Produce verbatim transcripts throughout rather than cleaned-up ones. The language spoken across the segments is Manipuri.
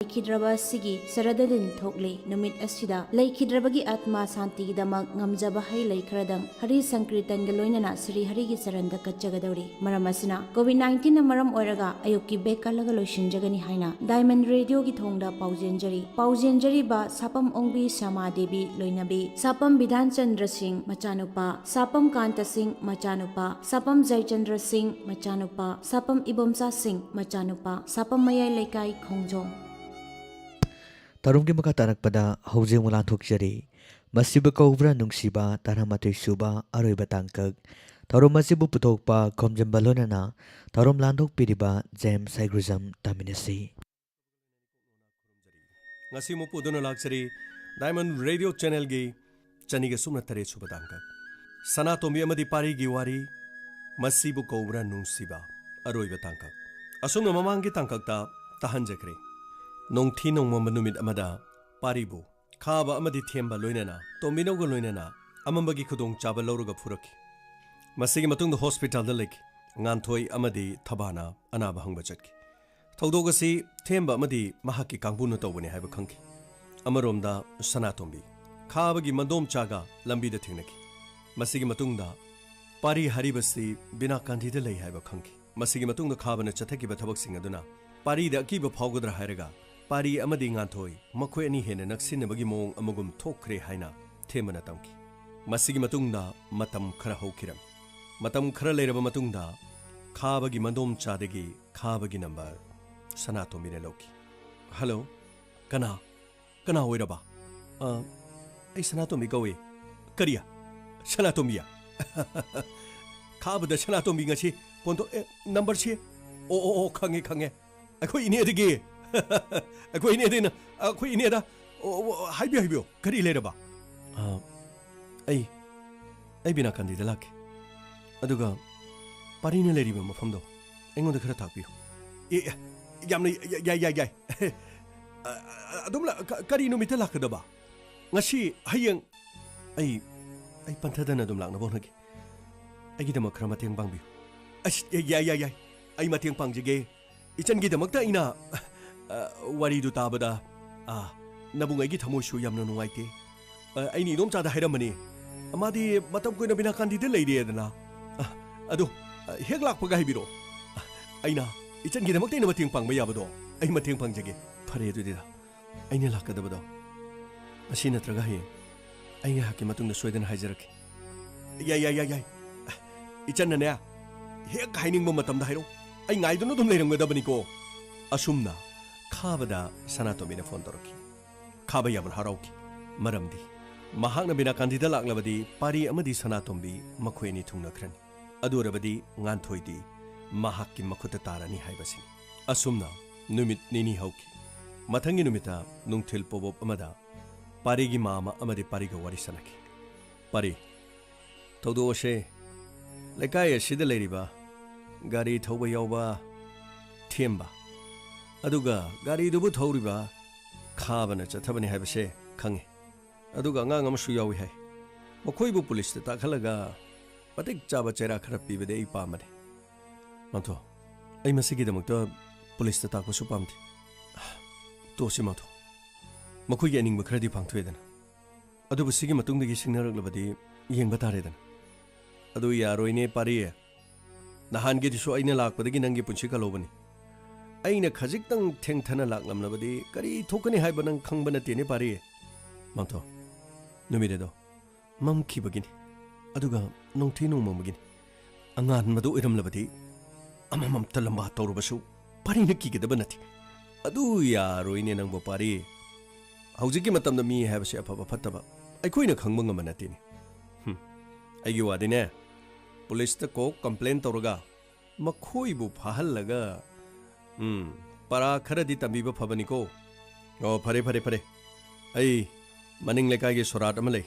ꯂꯩꯈꯤꯗ꯭ꯔꯕ ꯑꯁꯤꯒꯤ ꯁꯔꯗꯗꯤꯟ ꯊꯣꯛꯂꯤ꯫ ꯅꯨꯃꯤꯠ ꯑꯁꯤꯗ ꯂꯩꯈꯤꯗ꯭ꯔꯕꯒꯤ ꯑꯥꯠꯃꯥ ꯁꯥꯟꯇꯤꯒꯤꯗꯃꯛ ꯉꯝꯖꯕ ꯍꯩ ꯂꯩ ꯈꯔꯗꯪ ꯍꯔꯤ ꯁꯪꯀꯤꯔꯇꯟꯒ ꯂꯣꯏꯅꯅ ꯁ꯭ꯔꯤ ꯍꯔꯤꯒꯤ ꯆꯔꯟꯗ ꯀꯠꯆꯒꯗꯧꯔꯤ꯫ ꯃꯔꯝ ꯑꯁꯤꯅ COVID nineteenꯅ ꯃꯔꯝ ꯑꯣꯏꯔꯒ ꯑꯌꯨꯛꯀꯤ ꯕꯦꯛ ꯀꯜꯂꯒ ꯂꯣꯏꯁꯤꯟꯖꯒꯅꯤ ꯍꯥꯏꯅ ꯗꯥꯏꯃꯟ ꯔꯦꯗꯤꯑꯣꯒꯤ ꯊꯣꯡꯗ ꯄꯥꯎꯖꯦꯟꯖꯔꯤ꯫ ꯄꯥꯎꯖꯦꯟꯖꯔꯤꯕ ꯁꯥꯄꯝ ꯑꯣꯡꯕꯤ ꯁ꯭ꯌꯥꯃꯥ ꯗꯦꯕꯤ ꯂꯣꯏꯅꯕꯤ, ꯁꯥꯄꯝ ꯕꯤꯙꯥꯟ ꯆꯟꯗ꯭ꯔ ꯁꯤꯡ ꯃꯆꯥꯅꯨꯄꯥ, ꯁꯥꯄꯝ ꯀꯥꯟꯇ ꯁꯤꯡ ꯃꯆꯥꯅꯨꯄꯥ, ꯁꯥꯄꯝ ꯖꯌꯆꯟꯗ꯭ꯔ ꯁꯤꯡ ꯃꯆꯥꯅꯨꯄꯥ, ꯁꯥꯄꯝ ꯏꯕꯣꯝꯆꯥ ꯁꯤꯡ ꯃꯆꯥꯅꯨꯄꯥ, ꯁꯥꯄꯝ ꯃꯌꯥꯏ ꯂꯩꯀꯥꯏ ꯈꯣꯡꯖꯣꯝ꯫ ꯊꯧꯔꯝꯒꯤ ꯃꯈꯥ ꯇꯥꯔꯛꯄꯗ ꯍꯧꯖꯤꯛ ꯑꯃꯨꯛ ꯂꯥꯟꯊꯣꯛꯆꯔꯤ꯫ ꯃꯁꯤꯕꯨ ꯀꯧꯕ꯭ꯔꯥ ꯅꯨꯡꯁꯤꯕ, ꯇꯔꯥꯃꯥꯊꯣꯏ ꯁꯨꯕ ꯑꯔꯣꯏꯕ ꯇꯥꯡꯀꯛ꯫ ꯊꯧꯔꯝ ꯑꯁꯤꯕꯨ ꯄꯨꯊꯣꯛꯄ, ꯈꯣꯝꯖꯤꯟꯕ ꯂꯣꯏꯅꯅ ꯊꯧꯔꯝ ꯂꯥꯟꯊꯣꯛꯄꯤꯔꯤꯕ ꯖꯦꯝꯁ ꯍꯩꯒ꯭ꯔꯨꯖꯝ ꯇꯥꯃꯤꯟꯅꯁꯤ꯫ ꯉꯁꯤ ꯑꯃꯨꯛ ꯄꯨꯗꯨꯅ ꯂꯥꯛꯆꯔꯤ ꯗꯥꯏꯃꯟ ꯔꯦꯗꯤꯑꯣ ꯆꯦꯅꯦꯜꯒꯤ ꯆꯅꯤꯒ ꯁꯨꯞꯅ ꯇꯔꯦꯠ ꯁꯨꯕ ꯇꯥꯡꯀꯛ꯫ ꯁꯅꯥꯇꯣꯝꯕꯤ ꯑꯃꯗꯤ ꯄꯥꯔꯤꯒꯤ ꯋꯥꯔꯤ, ꯃꯁꯤꯕꯨ ꯀꯧꯕ꯭ꯔꯥ ꯅꯨꯡꯁꯤꯕ, ꯑꯔꯣꯏꯕ ꯇꯥꯡꯀꯛ꯫ ꯑꯁꯨꯝꯅ ꯃꯃꯥꯡꯒꯤ ꯇꯥꯡꯀꯛꯇ ꯇꯥꯍꯟꯖꯈ꯭ꯔꯦ꯫ ꯅꯣꯡꯊꯤ ꯅꯣꯡꯃꯝꯕ ꯅꯨꯃꯤꯠ ꯑꯃꯗ ꯄꯥꯔꯤꯕꯨ ꯈꯥꯕ ꯑꯃꯗꯤ ꯊꯦꯝꯕ ꯂꯣꯏꯅꯅ ꯇꯣꯝꯕꯤꯅꯧꯒ ꯂꯣꯏꯅꯅ ꯑꯃꯝꯕꯒꯤ ꯈꯨꯗꯣꯡꯆꯥꯕ ꯂꯧꯔꯒ ꯐꯨꯔꯛꯈꯤ꯫ ꯃꯁꯤꯒꯤ ꯃꯇꯨꯡꯗ ꯍꯣꯁꯄꯤꯇꯥꯜꯗ ꯂꯩꯈꯤ꯫ ꯉꯥꯟꯊꯣꯏ ꯑꯃꯗꯤ ꯊꯕꯥꯅ ꯑꯅꯥꯕ ꯍꯪꯕ ꯆꯠꯈꯤ꯫ ꯊꯧꯗꯣꯛ ꯑꯁꯤ ꯊꯦꯝꯕ ꯑꯃꯗꯤ ꯃꯍꯥꯛꯀꯤ ꯀꯥꯡꯕꯨꯅ ꯇꯧꯕꯅꯤ ꯍꯥꯏꯕ ꯈꯪꯈꯤ꯫ ꯑꯃꯔꯣꯝꯗ ꯁꯅꯥꯇꯣꯝꯕꯤ ꯈꯥꯕꯒꯤ ꯃꯟꯗꯣꯝꯆꯥꯒ ꯂꯝꯕꯤꯗ ꯊꯦꯡꯅꯈꯤ꯫ ꯃꯁꯤꯒꯤ ꯃꯇꯨꯡꯗ ꯄꯥꯔꯤ ꯍꯥꯏꯔꯤꯕꯁꯤ ꯕꯤꯅꯥꯀꯥꯟꯙꯤꯗ ꯂꯩ ꯍꯥꯏꯕ ꯈꯪꯈꯤ꯫ ꯃꯁꯤꯒꯤ ꯃꯇꯨꯡꯗ ꯈꯥꯕꯅ ꯆꯠꯊꯈꯤꯕ ꯊꯕꯛꯁꯤꯡ ꯑꯗꯨꯅ ꯄꯥꯔꯤꯗ ꯑꯀꯤꯕ ꯐꯥꯎꯒꯗ꯭ꯔꯥ ꯍꯥꯏꯔꯒ ꯄꯥꯔꯤ ꯑꯃꯗꯤ ꯉꯥꯟꯊꯣꯏ ꯃꯈꯣꯏ ꯑꯅꯤ ꯍꯦꯟꯅ ꯅꯛꯁꯤꯟꯅꯕꯒꯤ ꯃꯑꯣꯡ ꯑꯃꯒꯨꯝ ꯊꯣꯛꯈ꯭ꯔꯦ ꯍꯥꯏꯅ ꯊꯦꯝꯕꯅ ꯇꯝꯈꯤ꯫ ꯃꯁꯤꯒꯤ ꯃꯇꯨꯡꯗ ꯃꯇꯝ ꯈꯔ ꯍꯧꯈꯤꯔꯝꯃꯤ꯫ ꯃꯇꯝ ꯈꯔ ꯂꯩꯔꯕ ꯃꯇꯨꯡꯗ ꯈꯥꯕꯒꯤ ꯃꯟꯗꯣꯝꯆꯥꯗꯒꯤ ꯈꯥꯕꯒꯤ ꯅꯝꯕꯔ ꯁꯅꯥꯇꯣꯝꯕꯤꯅ ꯂꯧꯈꯤ꯫ "ꯍꯜꯂꯣ, ꯀꯅꯥ? ꯀꯅꯥ ꯑꯣꯏꯔꯕ?" "ꯑ, ꯑꯩ ꯁꯅꯥꯇꯣꯝꯕꯤ ꯀꯧꯏ꯫" "ꯀꯔꯤ? ꯁꯅꯥꯇꯣꯝꯕꯤ?" ꯈꯥꯕꯗ ꯁꯅꯥꯇꯣꯝꯕꯤ ꯉꯁꯤ ꯐꯣꯟ ꯇꯧ-, ꯑꯦ, ꯅꯝꯕꯔꯁꯤ? "ꯑꯣ, ꯑꯣ, ꯑꯣ, ꯈꯪꯉꯦ, ꯈꯪꯉꯦ꯫ ꯑꯩꯈꯣꯏ ꯏꯅꯦꯗꯒꯤ꯫ ꯑꯩꯈꯣꯏ ꯏꯅꯦꯗꯒꯤꯅ, ꯑꯩꯈꯣꯏ ꯏꯅꯦꯗ꯫ ꯑꯣ, ꯑꯣ, ꯍꯥꯏꯕꯤꯌꯨ, ꯍꯥꯏꯕꯤꯌꯨ꯫ ꯀꯔꯤ ꯂꯩꯔꯕ?" "ꯑ, ꯑꯩ, ꯑꯩ ꯕꯤꯅꯥꯀꯥꯟꯗꯤꯗ ꯂꯥꯛꯀꯦ꯫ ꯑꯗꯨꯒ ꯄꯥꯔꯤꯅ ꯂꯩꯔꯤꯕ ꯃꯐꯝꯗꯣ ꯑꯩꯉꯣꯟꯗ ꯈꯔ ꯇꯥꯛꯄꯤꯌꯨ꯫" "ꯑꯦ, ꯑꯦ, ꯌꯥꯝꯅ ꯌꯥꯏ, ꯌꯥꯏ, ꯌꯥꯏ, ꯌꯥꯏ꯫ ꯑ, ꯑ, ꯑꯗꯨꯝ ꯂꯥ-, ꯀ-, ꯀꯔꯤ ꯅꯨꯃꯤꯠꯇ ꯂꯥꯛꯀꯗꯕ?" "ꯉꯁꯤ, ꯍꯌꯦꯡ꯫" "ꯑꯩ, ꯑꯩ ꯄꯟꯊꯗꯅ ꯑꯗꯨꯝ ꯂꯥꯛꯅꯕ ꯍꯣꯠꯅꯒꯦ꯫ ꯑꯩꯒꯤꯗꯃꯛ ꯈꯔ ꯃꯇꯦꯡ ꯄꯥꯡꯕꯤꯌꯨ꯫" "ꯑꯁ, ꯌꯥꯏ, ꯌꯥꯏ, ꯌꯥꯏ, ꯌꯥꯏ꯫ ꯑꯩ ꯃꯇꯦꯡ ꯄꯥꯡꯖꯒꯦ꯫ ꯏꯆꯟꯒꯤꯗꯃꯛꯇ ꯑꯩꯅ ꯑ, ꯋꯥꯔꯤꯗꯨ ꯇꯥꯕꯗ, ꯑ, ꯅꯕꯨꯡ ꯑꯩꯒꯤ ꯊꯃꯣꯏꯁꯨ ꯌꯥꯝꯅ ꯅꯨꯡꯉꯥꯏꯇꯦ꯫ ꯑ, ꯑꯩꯅ ꯏꯗꯣꯝꯆꯥꯗ ꯍꯥꯏꯔꯝꯕꯅꯤ, ꯃꯥꯗꯤ ꯃꯇꯝ ꯀꯨꯏꯅ ꯕꯤꯅꯥꯀꯥꯟꯗꯤꯗ ꯂꯩꯔꯦꯗꯅ꯫ ꯑ, ꯑꯗꯨ, ꯑ, ꯍꯦꯛ ꯂꯥꯛꯄꯒ ꯍꯥꯏꯕꯤꯔꯛꯑꯣ꯫ ꯑ, ꯑꯩꯅ ꯏꯆꯟꯒꯤꯗꯃꯛꯇ ꯑꯩꯅ ꯃꯇꯦꯡ ꯄꯥꯡꯕ ꯌꯥꯕꯗꯣ ꯑꯩ ꯃꯇꯦꯡ ꯄꯥꯡꯖꯒꯦ꯫ ꯐꯔꯦ ꯑꯗꯨꯗꯤ ꯗꯥ, ꯑꯩꯅ ꯂꯥꯛꯀꯗꯕꯗꯣ ꯉꯁꯤ ꯅꯠꯇ꯭ꯔꯒ ꯍꯌꯦꯡ ꯑꯩ ꯉꯥꯏꯍꯥꯛꯀꯤ ꯃꯇꯨꯡꯗ ꯁꯣꯏꯗꯅ ꯍꯥꯏꯖꯔꯛꯀꯦ꯫ ꯌꯥꯏ, ꯌꯥꯏ, ꯌꯥꯏ, ꯌꯥꯏ꯫ ꯏꯆꯟꯅꯅꯦ, ꯍꯦꯛ ꯍꯥꯏꯅꯤꯡꯕ ꯃꯇꯝꯗ ꯍꯥꯏꯔꯛꯎ꯫ ꯑꯩ ꯉꯥꯏꯗꯨꯅ ꯑꯗꯨꯝ ꯂꯩꯔꯝꯒꯗꯕꯅꯤꯀꯣ꯫ ꯑꯁꯨꯝꯅ ꯈꯥꯕꯗ ꯁꯅꯥꯇꯣꯝꯕꯤꯅ ꯐꯣꯟ ꯇꯧꯔꯛꯈꯤ꯫ ꯈꯥꯕ ꯌꯥꯝꯅ ꯍꯔꯥꯎꯈꯤ꯫ ꯃꯔꯝꯗꯤ ꯃꯍꯥꯛꯅ ꯕꯤꯅꯥꯀꯥꯟꯗꯤꯗ ꯂꯥꯛꯂꯕꯗꯤ ꯄꯥꯔꯤ ꯑꯃꯗꯤ ꯁꯅꯥꯇꯣꯝꯕꯤ ꯃꯈꯣꯏ ꯑꯅꯤ ꯊꯨꯡꯅꯈ꯭ꯔꯅꯤ꯫ ꯑꯗꯨ ꯑꯣꯏꯔꯕꯗꯤ ꯉꯥꯟꯊꯣꯏꯗꯤ ꯃꯍꯥꯛꯀꯤ ꯃꯈꯨꯠꯇ ꯇꯥꯔꯅꯤ ꯍꯥꯏꯕꯁꯤꯅꯤ꯫ ꯑꯁꯨꯝꯅ ꯅꯨꯃꯤꯠ ꯅꯤꯅꯤ ꯍꯧꯈꯤ꯫ ꯃꯊꯪꯒꯤ ꯅꯨꯃꯤꯠꯇ ꯅꯨꯡꯊꯤꯜ ꯄꯣꯕꯣꯞ ꯑꯃꯗ ꯄꯥꯔꯤꯒꯤ ꯃꯥꯃ ꯑꯃꯗꯤ ꯄꯥꯔꯤꯒ ꯋꯥꯔꯤ ꯁꯥꯟꯅꯈꯤ꯫ ꯄꯥꯔꯤ, ꯊꯧꯗꯣꯛ ꯑꯁꯦ ꯂꯩꯀꯥꯏ ꯑꯁꯤꯗ ꯂꯩꯔꯤꯕ ꯒꯥꯔꯤ ꯊꯧꯕ ꯌꯥꯎꯕ ꯊꯦꯝꯕ, ꯑꯗꯨꯒ ꯒꯥꯔꯤꯗꯨꯕꯨ ꯊꯧꯔꯤꯕ ꯈꯥꯕꯅ ꯆꯠꯊꯕꯅꯤ ꯍꯥꯏꯕꯁꯦ ꯈꯪꯉꯤ꯫ ꯑꯗꯨꯒ ꯑꯉꯥꯡ ꯑꯃꯁꯨ ꯌꯥꯎꯏ ꯍꯥꯏ꯫ ꯃꯈꯣꯏꯕꯨ ꯄꯨꯂꯤꯁꯇ ꯇꯥꯛꯍꯜꯂꯒ ꯃꯇꯤꯛ ꯆꯥꯕ ꯆꯩꯔꯥꯛ ꯈꯔ ꯄꯤꯕꯗꯤ ꯑꯩ ꯄꯥꯝꯕꯅꯤ꯫ ꯃꯥꯟꯊꯣ, ꯑꯩ ꯃꯁꯤꯒꯤꯗꯃꯛꯇ ꯄꯨꯂꯤꯁꯇ ꯇꯥꯛꯄꯁꯨ ꯄꯥꯝꯗꯦ꯫ ꯇꯣꯛꯁꯤ ꯃꯥꯟꯊꯣ, ꯃꯈꯣꯏꯒꯤ ꯑꯅꯤꯡꯕ ꯈꯔꯗꯤ ꯄꯥꯡꯊꯣꯛꯑꯦꯗꯅ꯫ ꯑꯗꯨꯕꯨ ꯁꯤꯒꯤ ꯃꯇꯨꯡꯗꯒꯤ ꯁꯤꯡꯅꯔꯛꯂꯕꯗꯤ ꯌꯦꯡꯕ ꯇꯥꯔꯦꯗꯅ꯫ ꯑꯗꯨ ꯌꯥꯔꯣꯏꯅꯦ ꯄꯥꯔꯤ꯫ ꯅꯍꯥꯟꯒꯤꯗꯨꯁꯨ ꯑꯩꯅ ꯂꯥꯛꯄꯗꯒꯤ ꯅꯪꯒꯤ ꯄꯨꯟꯁꯤ ꯀꯜꯍꯧꯕꯅꯤ꯫ ꯑꯩꯅ ꯈꯖꯤꯛꯇꯪ ꯊꯦꯡꯊꯅ ꯂꯥꯛꯂꯝꯂꯕꯗꯤ ꯀꯔꯤ ꯊꯣꯛꯀꯅꯤ ꯍꯥꯏꯕ ꯅꯪ ꯈꯪꯕ ꯅꯠꯇꯦꯅꯦ ꯄꯥꯔꯤ꯫ ꯃꯥꯟꯊꯣ, ꯅꯨꯃꯤꯠ ꯑꯗꯣ ꯃꯝꯈꯤꯕꯒꯤꯅꯤ, ꯑꯗꯨꯒ ꯅꯣꯡꯊꯤ ꯅꯣꯡꯃꯝꯕꯒꯤꯅꯤ꯫ ꯑꯉꯥꯟꯕꯗꯨ ꯑꯣꯏꯔꯝꯂꯕꯗꯤ ꯑꯃꯃꯝꯇ ꯂꯝꯕꯥ ꯇꯧꯔꯕꯁꯨ ꯄꯥꯔꯤꯅ ꯀꯤꯒꯗꯕ ꯅꯠꯇꯦ꯫ ꯑꯗꯨ ꯌꯥꯔꯣꯏꯅꯦ ꯅꯪꯕꯨ ꯄꯥꯔꯤ꯫ ꯍꯧꯖꯤꯛꯀꯤ ꯃꯇꯝꯗ ꯃꯤ ꯍꯥꯏꯕꯁꯤ ꯑꯐꯕ ꯐꯠꯇꯕ ꯑꯩꯈꯣꯏꯅ ꯈꯪꯕ ꯉꯝꯕ ꯅꯠꯇꯦꯅꯦ꯫ ꯍꯨꯝ, ꯑꯩꯒꯤ ꯋꯥꯗꯤꯅꯦ, ꯄꯨꯂꯤꯁꯇ ꯀꯣꯛ ꯀꯝꯄ꯭ꯂꯦꯟ ꯇꯧꯔꯒ ꯃꯈꯣꯏꯕꯨ ꯐꯥꯍꯜꯂꯒ, ꯎꯝ, ꯄꯔꯥ ꯈꯔꯗꯤ ꯇꯝꯕꯤꯕ ꯐꯕꯅꯤꯀꯣ꯫ ꯑꯣ, ꯐꯔꯦ, ꯐꯔꯦ, ꯐꯔꯦ꯫ ꯑꯩ ꯃꯅꯤꯡ ꯂꯩꯀꯥꯏꯒꯤ ꯁꯣꯔꯥꯠ ꯑꯃ ꯂꯩ,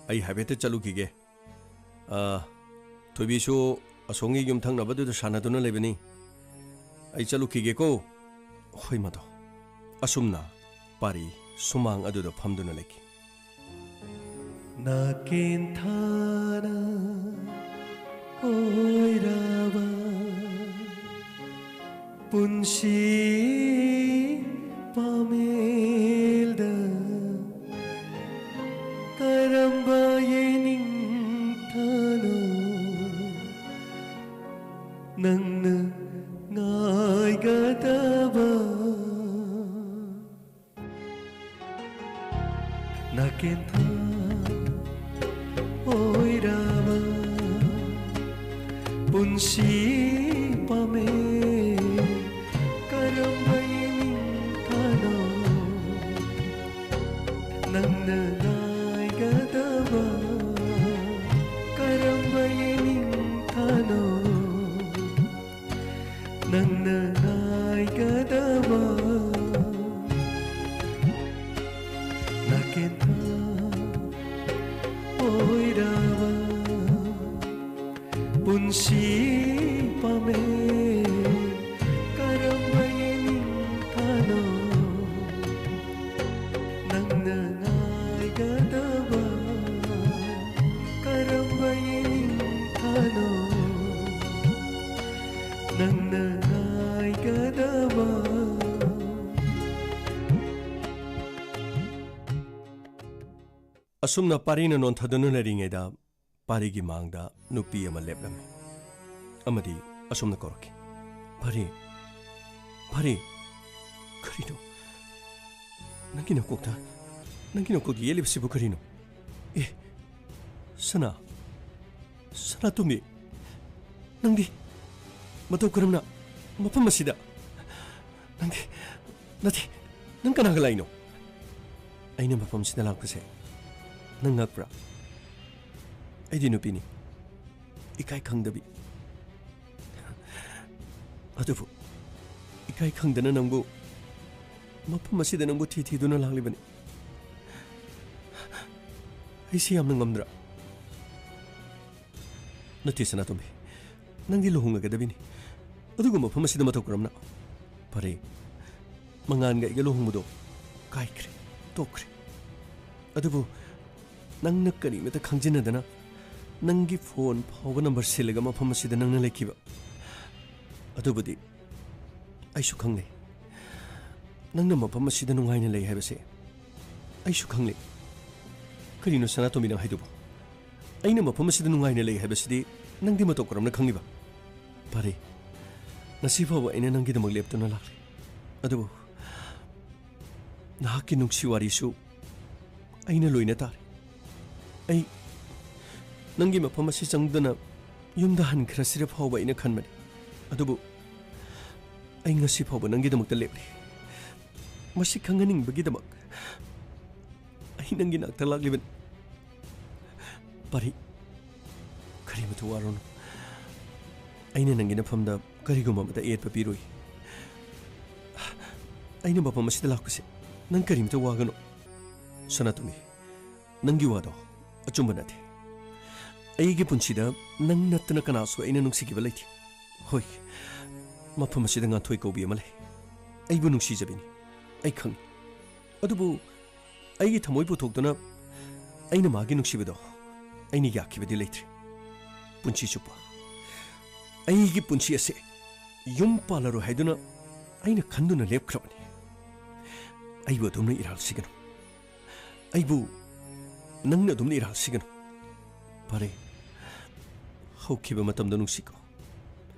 ꯑꯩ ꯍꯥꯏꯐꯦꯠꯇ ꯆꯠꯂꯨꯈꯤꯒꯦ꯫ ꯑ, ꯊꯣꯏꯕꯤꯁꯨ ꯑꯁꯣꯝꯒꯤ ꯌꯨꯝꯊꯪꯅꯕꯗꯨꯗ ꯁꯥꯟꯅꯗꯨꯅ ꯂꯩꯕꯅꯤ꯫ ꯑꯩ ꯆꯠꯂꯨꯈꯤꯒꯦꯀꯣ꯫ ꯍꯣꯏ, ꯃꯗꯣ꯫ ꯑꯁꯨꯝꯅ ꯄꯥꯔꯤ ꯁꯨꯃꯥꯡ ꯑꯗꯨꯗ ꯐꯝꯗꯨꯅ ꯂꯩꯈꯤ꯫ ꯅꯥꯀꯦꯟꯊꯥꯅ ꯑꯣꯏꯔꯕ ꯄꯨꯟꯁꯤ ꯄꯥꯃꯦꯜꯗ ꯀꯔꯝꯕ ꯌꯦꯅꯤꯡꯊꯥꯅꯣ ꯅꯪꯅ ꯉꯥꯏꯒꯗꯕ? ꯅꯥꯀꯦꯟꯊ ꯑꯣꯏꯔꯕ ꯄꯨꯟꯁꯤ ꯄꯥꯝꯃꯦ꯫ ꯀꯔꯝꯕ ꯌꯦꯅꯤꯡꯊꯥꯅꯣ ꯅꯪꯅ ꯉꯥꯏꯒꯗꯕ? ꯀꯔꯝꯕ ꯌꯦꯅꯤꯡꯊꯥꯅꯣ ꯅꯪꯅ ꯉꯥꯏꯒꯗꯕ? ꯅꯥꯀꯦꯟꯊ ꯑꯣꯏꯔꯕ ꯄꯨꯟꯁꯤ ꯄꯥꯝꯃꯦ꯫ ꯀꯔꯝꯕ ꯌꯦꯅꯤꯡꯊꯥꯅꯣ ꯅꯪꯅ ꯉꯥꯏꯒꯗꯕ? ꯀꯔꯝꯕ ꯌꯦꯅꯤꯡꯊꯥꯅꯣ ꯅꯪꯅ ꯉꯥꯏꯒꯗꯕ? ꯑꯁꯨꯝꯅ ꯄꯥꯔꯤꯅ ꯅꯣꯟꯊꯗꯨꯅ ꯂꯩꯔꯤꯉꯩꯗ, ꯄꯥꯔꯤꯒꯤ ꯃꯥꯡꯗ ꯅꯨꯄꯤ ꯑꯃ ꯂꯦꯞꯂꯝꯃꯤ ꯑꯃꯗꯤ ꯑꯁꯨꯝꯅ ꯀꯧꯔꯛꯈꯤ, "ꯄꯥꯔꯤ, ꯄꯥꯔꯤ, ꯀꯔꯤꯅꯣ? ꯅꯪꯒꯤ ꯅꯀꯣꯛꯇ, ꯅꯪꯒꯤ ꯅꯀꯣꯛꯇ ꯌꯦꯠꯂꯤꯕꯁꯤꯕꯨ ꯀꯔꯤꯅꯣ? ꯑꯦ, ꯁꯅꯥ, ꯁꯅꯥꯇꯣꯝꯕꯤ, ꯅꯪꯗꯤ ꯃꯇꯧ ꯀꯔꯝꯅ ꯃꯐꯝ ꯑꯁꯤꯗ? ꯅꯪꯗꯤ, ꯅꯠꯇꯦ, ꯅꯪ ꯀꯅꯥꯒ ꯂꯥꯛꯏꯅꯣ? ꯑꯩꯅ ꯃꯐꯝꯁꯤꯗ ꯂꯥꯛꯄꯁꯦ ꯅꯪ ꯉꯛꯄ꯭ꯔꯥ? ꯑꯩꯗꯤ ꯅꯨꯄꯤꯅꯤ, ꯏꯀꯥꯏ ꯈꯪꯗꯕꯤ꯫ ꯑꯗꯨꯕꯨ ꯏꯀꯥꯏ ꯈꯪꯗꯅ ꯅꯪꯕꯨ, ꯃꯐꯝ ꯑꯁꯤꯗ ꯅꯪꯕꯨ ꯊꯤ ꯊꯤꯗꯨꯅ ꯂꯥꯛꯂꯤꯕꯅꯤ꯫ ꯑꯩꯁꯤ ꯌꯥꯝꯅ ꯉꯝꯗ꯭ꯔꯥ?" "ꯅꯠꯇꯦ ꯁꯅꯥꯇꯣꯝꯕꯤ, ꯅꯪꯗꯤ ꯂꯨꯍꯣꯡꯂꯒꯗꯕꯤꯅꯤ, ꯑꯗꯨꯒ ꯃꯐꯝ ꯑꯁꯤꯗ ꯃꯇꯧ ꯀꯔꯝꯅ?" "ꯐꯔꯦ, ꯃꯉꯥꯟꯒ ꯑꯩꯒ ꯂꯨꯍꯣꯡꯕꯗꯣ ꯀꯥꯏꯈ꯭ꯔꯦ, ꯇꯣꯛꯈ꯭ꯔꯦ꯫ ꯑꯗꯨꯕꯨ ꯅꯪꯅ ꯀꯔꯤꯃꯇ ꯈꯪꯖꯤꯟꯅꯗꯅ ꯅꯪꯒꯤ ꯐꯣꯟ ꯐꯥꯎꯕ ꯅꯝꯕꯔ ꯁꯤꯜꯂꯒ ꯃꯐꯝ ꯑꯁꯤꯗ ꯅꯪꯅ ꯂꯩꯈꯤꯕ, ꯑꯗꯨꯕꯨꯗꯤ ꯑꯩꯁꯨ ꯈꯪꯂꯦ꯫ ꯅꯪꯅ ꯃꯐꯝ ꯑꯁꯤꯗ ꯅꯨꯡꯉꯥꯏꯅ ꯂꯩ ꯍꯥꯏꯕꯁꯦ ꯑꯩꯁꯨ ꯈꯪꯂꯦ꯫ ꯀꯔꯤꯅꯣ ꯁꯅꯥꯇꯣꯝꯕꯤ ꯅꯪ ꯍꯥꯏꯗꯨꯕꯨ? ꯑꯩꯅ ꯃꯐꯝ ꯑꯁꯤꯗ ꯅꯨꯡꯉꯥꯏꯅ ꯂꯩ ꯍꯥꯏꯕꯁꯤꯗꯤ ꯅꯪꯗꯤ ꯃꯇꯧ ꯀꯔꯝꯅ ꯈꯪꯂꯤꯕ? ꯐꯔꯦ, ꯉꯁꯤ ꯐꯥꯎꯕ ꯑꯩꯅ ꯅꯪꯒꯤꯗꯃꯛ ꯂꯦꯞꯇꯨꯅ ꯂꯥꯛꯂꯤ꯫ ꯑꯗꯨꯕꯨ ꯅꯍꯥꯛꯀꯤ ꯅꯨꯡꯁꯤ ꯋꯥꯔꯤꯁꯨ ꯑꯩꯅ ꯂꯣꯏꯅ ꯇꯥꯔꯦ꯫ ꯑꯩ ꯅꯪꯒꯤ ꯃꯐꯝ ꯑꯁꯤ ꯆꯪꯗꯨꯅ ꯌꯨꯝꯗ ꯍꯟꯈ꯭ꯔꯁꯤꯔ ꯐꯥꯎꯕ ꯑꯩꯅ ꯈꯟꯕꯅꯤ꯫ ꯑꯗꯨꯕꯨ ꯑꯩ ꯉꯁꯤ ꯐꯥꯎꯕ ꯅꯪꯒꯤꯗꯃꯛꯇ ꯂꯦꯞꯂꯤ꯫ ꯃꯁꯤ ꯈꯪꯍꯟꯅꯤꯡꯕꯒꯤꯗꯃꯛ ꯑꯩ ꯅꯪꯒꯤ ꯅꯥꯛꯇ ꯂꯥꯛꯂꯤꯕꯅꯤ꯫ ꯄꯥꯔꯤ, ꯀꯔꯤꯃꯇ ꯋꯥꯔꯨꯅꯨ꯫ ꯑꯩꯅ ꯅꯪꯒꯤ ꯅꯐꯝꯗ ꯀꯔꯤꯒꯨꯝꯕ ꯑꯃꯠꯇ ꯑꯌꯦꯠꯄ ꯄꯤꯔꯣꯏ꯫ ꯑꯩꯅ ꯃꯐꯝ ꯑꯁꯤꯗ ꯂꯥꯛꯄꯁꯦ ꯅꯪ ꯀꯔꯤꯃꯇ ꯋꯥꯒꯅꯨ꯫ ꯁꯅꯥꯇꯣꯝꯕꯤ, ꯅꯪꯒꯤ ꯋꯥꯗꯣ ꯑꯆꯨꯝꯕ ꯅꯠꯇꯦ꯫ ꯑꯩꯒꯤ ꯄꯨꯟꯁꯤꯗ ꯅꯪ ꯅꯠꯇꯅ ꯀꯅꯥꯁꯨ ꯑꯩꯅ ꯅꯨꯡꯁꯤꯈꯤꯕ ꯂꯩꯇꯦ꯫ ꯍꯣꯏ, ꯃꯐꯝ ꯑꯁꯤꯗ ꯉꯥꯟꯊꯣꯏ ꯀꯧꯕꯤ ꯑꯃ ꯂꯩ꯫ ꯑꯩꯕꯨ ꯅꯨꯡꯁꯤꯖꯕꯤꯅꯤ, ꯑꯩ ꯈꯪꯏ꯫ ꯑꯗꯨꯕꯨ ꯑꯩꯒꯤ ꯊꯃꯣꯏ ꯄꯨꯊꯣꯛꯇꯨꯅ ꯑꯩꯅ ꯃꯥꯒꯤ ꯅꯨꯡꯁꯤꯕꯗꯣ ꯑꯩꯅ ꯌꯥꯈꯤꯕꯗꯤ ꯂꯩꯇ꯭ꯔꯤ꯫ ꯄꯨꯟꯁꯤ ꯆꯨꯞꯄ ꯑꯩꯒꯤ ꯄꯨꯟꯁꯤ ꯑꯁꯦ ꯌꯨꯝ ꯄꯥꯜꯂꯔꯣꯏ ꯍꯥꯏꯗꯨꯅ ꯑꯩꯅ ꯈꯟꯗꯨꯅ ꯂꯦꯞꯈ꯭ꯔꯕꯅꯤ꯫ ꯑꯩꯕꯨ ꯑꯗꯨꯝꯅ ꯏꯔꯥꯜꯁꯤꯒꯅꯨ꯫ ꯑꯩꯕꯨ ꯅꯪꯅ ꯑꯗꯨꯝꯅ ꯏꯔꯥꯜꯁꯤꯒꯅꯨ꯫ ꯐꯔꯦ, ꯍꯧꯈꯤꯕ ꯃꯇꯝꯗꯣ ꯅꯨꯡꯁꯤꯀꯣ꯫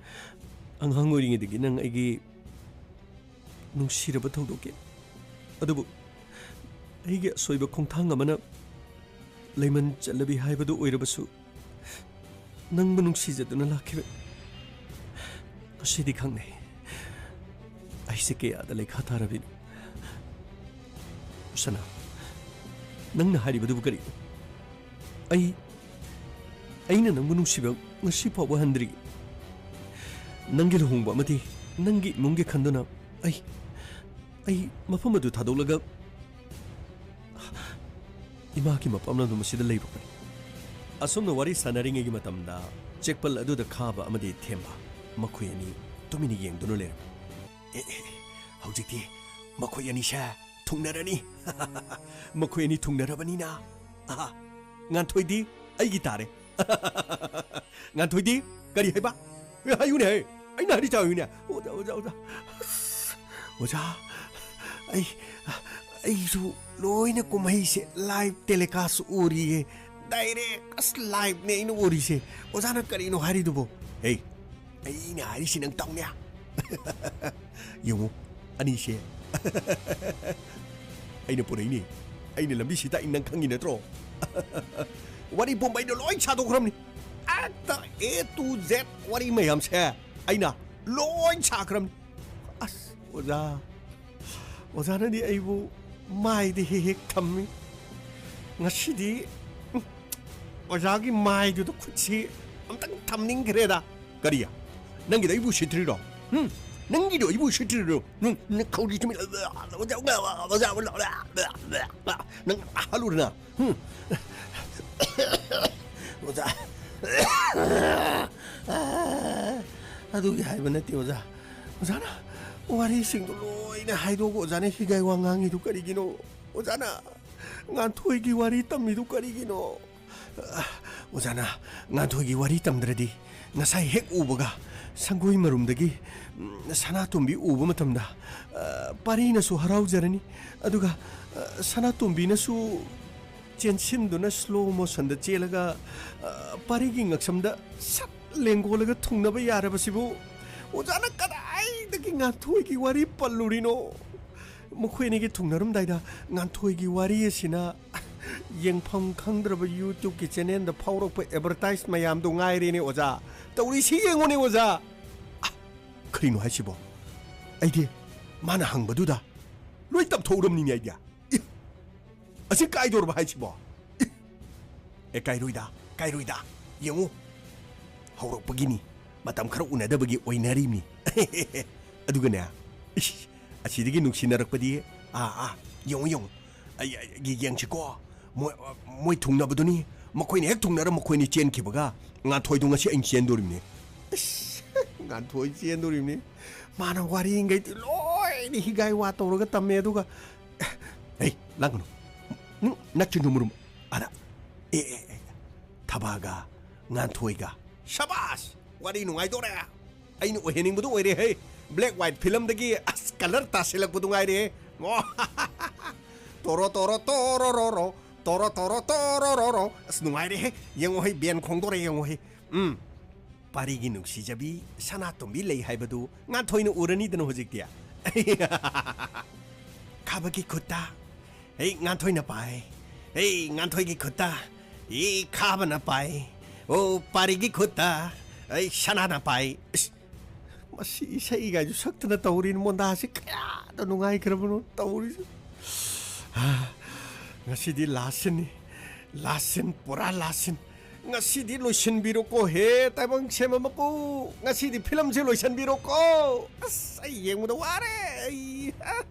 ꯑꯉꯥꯡ ꯑꯣꯏꯔꯤꯉꯩꯗꯒꯤ ꯅꯪ ꯑꯩꯒꯤ ꯅꯨꯡꯁꯤꯔꯕ ꯊꯧꯗꯣꯛꯀꯤ꯫ ꯑꯗꯨꯕꯨ ꯑꯩꯒꯤ ꯑꯁꯣꯏꯕ ꯈꯣꯡꯊꯥꯡ ꯑꯃꯅ ꯂꯩꯃꯟ ꯆꯠꯂꯕꯤ ꯍꯥꯏꯕꯗꯨ ꯑꯣꯏꯔꯕꯁꯨ, ꯅꯪꯕꯨ ꯅꯨꯡꯁꯤꯖꯗꯨꯅ ꯂꯥꯛꯈꯤꯕ꯫ ꯉꯁꯤꯗꯤ ꯈꯪꯅꯩ ꯑꯩꯁꯦ ꯀꯌꯥꯗ ꯂꯩꯈꯥ ꯇꯥꯔꯕꯤꯅꯣ꯫ ꯁꯅꯥ, ꯅꯪꯅ ꯍꯥꯏꯔꯤꯕꯗꯨꯕꯨ ꯀꯔꯤꯅꯣ? ꯑꯩ, ꯑꯩꯅ ꯅꯪꯕꯨ ꯅꯨꯡꯁꯤꯕ ꯉꯁꯤ ꯐꯥꯎꯕ ꯍꯟꯗ꯭ꯔꯤ꯫ ꯅꯪꯒꯤ ꯂꯨꯍꯣꯡꯕ ꯑꯃꯗꯤ ꯅꯪꯒꯤ ꯏꯃꯨꯡꯒꯤ ꯈꯟꯗꯨꯅ ꯑꯩ, ꯑꯩ ꯃꯐꯝ ꯑꯗꯨ ꯊꯥꯗꯣꯛꯂꯒ ꯏꯃꯥꯒꯤ ꯃꯄꯥꯝ ꯂꯝꯗꯝ ꯑꯁꯤꯗ ꯂꯩꯔꯨꯕꯅꯤ꯫ ꯑꯁꯨꯝꯅ ꯋꯥꯔꯤ ꯁꯥꯟꯅꯔꯤꯉꯩꯒꯤ ꯃꯇꯝꯗ ꯆꯦꯛꯄꯜ ꯑꯗꯨꯗ ꯈꯥꯕ ꯑꯃꯗꯤ ꯊꯦꯝꯕ, ꯃꯈꯣꯏ ꯑꯅꯤ ꯇꯨꯃꯤꯟꯅ ꯌꯦꯡꯗꯨꯅ ꯂꯩꯔꯝꯃꯤ꯫ ꯑꯦ, ꯑꯦ, ꯍꯧꯖꯤꯛꯇꯤ ꯃꯈꯣꯏ ꯑꯅꯤꯁꯦ ꯊꯨꯡꯅꯔꯅꯤ꯫ ꯃꯈꯣꯏ ꯑꯅꯤ ꯊꯨꯡꯅꯔꯕꯅꯤꯅ, ꯑꯍꯥ, ꯉꯥꯟꯊꯣꯏꯗꯤ ꯑꯩꯒꯤ ꯇꯥꯔꯦ꯫ ꯉꯥꯟꯊꯣꯏꯗꯤ ꯀꯔꯤ ꯍꯥꯏꯕ? ꯍꯥꯏꯌꯨꯅꯦ꯫ ꯑꯩꯅ ꯍꯥꯏꯔꯤ ꯆꯥꯎꯏꯅꯦ꯫ ꯑꯣꯖꯥ, ꯑꯣꯖꯥ, ꯑꯣꯖꯥ꯫ ꯑꯁ, ꯑꯣꯖꯥ, ꯑꯩ, ꯑꯩꯁꯨ ꯂꯣꯏꯅ ꯀꯨꯝꯍꯩꯁꯦ live telecast ꯎꯔꯤꯌꯦ꯫ Direct, ꯑꯁ, liveꯅꯦ ꯑꯩꯅ ꯎꯔꯤꯁꯦ꯫ ꯑꯣꯖꯥꯅ ꯀꯔꯤꯅꯣ ꯍꯥꯏꯔꯤꯗꯨꯕꯣ? ꯍꯦ, ꯑꯩꯅ ꯍꯥꯏꯔꯤꯁꯤ ꯅꯪ ꯇꯧꯅꯦ꯫ ꯌꯦꯡꯉꯨ, ꯑꯅꯤꯁꯦ꯫ ꯑꯩꯅ ꯄꯨꯔꯛꯏꯅꯤ꯫ ꯑꯩꯅ ꯂꯝꯕꯤ ꯁꯤ ꯇꯥꯛꯏ ꯅꯪ ꯈꯪꯉꯤ ꯅꯠꯇ꯭ꯔꯣ? ꯋꯥꯔꯤ ꯄꯨꯝꯕ ꯑꯩꯅ ꯂꯣꯏ ꯁꯥꯗꯣꯛꯈ꯭ꯔꯕꯅꯤ꯫ ꯍꯦꯛꯇ A to Z ꯋꯥꯔꯤ ꯃꯌꯥꯝꯁꯦ ꯑꯩꯅ ꯂꯣꯏ ꯁꯥꯈ꯭ꯔꯕꯅꯤ꯫ ꯑꯁ, ꯑꯣꯖꯥ, ꯑꯣꯖꯥꯅꯗꯤ ꯑꯩꯕꯨ ꯃꯥꯏꯗ ꯍꯦꯛ ꯍꯦꯛ ꯊꯝꯃꯤ꯫ ꯉꯁꯤꯗꯤ, ꯎꯝ, ꯑꯣꯖꯥꯒꯤ ꯃꯥꯏꯗꯨꯗ ꯈꯨꯠꯁꯤ ꯑꯝꯇꯪ ꯊꯝꯅꯤꯡꯈ꯭ꯔꯦꯗ꯫ ꯀꯔꯤ? ꯅꯪꯒꯤꯗꯣ ꯑꯩꯕꯨ ꯎꯁꯤꯠꯇ꯭ꯔꯤꯔꯣ? ꯎꯝ? ꯅꯪꯒꯤꯗꯣ ꯑꯩꯕꯨ ꯎꯁꯤꯠꯇ꯭ꯔꯤꯔꯣ? ꯎꯝ, ꯅꯈꯧꯔꯤ ꯇꯨꯃꯤꯟ-, ꯅꯪ ꯍꯜꯂꯨꯔꯅ? ꯎꯝ? ꯑꯣꯖꯥ, ꯑꯗꯨꯒꯤ ꯍꯥꯏꯕ ꯅꯠꯇꯦ, ꯑꯣꯖꯥ꯫ ꯑꯣꯖꯥꯅ ꯋꯥꯔꯤꯁꯤꯡꯗꯣ ꯂꯣꯏꯅ ꯍꯥꯏꯗꯣꯛꯑꯒ ꯑꯣꯖꯥꯅ ꯍꯤꯒꯥꯏ ꯋꯥ ꯉꯥꯡꯉꯤꯗꯨ ꯀꯔꯤꯒꯤꯅꯣ? ꯑꯣꯖꯥꯅ ꯉꯥꯟꯊꯣꯏꯒꯤ ꯋꯥꯔꯤ ꯇꯝꯃꯤꯗꯨ ꯀꯔꯤꯒꯤꯅꯣ? ꯑ, ꯑꯣꯖꯥꯅ ꯉꯥꯟꯊꯣꯏꯒꯤ ꯋꯥꯔꯤ ꯇꯝꯗ꯭ꯔꯗꯤ ꯉꯁꯥꯏ ꯍꯦꯛ ꯎꯕꯒ ꯁꯪꯒꯣꯏ ꯃꯔꯨꯝꯗꯒꯤ, ꯎꯝ, ꯁꯅꯥꯇꯣꯝꯕꯤ ꯎꯕ ꯃꯇꯝꯗ, ꯑ, ꯄꯥꯔꯤꯅꯁꯨ ꯍꯔꯥꯎꯖꯔꯅꯤ, ꯑꯗꯨꯒ, ꯑ, ꯁꯅꯥꯇꯣꯝꯕꯤꯅꯁꯨ ꯆꯦꯟꯁꯤꯟꯗꯨꯅ slow motionꯗ ꯆꯦꯜꯂꯒ, ꯑ, ꯄꯥꯔꯤꯒꯤ ꯉꯛꯁꯝꯗ ꯁꯠ ꯂꯦꯡꯒꯣꯜꯂꯒ ꯊꯨꯡꯅꯕ ꯌꯥꯔꯕꯁꯤꯕꯨ ꯑꯣꯖꯥꯅ ꯀꯗꯥꯏꯗꯒꯤ ꯉꯥꯟꯊꯣꯏꯒꯤ ꯋꯥꯔꯤ ꯄꯜꯂꯨꯔꯤꯅꯣ? ꯃꯈꯣꯏ ꯑꯅꯤꯒꯤ ꯊꯨꯡꯅꯔꯝꯗꯥꯏꯗ ꯉꯥꯟꯊꯣꯏꯒꯤ ꯋꯥꯔꯤ ꯑꯁꯤꯅ ꯌꯦꯡꯐꯝ ꯈꯪꯗ꯭ꯔꯕ YouTubeꯀꯤ channelꯗ ꯐꯥꯎꯔꯛꯄ advertise ꯃꯌꯥꯝꯗꯣ ꯉꯥꯏꯔꯦꯅꯦ ꯑꯣꯖꯥ꯫ ꯇꯧꯔꯤꯁꯤ ꯌꯦꯡꯉꯨꯅꯦ ꯑꯣꯖꯥ꯫ ꯑ, ꯀꯔꯤꯅꯣ ꯍꯥꯏꯁꯤꯕꯣ? ꯑꯩꯗꯤ ꯃꯥꯅ ꯍꯪꯕꯗꯨꯗ ꯂꯣꯏ ꯇꯝꯊꯣꯛꯎꯔꯝꯅꯤꯅꯦ ꯑꯩꯗꯤ꯫ ꯏ! ꯑꯁꯤ ꯀꯥꯏꯗꯧꯔꯕ ꯍꯥꯏꯁꯤꯕꯣ? ꯏ! ꯑꯦ, ꯀꯥꯏꯔꯣꯏꯗ, ꯀꯥꯏꯔꯣꯏꯗ꯫ ꯌꯦꯡꯉꯨ, ꯍꯧꯔꯛꯄꯒꯤꯅꯤ, ꯃꯇꯝ ꯈꯔ ꯎꯅꯗꯕꯒꯤ ꯑꯣꯏꯅꯔꯤꯕꯅꯤ꯫ ꯑꯗꯨꯒꯅꯦ, ꯏꯁ, ꯑꯁꯤꯗꯒꯤ ꯅꯨꯡꯁꯤꯅꯔꯛꯄꯗꯤ, ꯑꯥ, ꯑꯥ, ꯌꯦꯡꯉꯨ, ꯌꯦꯡꯉꯨ꯫ ꯑꯩ, ꯑꯩ, ꯑꯩ, ꯌꯦꯡꯁꯤꯀꯣ꯫ ꯃꯣꯏ, ꯃꯣꯏ ꯊꯨꯡꯅꯕꯗꯨꯅꯤ, ꯃꯈꯣꯏꯅ ꯍꯦꯛ ꯊꯨꯡꯅꯔ ꯃꯈꯣꯏꯅꯤ ꯆꯦꯟꯈꯤꯕꯒ, ꯉꯥꯟꯊꯣꯏꯗꯣ ꯉꯁꯤ ꯑꯩꯅ ꯆꯦꯟꯗꯣꯔꯤꯕꯅꯤ꯫ ꯏꯁ, ꯉꯥꯟꯊꯣꯏ ꯆꯦꯟꯗꯣꯔꯤꯕꯅꯤ꯫ ꯃꯥꯅ ꯋꯥꯔꯤꯈꯩꯗꯤ ꯂꯣꯏꯅ ꯍꯤꯒꯥꯏ ꯋꯥ ꯇꯧꯔꯒ ꯇꯝꯃꯦ, ꯑꯗꯨꯒ, ꯍꯩ, ꯂꯥꯡꯒꯅꯨ꯫ ꯅꯪ ꯅꯆꯤꯟꯗꯨ ꯃꯔꯨꯝ ꯑꯗ꯫ ꯑꯦ, ꯑꯦ, ꯑꯦ, ꯊꯕꯥꯒ ꯉꯥꯟꯊꯣꯏꯒ꯫ ꯁꯕꯥꯁ! ꯋꯥꯔꯤ ꯅꯨꯡꯉꯥꯏꯗꯣꯔꯦ꯫ ꯑꯩꯅ ꯑꯣꯏꯍꯟꯅꯤꯡꯕꯗꯨ ꯑꯣꯏꯔꯦ ꯍꯦ꯫ Black white ꯐꯤꯂꯝꯗꯒꯤ ꯑꯁ ꯀꯂꯔ ꯇꯥꯁꯤꯜꯂꯛꯄꯗꯨ ꯉꯥꯏꯔꯦ꯫ ꯇꯣꯔꯣ ꯇꯣꯔꯣ ꯇꯣꯔꯣ ꯔꯣ ꯔꯣ, ꯇꯣꯔꯣ ꯇꯣꯔꯣ ꯇꯣꯔꯣ ꯔꯣ ꯔꯣ꯫ ꯑꯁ ꯅꯨꯡꯉꯥꯏꯔꯦ ꯍꯦ꯫ ꯌꯦꯡꯉꯣ ꯍꯦ, ꯕꯦꯟ ꯈꯣꯡꯗꯣꯔꯦ ꯌꯦꯡꯉꯣ ꯍꯦ꯫ ꯎꯝ꯫ ꯄꯥꯔꯤꯒꯤ ꯅꯨꯡꯁꯤꯖꯕꯤ ꯁꯅꯥꯇꯣꯝꯕꯤ ꯂꯩ ꯍꯥꯏꯕꯗꯨ ꯉꯥꯟꯊꯣꯏꯅ ꯎꯔꯅꯤꯗꯅ ꯍꯧꯖꯤꯛꯇꯤ꯫ ꯈꯥꯕꯒꯤ ꯈꯨꯠꯇ, ꯑꯩ ꯉꯥꯟꯊꯣꯏꯅ ꯄꯥꯏ꯫ ꯑꯩ ꯉꯥꯟꯊꯣꯏꯒꯤ ꯈꯨꯠꯇ, ꯑꯩ ꯈꯥꯕꯅ ꯄꯥꯏ꯫ ꯑꯣ, ꯄꯥꯔꯤꯒꯤ ꯈꯨꯠꯇ, ꯑꯩ ꯁꯅꯥꯅ ꯄꯥꯏ꯫ ꯏꯁ, ꯃꯁꯤ ꯏꯁꯩꯒꯥꯏꯁꯨ ꯁꯛꯇꯅ ꯇꯧꯔꯤ ꯃꯣꯟꯗꯥꯁꯤ ꯀꯌꯥꯗ ꯅꯨꯡꯉꯥꯏꯈ꯭ꯔꯕꯅꯣ ꯇꯧꯔꯤꯁꯦ꯫ ꯍꯥ, ꯉꯁꯤꯗꯤ ꯂꯥꯁ ꯁꯤꯟꯅꯤ꯫ ꯂꯥꯁ ꯁꯤꯟ, ꯄꯨꯔꯥ ꯂꯥꯁ ꯁꯤꯟ꯫ ꯉꯁꯤꯗꯤ ꯂꯣꯏꯁꯤꯟꯕꯤꯔꯣꯀꯣ ꯍꯦ ꯇꯥꯏꯕꯪ ꯁꯦꯝꯕ ꯃꯄꯨ꯫ ꯉꯁꯤꯗꯤ ꯐꯤꯂꯝꯁꯦ ꯂꯣꯏꯁꯤꯟꯕꯤꯔꯣꯀꯣ꯫ ꯑꯁ, ꯑꯩ ꯌꯦꯡꯕꯗ ꯋꯥꯔꯦ꯫ ꯑꯩ ꯑꯥ,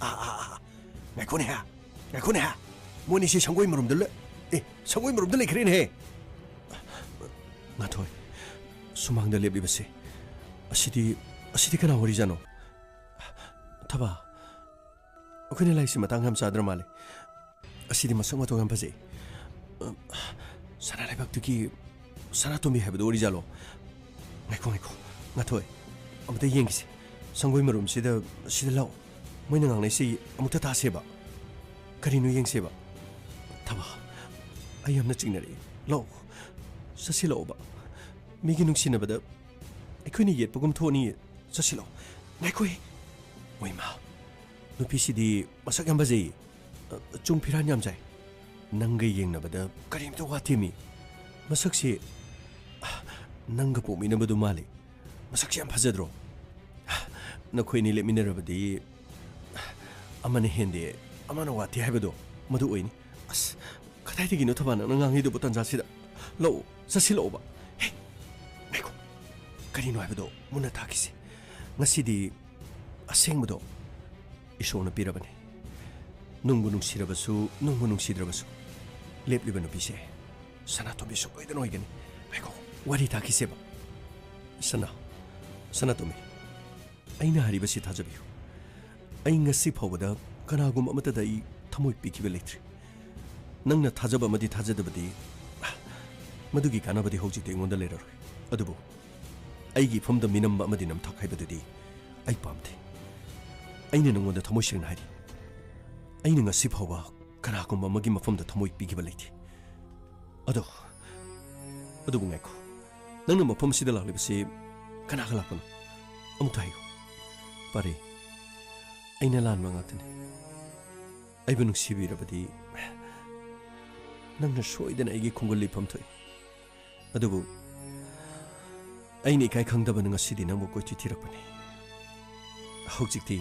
ꯑꯥ, ꯑꯥ꯫ ꯉꯥꯏꯈꯣꯅꯦ ꯍꯦ꯫ ꯉꯥꯏꯈꯣꯅꯦ ꯍꯦ꯫ ꯃꯣꯏꯅꯤꯁꯤ ꯁꯪꯒꯣꯏ ꯃꯔꯨꯝꯗ ꯂꯩ-, ꯑꯦ, ꯁꯪꯒꯣꯏ ꯃꯔꯨꯝꯗ ꯂꯩꯈ꯭ꯔꯦꯅꯦꯍꯦ꯫ ꯉꯥꯟꯊꯣꯏ, ꯁꯨꯃꯥꯡꯗ ꯂꯦꯞꯂꯤꯕꯁꯦ꯫ ꯑꯁꯤꯗꯤ, ꯑꯁꯤꯗꯤ ꯀꯅꯥ ꯑꯣꯏꯔꯤꯖꯥꯠꯅꯣ? ꯊꯕꯥ, ꯑꯩꯈꯣꯏꯅ ꯂꯥꯛꯏꯁꯤ ꯃꯇꯥꯡ ꯌꯥꯝ ꯆꯥꯗ꯭ꯔ ꯃꯥꯜꯂꯦ꯫ ꯑꯁꯤꯗꯤ ꯃꯁꯛ ꯃꯇꯧ ꯌꯥꯝ ꯐꯖꯩ꯫ ꯑ, ꯁꯅꯥ ꯂꯩꯕꯥꯛꯇꯨꯒꯤ ꯁꯅꯥꯇꯣꯝꯕꯤ ꯍꯥꯏꯕꯗꯨ ꯑꯣꯏꯔꯤꯖꯥꯠꯂꯣ? ꯉꯥꯏꯈꯣ, ꯉꯥꯏꯈꯣ, ꯉꯥꯟꯊꯣꯏ, ꯑꯃꯨꯛꯇ ꯌꯦꯡꯈꯤꯁꯦ꯫ ꯁꯪꯒꯣꯏ ꯃꯔꯨꯝꯁꯤꯗ, ꯁꯤꯗ ꯂꯥꯛꯑꯣ꯫ ꯃꯣꯏꯅ ꯉꯥꯡꯅꯩꯁꯤ ꯑꯃꯨꯛꯇ ꯇꯥꯁꯦꯕ꯫ ꯀꯔꯤꯅꯣ ꯌꯦꯡꯁꯦꯕ꯫ ꯊꯕꯥ, ꯑꯩ ꯌꯥꯝꯅ ꯆꯤꯡꯅꯔꯛꯏ꯫ ꯂꯥꯛꯑꯣ, ꯆꯠꯁꯤ ꯂꯥꯛꯑꯣꯕ꯫ ꯃꯤꯒꯤ ꯅꯨꯡꯁꯤꯅꯕꯗ ꯑꯩꯈꯣꯏꯅ ꯌꯦꯠꯄꯒꯨꯝ ꯊꯣꯛꯑꯅꯤꯌꯦ꯫ ꯆꯠꯁꯤ ꯂꯥꯛꯑꯣ꯫ ꯉꯥꯏꯈꯣꯍꯦ꯫ ꯃꯣꯏꯃꯥ, ꯅꯨꯄꯤꯁꯤꯗꯤ ꯃꯁꯛ ꯌꯥꯝ ꯐꯖꯩꯌꯦ꯫ ꯑ, ꯆꯨꯡ ꯐꯤꯔꯥꯟ ꯌꯥꯝ ꯆꯥꯏ꯫ ꯅꯪꯒ ꯌꯦꯡꯅꯕꯗ ꯀꯔꯤꯝꯇ ꯋꯥꯠꯇꯦꯃꯤ꯫ ꯃꯁꯛꯁꯦ, ꯑ, ꯅꯪꯒ ꯄꯣꯛꯃꯤꯟꯅꯕꯗꯨ ꯃꯥꯜꯂꯤ꯫ ꯃꯁꯛꯁꯦ ꯌꯥꯝ ꯐꯖꯗ꯭ꯔꯣ? ꯑ, ꯅꯈꯣꯏ ꯑꯅꯤ ꯂꯦꯞꯃꯤꯟꯅꯔꯕꯗꯤ, ꯑ, ꯑꯃꯅ ꯍꯦꯟꯗꯦ, ꯑꯃꯅ ꯋꯥꯠꯇꯦ ꯍꯥꯏꯕꯗꯣ ꯃꯗꯨ ꯑꯣꯏꯅꯤ꯫ ꯑꯁ, ꯀꯗꯥꯏꯗꯒꯤꯅꯣ ꯊꯕꯥ ꯅꯪꯅ ꯉꯥꯡꯉꯤꯗꯨꯕꯨ ꯇꯟꯖꯥꯁꯤꯗ? ꯂꯥꯛꯑꯣ, ꯆꯠꯁꯤ ꯂꯥꯛꯑꯣꯕ꯫ ꯍꯦ, ꯉꯥꯏꯈꯣ꯫ ꯀꯔꯤꯅꯣ ꯍꯥꯏꯕꯗꯣ ꯃꯨꯟꯅ ꯇꯥꯈꯤꯁꯦ꯫ ꯉꯁꯤꯗꯤ ꯑꯁꯦꯡꯕꯗꯣ ꯏꯁꯣꯔꯅ ꯄꯤꯔꯕꯅꯤ꯫ ꯅꯨꯡꯕꯨ ꯅꯨꯡꯁꯤꯔꯕꯁꯨ, ꯅꯨꯡꯕꯨ ꯅꯨꯡꯁꯤꯗ꯭ꯔꯕꯁꯨ, ꯂꯦꯞꯂꯤꯕ ꯅꯨꯄꯤꯁꯦ ꯁꯅꯥꯇꯣꯝꯕꯤ ꯁꯣꯏꯗꯅ ꯑꯣꯏꯒꯅꯤ꯫ ꯉꯥꯏꯈꯣ, ꯋꯥꯔꯤ ꯇꯥꯈꯤꯁꯦꯕ꯫ ꯁꯅꯥ, ꯁꯅꯥꯇꯣꯝꯕꯤ, ꯑꯩꯅ ꯍꯥꯏꯔꯤꯕꯁꯤ ꯊꯥꯖꯕꯤꯌꯨ꯫ ꯑꯩ ꯉꯁꯤ ꯐꯥꯎꯕꯗ ꯀꯅꯥꯒꯨꯝꯕ ꯑꯃꯠꯇꯗ ꯑꯩ ꯊꯃꯣꯏ ꯄꯤꯈꯤꯕ ꯂꯩꯇ꯭ꯔꯤ꯫ ꯅꯪꯅ ꯊꯥꯖꯕ ꯑꯃꯗꯤ ꯊꯥꯖꯗꯕꯗꯤ, ꯃꯗꯨꯒꯤ ꯀꯥꯟꯅꯕꯗꯤ ꯍꯧꯖꯤꯛꯇꯤ ꯑꯩꯉꯣꯟꯗ ꯂꯩꯔꯔꯣꯏ꯫ ꯑꯗꯨꯕꯨ ꯑꯩꯒꯤ ꯏꯐꯝꯗ ꯃꯤꯅꯝꯕ ꯑꯃꯗꯤ ꯅꯝꯊꯥꯛ ꯍꯥꯏꯕꯗꯨꯗꯤ ꯑꯩ ꯄꯥꯝꯗꯦ꯫ ꯑꯩꯅ ꯅꯉꯣꯟꯗ ꯊꯃꯣꯏ ꯁꯦꯡꯅ ꯍꯥꯏꯔꯤ, ꯑꯩꯅ ꯉꯁꯤ ꯐꯥꯎꯕ ꯀꯅꯥꯒꯨꯝꯕ ꯑꯃꯒꯤ ꯃꯐꯝꯗ ꯊꯃꯣꯏ ꯄꯤꯈꯤꯕ ꯂꯩꯇꯦ꯫ ꯑꯗꯣ, ꯑꯗꯨꯕꯨ ꯉꯥꯏꯈꯣ, ꯅꯪꯅ ꯃꯐꯝ ꯑꯁꯤꯗ ꯂꯥꯛꯂꯤꯕꯁꯤ ꯀꯅꯥꯒ ꯂꯥꯛꯄꯅꯣ? ꯑꯃꯨꯛꯇ ꯍꯥꯏꯌꯨ꯫ ꯄꯥꯔꯤ, ꯑꯩꯅ ꯂꯥꯟꯕ ꯉꯥꯛꯇꯅꯤ꯫ ꯑꯩꯕꯨ ꯅꯨꯡꯁꯤꯕꯤꯔꯕꯗꯤ ꯅꯪꯅ ꯁꯣꯏꯗꯅ ꯑꯩꯒꯤ ꯈꯣꯡꯒꯨꯜ ꯂꯤꯐꯝ ꯊꯣꯛꯏ꯫ ꯑꯗꯨꯕꯨ ꯑꯩꯅ ꯏꯀꯥꯏ ꯈꯪꯗꯕꯅ ꯉꯁꯤꯗꯤ ꯅꯪꯕꯨ ꯀꯣꯏꯊꯤ ꯊꯤꯔꯛꯄꯅꯤ꯫ ꯍꯧꯖꯤꯛꯇꯤ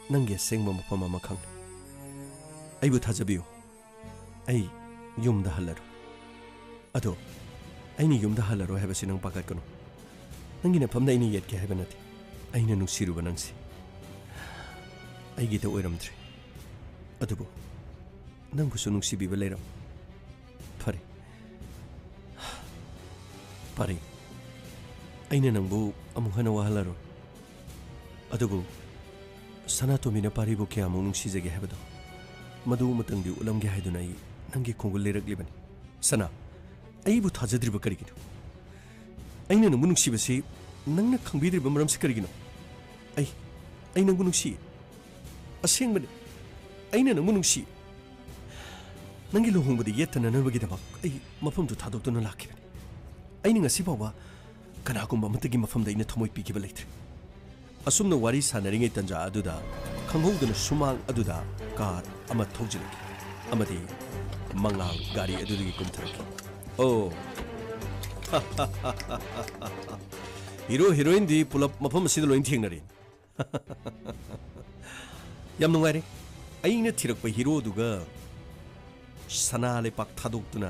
ꯅꯪꯒꯤ ꯑꯁꯦꯡꯕ ꯃꯐꯝ ꯑꯃ ꯈꯪꯂꯦ꯫ ꯑꯩꯕꯨ ꯊꯥꯖꯕꯤꯌꯨ, ꯑꯩ ꯌꯨꯝꯗ ꯍꯜꯂꯔꯣꯏ꯫ ꯑꯗꯣ, ꯑꯩꯅ ꯌꯨꯝꯗ ꯍꯜꯂꯔꯣꯏ ꯍꯥꯏꯕꯁꯤ ꯅꯪ ꯄꯥꯈꯠꯀꯅꯨ꯫ ꯅꯪꯒꯤ ꯅꯐꯝꯗ ꯑꯩꯅ ꯌꯦꯠꯀꯦ ꯍꯥꯏꯕ ꯅꯠꯇꯦ꯫ ꯑꯩꯅ ꯅꯨꯡꯁꯤꯔꯨꯕ ꯅꯪꯁꯤ ꯑꯩꯒꯤꯗ ꯑꯣꯏꯔꯝꯗ꯭ꯔꯦ꯫ ꯑꯗꯨꯕꯨ ꯅꯪꯕꯨꯁꯨ ꯅꯨꯡꯁꯤꯕꯤꯕ ꯂꯩꯔꯝ꯫ ꯐꯔꯦ꯫ ꯄꯥꯔꯤ, ꯑꯩꯅ ꯅꯪꯕꯨ ꯑꯃꯨꯛ ꯍꯟꯅ ꯋꯥꯍꯜꯂꯔꯣꯏ꯫ ꯑꯗꯨꯕꯨ ꯁꯅꯥꯇꯣꯝꯕꯤꯅ ꯄꯥꯔꯤꯕꯨ ꯀꯌꯥꯃꯨꯛ ꯅꯨꯡꯁꯤꯖꯒꯦ ꯍꯥꯏꯕꯗꯣ, ꯃꯗꯨ ꯑꯃꯇꯪꯗꯤ ꯎꯠꯂꯝꯒꯦ ꯍꯥꯏꯗꯨꯅ ꯑꯩ ꯅꯪꯒꯤ ꯈꯣꯡꯒꯨꯜ ꯂꯩꯔꯛꯂꯤꯕꯅꯤ꯫ ꯁꯅꯥ, ꯑꯩꯕꯨ ꯊꯥꯖꯗ꯭ꯔꯤꯕ ꯀꯔꯤꯒꯤꯅꯣ? ꯑꯩꯅ ꯅꯪꯕꯨ ꯅꯨꯡꯁꯤꯕꯁꯤ ꯅꯪꯅ ꯈꯪꯕꯤꯗ꯭ꯔꯤꯕ ꯃꯔꯝꯁꯤ ꯀꯔꯤꯒꯤꯅꯣ? ꯑꯩ, ꯑꯩ ꯅꯪꯕꯨ ꯅꯨꯡꯁꯤ꯫ ꯑꯁꯦꯡꯕꯅꯤ, ꯑꯩꯅ ꯅꯪꯕꯨ ꯅꯨꯡꯁꯤ꯫ ꯅꯪꯒꯤ ꯂꯨꯍꯣꯡꯕꯗ ꯌꯦꯠꯇꯅꯅꯕꯒꯤꯗꯃꯛ ꯑꯩ ꯃꯐꯝꯗꯨ ꯊꯥꯗꯣꯛꯇꯨꯅ ꯂꯥꯛꯈꯤꯕꯅꯤ꯫ ꯑꯩꯅ ꯉꯁꯤ ꯐꯥꯎꯕ ꯀꯅꯥꯒꯨꯝꯕ ꯑꯃꯠꯇꯒꯤ ꯃꯐꯝꯗ ꯑꯩꯅ ꯊꯃꯣꯏ ꯄꯤꯈꯤꯕ ꯂꯩꯇ꯭ꯔꯦ꯫ ꯑꯁꯨꯝꯅ ꯋꯥꯔꯤ ꯁꯥꯟꯅꯔꯤꯉꯩ ꯇꯟꯖꯥ ꯑꯗꯨꯗ ꯈꯪꯍꯧꯗꯅ ꯁꯨꯃꯥꯡ ꯑꯗꯨꯗ ꯀꯥꯔ ꯑꯃ ꯊꯧꯖꯤꯜꯂꯛꯈꯤ ꯑꯃꯗꯤ ꯃꯉꯥꯜ ꯒꯥꯔꯤ ꯑꯗꯨꯗꯒꯤ ꯀꯨꯝꯊꯔꯛꯈꯤ꯫ ꯑꯣ, ꯍꯤꯔꯣ ꯍꯤꯔꯣꯏꯟꯗꯤ ꯄꯨꯂꯞ ꯃꯐꯝ ꯑꯁꯤꯗ ꯂꯣꯏ ꯊꯦꯡꯅꯔꯦ꯫ ꯌꯥꯝ ꯅꯨꯡꯉꯥꯏꯔꯦ꯫ ꯑꯩꯅ ꯊꯤꯔꯛꯄ ꯍꯤꯔꯣꯗꯨꯒ ꯁꯅꯥ ꯂꯩꯄꯥꯛ ꯊꯥꯗꯣꯛꯇꯨꯅ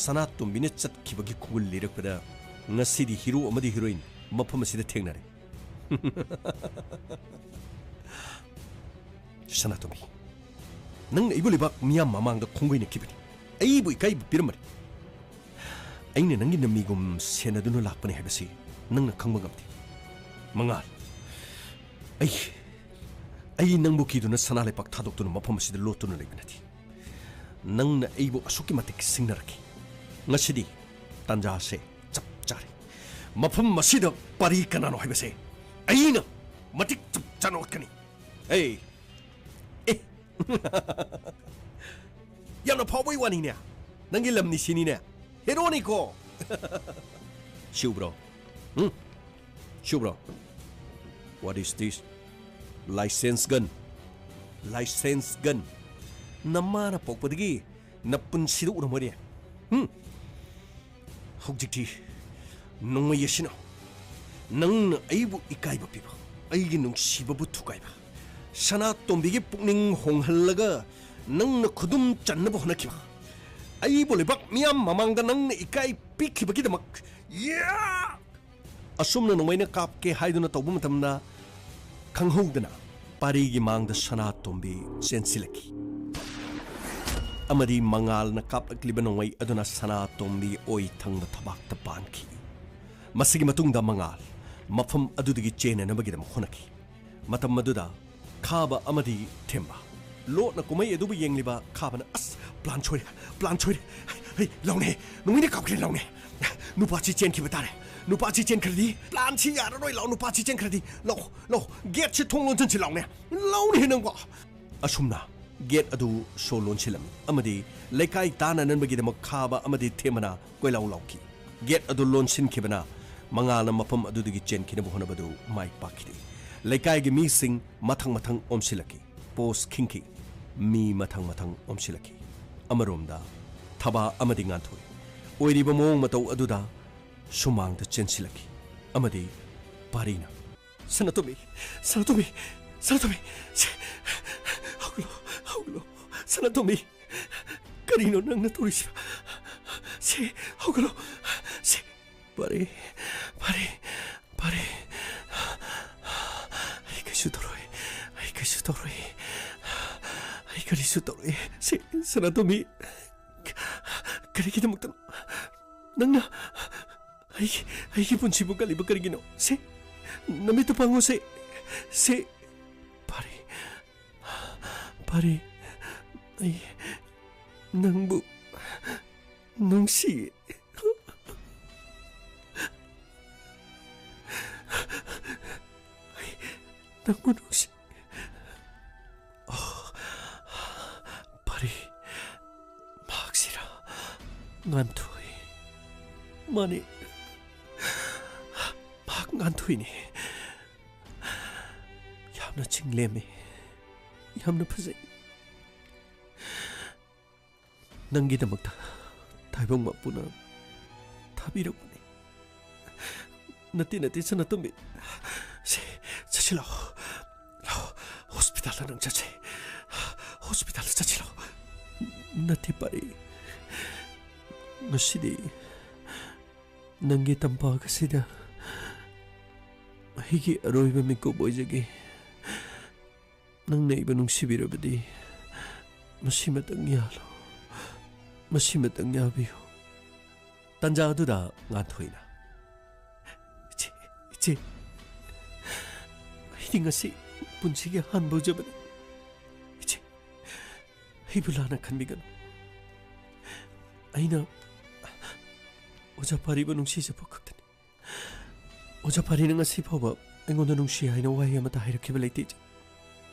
ꯁꯅꯥꯇꯣꯝꯕꯤꯅ ꯆꯠꯈꯤꯕꯒꯤ ꯈꯣꯡꯒꯨꯜ ꯂꯤꯔꯛꯄꯗ ꯉꯁꯤꯗꯤ ꯍꯤꯔꯣ ꯑꯃꯗꯤ ꯍꯤꯔꯣꯏꯟ ꯃꯐꯝ ꯑꯁꯤꯗ ꯊꯦꯡꯅꯔꯦ꯫ ꯁꯅꯥꯇꯣꯝꯕꯤ, ꯅꯪꯅ ꯑꯩꯕꯨ ꯂꯩꯕꯥꯛ ꯃꯤꯌꯥꯝ ꯃꯃꯥꯡꯗ ꯈꯣꯡꯒꯣꯏꯅꯈꯤꯕꯅꯤ꯫ ꯑꯩꯕꯨ ꯏꯀꯥꯏꯕ ꯄꯤꯔꯝꯕꯅꯤ꯫ ꯑꯩꯅ ꯅꯪꯒꯤ ꯅꯃꯤꯒꯨꯝ ꯁꯦꯟꯅꯗꯨꯅ ꯂꯥꯛꯄꯅꯤ ꯍꯥꯏꯕꯁꯤ ꯅꯪꯅ ꯈꯪꯕ ꯉꯝꯗꯦ꯫ ꯃꯉꯥꯜ, ꯑꯩ, ꯑꯩ ꯅꯪꯕꯨ ꯀꯤꯗꯨꯅ ꯁꯅꯥ ꯂꯩꯄꯥꯛ ꯊꯥꯗꯣꯛꯇꯨꯅ ꯃꯐꯝ ꯑꯁꯤꯗ ꯂꯣꯠꯇꯨꯅ ꯂꯩꯕ ꯅꯠꯇꯦ꯫ ꯅꯪꯅ ꯑꯩꯕꯨ ꯑꯁꯨꯛꯀꯤ ꯃꯇꯤꯛ ꯁꯤꯡꯅꯔꯛꯈꯤ꯫ ꯉꯁꯤꯗꯤ ꯇꯥꯟꯖꯥꯁꯦ ꯆꯞ ꯆꯥꯔꯦ꯫ ꯃꯐꯝ ꯑꯁꯤꯗ ꯄꯥꯔꯤ ꯀꯅꯥꯅꯣ ꯍꯥꯏꯕꯁꯦ ꯑꯩꯅ ꯃꯇꯤꯛ ꯆꯞ ꯆꯥꯅ ꯎꯠꯀꯅꯤ꯫ ꯑꯦ, ꯑꯦ꯫ ꯌꯥꯝꯅ ꯐꯥꯎꯕꯩ ꯋꯥꯅꯤꯅꯦ꯫ ꯅꯪꯒꯤ ꯂꯝꯅꯤ ꯁꯤꯅꯤꯅꯦ꯫ ꯍꯦꯔꯣꯅꯤꯀꯣ꯫ ꯁꯤꯎꯕ꯭ꯔꯣ? ꯎꯝ? ꯁꯤꯎꯕ꯭ꯔꯣ? What is this? License gun. License gun. ꯅꯃꯥꯅ ꯄꯣꯛꯄꯗꯒꯤ ꯅꯄꯨꯟꯁꯤꯗ ꯎꯔꯝꯃꯣꯏꯅꯦ꯫ ꯎꯝ? ꯍꯧꯖꯤꯛꯇꯤ ꯅꯣꯡꯃꯩ ꯑꯁꯤꯅ ꯅꯪꯅ ꯑꯩꯕꯨ ꯏꯀꯥꯏꯕ ꯄꯤꯕ, ꯑꯩꯒꯤ ꯅꯨꯡꯁꯤꯕꯕꯨ ꯊꯨꯒꯥꯏꯕ, ꯁꯅꯥꯇꯣꯝꯕꯤꯒꯤ ꯄꯨꯛꯅꯤꯡ ꯍꯣꯡꯍꯜꯂꯒ ꯅꯪꯅ ꯈꯨꯗꯨꯝ ꯆꯟꯅꯕ ꯍꯣꯠꯅꯈꯤꯕ, ꯑꯩꯕꯨ ꯂꯩꯕꯥꯛ ꯃꯤꯌꯥꯝ ꯃꯃꯥꯡꯗ ꯅꯪꯅ ꯏꯀꯥꯏ ꯄꯤꯈꯤꯕꯒꯤꯗꯃꯛ, ꯌꯥ! ꯑꯁꯨꯝꯅ ꯅꯣꯡꯃꯩꯅ ꯀꯥꯞꯀꯦ ꯍꯥꯏꯗꯨꯅ ꯇꯧꯕ ꯃꯇꯝꯗ, ꯈꯪꯍꯧꯗꯅ ꯄꯥꯔꯤꯒꯤ ꯃꯥꯡꯗ ꯁꯅꯥꯇꯣꯝꯕꯤ ꯆꯦꯟꯁꯤꯜꯂꯛꯈꯤ꯫ ꯑꯃꯗꯤ ꯃꯉꯥꯜꯅ ꯀꯥꯞꯂꯛꯂꯤꯕ ꯅꯣꯡꯃꯩ ꯑꯗꯨꯅ ꯁꯅꯥꯇꯣꯝꯕꯤ ꯑꯣꯏ ꯊꯪꯕ ꯊꯕꯥꯛꯇ ꯄꯥꯟꯈꯤ꯫ ꯃꯁꯤꯒꯤ ꯃꯇꯨꯡꯗ ꯃꯉꯥꯜ ꯃꯐꯝ ꯑꯗꯨꯗꯒꯤ ꯆꯦꯟꯅꯅꯕꯒꯤꯗꯃꯛ ꯍꯣꯠꯅꯈꯤ꯫ ꯃꯇꯝ ꯑꯗꯨꯗ ꯈꯥꯕ ꯑꯃꯗꯤ ꯊꯦꯝꯕ꯫ ꯂꯣꯠꯅ ꯀꯨꯝꯍꯩ ꯑꯗꯨꯕꯨ ꯌꯦꯡꯂꯤꯕ ꯈꯥꯕꯅ, "ꯑꯁ, plan ꯁꯣꯏꯔꯦ, plan ꯁꯣꯏꯔꯦ꯫ ꯍꯩ, ꯍꯩ, ꯂꯥꯎꯅꯦ, ꯅꯣꯡꯃꯩꯅ ꯀꯥꯞꯈ꯭ꯔꯦ, ꯂꯥꯎꯅꯦ꯫ ꯅꯨꯄꯥꯁꯤ ꯆꯦꯟꯈꯤꯕ ꯇꯥꯔꯦ꯫ ꯅꯨꯄꯥꯁꯤ ꯆꯦꯟꯈ꯭ꯔꯗꯤ planꯁꯤ ꯌꯥꯔꯔꯣꯏ, ꯂꯥꯎ, ꯅꯨꯄꯥꯁꯤ ꯆꯦꯟꯈ꯭ꯔꯗꯤ꯫ ꯂꯥꯎ, ꯂꯥꯎ, gateꯁꯤ ꯊꯣꯡ ꯂꯣꯟꯁꯤꯟꯁꯤ, ꯂꯥꯎꯅꯦ꯫ ꯂꯥꯎꯅꯦ ꯅꯪꯕꯣ꯫" ꯑꯁꯨꯝꯅ gate ꯑꯗꯨ ꯁꯣ ꯂꯣꯟꯁꯤꯜꯂꯝꯃꯤ ꯑꯃꯗꯤ ꯂꯩꯀꯥꯏ ꯇꯥꯟꯅꯅꯕꯒꯤꯗꯃꯛ ꯈꯥꯕ ꯑꯃꯗꯤ ꯊꯦꯝꯕꯅ ꯀꯣꯏꯂꯥꯎ ꯂꯥꯎꯈꯤ꯫ Gate ꯑꯗꯨ ꯂꯣꯟꯁꯤꯟꯈꯤꯕꯅ ꯃꯉꯥꯜꯅ ꯃꯐꯝ ꯑꯗꯨꯗꯒꯤ ꯆꯦꯟꯈꯤꯅꯕ ꯍꯣꯠꯅꯕꯗꯨ ꯃꯥꯏ ꯄꯥꯛꯈꯤꯗꯦ꯫ ꯂꯩꯀꯥꯏꯒꯤ ꯃꯤꯁꯤꯡ ꯃꯊꯪ ꯃꯊꯪ ꯑꯣꯝꯁꯤꯜꯂꯛꯈꯤ꯫ Post ꯈꯤꯡꯈꯤ꯫ ꯃꯤ ꯃꯊꯪ ꯃꯊꯪ ꯑꯣꯝꯁꯤꯜꯂꯛꯈꯤ꯫ ꯑꯃꯔꯣꯝꯗ ꯊꯕꯥ ꯑꯃꯗꯤ ꯉꯥꯟꯊꯣꯏ ꯑꯣꯏꯔꯤꯕ ꯃꯑꯣꯡ ꯃꯇꯧ ꯑꯗꯨꯗ ꯁꯨꯃꯥꯡꯗ ꯆꯦꯟꯁꯤꯜꯂꯛꯈꯤ ꯑꯃꯗꯤ ꯄꯥꯔꯤꯅ, "ꯁꯅꯥꯇꯣꯝꯕꯤ, ꯁꯅꯥꯇꯣꯝꯕꯤ, ꯁꯅꯥꯇꯣꯝꯕꯤ, ꯁꯦ, ꯍꯧꯒꯠꯂꯣ, ꯍꯧꯒꯠꯂꯣ, ꯁꯅꯥꯇꯣꯝꯕꯤ, ꯀꯔꯤꯅꯣ ꯅꯪꯅ ꯇꯧꯔꯤꯁꯤꯕꯣ? ꯁꯦ, ꯍꯧꯒꯠꯂꯣ, ꯁꯦ, ꯄꯥꯔꯤ, ꯄꯥꯔꯤ, ꯄꯥꯔꯤ, ꯑꯩ ꯀꯩꯁꯨ ꯇꯧꯔꯣꯏ, ꯑꯩ ꯀꯩꯁꯨ ꯇꯧꯔꯣꯏ, ꯑꯩ ꯀꯔꯤꯁꯨ ꯇꯧꯔꯣꯏ꯫ ꯁꯦ, ꯁꯅꯥꯇꯣꯝꯕꯤ, ꯀꯔꯤꯒꯤꯗꯃꯛꯇꯅꯣ ꯅꯪꯅ ꯑꯩꯒꯤ, ꯑꯩꯒꯤ ꯄꯨꯟꯁꯤꯕꯨ ꯀꯜꯂꯤꯕ ꯀꯔꯤꯒꯤꯅꯣ? ꯁꯦ, ꯅꯃꯤꯠꯇꯨ ꯄꯥꯡꯉꯨ, ꯁꯦ, ꯁꯦ, ꯄꯥꯔꯤ, ꯄꯥꯔꯤ, ꯑꯩ ꯅꯪꯕꯨ ꯅꯨꯡꯁꯤ꯫ ꯅꯪꯕꯨ ꯅꯨꯡꯁꯤ꯫ ꯑꯣ, ꯐꯔꯦ꯫ ꯃꯍꯥꯛꯁꯤꯔꯥ? ꯉꯥꯟꯊꯣꯏ꯫ ꯃꯥꯅꯤ, ꯃꯍꯥꯛ ꯉꯥꯟꯊꯣꯏꯅꯤ꯫ ꯌꯥꯝꯅ ꯆꯤꯡꯂꯦꯝꯃꯤ꯫ ꯌꯥꯝꯅ ꯐꯖꯩ꯫ ꯅꯪꯒꯤꯗꯃꯛꯇ ꯇꯥꯏꯕꯪ ꯃꯄꯨꯅ ꯊꯥꯕꯤꯔꯛꯄꯅꯤ꯫ ꯅꯠꯇꯦ, ꯅꯠꯇꯦ, ꯁꯅꯥꯇꯣꯝꯕꯤ꯫ ꯁꯦ, ꯆꯠꯁꯤ ꯂꯥꯛꯑꯣ꯫ ꯂꯥꯛꯑꯣ, ꯍꯣꯁꯄꯤꯇꯥꯜꯗ ꯅꯪ ꯆꯠꯁꯦ꯫ ꯍꯣꯁꯄꯤꯇꯥꯜꯗ ꯆꯠꯁꯤ ꯂꯥꯛꯑꯣ꯫ ꯅꯠꯇꯦ, ꯄꯥꯔꯤ꯫ ꯉꯁꯤꯗꯤ ꯅꯪꯒꯤ ꯇꯝꯄꯥꯛ ꯑꯁꯤꯗ ꯑꯩꯒꯤ ꯑꯔꯣꯏꯕ ꯃꯤꯀꯨꯞ ꯑꯣꯏꯖꯒꯦ꯫ ꯅꯪꯅ ꯑꯩꯕꯨ ꯅꯨꯡꯁꯤꯕꯤꯔꯕꯗꯤ ꯃꯁꯤꯃꯇꯪ ꯌꯥꯍꯜꯂꯣ꯫ ꯃꯁꯤꯃꯇꯪ ꯌꯥꯕꯤꯌꯨ꯫ ꯇꯟꯖꯥ ꯑꯗꯨꯗ ꯉꯥꯟꯊꯣꯏꯅ, "ꯏꯆꯦ, ꯏꯆꯦ, ꯑꯩꯗꯤ ꯉꯁꯤ ꯄꯨꯟꯁꯤꯒꯤ ꯑꯍꯥꯟꯕ ꯎꯖꯕꯅꯤ꯫ ꯏꯆꯦ, ꯑꯩꯕꯨ ꯂꯥꯟꯅ ꯈꯟꯕꯤꯒꯅꯨ꯫ ꯑꯩꯅ ꯑꯣꯖꯥ ꯄꯥꯔꯤꯕꯨ ꯅꯨꯡꯁꯤꯖꯕ ꯈꯛꯇꯅꯤ꯫ ꯑꯣꯖꯥ ꯄꯥꯔꯤꯅ ꯉꯁꯤ ꯐꯥꯎꯕ ꯑꯩꯉꯣꯟꯗ ꯅꯨꯡꯁꯤ ꯍꯥꯏꯅ ꯋꯥꯍꯩ ꯑꯃꯠꯇ ꯍꯥꯏꯔꯛꯈꯤꯕ ꯂꯩꯇꯦ, ꯏꯆꯦ꯫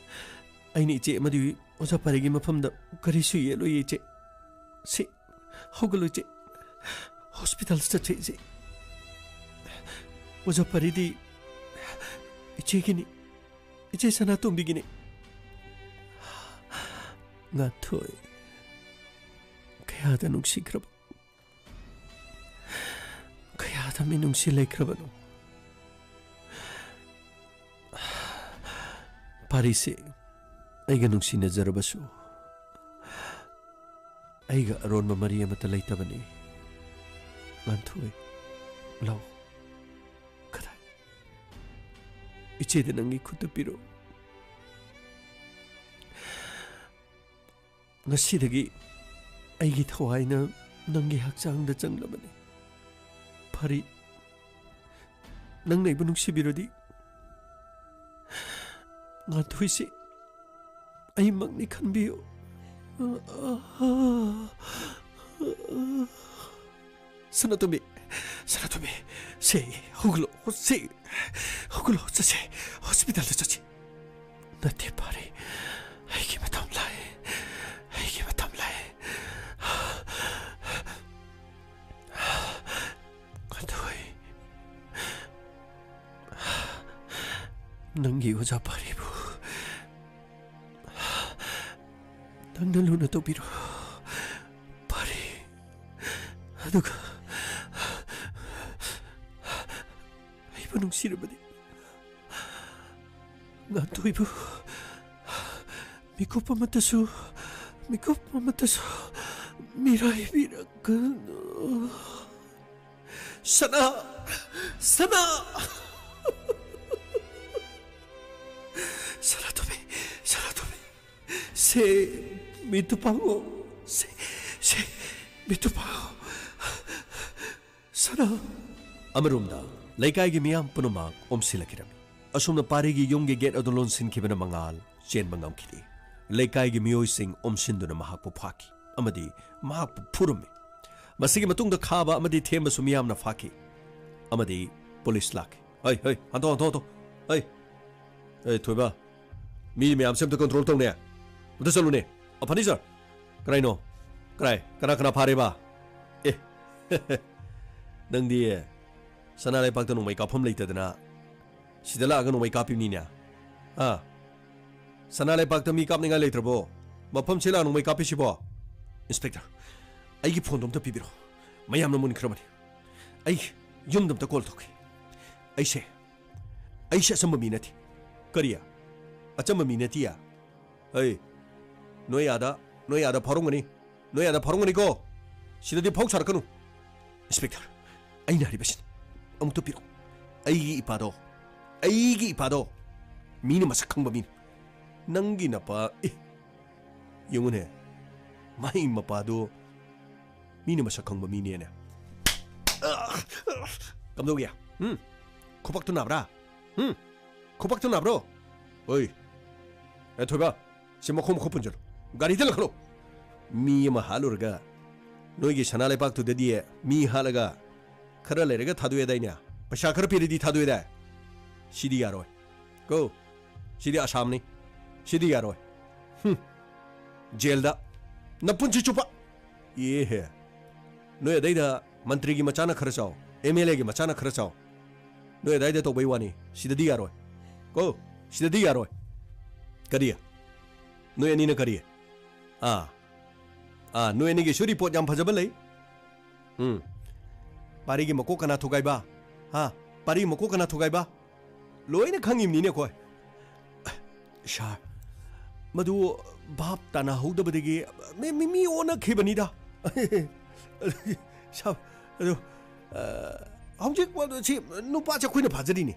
ꯑꯩꯅ ꯏꯆꯦ ꯑꯃꯗꯤ ꯑꯣꯖꯥ ꯄꯥꯔꯤꯒꯤ ꯃꯐꯝꯗ ꯀꯔꯤꯁꯨ ꯌꯦꯠꯂꯣꯏꯌꯦ, ꯏꯆꯦ꯫ ꯁꯤ, ꯍꯧꯒꯠꯂꯣ, ꯏꯆꯦ꯫ ꯍꯣꯁꯄꯤꯇꯥꯜꯗ ꯆꯠꯁꯦ, ꯏꯆꯦ꯫ ꯑꯣꯖꯥ ꯄꯥꯔꯤꯗꯤ ꯏꯆꯦꯒꯤꯅꯤ꯫ ꯏꯆꯦ ꯁꯅꯥꯇꯣꯝꯕꯤꯒꯤꯅꯤ꯫" ꯉꯥꯟꯊꯣꯏ, ꯀꯌꯥꯗ ꯅꯨꯡꯁꯤꯈ꯭ꯔꯕ, ꯀꯌꯥꯗ ꯃꯤꯅꯨꯡꯁꯤ ꯂꯩꯈ꯭ꯔꯕꯅꯣ꯫ ꯄꯥꯔꯤꯁꯦ ꯑꯩꯒ ꯅꯨꯡꯁꯤꯅꯖꯔꯕꯁꯨ, ꯑꯩꯒ ꯑꯔꯣꯟꯕ ꯃꯔꯤ ꯑꯃꯠꯇ ꯂꯩꯇꯕꯅꯤ꯫ ꯉꯥꯟꯊꯣꯏ, ꯂꯥꯛꯎ꯫ ꯀꯗꯥꯏ? ꯏꯆꯦꯗ ꯅꯪꯒꯤ ꯈꯨꯠꯇꯨ ꯄꯤꯔꯛꯎ꯫ ꯉꯁꯤꯗꯒꯤ ꯑꯩꯒꯤ ꯊꯋꯥꯏꯅ ꯅꯪꯒꯤ ꯍꯛꯆꯥꯡꯗ ꯆꯪꯂꯕꯅꯤ꯫ ꯐꯔꯤ, ꯅꯪꯅ ꯑꯩꯕꯨ ꯅꯨꯡꯁꯤꯕꯤꯔꯗꯤ, ꯉꯥꯟꯊꯣꯏꯁꯤ ꯑꯩꯃꯛꯅꯤ ꯈꯟꯕꯤꯌꯨ꯫ ꯁꯅꯥꯇꯣꯝꯕꯤ, ꯁꯅꯥꯇꯣꯝꯕꯤ, ꯁꯦ, ꯍꯧꯒꯠꯂꯣ, ꯁꯦ, ꯍꯧꯒꯠꯂꯣ, ꯆꯠꯁꯦ, ꯍꯣꯁꯄꯤꯇꯥꯜꯗ ꯆꯠꯁꯦ꯫ ꯅꯠꯇꯦ ꯄꯥꯔꯤ, ꯑꯩꯒꯤ ꯃꯇꯝ ꯂꯥꯛꯑꯦ, ꯑꯩꯒꯤ ꯃꯇꯝ ꯂꯥꯛꯑꯦ꯫ ꯑꯗꯨ ꯑꯩ ꯅꯪꯒꯤ ꯑꯣꯖꯥ ꯄꯥꯔꯤꯕꯨ ꯅꯪꯅ ꯂꯨꯅ ꯇꯧꯕꯤꯔꯣ ꯄꯥꯔꯤ꯫ ꯑꯗꯨꯒ ꯑꯩꯕꯨ ꯅꯨꯡꯁꯤꯔꯕꯗꯤ ꯉꯥꯟꯊꯣꯏꯕꯨ ꯃꯤꯀꯨꯞ ꯑꯃꯠꯇꯁꯨ, ꯃꯤꯀꯨꯞ ꯑꯃꯠꯇꯁꯨ ꯃꯤꯔꯥꯏꯕꯤꯔꯛꯀꯅꯨ꯫ ꯁꯅꯥ! ꯁꯅꯥ! ꯁꯅꯥꯇꯣꯝꯕꯤ! ꯁꯅꯥꯇꯣꯝꯕꯤ! ꯁꯦ, ꯃꯤꯠꯇꯨ ꯄꯥꯡꯉꯣ꯫ ꯁꯦ, ꯁꯦ, ꯃꯤꯠꯇꯨ ꯄꯥꯡꯉꯣ꯫ ꯁꯅꯥ! ꯑꯃꯔꯣꯝꯗ ꯂꯩꯀꯥꯏꯒꯤ ꯃꯤꯌꯥꯝ ꯄꯨꯝꯅꯃꯛ ꯑꯣꯝꯁꯤꯜꯂꯛꯈꯤꯔꯝꯃꯤ꯫ ꯑꯁꯨꯝꯅ ꯄꯥꯔꯤꯒꯤ ꯌꯨꯝꯒꯤ ꯒꯦꯠ ꯑꯗꯨ ꯂꯣꯟꯁꯤꯟꯈꯤꯕꯅ ꯃꯉꯥꯜ ꯆꯦꯟꯕ ꯉꯝꯈꯤꯗꯦ꯫ ꯂꯩꯀꯥꯏꯒꯤ ꯃꯤꯑꯣꯏꯁꯤꯡ ꯑꯣꯝꯁꯤꯟꯗꯨꯅ ꯃꯍꯥꯛꯄꯨ ꯐꯥꯈꯤ ꯑꯃꯗꯤ ꯃꯍꯥꯛꯄꯨ ꯐꯨꯔꯝꯃꯤ꯫ ꯃꯁꯤꯒꯤ ꯃꯇꯨꯡꯗ ꯈꯥꯕ ꯑꯃꯗꯤ ꯊꯦꯝꯕꯁꯨ ꯃꯤꯌꯥꯝꯅ ꯐꯥꯈꯤ ꯑꯃꯗꯤ ꯄꯨꯂꯤꯁ ꯂꯥꯛꯈꯤ꯫ "ꯍꯩ, ꯍꯩ, ꯍꯟꯗꯣꯛ, ꯍꯟꯗꯣꯛ, ꯍꯟꯗꯣꯛ꯫ ꯍꯩ, ꯑꯦ, ꯊꯣꯏꯕ, ꯃꯤ ꯃꯌꯥꯝꯁꯦ ꯑꯝꯇ ꯀꯟꯇ꯭ꯔꯣꯜ ꯇꯧꯅꯦ꯫ ꯑꯝꯇ ꯆꯠꯂꯨꯅꯦ꯫ ꯑ, ꯐꯔꯅꯤꯆꯔ, ꯀꯗꯥꯏꯅꯣ? ꯀꯗꯥꯏ? ꯀꯅꯥ, ꯀꯅꯥ ꯐꯥꯔꯦꯕ? ꯑꯦ, ꯅꯪꯗꯤ ꯁꯅꯥ ꯂꯩꯄꯥꯛꯇ ꯅꯣꯡꯃꯩ ꯀꯥꯞꯐꯝ ꯂꯩꯇꯗꯅ ꯁꯤꯗ ꯂꯥꯛꯑꯒ ꯅꯣꯡꯃꯩ ꯀꯥꯞꯄꯤꯕꯅꯤꯅꯦ꯫ ꯑꯥ, ꯁꯅꯥ ꯂꯩꯄꯥꯛꯇ ꯃꯤ ꯀꯥꯞꯅꯤꯡꯉꯥꯏ ꯂꯩꯇ꯭ꯔꯕꯣ? ꯃꯐꯝꯁꯤ ꯂꯥꯛꯑ ꯅꯣꯡꯃꯩ ꯀꯥꯞꯄꯤꯁꯤꯕꯣ?" "ꯏꯟꯁꯄꯦꯛꯇꯔ, ꯑꯩꯒꯤ ꯐꯣꯟꯗꯣ ꯑꯝꯇ ꯄꯤꯕꯤꯔꯣ꯫ ꯃꯌꯥꯝꯅ ꯃꯨꯟꯈ꯭ꯔꯕꯅꯤ꯫ ꯑꯩ ꯌꯨꯝꯗ ꯑꯝꯇ ꯀꯣꯜ ꯇꯧꯒꯦ꯫ ꯑꯩꯁꯦ, ꯑꯩꯁꯦ ꯑꯆꯝꯕ ꯃꯤ ꯅꯠꯇꯦ꯫" "ꯀꯔꯤ? ꯑꯆꯝꯕ ꯃꯤ ꯅꯠꯇꯤꯌꯦ?" "ꯑꯩ, ꯅꯣꯏ ꯑꯥꯗ, ꯅꯣꯏ ꯑꯥꯗ ꯐꯥꯎꯔꯝꯒꯅꯤ꯫ ꯅꯣꯏ ꯑꯥꯗ ꯐꯥꯎꯔꯝꯒꯅꯤꯀꯣ꯫ ꯁꯤꯗꯗꯤ ꯐꯥꯎ ꯁꯥꯔꯛꯀꯅꯨ꯫" "ꯏꯟꯁꯄꯦꯛꯇꯔ, ꯑꯩꯅ ꯍꯥꯏꯔꯤꯕꯁꯤꯅꯤ꯫ ꯑꯃꯨꯛꯇ ꯄꯤꯔꯛꯎ꯫ ꯑꯩꯒꯤ ꯏꯄꯥꯗꯣ, ꯑꯩꯒꯤ ꯏꯄꯥꯗꯣ ꯃꯤꯅ ꯃꯁꯛ ꯈꯪꯕ ꯃꯤꯅꯤ꯫" "ꯅꯪꯒꯤ ꯅꯄꯥ, ꯑꯦ, ꯌꯦꯡꯉꯨꯅꯦ, ꯃꯥꯏ ꯃꯄꯥꯗꯣ ꯃꯤꯅ ꯃꯁꯛ ꯈꯪꯕ ꯃꯤꯅꯦꯅꯦ꯫" "ꯀꯝꯗꯧꯒꯦ? ꯎꯝ? ꯈꯨꯄꯥꯛꯇꯨ ꯅꯥꯕ꯭ꯔꯥ? ꯎꯝ? ꯈꯨꯄꯥꯛꯇꯨ ꯅꯥꯕ꯭ꯔꯣ? ꯑꯣꯏ, ꯑꯦ, ꯊꯣꯏꯕ, ꯁꯤ ꯃꯈꯣꯡ ꯃꯈꯨꯠ ꯄꯨꯟꯁꯤꯜꯂꯨ꯫ ꯒꯥꯔꯤꯗ ꯂꯪꯈꯠꯂꯨ꯫ ꯃꯤ ꯑꯃ ꯍꯥꯠꯂꯨꯔꯒ ꯅꯣꯏꯒꯤ ꯁꯅꯥ ꯂꯩꯄꯥꯛꯇꯨꯗꯗꯤ ꯃꯤ ꯍꯥꯠꯂꯒ ꯈꯔ ꯂꯩꯔꯒ ꯊꯥꯗꯣꯛꯑꯦꯗꯥꯏꯅꯦ? ꯄꯩꯁꯥ ꯈꯔ ꯄꯤꯔꯗꯤ ꯊꯥꯗꯣꯛꯑꯦꯗꯥꯏ? ꯁꯤꯗꯤ ꯌꯥꯔꯣꯏ꯫ ꯀꯣ, ꯁꯤꯗꯤ ꯑꯁꯥꯝꯅꯤ꯫ ꯁꯤꯗꯤ ꯌꯥꯔꯣꯏ꯫ ꯍꯨꯝ꯫ ꯖꯦꯜꯗ꯫ ꯅꯄꯨꯟꯁꯤ ꯆꯨꯞꯄ꯫ ꯑꯦꯍꯦ꯫ ꯅꯣꯏ ꯑꯗꯩꯗ ꯃꯟꯇ꯭ꯔꯤꯒꯤ ꯃꯆꯥꯅ ꯈꯔ ꯆꯥꯎ, ꯑꯦꯝ ꯑꯦꯜ ꯑꯦꯒꯤ ꯃꯆꯥꯅ ꯈꯔ ꯆꯥꯎ꯫ ꯅꯣꯏ ꯑꯗꯥꯏꯗ ꯇꯧꯕꯩ ꯋꯥꯅꯤ꯫ ꯁꯤꯗꯗꯤ ꯌꯥꯔꯣꯏ꯫ ꯀꯣ? ꯁꯤꯗꯗꯤ ꯌꯥꯔꯣꯏ꯫ ꯀꯔꯤ? ꯅꯣꯏ ꯑꯅꯤꯅ ꯀꯔꯤ? ꯑꯥ꯫ ꯑꯥ, ꯅꯣꯏ ꯑꯅꯤꯒꯤꯁꯨ ꯔꯤꯄꯣꯔꯠ ꯌꯥꯝ ꯐꯖꯕ ꯂꯩ꯫ ꯎꯝ꯫ ꯄꯥꯔꯤꯒꯤ ꯃꯀꯣꯛ ꯀꯅꯥ ꯊꯨꯒꯥꯏꯕ? ꯍꯥ? ꯄꯥꯔꯤꯒꯤ ꯃꯀꯣꯛ ꯀꯅꯥ ꯊꯨꯒꯥꯏꯕ? ꯂꯣꯏꯅ ꯈꯪꯉꯤꯕꯅꯤꯅꯦ ꯑꯩꯈꯣꯏ꯫ ꯁꯥꯔ, ꯃꯗꯨ ꯚꯥꯞ ꯇꯥꯅꯍꯧꯗꯕꯗꯒꯤ ꯃꯤ, ꯃꯤ, ꯃꯤ ꯑꯣꯟꯅꯈꯤꯕꯅꯤꯗ꯫ ꯁꯥꯔ, ꯑꯗꯨ, ꯑ, ꯍꯧꯖꯤꯛ ꯁꯤ ꯅꯨꯄꯥꯁꯦ ꯑꯩꯈꯣꯏꯅ ꯐꯥꯖꯔꯤꯅꯤ꯫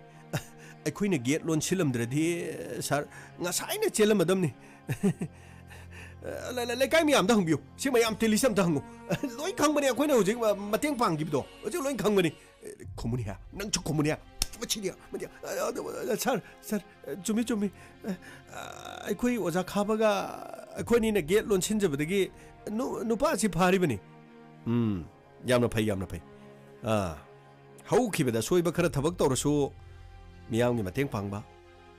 ꯑꯩꯈꯣꯏꯅ ꯒꯦꯠ ꯂꯣꯟꯁꯤꯜꯂꯝꯗ꯭ꯔꯗꯤ, ꯁꯥꯔ, ꯉꯁꯥꯏꯅ ꯆꯦꯜꯂꯝꯃꯗꯝꯅꯤ꯫ ꯂꯩ-, ꯂꯩ-, ꯂꯩꯀꯥꯏ ꯃꯌꯥꯝꯗ ꯍꯪꯕꯤꯌꯨ꯫ ꯁꯤ ꯃꯌꯥꯝ ꯇꯦꯂꯤꯁꯤ ꯑꯝꯇ ꯍꯪꯉꯨ꯫ ꯂꯣꯏ ꯈꯪꯕꯅꯦ ꯑꯩꯈꯣꯏꯅ ꯍꯧꯖꯤꯛ ꯃꯇꯦꯡ ꯄꯥꯡꯈꯤꯕꯗꯣ꯫ ꯍꯧꯖꯤꯛ ꯂꯣꯏ ꯈꯪꯕꯅꯤ꯫ ꯈꯨꯝꯃꯨꯅꯦ ꯍꯥ? ꯅꯪꯁꯨ ꯈꯨꯝꯃꯨꯅꯦ ꯍꯥ? ꯃꯁꯤꯗꯤ, ꯃꯁꯤ, ꯁꯥꯔ, ꯁꯥꯔ, ꯆꯨꯝꯃꯤ, ꯆꯨꯝꯃꯤ꯫ ꯑꯩꯈꯣꯏ ꯑꯣꯖꯥ ꯈꯥꯕꯒ ꯑꯩꯈꯣꯏꯅꯤꯅ ꯒꯦꯠ ꯂꯣꯟꯁꯤꯟꯖꯕꯗꯒꯤ ꯅꯨ-, ꯅꯨꯄꯥ ꯑꯁꯤ ꯐꯥꯔꯤꯕꯅꯤ꯫ ꯎꯝ, ꯌꯥꯝꯅ ꯐꯩ, ꯌꯥꯝꯅ ꯐꯩ꯫ ꯑꯥ, ꯍꯧꯈꯤꯕꯗ ꯑꯁꯣꯏꯕ ꯈꯔ ꯊꯕꯛ ꯇꯧꯔꯁꯨ ꯃꯤꯌꯥꯝꯒꯤ ꯃꯇꯦꯡ ꯄꯥꯡꯕ,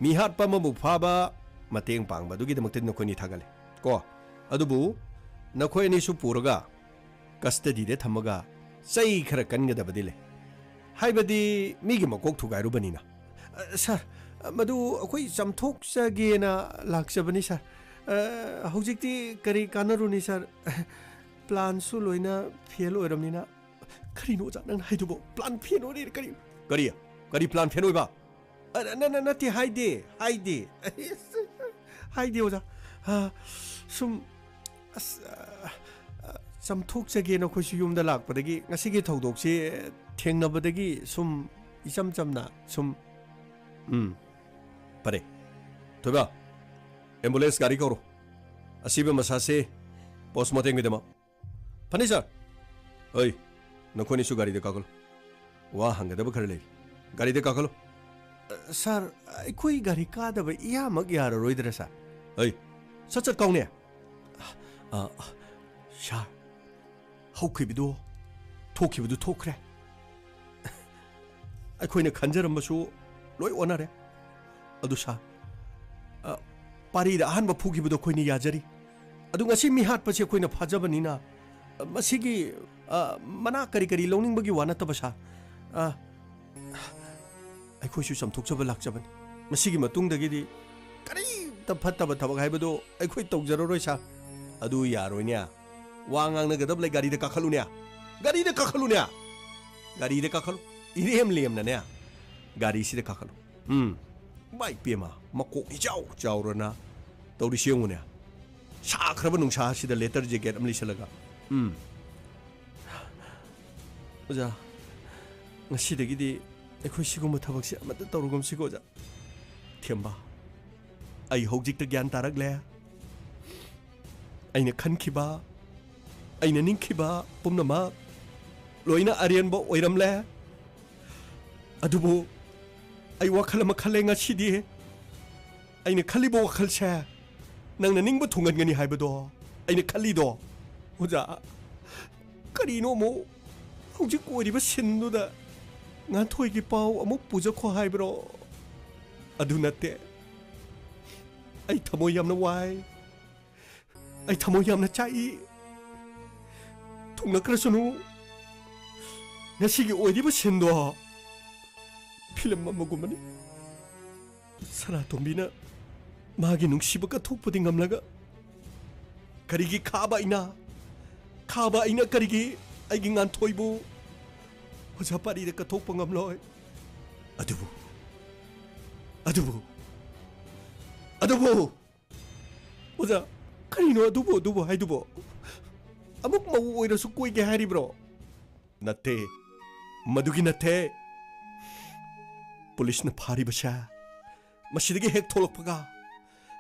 ꯃꯤꯍꯥꯠꯄ ꯑꯃꯕꯨ ꯐꯥꯕ, ꯃꯇꯦꯡ ꯄꯥꯡꯕ, ꯑꯗꯨꯒꯤꯗꯃꯛꯇꯗꯤ ꯅꯈꯣꯏꯅꯤ ꯊꯥꯒꯠꯂꯦ ꯀꯣ꯫ ꯑꯗꯨꯕꯨ ꯅꯈꯣꯏ ꯑꯅꯤꯁꯨ ꯄꯨꯔꯒ ꯀꯁꯇꯗꯤꯗ ꯊꯝꯃꯒ ꯆꯩ ꯈꯔ ꯀꯟꯒꯗꯕꯗꯤ ꯂꯩ꯫ ꯍꯥꯏꯕꯗꯤ ꯃꯤꯒꯤ ꯃꯀꯣꯛ ꯊꯨꯒꯥꯏꯔꯨꯕꯅꯤꯅ꯫ ꯑ, ꯁꯥꯔ, ꯃꯗꯨ ꯑꯩꯈꯣꯏ ꯆꯥꯝꯊꯣꯛꯆꯒꯦꯅ ꯂꯥꯛꯆꯕꯅꯤ, ꯁꯥꯔ꯫ ꯑ, ꯍꯧꯖꯤꯛꯇꯤ ꯀꯔꯤ ꯀꯥꯟꯅꯔꯨꯅꯤ, ꯁꯥꯔ? ꯄ꯭ꯂꯥꯟꯁꯨ ꯂꯣꯏꯅ ꯐꯦꯜ ꯑꯣꯏꯔꯕꯅꯤꯅ꯫ ꯀꯔꯤꯅꯣ ꯑꯣꯖꯥ ꯅꯪꯅ ꯍꯥꯏꯗꯨꯕꯣ? ꯄ꯭ꯂꯥꯟ ꯐꯦꯜ ꯑꯣꯏꯔꯦ ꯀꯔꯤ? ꯀꯔꯤ? ꯀꯔꯤ ꯄ꯭ꯂꯥꯟ ꯐꯦꯜ ꯑꯣꯏꯕ? ꯑ, ꯅ-, ꯅ-, ꯅꯠꯇꯦ, ꯍꯥꯏꯗꯦ, ꯍꯥꯏꯗꯦ꯫ ꯍꯥꯏꯗꯦ, ꯑꯣꯖꯥ꯫ ꯑ, ꯁꯨꯝ, ꯑꯁ, ꯑ, ꯑ, ꯆꯥꯝꯊꯣꯛꯆꯒꯦꯅ ꯑꯩꯈꯣꯏꯁꯨ ꯌꯨꯝꯗ ꯂꯥꯛꯄꯗꯒꯤ ꯉꯁꯤꯒꯤ ꯊꯧꯗꯣꯛꯁꯤ ꯊꯦꯡꯅꯕꯗꯒꯤ ꯁꯨꯝ ꯏꯆꯝ ꯆꯝꯅ ꯁꯨꯝ, ꯎꯝ, ꯐꯔꯦ꯫ ꯊꯣꯏꯕ, ꯑꯦꯝꯕꯨꯂꯦꯟꯁ ꯒꯥꯔꯤ ꯀꯧꯔꯣ꯫ ꯑꯁꯤꯕ ꯃꯁꯥꯁꯦ ꯄꯣꯁꯃꯣꯔꯇꯦꯝꯒꯤꯗꯃꯛ꯫ ꯐꯅꯤ, ꯁꯥꯔ꯫ ꯑꯩ, ꯅꯈꯣꯏꯅꯤꯁꯨ ꯒꯥꯔꯤꯗ ꯀꯥꯈꯠꯂꯨ꯫ ꯋꯥ ꯍꯪꯒꯗꯕ ꯈꯔ ꯂꯩꯔꯤ꯫ ꯒꯥꯔꯤꯗ ꯀꯥꯈꯠꯂꯨ꯫ ꯑ, ꯁꯥꯔ, ꯑꯩꯈꯣꯏ ꯒꯥꯔꯤ ꯀꯥꯗꯕ ꯏꯌꯥꯃꯛ ꯌꯥꯔꯔꯣꯏꯗ꯭ꯔꯥ, ꯁꯥꯔ? ꯑꯩ, ꯁꯠ ꯁꯠ ꯀꯥꯎꯅꯦ꯫ ꯑ, ꯑ, ꯁꯥꯔ, ꯍꯧꯈꯤꯕꯗꯨ, ꯊꯣꯛꯈꯤꯕꯗꯨ ꯊꯣꯛꯈ꯭ꯔꯦ꯫ ꯑꯩꯈꯣꯏꯅ ꯈꯟꯖꯔꯝꯕꯁꯨ ꯂꯣꯏ ꯑꯣꯟꯅꯔꯦ꯫ ꯑꯗꯨ ꯁꯥꯔ, ꯄꯥꯔꯤꯗ ꯑꯍꯥꯟꯕ ꯐꯨꯈꯤꯕꯗꯣ ꯑꯩꯈꯣꯏꯅ ꯌꯥꯖꯔꯤ꯫ ꯑꯗꯨ ꯉꯁꯤ ꯃꯤ ꯍꯥꯠꯄꯁꯦ ꯑꯩꯈꯣꯏꯅ ꯐꯥꯖꯕꯅꯤꯅ, ꯃꯁꯤꯒꯤ, ꯑ, ꯃꯅꯥ ꯀꯔꯤ ꯀꯔꯤ ꯂꯧꯅꯤꯡꯕꯒꯤ ꯋꯥ ꯅꯠꯇꯕ ꯁꯥꯔ꯫ ꯑ, ꯑꯩꯈꯣꯏꯁꯨ ꯆꯥꯝꯊꯣꯛꯆꯕ ꯂꯥꯛꯆꯕꯅꯤ꯫ ꯃꯁꯤꯒꯤ ꯃꯇꯨꯡꯗꯒꯤꯗꯤ ꯀꯔꯤꯝꯇ ꯐꯠꯇꯕ ꯊꯕꯛ ꯍꯥꯏꯕꯗꯣ ꯑꯩꯈꯣꯏ ꯇꯧꯖꯔꯔꯣꯏ ꯁꯥꯔ꯫ ꯑꯗꯨ ꯌꯥꯔꯣꯏꯅꯦ꯫ ꯋꯥ ꯉꯥꯡꯅꯒꯗꯕ ꯂꯩ, ꯒꯥꯔꯤꯗ ꯀꯥꯈꯠꯂꯨꯅꯦ꯫ ꯒꯥꯔꯤꯗ ꯀꯥꯈꯠꯂꯨꯅꯦ꯫ ꯒꯥꯔꯤꯗ ꯀꯥꯈꯠꯂꯨ꯫ ꯏꯔꯦꯝ ꯂꯦꯝꯅꯅꯦ ꯒꯥꯔꯤꯁꯤꯗ ꯀꯥꯈꯠꯂꯨ꯫ ꯎꯝ꯫ ꯏꯃꯥ ꯏꯄꯦꯝꯃ, ꯃꯀꯣꯛ ꯏꯆꯥꯎ ꯆꯥꯎꯔꯅ ꯇꯧꯔꯤꯁꯤ ꯌꯦꯡꯉꯨꯅꯦ꯫ ꯁꯥꯈ꯭ꯔꯕ ꯅꯨꯡꯁꯥꯁꯤꯗ leather jacket ꯑꯃ ꯂꯤꯠꯁꯜꯂꯒ꯫ ꯎꯝ꯫ ꯑꯣꯖꯥ, ꯉꯁꯤꯗꯒꯤꯗꯤ ꯑꯩꯈꯣꯏ ꯁꯤꯒꯨꯝꯕ ꯊꯕꯛꯁꯦ ꯑꯃꯠꯇ ꯇꯧꯔꯒꯨꯝꯁꯤꯀꯣ, ꯑꯣꯖꯥ꯫ ꯊꯦꯝꯕ, ꯑꯩ ꯍꯧꯖꯤꯛꯇ ꯒ꯭ꯌꯥꯟ ꯇꯥꯔꯛꯂꯦ꯫ ꯑꯩꯅ ꯈꯟꯈꯤꯕ, ꯑꯩꯅ ꯅꯤꯡꯈꯤꯕ ꯄꯨꯝꯅꯃꯛ ꯂꯣꯏꯅ ꯑꯔꯦꯝꯕ ꯑꯣꯏꯔꯝꯂꯦ꯫ ꯑꯗꯨꯕꯨ ꯑꯩ ꯋꯥꯈꯜ ꯑꯃ ꯈꯜꯂꯦ ꯉꯁꯤꯗꯤ꯫ ꯑꯩꯅ ꯈꯜꯂꯤꯕ ꯋꯥꯈꯜꯁꯦ ꯅꯪꯅ ꯅꯤꯡꯕ ꯊꯨꯡꯍꯟꯒꯅꯤ ꯍꯥꯏꯕꯗꯣ ꯑꯩꯅ ꯈꯜꯂꯤꯗꯣ꯫ ꯑꯣꯖꯥ, ꯀꯔꯤꯅꯣ ꯑꯃꯨꯛ ꯍꯧꯖꯤꯛ ꯑꯣꯏꯔꯤꯕ ꯁꯤꯟꯗꯨꯗ ꯉꯥꯟꯊꯣꯏꯒꯤ ꯄꯥꯎ ꯑꯃꯨꯛ ꯄꯨꯖꯈꯣ ꯍꯥꯏꯕ꯭ꯔꯣ? ꯑꯗꯨ ꯅꯠꯇꯦ꯫ ꯑꯩ ꯊꯃꯣꯏ ꯌꯥꯝꯅ ꯋꯥꯏ꯫ ꯑꯩ ꯊꯃꯣꯏ ꯌꯥꯝꯅ ꯆꯥꯛꯏ꯫ ꯊꯨꯡꯂꯈ꯭ꯔꯁꯅꯨ꯫ ꯉꯁꯤꯒꯤ ꯑꯣꯏꯔꯤꯕ ꯁꯤꯟꯗꯣ ꯐꯤꯂꯝ ꯑꯃꯒꯨꯝꯕꯅꯤ꯫ ꯁꯅꯥꯇꯣꯝꯕꯤꯅ ꯃꯥꯒꯤ ꯅꯨꯡꯁꯤꯕ ꯀꯠꯊꯣꯛꯄꯗꯤ ꯉꯝꯂꯒ ꯀꯔꯤꯒꯤ ꯈꯥꯕ ꯑꯩꯅ, ꯈꯥꯕ ꯑꯩꯅ ꯀꯔꯤꯒꯤ ꯑꯩꯒꯤ ꯉꯥꯟꯊꯣꯏꯕꯨ ꯑꯣꯖꯥ ꯄꯥꯔꯤꯗ ꯀꯠꯊꯣꯛꯄ ꯉꯝꯂꯣꯏ? ꯑꯗꯨꯕꯨ, ꯑꯗꯨꯕꯨ, ꯑꯗꯨꯕꯨ, ꯑꯣꯖꯥ, ꯀꯔꯤꯅꯣ ꯑꯗꯨꯕꯨ, ꯑꯗꯨꯕꯨ ꯍꯥꯏꯗꯨꯕꯣ? ꯑꯃꯨꯛ ꯃꯧ ꯑꯣꯏꯔꯁꯨ ꯀꯣꯏꯒꯦ ꯍꯥꯏꯔꯤꯕ꯭ꯔꯣ? ꯅꯠꯇꯦ, ꯃꯗꯨꯒꯤ ꯅꯠꯇꯦ꯫ ꯄꯨꯂꯤꯁꯅ ꯐꯥꯔꯤꯕꯁꯦ ꯃꯁꯤꯗꯒꯤ ꯍꯦꯛ ꯊꯣꯛꯂꯛꯄꯒ,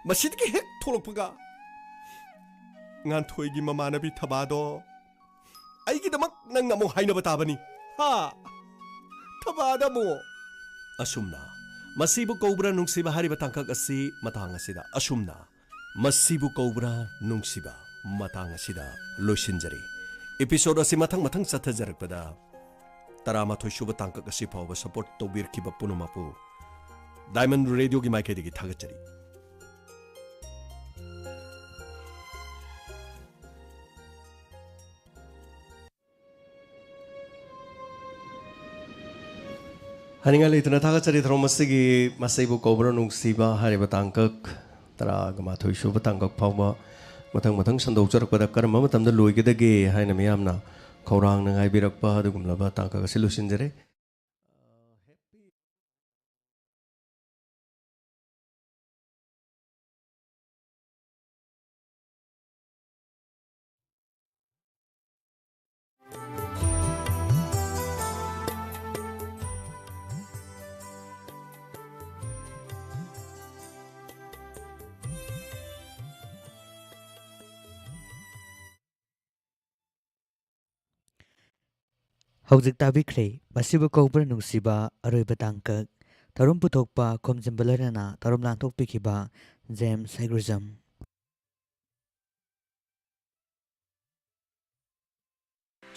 ꯃꯁꯤꯗꯒꯤ ꯍꯦꯛ ꯊꯣꯛꯂꯛꯄꯒ, ꯉꯥꯟꯊꯣꯏꯒꯤ ꯃꯃꯥꯟꯅꯕꯤ ꯊꯕꯥꯗꯣ ꯑꯩꯒꯤꯗꯃꯛ ꯅꯪꯅ ꯑꯃꯨꯛ ꯍꯥꯏꯅꯕ ꯇꯥꯕꯅꯤ꯫ ꯍꯥ? ꯊꯕꯥꯗ ꯑꯃꯨꯛ꯫ ꯑꯁꯨꯝꯅ ꯃꯁꯤꯕꯨ ꯀꯧꯕ꯭ꯔꯥ ꯅꯨꯡꯁꯤꯕ ꯍꯥꯏꯔꯤꯕ ꯇꯥꯡꯀꯛ ꯑꯁꯤ ꯃꯇꯥꯡ ꯑꯁꯤꯗ, ꯑꯁꯨꯝꯅ ꯃꯁꯤꯕꯨ ꯀꯧꯕ꯭ꯔꯥ ꯅꯨꯡꯁꯤꯕ ꯃꯇꯥꯡ ꯑꯁꯤꯗ ꯂꯣꯏꯁꯤꯟꯖꯔꯤ꯫ Episode ꯑꯁꯤ ꯃꯊꯪ ꯃꯊꯪ ꯆꯠꯊꯖꯔꯛꯄꯗ ꯇꯔꯥꯃꯥꯊꯣꯏ ꯁꯨꯕ ꯇꯥꯡꯀꯛ ꯑꯁꯤ ꯐꯥꯎꯕ support ꯇꯧꯕꯤꯔꯛꯈꯤꯕ ꯄꯨꯝꯅꯃꯛꯄꯨ Diamond Radio ꯒꯤ ꯃꯥꯏꯀꯩꯗꯒꯤ ꯊꯥꯒꯠꯆꯔꯤ꯫ ꯍꯥꯏꯅꯤꯡꯉꯥꯏ ꯂꯩꯇꯅ ꯊꯥꯒꯠꯆꯔꯤ ꯊꯧꯔꯝ ꯑꯁꯤꯒꯤ "ꯃꯁꯤꯕꯨ ꯀꯧꯕ꯭ꯔꯥ ꯅꯨꯡꯁꯤꯕ" ꯍꯥꯏꯔꯤꯕ ꯇꯥꯡꯀꯛ ꯇꯔꯥꯒ ꯃꯥꯊꯣꯏ ꯁꯨꯕ ꯇꯥꯡꯀꯛ ꯐꯥꯎꯕ ꯃꯊꯪ ꯃꯊꯪ ꯁꯟꯗꯣꯛꯆꯔꯛꯄꯗ ꯀꯔꯝꯕ ꯃꯇꯝꯗ ꯂꯣꯏꯒꯗꯒꯦ ꯍꯥꯏꯅ ꯃꯤꯌꯥꯝꯅ ꯈꯧꯔꯥꯡꯅ ꯉꯥꯏꯕꯤꯔꯛꯄ ꯑꯗꯨꯒꯨꯝꯂꯕ ꯇꯥꯡꯀꯛ ꯑꯁꯤ ꯂꯣꯏꯁꯤꯟꯖꯔꯦ꯫ ꯍꯧꯖꯤꯛ ꯇꯥꯕꯤꯈ꯭ꯔꯦ "ꯃꯁꯤꯕꯨ ꯀꯧꯕ꯭ꯔꯥ ꯅꯨꯡꯁꯤꯕ" ꯑꯔꯣꯏꯕ ꯇꯥꯡꯀꯛ꯫ ꯊꯧꯔꯝ ꯄꯨꯊꯣꯛꯄ, ꯈꯣꯝꯖꯤꯟꯕ ꯂꯣꯏꯅꯅ ꯊꯧꯔꯝ ꯂꯥꯡꯊꯣꯛꯄꯤꯈꯤꯕ ꯖꯦꯝꯁ ꯍꯩꯒ꯭ꯔꯨꯖꯝ꯫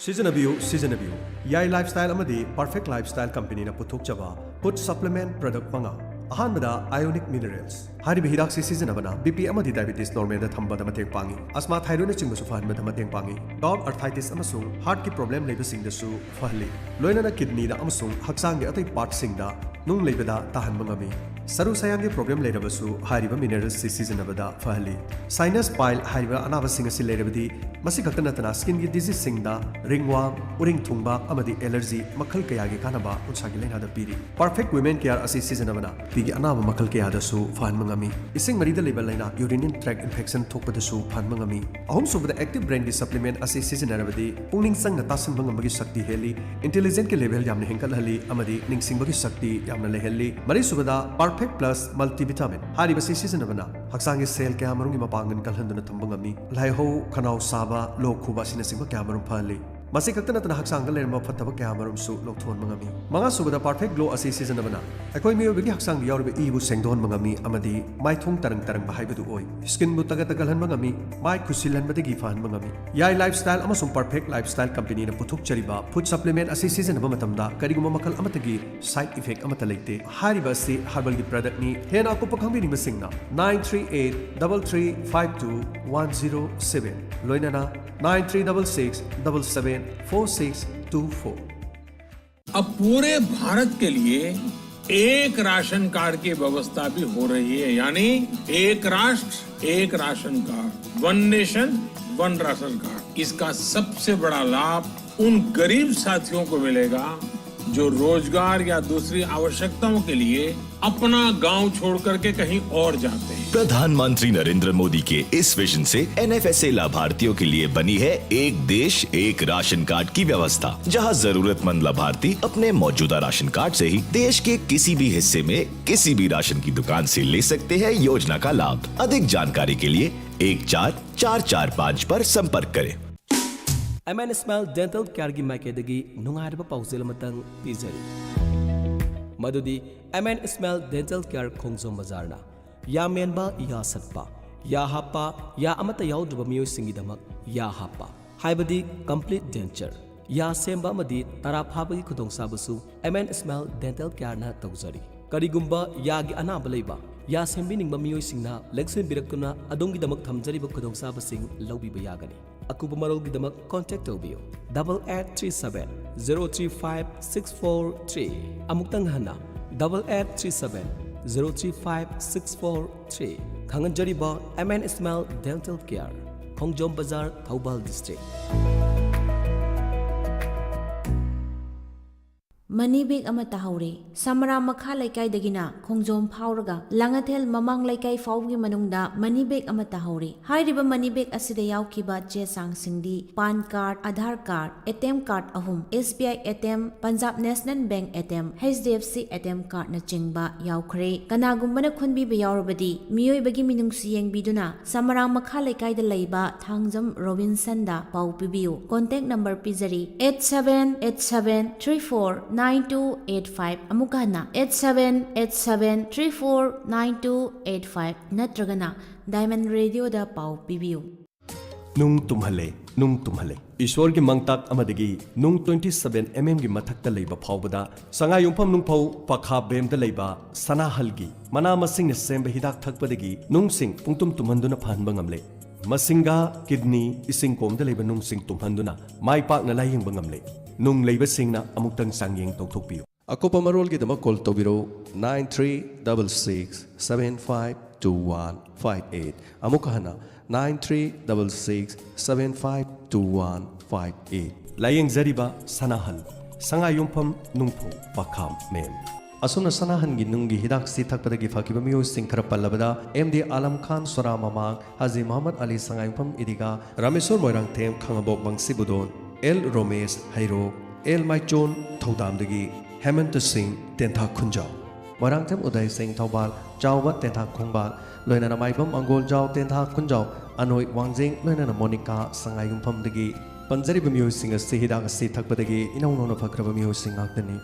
ꯁꯤꯖꯤꯟꯅꯕꯤꯌꯨ, ꯁꯤꯖꯤꯟꯅꯕꯤꯌꯨ꯫ ꯌꯥꯏ ꯂꯥꯏꯐꯁ꯭ꯇꯥꯏꯜ ꯑꯃꯗꯤ ꯄꯔꯐꯦꯛ ꯂꯥꯏꯐꯁ꯭ꯇꯥꯏꯜ ꯀꯝꯄꯦꯅꯤꯅ ꯄꯨꯊꯣꯛꯆꯕ ꯐꯨꯗ ꯁꯄ꯭ꯂꯤꯃꯦꯟꯠ ꯄ꯭ꯔꯗꯛ ꯃꯉꯥ꯫ ꯑꯍꯥꯟꯕꯗ, ꯑꯥꯏꯑꯣꯅꯤꯛ ꯃꯤꯅꯔꯦꯜꯁ꯫ ꯍꯥꯏꯔꯤꯕ ꯍꯤꯗꯥꯛꯁꯤ ꯁꯤꯖꯤꯟꯅꯕꯅ ꯕꯤ ꯄꯤ ꯑꯃꯗꯤ ꯗꯥꯏꯕꯦꯇꯤꯁ ꯅꯣꯔꯃꯦꯜꯗ ꯊꯝꯕꯗ ꯃꯇꯦꯡ ꯄꯥꯡꯏ, ꯑꯁꯃꯥ ꯊꯥꯏꯔꯣꯏꯗꯅꯆꯤꯡꯕꯁꯨ ꯐꯍꯟꯕꯗ ꯃꯇꯦꯡ ꯄꯥꯡꯏ, ꯒꯥꯎꯠ, ꯑꯥꯔꯊꯥꯏꯇꯤꯁ ꯑꯃꯁꯨꯡ ꯍꯥꯔꯠꯀꯤ ꯄ꯭ꯔꯣꯕ꯭ꯂꯦꯝ ꯂꯩꯕꯁꯤꯡꯗꯁꯨ ꯐꯍꯜꯂꯤ꯫ ꯂꯣꯏꯅꯅ ꯀꯤꯗꯅꯤꯗ ꯑꯃꯁꯨꯡ ꯍꯛꯆꯥꯡꯒꯤ ꯑꯇꯩ ꯄꯥꯔꯠꯁꯤꯡꯗ ꯅꯨꯡ ꯂꯩꯕꯗ ꯇꯥꯍꯟꯕ ꯉꯝꯃꯤ꯫ ꯁꯔꯨ ꯁꯌꯥꯡꯒꯤ ꯄ꯭ꯔꯣꯕ꯭ꯂꯦꯝ ꯂꯩꯔꯕꯁꯨ ꯍꯥꯏꯔꯤꯕ ꯃꯤꯅꯔꯦꯜꯁꯁꯤ ꯁꯤꯖꯤꯟꯅꯕꯗ ꯐꯍꯜꯂꯤ꯫ ꯁꯥꯏꯅꯁ, ꯄꯥꯏꯜ ꯍꯥꯏꯔꯤꯕ ꯑꯅꯥꯕꯁꯤꯡ ꯑꯁꯤ ꯂꯩꯔꯕꯗꯤ, ꯃꯁꯤ ꯈꯛꯇ ꯅꯠꯇꯅ ꯁ꯭ꯀꯤꯟꯒꯤ ꯗꯤꯖꯤꯖꯁꯤꯡꯗ, ꯔꯤꯡꯋꯥꯡ, ꯎꯔꯤꯡ ꯊꯨꯡꯕ ꯑꯃꯗꯤ ꯑꯦꯂꯔꯖꯤ ꯃꯈꯜ ꯀꯌꯥꯒꯤ ꯀꯥꯟꯅꯕ ꯎꯟꯁꯥꯒꯤ ꯂꯥꯏꯅꯥꯗ ꯄꯤꯔꯤ꯫ ꯄꯔꯐꯦꯛ ꯋꯤꯃꯦꯟ ꯀꯦꯌꯔ ꯑꯁꯤ ꯁꯤꯖꯤꯟꯅꯕꯅ ꯅꯨꯄꯤꯒꯤ ꯑꯅꯥꯕ ꯃꯈꯜ ꯀꯌꯥꯗꯁꯨ ꯐꯍꯟꯕ ꯉꯝꯃꯤ꯫ ꯏꯁꯤꯡ ꯃꯔꯤꯗ ꯂꯩꯕ ꯂꯥꯏꯅꯥ, ꯌꯨꯔꯤꯅꯦꯟ ꯇ꯭ꯔꯦꯛ ꯏꯟꯐꯦꯛꯁꯟ ꯊꯣꯛꯄꯗꯁꯨ ꯐꯍꯟꯕ ꯉꯝꯃꯤ꯫ ꯑꯍꯨꯝꯁꯨꯕꯗ, ꯑꯦꯛꯇꯤꯚ ꯕ꯭ꯔꯦꯟꯒꯤ ꯁꯄ꯭ꯂꯤꯃꯦꯟꯠ ꯑꯁꯤ ꯁꯤꯖꯤꯟꯅꯔꯕꯗꯤ ꯄꯨꯛꯅꯤꯡ ꯆꯪꯅ ꯇꯥꯁꯟꯕ ꯉꯝꯕꯒꯤ ꯁꯛꯇꯤ ꯍꯦꯜꯂꯤ, ꯏꯟꯇꯦꯂꯤꯖꯦꯟꯠꯀꯤ ꯂꯦꯚꯦꯜ ꯌꯥꯝꯅ ꯍꯦꯟꯒꯠꯍꯜꯂꯤ ꯑꯃꯗꯤ ꯅꯤꯡꯁꯤꯡꯕꯒꯤ ꯁꯛꯇꯤ ꯌꯥꯝꯅ ꯂꯩꯍꯜꯂꯤ꯫ ꯃꯔꯤꯁꯨꯕꯗ, ꯄꯔꯐꯦꯛ ꯄ꯭ꯂꯁ ꯃꯜꯇꯤꯚꯤꯇꯥꯃꯤꯟ꯫ ꯍꯥꯏꯔꯤꯕꯁꯤ ꯁꯤꯖꯤꯟꯅꯕꯅ ꯍꯛꯆꯥꯡꯒꯤ ꯁꯦꯜ ꯀꯌꯥꯃꯔꯨꯝꯒꯤ ꯃꯄꯥꯡꯒꯜ ꯀꯜꯍꯟꯗꯨꯅ ꯊꯝꯕ ꯉꯝꯃꯤ꯫ ꯂꯥꯏꯍꯧ, ꯈꯅꯥꯎ ꯁꯥꯕ, ꯂꯣꯛ ꯈꯨꯕ ꯑꯁꯤꯅꯆꯤꯡꯕ ꯀꯌꯥꯃꯔꯨꯝ ꯐꯍꯜꯂꯤ꯫ ꯃꯁꯤ ꯈꯛꯇ ꯅꯠꯇꯅ ꯍꯛꯆꯥꯡꯗ ꯂꯩꯔꯝꯕ ꯐꯠꯇꯕ ꯀꯌꯥꯃꯔꯨꯝꯁꯨ ꯂꯧꯊꯣꯛꯍꯟꯕ ꯉꯝꯃꯤ꯫ ꯃꯉꯥꯁꯨꯕꯗ, ꯄꯔꯐꯦꯛ ꯒ꯭ꯂꯣ ꯑꯁꯤ ꯁꯤꯖꯤꯟꯅꯕꯅ ꯑꯩꯈꯣꯏ ꯃꯤꯑꯣꯏꯕꯒꯤ ꯍꯛꯆꯥꯡꯗ ꯌꯥꯎꯔꯤꯕ ꯏꯕꯨ ꯁꯦꯡꯗꯣꯛꯍꯟꯕ ꯉꯝꯃꯤ ꯑꯃꯗꯤ ꯃꯥꯏꯊꯣꯡ ꯇꯔꯪ ꯇꯔꯪꯕ ꯍꯥꯏꯕꯗꯨ ꯑꯣꯏ꯫ ꯁ꯭ꯀꯤꯟꯕꯨ ꯇꯒꯠ ꯇꯒꯠꯍꯟꯕ ꯉꯝꯃꯤ, ꯃꯥꯏ ꯈꯨꯁꯤꯜꯍꯟꯕꯗꯒꯤ ꯐꯍꯟꯕ ꯉꯝꯃꯤ꯫ ꯌꯥꯏ ꯂꯥꯏꯐꯁ꯭ꯇꯥꯏꯜ ꯑꯃꯁꯨꯡ ꯄꯔꯐꯦꯛ ꯂꯥꯏꯐꯁ꯭ꯇꯥꯏꯜ ꯀꯝꯄꯦꯅꯤꯅ ꯄꯨꯊꯣꯛꯆꯔꯤꯕ ꯐꯨꯗ ꯁꯄ꯭ꯂꯤꯃꯦꯟꯠ ꯑꯁꯤ ꯁꯤꯖꯤꯟꯅꯕ ꯃꯇꯝꯗ ꯀꯔꯤꯒꯨꯝꯕ ꯃꯈꯜ ꯑꯃꯠꯇꯒꯤ ꯁꯥꯏꯗ ꯏꯐꯦꯛ ꯑꯃꯠꯇ ꯂꯩꯇꯦ꯫ ꯍꯥꯏꯔꯤꯕ ꯑꯁꯤ ꯍꯔꯕꯜꯒꯤ ꯄ꯭ꯔꯗꯛꯅꯤ꯫ ꯍꯦꯟꯅ ꯑꯀꯨꯞꯄ ꯈꯪꯕꯤꯅꯤꯡꯕꯁꯤꯡꯅ nine three eight double three five two one zero seven, ꯂꯣꯏꯅꯅ nine three double six double seven four six two four꯫ अब पूरे भारत के लिए एक राशन कार्ड की व्यवस्था भी हो रही है, यानी एक राष्ट्र एक ration card, one nation one ration card. इसका सबसे बड़ा लाभ उन गरीब साथियों को मिलेगा जो रोजगार या दूसरी आवश्यकताओं के लिए अपना गांव छोड़ करके कहीं और जाते हैं। प्रधानमंत्री नरेंद्र मोदी के इस विजन से एनएफएसए लाभार्थियों के लिए बनी है एक देश एक राशन कार्ड की व्यवस्था, जहां जरूरतमंद लाभार्थी अपने मौजूदा राशन कार्ड से ही देश के किसी भी हिस्से में किसी भी राशन की दुकान से ले सकते हैं योजना का लाभ। अधिक जानकारी के लिए एक चार चार चार पाँच पर संपर्क करें। ꯑꯦꯝ ꯑꯦꯟ ꯏꯁꯃꯥꯏꯜ ꯗꯦꯟꯇꯦꯜ ꯀꯤꯌꯔꯒꯤ ꯃꯥꯏꯀꯩꯗꯒꯤ ꯅꯨꯡꯉꯥꯏꯔꯕ ꯄꯥꯎꯖꯦꯜ ꯑꯃꯇꯪ ꯄꯤꯖꯔꯤ꯫ ꯃꯗꯨꯗꯤ M N Ismail dental care ꯈꯣꯡꯖꯣꯝ ꯕꯖꯥꯔꯅ ꯌꯥ ꯃꯦꯟꯕ, ꯌꯥ ꯁꯠꯄ, ꯌꯥ ꯍꯥꯞꯄ, ꯌꯥ ꯑꯃꯠꯇ ꯌꯥꯎꯗ꯭ꯔꯕ ꯃꯤꯑꯣꯏꯁꯤꯡꯒꯤꯗꯃꯛ ꯌꯥ ꯍꯥꯞꯄ, ꯍꯥꯏꯕꯗꯤ ꯀꯝꯄ꯭ꯂꯤꯠ ꯗꯦꯟꯆꯔ, ꯌꯥ ꯁꯦꯝꯕ ꯑꯃꯗꯤ ꯇꯔꯥ ꯐꯥꯕꯒꯤ ꯈꯨꯗꯣꯡꯆꯥꯕꯁꯨ ꯑꯦꯝ ꯑꯦꯟ ꯏꯁꯃꯥꯏꯜ ꯗꯦꯟꯇꯦꯜ ꯀꯤꯌꯔꯅ ꯇꯧꯖꯔꯤ꯫ ꯀꯔꯤꯒꯨꯝꯕ ꯌꯥꯒꯤ ꯑꯅꯥꯕ ꯂꯩꯕ, ꯌꯥ ꯁꯦꯝꯕꯤꯅꯤꯡꯕ ꯃꯤꯑꯣꯏꯁꯤꯡꯅ ꯂꯦꯡꯁꯤꯟꯕꯤꯔꯛꯇꯨꯅ ꯑꯗꯣꯝꯒꯤꯗꯃꯛ ꯊꯝꯖꯔꯤꯕ ꯈꯨꯗꯣꯡꯆꯥꯕꯁꯤꯡ ꯂꯧꯕꯤꯕ ꯌꯥꯒꯅꯤ꯫ ꯑꯀꯨꯞꯄ ꯃꯔꯣꯜꯒꯤꯗꯃꯛ ꯀꯣꯟꯇꯦꯛ ꯇꯧꯕꯤꯌꯨ, double eight three seven zero three five six four three꯫ ꯑꯃꯨꯛꯇꯪ ꯍꯟꯅ, double eight three seven zero three five six four three꯫ ꯈꯪꯍꯟꯖꯔꯤꯕ M N Ismail dental care, Khongjom Bazar, Thoubal district. Money bag ꯑꯃ ꯇꯥꯍꯧꯔꯦ꯫ ꯁꯃꯔꯥ ꯃꯈꯥ ꯂꯩꯀꯥꯏꯗꯒꯤꯅ ꯈꯣꯡꯖꯣꯝ ꯐꯥꯎꯔꯒ ꯂꯥꯡꯉꯊꯦꯜ ꯃꯃꯥꯡ ꯂꯩꯀꯥꯏ ꯐꯥꯎꯕꯒꯤ ꯃꯅꯨꯡꯗ ꯃꯅꯤ ꯕꯦꯒ ꯑꯃ ꯇꯥꯍꯧꯔꯦ꯫ ꯍꯥꯏꯔꯤꯕ ꯃꯅꯤ ꯕꯦꯒ ꯑꯁꯤꯗ ꯌꯥꯎꯈꯤꯕ ꯆꯦ ꯆꯥꯡꯁꯤꯡꯗꯤ PAN card, Aadhaar card, A T M card ꯑꯍꯨꯝ, S B I A T M, Punjab national bank A T M, H D F C A T M ꯀꯥꯔꯗꯅꯆꯤꯡꯕ ꯌꯥꯎꯈ꯭ꯔꯦ꯫ ꯀꯅꯥꯒꯨꯝꯕꯅ ꯈꯨꯟꯕꯤꯕ ꯌꯥꯎꯔꯕꯗꯤ ꯃꯤꯑꯣꯏꯕꯒꯤ ꯃꯤꯅꯨꯡꯁꯤ ꯌꯦꯡꯕꯤꯗꯨꯅ ꯁꯃꯔꯥ ꯃꯈꯥ ꯂꯩꯀꯥꯏꯗ ꯂꯩꯕ ꯊꯥꯡꯖꯝ ꯔꯣꯕꯤꯟꯁꯟꯗ ꯄꯥꯎ ꯄꯤꯕꯤꯌꯨ꯫ ꯀꯣꯟꯇꯦꯛ ꯅꯝꯕꯔ ꯄꯤꯖꯔꯤ, eight seven eight seven three four nine two eight five꯫ ꯑꯃꯨꯛꯀ ꯍꯟꯅ, eight seven eight seven three four nine two eight five ꯅꯠꯇ꯭ꯔꯒꯅ ꯗꯥꯏꯃꯟ ꯔꯦꯗꯤꯑꯣꯗ ꯄꯥꯎ ꯄꯤꯕꯤꯌꯨ꯫ ꯅꯨꯡ ꯇꯨꯝꯍꯜꯂꯦ, ꯅꯨꯡ ꯇꯨꯝꯍꯜꯂꯦ꯫ ꯏꯁ꯭ꯋꯔꯒꯤ ꯃꯪꯇꯥꯛ ꯑꯃꯗꯒꯤ ꯅꯨꯡ twenty seven mm ꯒꯤ ꯃꯊꯛꯇ ꯂꯩꯕ ꯐꯥꯎꯕꯗ ꯁꯉꯥꯏꯌꯨꯝꯐꯝ ꯅꯨꯡꯐꯧ ꯄꯈꯥ ꯕꯦꯝꯗ ꯂꯩꯕ ꯁꯅꯥꯍꯜꯒꯤ ꯃꯅꯥ ꯃꯁꯤꯡꯅ ꯁꯦꯝꯕ ꯍꯤꯗꯥꯛ ꯊꯛꯄꯗꯒꯤ ꯅꯨꯡꯁꯤꯡ ꯄꯨꯡꯇꯨꯝ ꯇꯨꯝꯍꯟꯗꯨꯅ ꯐꯍꯟꯕ ꯉꯝꯂꯦ꯫ ꯃꯁꯤꯡꯒꯥ, ꯀꯤꯗꯅꯤ, ꯏꯁꯤꯡ ꯀꯣꯝꯗ ꯂꯩꯕ ꯅꯨꯡꯁꯤꯡ ꯇꯨꯝꯍꯟꯗꯨꯅ ꯃꯥꯏ ꯄꯥꯛꯅ ꯂꯥꯌꯦꯡꯕ ꯉꯝꯂꯦ꯫ ꯅꯨꯡ ꯂꯩꯕꯁꯤꯡꯅ ꯑꯃꯨꯛꯇꯪ ꯆꯥꯡꯌꯦꯡ ꯇꯧꯊꯣꯛꯄꯤꯌꯨ꯫ ꯑꯀꯨꯞꯄ ꯃꯔꯣꯜꯒꯤꯗꯃꯛ call ꯇꯧꯕꯤꯔꯧ, nine three double six seven five two one five eight꯫ ꯑꯃꯨꯛ ꯍꯟꯅ, nine three double six seven five two one five eight꯫ ꯂꯥꯌꯦꯡꯖꯔꯤꯕ ꯁꯅꯥꯍꯟ, ꯁꯉꯥꯏꯌꯨꯝꯐꯝ, ꯅꯨꯡꯐꯧ, ꯄꯥꯈꯥꯝ, ꯃꯦꯝ꯫ ꯑꯁꯨꯝꯅ ꯁꯅꯥꯍꯟꯒꯤ ꯅꯨꯡꯒꯤ ꯍꯤꯗꯥꯛꯁꯤ ꯊꯛꯄꯗꯒꯤ ꯐꯈꯤꯕ ꯃꯤꯑꯣꯏꯁꯤꯡ ꯈꯔ ꯄꯜꯂꯕꯗ, ꯑꯦꯝ ꯗꯤ ꯑꯥꯂꯝ ꯈꯥꯟ, ꯁꯣꯔꯥ ꯃꯃꯥꯡ, ꯍꯥꯖꯤ ꯃꯨꯍꯝꯃꯗ ꯑꯂꯤ, ꯁꯉꯥꯏꯌꯨꯝꯐꯝ ꯏꯗꯤꯒꯥ, ꯔꯥꯃꯦꯁꯣꯔ ꯃꯣꯏꯔꯥꯡꯊꯦꯝ, ꯈꯥꯉꯕꯣꯛ ꯃꯪꯁꯤꯕꯨꯗꯣꯟ, ꯑꯦꯜ ꯔꯣꯃꯦꯁ ꯍꯩꯔꯣꯛ, ꯑꯦꯜ ꯃꯥꯏꯆꯣꯟ ꯊꯧꯗꯥꯝꯗꯒꯤ, ꯍꯦꯃꯟꯇ ꯁꯤꯡ ꯇꯦꯟꯊꯥ ꯈꯨꯟꯖꯥꯎ, ꯃꯣꯏꯔꯥꯡꯊꯦꯝ ꯎꯗꯥꯏ ꯁꯤꯡ ꯊꯧꯕꯥꯜ, ꯆꯥꯎꯕ ꯇꯦꯟꯊꯥ ꯈꯣꯡꯕꯥꯜ, ꯂꯣꯏꯅꯅ ꯃꯥꯏꯕꯝ ꯑꯪꯒꯣꯜꯖꯥꯎ ꯇꯦꯟꯊꯥ ꯈꯨꯟꯖꯥꯎ, ꯑꯅꯣꯏ ꯋꯥꯡꯖꯤꯡ, ꯂꯣꯏꯅꯅ ꯃꯣꯅꯤꯀꯥ ꯁꯉꯥꯏꯌꯨꯝꯐꯝꯗꯒꯤ꯫ ꯄꯟꯖꯔꯤꯕ ꯃꯤꯑꯣꯏꯁꯤꯡ ꯑꯁꯤ ꯍꯤꯗꯥꯛ ꯑꯁꯤ ꯊꯛꯄꯗꯒꯤ ꯏꯅꯧ ꯅꯧꯅ ꯐꯈ꯭ꯔꯕ ꯃꯤꯑꯣꯏꯁꯤꯡ ꯉꯥꯛꯇꯅꯤ꯫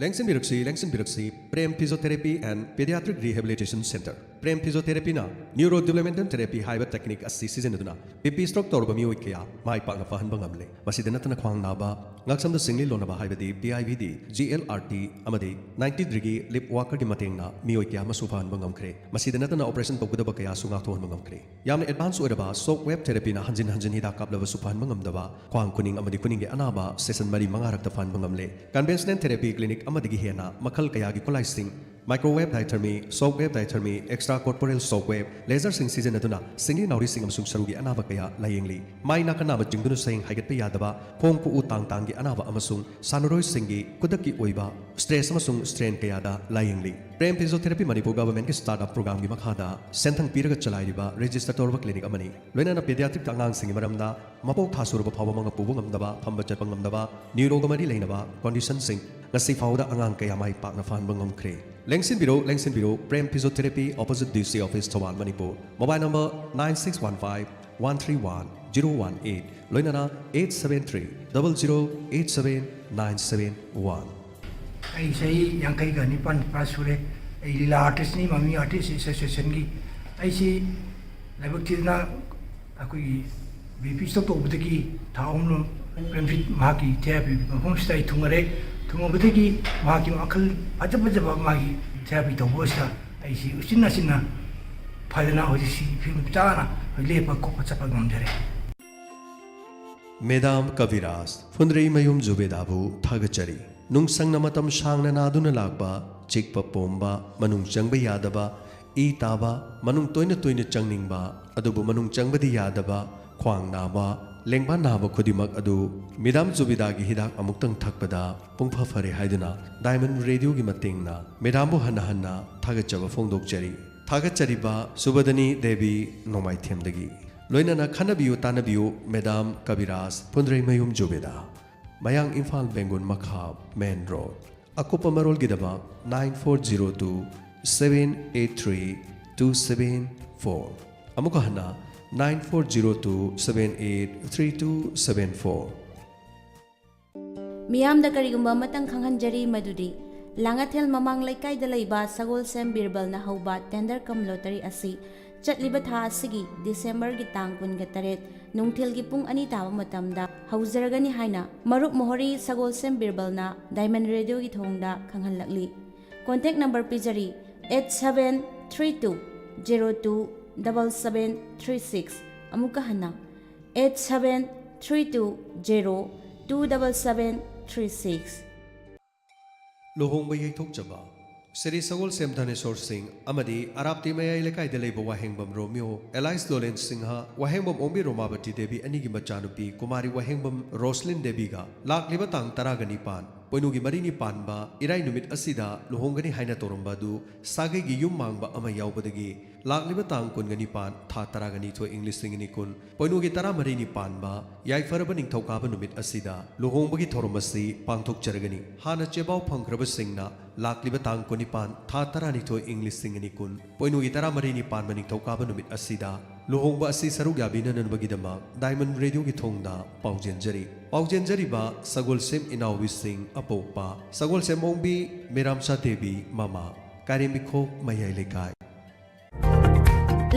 ꯂꯦꯡꯁꯤꯟꯕꯤꯔꯛꯁꯤ, ꯂꯦꯡꯁꯤꯟꯕꯤꯔꯛꯁꯤ, Prem Physiotherapy and Pediatric Rehabilitation Center꯫ Prem Physiotherapyꯅ Neurodevelopmental Therapy ꯍꯥꯏꯕ technique ꯑꯁꯤ ꯁꯤꯖꯤꯟꯅꯗꯨꯅ B P stroke ꯇꯧꯔꯕ ꯃꯤꯑꯣꯏ ꯀꯌꯥ ꯃꯥꯏ ꯄꯥꯛꯅ ꯐꯍꯟꯕ ꯉꯝꯂꯦ꯫ ꯃꯁꯤꯗ ꯅꯠꯇꯅ ꯈ꯭ꯋꯥꯡ ꯅꯥꯕ, ꯉꯛꯁꯝꯗ ꯁꯤꯡꯂꯤ ꯂꯣꯟꯅꯕ ꯍꯥꯏꯕꯗꯤ P I V D, G L R T ꯑꯃꯗꯤ ninety degreeꯒꯤ lip walkerꯒꯤ ꯃꯇꯦꯡꯅ ꯃꯤꯑꯣꯏ ꯀꯌꯥ ꯑꯃꯁꯨ ꯐꯍꯟꯕ ꯉꯝꯈ꯭ꯔꯦ꯫ ꯃꯁꯤꯗ ꯅꯠꯇꯅ operation ꯇꯧꯒꯗꯕ ꯀꯌꯥꯁꯨ ꯉꯥꯛꯊꯣꯛꯍꯟꯕ ꯉꯝꯈ꯭ꯔꯦ꯫ ꯌꯥꯝꯅ advance ꯑꯣꯏꯔꯕ shock wave therapyꯅ ꯍꯟꯖꯤꯟ ꯍꯟꯖꯤꯟ ꯍꯤꯗꯥꯛ ꯀꯥꯞꯂꯕꯁꯨ ꯐꯍꯟꯕ ꯉꯝꯗꯕ ꯈ꯭ꯋꯥꯡ, ꯈꯨꯅꯤꯡ ꯑꯃꯗꯤ ꯈꯨꯅꯤꯡꯒꯤ ꯑꯅꯥꯕ session ꯃꯔꯤ ꯃꯉꯥꯔꯛꯇ ꯐꯍꯟꯕ ꯉꯝꯂꯦ꯫ Conventional therapy clinic ꯑꯃꯗꯒꯤ ꯍꯦꯟꯅ ꯃꯈꯜ ꯀꯌꯥꯒꯤ ꯈꯨꯠꯂꯥꯏꯁꯤꯡ, microwave diathermy, shock wave diathermy, extracorporeal shock wave, laserꯁꯤꯡ ꯁꯤꯖꯤꯟꯅꯗꯨꯅ ꯁꯤꯡꯂꯤ ꯅꯥꯎꯔꯤꯁꯤꯡ ꯑꯃꯁꯨꯡ ꯁꯔꯨꯒꯤ ꯑꯅꯥꯕ ꯀꯌꯥ ꯂꯥꯌꯦꯡꯂꯤ꯫ ꯃꯥꯏ ꯅꯥꯀꯟ ꯅꯥꯕ ꯆꯤꯡꯗꯨꯅ ꯁꯌꯦꯡ ꯍꯥꯏꯒꯠꯄ ꯌꯥꯗꯕ, ꯈꯣꯡ ꯈꯨꯎ ꯇꯥꯡ ꯇꯥꯡꯒꯤ ꯑꯅꯥꯕ ꯑꯃꯁꯨꯡ ꯁꯥꯟꯅꯔꯣꯏꯁꯤꯡꯒꯤ ꯈꯨꯗꯛꯀꯤ ꯑꯣꯏꯕ stress ꯑꯃꯁꯨꯡ strain ꯀꯌꯥꯗ ꯂꯥꯌꯦꯡꯂꯤ꯫ Prem Physiotherapy ꯃꯅꯤꯄꯨꯔ governmentꯀꯤ startup programꯒꯤ ꯃꯈꯥꯗ ꯁꯦꯟꯊꯪ ꯄꯤꯔꯒ ꯆꯂꯥꯏꯔꯤꯕ register ꯇꯧꯔꯕ clinic ꯑꯃꯅꯤ꯫ ꯂꯣꯏꯅꯅ pediatricꯇ ꯑꯉꯥꯡꯁꯤꯡꯒꯤ ꯃꯔꯝꯗ ꯃꯄꯣꯛ ꯊꯥ ꯁꯨꯔꯕ ꯐꯥꯎꯕ ꯃꯉꯛ ꯄꯨꯕ ꯉꯝꯗꯕ, ꯐꯝꯕ ꯆꯠꯄ ꯉꯝꯗꯕ, neuroꯒ ꯃꯔꯤ ꯂꯩꯅꯕ conditionꯁꯤꯡ ꯉꯁꯤ ꯐꯥꯎꯕꯗ ꯑꯉꯥꯡ ꯀꯌꯥ ꯃꯥꯏ ꯄꯥꯛꯅ ꯐꯍꯟꯕ ꯉꯝꯈ꯭ꯔꯦ꯫ ꯂꯦꯡꯁꯤꯟꯕꯤꯔꯣ, ꯂꯦꯡꯁꯤꯟꯕꯤꯔꯣ, Prem Physiotherapy, opposite D C office, Thoubal, Manipur. Mobile number nine six one five one three one zero one eight, ꯂꯣꯏꯅꯅ eight seven three double zero eight seven nine seven one꯫ ꯑꯩ ꯆꯍꯤ ꯌꯥꯡꯈꯩꯒ ꯅꯤꯄꯥꯟ ꯄꯥ ꯁꯨꯔꯦ꯫ ꯑꯩ ꯂꯤꯂꯥ artistꯅꯤ, ꯃꯃꯤ artist associationꯒꯤ꯫ ꯑꯩꯁꯤ ꯂꯥꯏꯕꯛ ꯊꯤꯗꯅ ꯑꯩꯈꯣꯏꯒꯤ B P stroke ꯇꯧꯕꯗꯒꯤ ꯊꯥ ꯑꯍꯨꯝ ꯔꯣꯝ ꯄ꯭ꯔꯦꯝꯖꯤꯠ ꯃꯍꯥꯛꯀꯤ therapy ꯃꯐꯝꯁꯤꯗ ꯑꯩ ꯊꯨꯡꯉꯔꯦ꯫ ꯊꯨꯡꯉꯕꯗꯒꯤ ꯃꯍꯥꯛꯀꯤ ꯋꯥꯈꯜ ꯐꯖ ꯐꯖꯕ ꯃꯥꯒꯤ therapy ꯇꯧꯕ ꯑꯁꯤꯗ ꯑꯩꯁꯤ ꯎꯆꯤꯟ ꯅꯥꯆꯤꯟꯅ ꯐꯗꯅ ꯍꯧꯖꯤꯛꯁꯤ ꯐꯤꯕꯝ ꯆꯥꯅ ꯂꯦꯞꯄ ꯈꯣꯠꯄ ꯆꯠꯄ ꯉꯝꯖꯔꯦ꯫ ꯃꯦꯗꯥꯝ ꯀꯕꯤꯔꯥꯖ ꯐꯨꯟꯗ꯭ꯔꯩꯃꯌꯨꯝ ꯖꯨꯕꯦꯗꯥꯕꯨ ꯊꯥꯒꯠꯆꯔꯤ꯫ ꯅꯨꯡꯁꯪꯅ ꯃꯇꯝ ꯁꯥꯡꯅ ꯅꯥꯗꯨꯅ ꯂꯥꯛꯄ, ꯆꯤꯛꯄ ꯄꯣꯝꯕ, ꯃꯅꯨꯡ ꯆꯪꯕ ꯌꯥꯗꯕ, ꯏ ꯇꯥꯕ, ꯃꯅꯨꯡ ꯇꯣꯏꯅ ꯇꯣꯏꯅ ꯆꯪꯅꯤꯡꯕ, ꯑꯗꯨꯕꯨ ꯃꯅꯨꯡ ꯆꯪꯕꯗꯤ ꯌꯥꯗꯕ, ꯈ꯭ꯋꯥꯡ ꯅꯥꯕ, ꯂꯦꯡꯕꯥꯟ ꯅꯥꯕ ꯈꯨꯗꯤꯡꯃꯛ ꯑꯗꯨ ꯃꯦꯗꯥꯝ ꯖꯨꯕꯦꯗꯥꯒꯤ ꯍꯤꯗꯥꯛ ꯑꯃꯨꯛꯇꯪ ꯊꯛꯄꯗ ꯄꯨꯡꯐ ꯐꯔꯦ ꯍꯥꯏꯗꯨꯅ ꯗꯥꯏꯃꯟ ꯔꯦꯗꯤꯑꯣꯒꯤ ꯃꯇꯦꯡꯅ ꯃꯦꯗꯥꯝꯕꯨ ꯍꯟꯅ ꯍꯟꯅ ꯊꯥꯒꯠꯆꯕ ꯐꯣꯡꯗꯣꯛꯆꯔꯤ꯫ ꯊꯥꯒꯠꯆꯔꯤꯕ ꯁꯨꯕꯗꯅꯤ ꯗꯦꯕꯤ, ꯅꯣꯡꯃꯥꯏꯊꯦꯝꯗꯒꯤ꯫ ꯂꯣꯏꯅꯅ ꯈꯟꯅꯕꯤꯌꯨ ꯇꯥꯟꯅꯕꯤꯌꯨ ꯃꯦꯗꯥꯝ ꯀꯕꯤꯔꯥꯖ ꯐꯨꯟꯗ꯭ꯔꯩꯃꯌꯨꯝ ꯖꯨꯕꯦꯗꯥ, ꯃꯌꯥꯡ ꯏꯝꯐꯥꯜ ꯕꯦꯡꯒꯨꯟ ꯃꯈꯥ, ꯃꯦꯟ ꯔꯣꯗ꯫ ꯑꯀꯨꯞꯄ ꯃꯔꯣꯜꯒꯤꯗꯃꯛ nine four zero two seven eight three two seven four꯫ ꯑꯃꯨꯛꯀ ꯍꯟꯅ, nine four zero two seven eight three two seven four꯫ ꯃꯤꯌꯥꯝꯗ ꯀꯔꯤꯒꯨꯝꯕ ꯑꯃꯇꯪ ꯈꯪꯍꯟꯖꯔꯤ, ꯃꯗꯨꯗꯤ ꯂꯥꯡꯉꯊꯦꯜ ꯃꯃꯥꯡ ꯂꯩꯀꯥꯏꯗ ꯂꯩꯕ ꯁꯒꯣꯜꯁꯦꯝ ꯕꯤꯔꯕꯜꯅ ꯍꯧꯕ ꯇꯦꯟꯗꯔ ꯀꯝ ꯂꯣꯇꯔꯤ ꯑꯁꯤ ꯆꯠꯂꯤꯕ ꯊꯥ ꯑꯁꯤꯒꯤ ꯗꯤꯁꯦꯝꯕꯔꯒꯤ ꯇꯥꯡ ꯀꯨꯟꯒ ꯇꯔꯦꯠ ꯅꯨꯡꯊꯤꯜꯒꯤ ꯄꯨꯡ ꯑꯅꯤ ꯇꯥꯕ ꯃꯇꯝꯗ ꯍꯧꯖꯔꯒꯅꯤ ꯍꯥꯏꯅ ꯃꯔꯨꯞ ꯃꯣꯍꯣꯔꯤ ꯁꯒꯣꯜꯁꯦꯝ ꯕꯤꯔꯕꯜꯅ ꯗꯥꯏꯃꯟ ꯔꯦꯗꯤꯑꯣꯒꯤ ꯊꯣꯡꯗ ꯈꯪꯍꯜꯂꯛꯂꯤ꯫ ꯀꯣꯟꯇꯦꯛ ꯅꯝꯕꯔ ꯄꯤꯖꯔꯤ, eight seven three two zero two double seven three six꯫ ꯑꯃꯨꯛꯀ ꯍꯟꯅ, eight seven three two zero two double seven three six꯫ ꯂꯨꯍꯣꯡꯕ ꯌꯩꯊꯣꯛꯆꯕ ꯁ꯭ꯔꯤ ꯁꯒꯣꯜꯁꯦꯝ ꯙꯅꯦꯁꯣꯔ ꯁꯤꯡ ꯑꯃꯗꯤ ꯑꯔꯥꯞꯇꯤ ꯃꯌꯥꯏ ꯂꯩꯀꯥꯏꯗ ꯂꯩꯕ ꯋꯥꯍꯦꯡꯕꯝ ꯔꯣꯃꯤꯌꯣ ꯑꯦꯂꯥꯏꯁ ꯗꯣꯂꯦꯟ ꯁꯤꯡꯍ, ꯋꯥꯍꯦꯡꯕꯝ ꯑꯣꯡꯕꯤ ꯔꯣꯃꯥꯕꯇꯤ ꯗꯦꯕꯤ ꯑꯅꯤꯒꯤ ꯃꯆꯥꯅꯨꯄꯤ ꯀꯨꯃꯥꯔꯤ ꯋꯥꯍꯦꯡꯕꯝ ꯔꯣꯁꯂꯤꯟ ꯗꯦꯕꯤꯒ ꯂꯥꯛꯂꯤꯕ ꯇꯥꯡ ꯇꯔꯥꯒ ꯅꯤꯄꯥꯟ, ꯄꯣꯏꯅꯨꯒꯤ ꯃꯔꯤꯅꯤ ꯄꯥꯟꯕ ꯏꯔꯥꯏ ꯅꯨꯃꯤꯠ ꯑꯁꯤꯗ ꯂꯨꯍꯣꯡꯒꯅꯤ ꯍꯥꯏꯅ ꯇꯧꯔꯝꯕ ꯑꯗꯨ ꯁꯥꯒꯩꯒꯤ ꯌꯨꯝ ꯃꯥꯡꯕ ꯑꯃ ꯌꯥꯎꯕꯗꯒꯤ ꯂꯥꯛꯂꯤꯕ ꯇꯥꯡ ꯀꯨꯟꯒ ꯅꯤꯄꯥꯟ, ꯊꯥ ꯇꯔꯥꯒ ꯅꯤꯊꯣꯏ, ꯏꯪ ꯂꯤꯁꯤꯡ ꯑꯅꯤ ꯀꯨꯟ, ꯄꯣꯏꯅꯨꯒꯤ ꯇꯔꯥꯃꯔꯤꯅꯤ ꯄꯥꯟꯕ ꯌꯥꯏꯐꯔꯕ ꯅꯤꯡꯊꯧꯀꯥꯕ ꯅꯨꯃꯤꯠ ꯑꯁꯤꯗ ꯂꯨꯍꯣꯡꯕꯒꯤ ꯊꯧꯔꯝ ꯑꯁꯤ ꯄꯥꯡꯊꯣꯛꯆꯔꯒꯅꯤ꯫ ꯍꯥꯟꯅ ꯆꯦꯕꯥꯎ ꯐꯪꯈ꯭ꯔꯕꯁꯤꯡꯅ ꯂꯥꯛꯂꯤꯕ ꯇꯥꯡ ꯀꯨꯟꯅꯤꯄꯥꯟ, ꯊꯥ ꯇꯔꯥꯅꯤꯊꯣꯏ, ꯏꯪ ꯂꯤꯁꯤꯡ ꯑꯅꯤ ꯀꯨꯟ, ꯄꯣꯏꯅꯨꯒꯤ ꯇꯔꯥꯃꯔꯤꯅꯤ ꯄꯥꯟꯕ ꯅꯤꯡꯊꯧꯀꯥꯕ ꯅꯨꯃꯤꯠ ꯑꯁꯤꯗ ꯂꯨꯍꯣꯡꯕ ꯑꯁꯤ ꯁꯔꯨꯛ ꯌꯥꯕꯤꯅꯅꯕꯒꯤꯗꯃꯛ ꯗꯥꯏꯃꯟ ꯔꯦꯗꯤꯑꯣꯒꯤ ꯊꯣꯡꯗ ꯄꯥꯎꯖꯦꯟꯖꯔꯤ꯫ ꯄꯥꯎꯖꯦꯟꯖꯔꯤꯕ ꯁꯒꯣꯜꯁꯦꯝ ꯏꯅꯥꯎꯕꯤꯁꯤꯡ ꯑꯄꯣꯛꯄ ꯁꯒꯣꯜꯁꯦꯝ ꯑꯣꯡꯕꯤ ꯃꯤꯔꯥꯝꯆꯥ ꯗꯦꯕꯤ ꯃꯃꯥ, ꯀꯥꯏꯔꯦꯝꯕꯤꯈꯣꯛ ꯃꯌꯥꯏ ꯂꯩꯀꯥꯏ꯫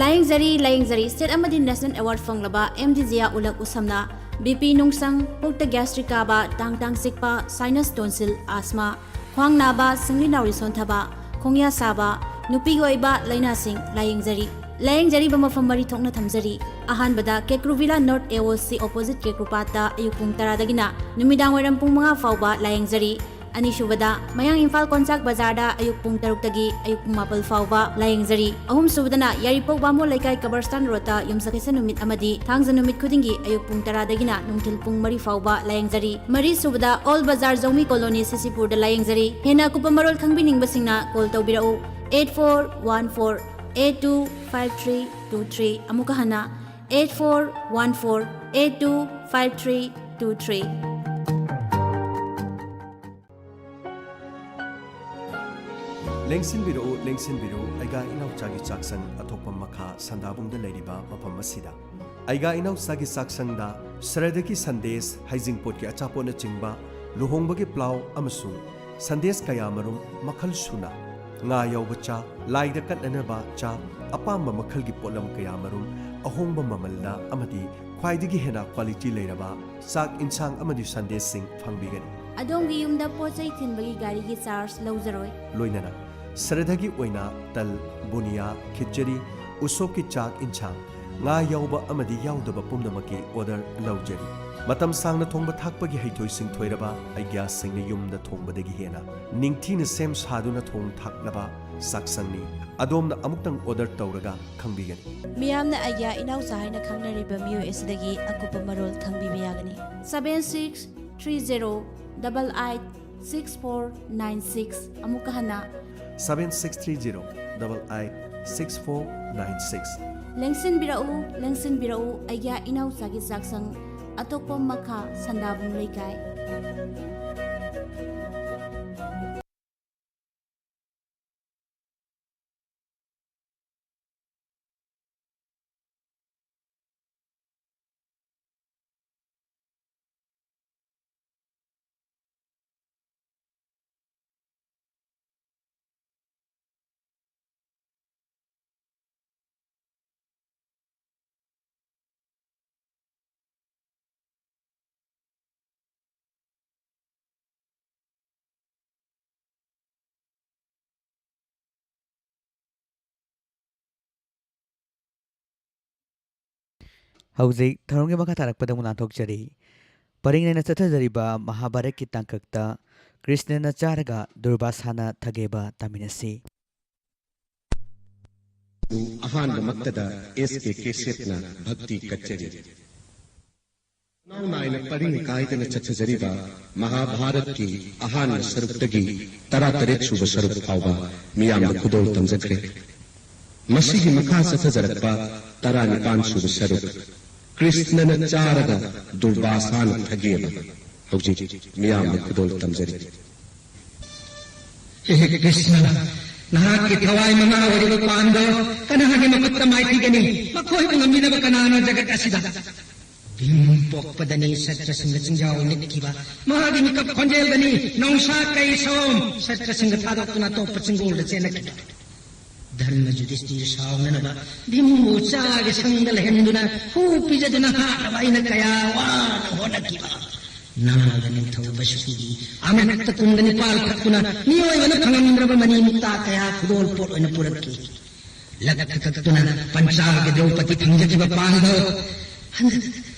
ꯂꯥꯌꯦꯡꯖꯔꯤ, ꯂꯥꯌꯦꯡꯖꯔꯤ꯫ ꯁ꯭ꯇꯦꯠ ꯑꯃꯗꯤ ꯅꯦꯁꯅꯦꯜ ꯑꯦꯋꯥꯔꯗ ꯐꯪꯂꯕ ꯑꯦꯝ ꯗꯤ ꯖꯤꯌꯥ ꯎꯂꯛ ꯎꯁꯝꯅ ꯕꯤ ꯄꯤ ꯅꯨꯡꯁꯪ, ꯄꯨꯛꯇ ꯒ꯭ꯌꯥꯁꯇ꯭ꯔꯤꯛ ꯀꯥꯕ, ꯇꯥꯡ ꯇꯥꯡ ꯆꯤꯛꯄ, ꯁꯥꯏꯅꯁ ꯇꯣꯟꯁꯤꯜ, ꯑꯥꯁꯃꯥ, ꯈ꯭ꯋꯥꯡ ꯅꯥꯕ, ꯁꯤꯡꯂꯤ ꯅꯥꯎꯔꯤ ꯁꯣꯟꯊꯕ, ꯈꯣꯡꯌꯥ ꯁꯥꯕ, ꯅꯨꯄꯤꯒꯤ ꯑꯣꯏꯕ ꯂꯥꯏꯅꯥꯁꯤꯡ ꯂꯥꯌꯦꯡꯖꯔꯤ꯫ ꯂꯥꯌꯦꯡꯖꯔꯤꯕ ꯃꯐꯝ ꯃꯔꯤ ꯊꯣꯛꯅ ꯊꯝꯖꯔꯤ꯫ ꯑꯍꯥꯟꯕꯗ ꯀꯦꯀ꯭ꯔꯨ ꯚꯤꯂꯥ ꯅꯣꯔꯠ ꯑꯦ ꯑꯣ ꯁꯤ ꯑꯣꯄꯣꯖꯤꯠ ꯀꯦꯀ꯭ꯔꯨꯄꯥꯠꯇ ꯑꯌꯨꯛ ꯄꯨꯡ ꯇꯔꯥꯗꯒꯤꯅ ꯅꯨꯃꯤꯗꯥꯡ ꯋꯥꯏꯔꯝ ꯄꯨꯡ ꯃꯉꯥ ꯐꯥꯎꯕ ꯂꯥꯌꯦꯡꯖꯔꯤ꯫ ꯑꯅꯤꯁꯨꯕꯗ ꯃꯌꯥꯡ ꯏꯝꯐꯥꯜ ꯀꯣꯟꯆꯥꯛ ꯕꯖꯥꯔꯗ ꯑꯌꯨꯛ ꯄꯨꯡ ꯇꯔꯨꯛꯇꯒꯤ ꯑꯌꯨꯛ ꯄꯨꯡ ꯃꯥꯄꯜ ꯐꯥꯎꯕ ꯂꯥꯌꯦꯡꯖꯔꯤ꯫ ꯑꯍꯨꯝꯁꯨꯕꯗꯅ ꯌꯥꯏꯔꯤꯄꯣꯛ ꯕꯥꯃꯣꯟ ꯂꯩꯀꯥꯏ ꯀꯕꯔꯁꯇꯥꯟ ꯔꯣꯗꯇ ꯌꯨꯝꯁꯀꯩꯁ ꯅꯨꯃꯤꯠ ꯑꯃꯗꯤ ꯊꯥꯡꯖ ꯅꯨꯃꯤꯠ ꯈꯨꯗꯤꯡꯒꯤ ꯑꯌꯨꯛ ꯄꯨꯡ ꯇꯔꯥꯗꯒꯤꯅ ꯅꯨꯡꯊꯤꯜ ꯄꯨꯡ ꯃꯔꯤ ꯐꯥꯎꯕ ꯂꯥꯌꯦꯡꯖꯔꯤ꯫ ꯃꯔꯤꯁꯨꯕꯗ ꯑꯣꯜ ꯕꯖꯥꯔ ꯖꯧꯃꯤ ꯀꯣꯂꯣꯅꯤ ꯁꯤꯁꯤꯄꯨꯔꯗ ꯂꯥꯌꯦꯡꯖꯔꯤ꯫ ꯍꯦꯟꯅ ꯑꯀꯨꯞꯄ ꯃꯔꯣꯜ ꯈꯪꯕꯤꯅꯤꯡꯕꯁꯤꯡꯅ ꯀꯣꯜ ꯇꯧꯕꯤꯔꯛꯎ, eight four one four eight two five three two three꯫ ꯑꯃꯨꯛꯀ ꯍꯟꯅ, eight four one four eight two five three two three꯫ ꯂꯦꯡꯁꯤꯟꯕꯤꯔꯛꯎ, ꯂꯦꯡꯁꯤꯟꯕꯤꯔꯛꯎ, ꯑꯩꯒꯥ ꯏꯅꯥꯎꯆꯥꯒꯤ ꯆꯥꯛꯁꯪ ꯑꯊꯣꯛꯄ ꯃꯈꯥ ꯁꯟꯗꯥꯕꯨꯡꯗ ꯂꯩꯔꯤꯕ ꯃꯐꯝ ꯑꯁꯤꯗ꯫ ꯑꯩꯒꯥ ꯏꯅꯥꯎꯆꯥꯒꯤ ꯆꯥꯛꯁꯪꯗ ꯁ꯭ꯔꯗꯒꯤ ꯁꯟꯗꯦꯁ, ꯍꯩꯖꯤꯡꯄꯣꯠꯀꯤ ꯑꯆꯥꯄꯣꯠꯅꯆꯤꯡꯕ, ꯂꯨꯍꯣꯡꯕꯒꯤ ꯄ꯭ꯂꯥꯎ ꯑꯃꯁꯨꯡ ꯁꯟꯗꯦꯁ ꯀꯌꯥꯃꯔꯨꯝ ꯃꯈꯜ ꯁꯨꯅ, ꯉꯥ ꯌꯥꯎꯕ ꯆꯥ, ꯂꯥꯏꯗ ꯀꯠꯅꯅꯕ ꯆꯥ, ꯑꯄꯥꯝꯕ ꯃꯈꯜꯒꯤ ꯄꯣꯠꯂꯝ ꯀꯌꯥꯃꯔꯨꯝ ꯑꯍꯣꯡꯕ ꯃꯃꯜꯗ ꯑꯃꯗꯤ ꯈ꯭ꯋꯥꯏꯗꯒꯤ ꯍꯦꯟꯅ ꯀ꯭ꯋꯥꯂꯤꯇꯤ ꯂꯩꯔꯕ ꯆꯥꯛ, ꯏꯟꯁꯥꯡ ꯑꯃꯗꯤ ꯁꯟꯗꯦꯁꯁꯤꯡ ꯐꯪꯕꯤꯒꯅꯤ꯫ ꯑꯗꯣꯝꯒꯤ ꯌꯨꯝꯗ ꯄꯣꯠ ꯆꯩ ꯊꯤꯟꯕꯒꯤ ꯒꯥꯔꯤꯒꯤ ꯆꯥꯔꯖ ꯂꯧꯖꯔꯣꯏ꯫ ꯂꯣꯏꯅꯅ ꯁ꯭ꯔꯗꯒꯤ ꯑꯣꯏꯅ ꯇꯜ, ꯕꯨꯅꯤꯌꯥ, ꯈꯤꯆꯔꯤ, ꯎꯁꯣꯞꯀꯤ ꯆꯥꯛ, ꯏꯟꯁꯥꯡ, ꯉꯥ ꯌꯥꯎꯕ ꯑꯃꯗꯤ ꯌꯥꯎꯗꯕ ꯄꯨꯝꯅꯃꯛꯀꯤ ꯑꯣꯔꯗꯔ ꯂꯧꯖꯔꯤ꯫ ꯃꯇꯝ ꯁꯥꯡꯅ ꯊꯣꯡꯕ ꯊꯥꯛꯄꯒꯤ ꯍꯩꯊꯣꯏ ꯁꯤꯡꯊꯣꯏꯔꯕ ꯑꯩꯒ꯭ꯌꯥꯁꯤꯡꯅ ꯌꯨꯝꯗ ꯊꯣꯡꯕꯗꯒꯤ ꯍꯦꯟꯅ ꯅꯤꯡꯊꯤꯅ ꯁꯦꯝ ꯁꯥꯗꯨꯅ ꯊꯣꯡ ꯊꯥꯛꯂꯕ ꯆꯥꯛꯁꯪꯅꯤ꯫ ꯑꯗꯣꯝꯅ ꯑꯃꯨꯛꯇꯪ ꯑꯣꯔꯗꯔ ꯇꯧꯔꯒ ꯈꯪꯕꯤꯒꯅꯤ꯫ ꯃꯤꯌꯥꯝꯅ ꯑꯩꯒ꯭ꯌꯥ ꯏꯅꯥꯎꯆꯥ ꯍꯥꯏꯅ ꯈꯪꯅꯔꯤꯕ ꯃꯤꯑꯣꯏ ꯑꯁꯤꯗꯒꯤ ꯑꯀꯨꯞꯄ ꯃꯔꯣꯜ ꯈꯪꯕꯤꯕ ꯌꯥꯒꯅꯤ꯫ Seven six three zero double eight six four nine six꯫ ꯑꯃꯨꯛꯀ ꯍꯟꯅ, seven six three zero double eight six four nine six꯫ ꯂꯦꯡꯁꯤꯟꯕꯤꯔꯛꯎ, ꯂꯦꯡꯁꯤꯟꯕꯤꯔꯛꯎ, ꯑꯩꯒ꯭ꯌꯥ ꯏꯅꯥꯎꯆꯥꯒꯤ ꯆꯥꯛꯁꯪ, ꯑꯇꯣꯞꯄ ꯃꯈꯥ, ꯁꯟꯗꯥꯕꯨꯡ ꯂꯩꯀꯥꯏ꯫ ꯍꯧꯖꯤꯛ ꯊꯧꯔꯝꯒꯤ ꯃꯈꯥ ꯇꯥꯔꯛꯄꯗ ꯑꯃꯨꯛ ꯂꯥꯟꯊꯣꯛꯆꯔꯤ꯫ ꯄꯔꯤꯡ ꯂꯩꯅ ꯆꯠꯊꯖꯔꯤꯕ ꯃꯍꯥꯚꯥꯔꯠꯀꯤ ꯇꯥꯡꯀꯛꯇ ꯀ꯭ꯔꯤꯁꯅꯅ ꯆꯥꯔꯒ ꯗꯨꯔꯕꯥꯁꯥꯅ ꯊꯒꯦꯕ ꯇꯥꯃꯤꯟꯅꯁꯤ꯫ ꯑꯍꯥꯟꯕꯃꯛꯇꯗ ꯑꯦꯁ ꯀꯦ ꯀꯦꯁꯦꯠꯅ ꯚꯛꯇꯤ ꯀꯠꯆꯔꯤ꯫ ꯈꯨꯅꯥꯎ ꯅꯥꯏꯅ ꯄꯔꯤꯡ ꯀꯥꯏꯗꯅ ꯆꯠꯊꯖꯔꯤꯕ ꯃꯍꯥꯚꯥꯔꯠꯀꯤ ꯑꯍꯥꯟꯕ ꯁꯔꯨꯛꯇꯒꯤ ꯇꯔꯥꯇꯔꯦꯠ ꯁꯨꯕ ꯁꯔꯨꯛ ꯐꯥꯎꯕ ꯃꯤꯌꯥꯝꯗ ꯈꯨꯗꯣꯜ ꯇꯝꯖꯈ꯭ꯔꯦ꯫ ꯃꯁꯤꯒꯤ ꯃꯈꯥ ꯆꯠꯊꯖꯔꯛꯄ ꯇꯔꯥꯅꯤꯄꯥꯟ ꯁꯨꯕ ꯁꯔꯨꯛ, ꯀ꯭ꯔꯤꯁꯅꯅ ꯆꯥꯔꯒ ꯗꯨꯔꯕꯥꯁꯥꯅ ꯊꯒꯦꯕ, ꯍꯧꯖꯤꯛ ꯃꯤꯌꯥꯝꯗ ꯈꯨꯗꯣꯜ ꯇꯝꯖꯔꯤ꯫ ꯍꯦ ꯀ꯭ꯔꯤꯁꯅ, ꯅꯍꯥꯛꯀꯤ ꯊꯋꯥꯏ ꯃꯉꯥ ꯑꯣꯏꯔꯤꯕ ꯄꯥꯟꯗꯣ ꯀꯅꯥꯒꯤ ꯃꯈꯨꯠꯇ ꯃꯥꯏꯊꯤꯒꯅꯤ? ꯃꯈꯣꯏꯕꯨ ꯉꯝꯕꯤꯅꯕ ꯀꯅꯥꯅꯣ ꯖꯒꯠ ꯑꯁꯤꯗ? ꯚꯤꯝ ꯄꯣꯛꯄꯗꯅꯤ ꯁꯠꯇ꯭ꯔꯁꯤꯡꯍ ꯆꯤꯡꯖꯥꯎ ꯅꯤꯛꯈꯤꯕ꯫ ꯃꯍꯥꯛꯀꯤ ꯃꯤꯀꯞ ꯈꯣꯟꯖꯦꯜꯗꯅꯤ ꯅꯣꯡꯁꯥ ꯀꯩ ꯁꯣꯝ ꯁꯠꯇ꯭ꯔꯁꯤꯡꯍ ꯊꯥꯗꯣꯛꯇꯨꯅ ꯑꯇꯣꯞꯄ ꯆꯤꯡꯒꯣꯜꯗ ꯆꯦꯜꯂꯛꯈꯤꯕ꯫ ꯙꯔꯃ ꯌꯨꯙꯤꯁꯇꯤꯔ ꯁꯥꯎꯅꯅꯕ ꯚꯤꯝꯕꯨ ꯆꯥꯒꯤ ꯁꯪꯗ ꯂꯩꯍꯟꯗꯨꯅ ꯍꯨ ꯄꯤꯖꯗꯨꯅ ꯍꯥꯠꯅꯕ ꯑꯩꯅ ꯀꯌꯥ ꯋꯥꯅ ꯍꯣꯠꯅꯈꯤꯕ꯫ ꯅꯥꯒ ꯅꯤꯡꯊꯧ ꯕꯁꯨꯀꯤꯒꯤ ꯑꯃ꯭ꯔꯤꯇ ꯀꯨꯝꯗ ꯅꯤꯄꯥꯜ ꯊꯛꯇꯨꯅ ꯃꯤꯑꯣꯏꯕꯅ ꯐꯪꯉꯝꯗ꯭ꯔꯕ ꯃꯅꯤ ꯃꯨꯛꯇꯥ ꯀꯌꯥ ꯈꯨꯗꯣꯜ ꯄꯣꯠ ꯑꯣꯏꯅ ꯄꯨꯔꯛꯈꯤ꯫ ꯂꯛꯇ ꯀꯛꯇꯨꯅ ꯄꯟꯆꯥꯜꯒꯤ ꯗ꯭ꯔꯧꯄꯗꯤ ꯐꯪꯖꯈꯤꯕ ꯄꯥꯜꯗꯣ ꯍꯟꯗꯛ,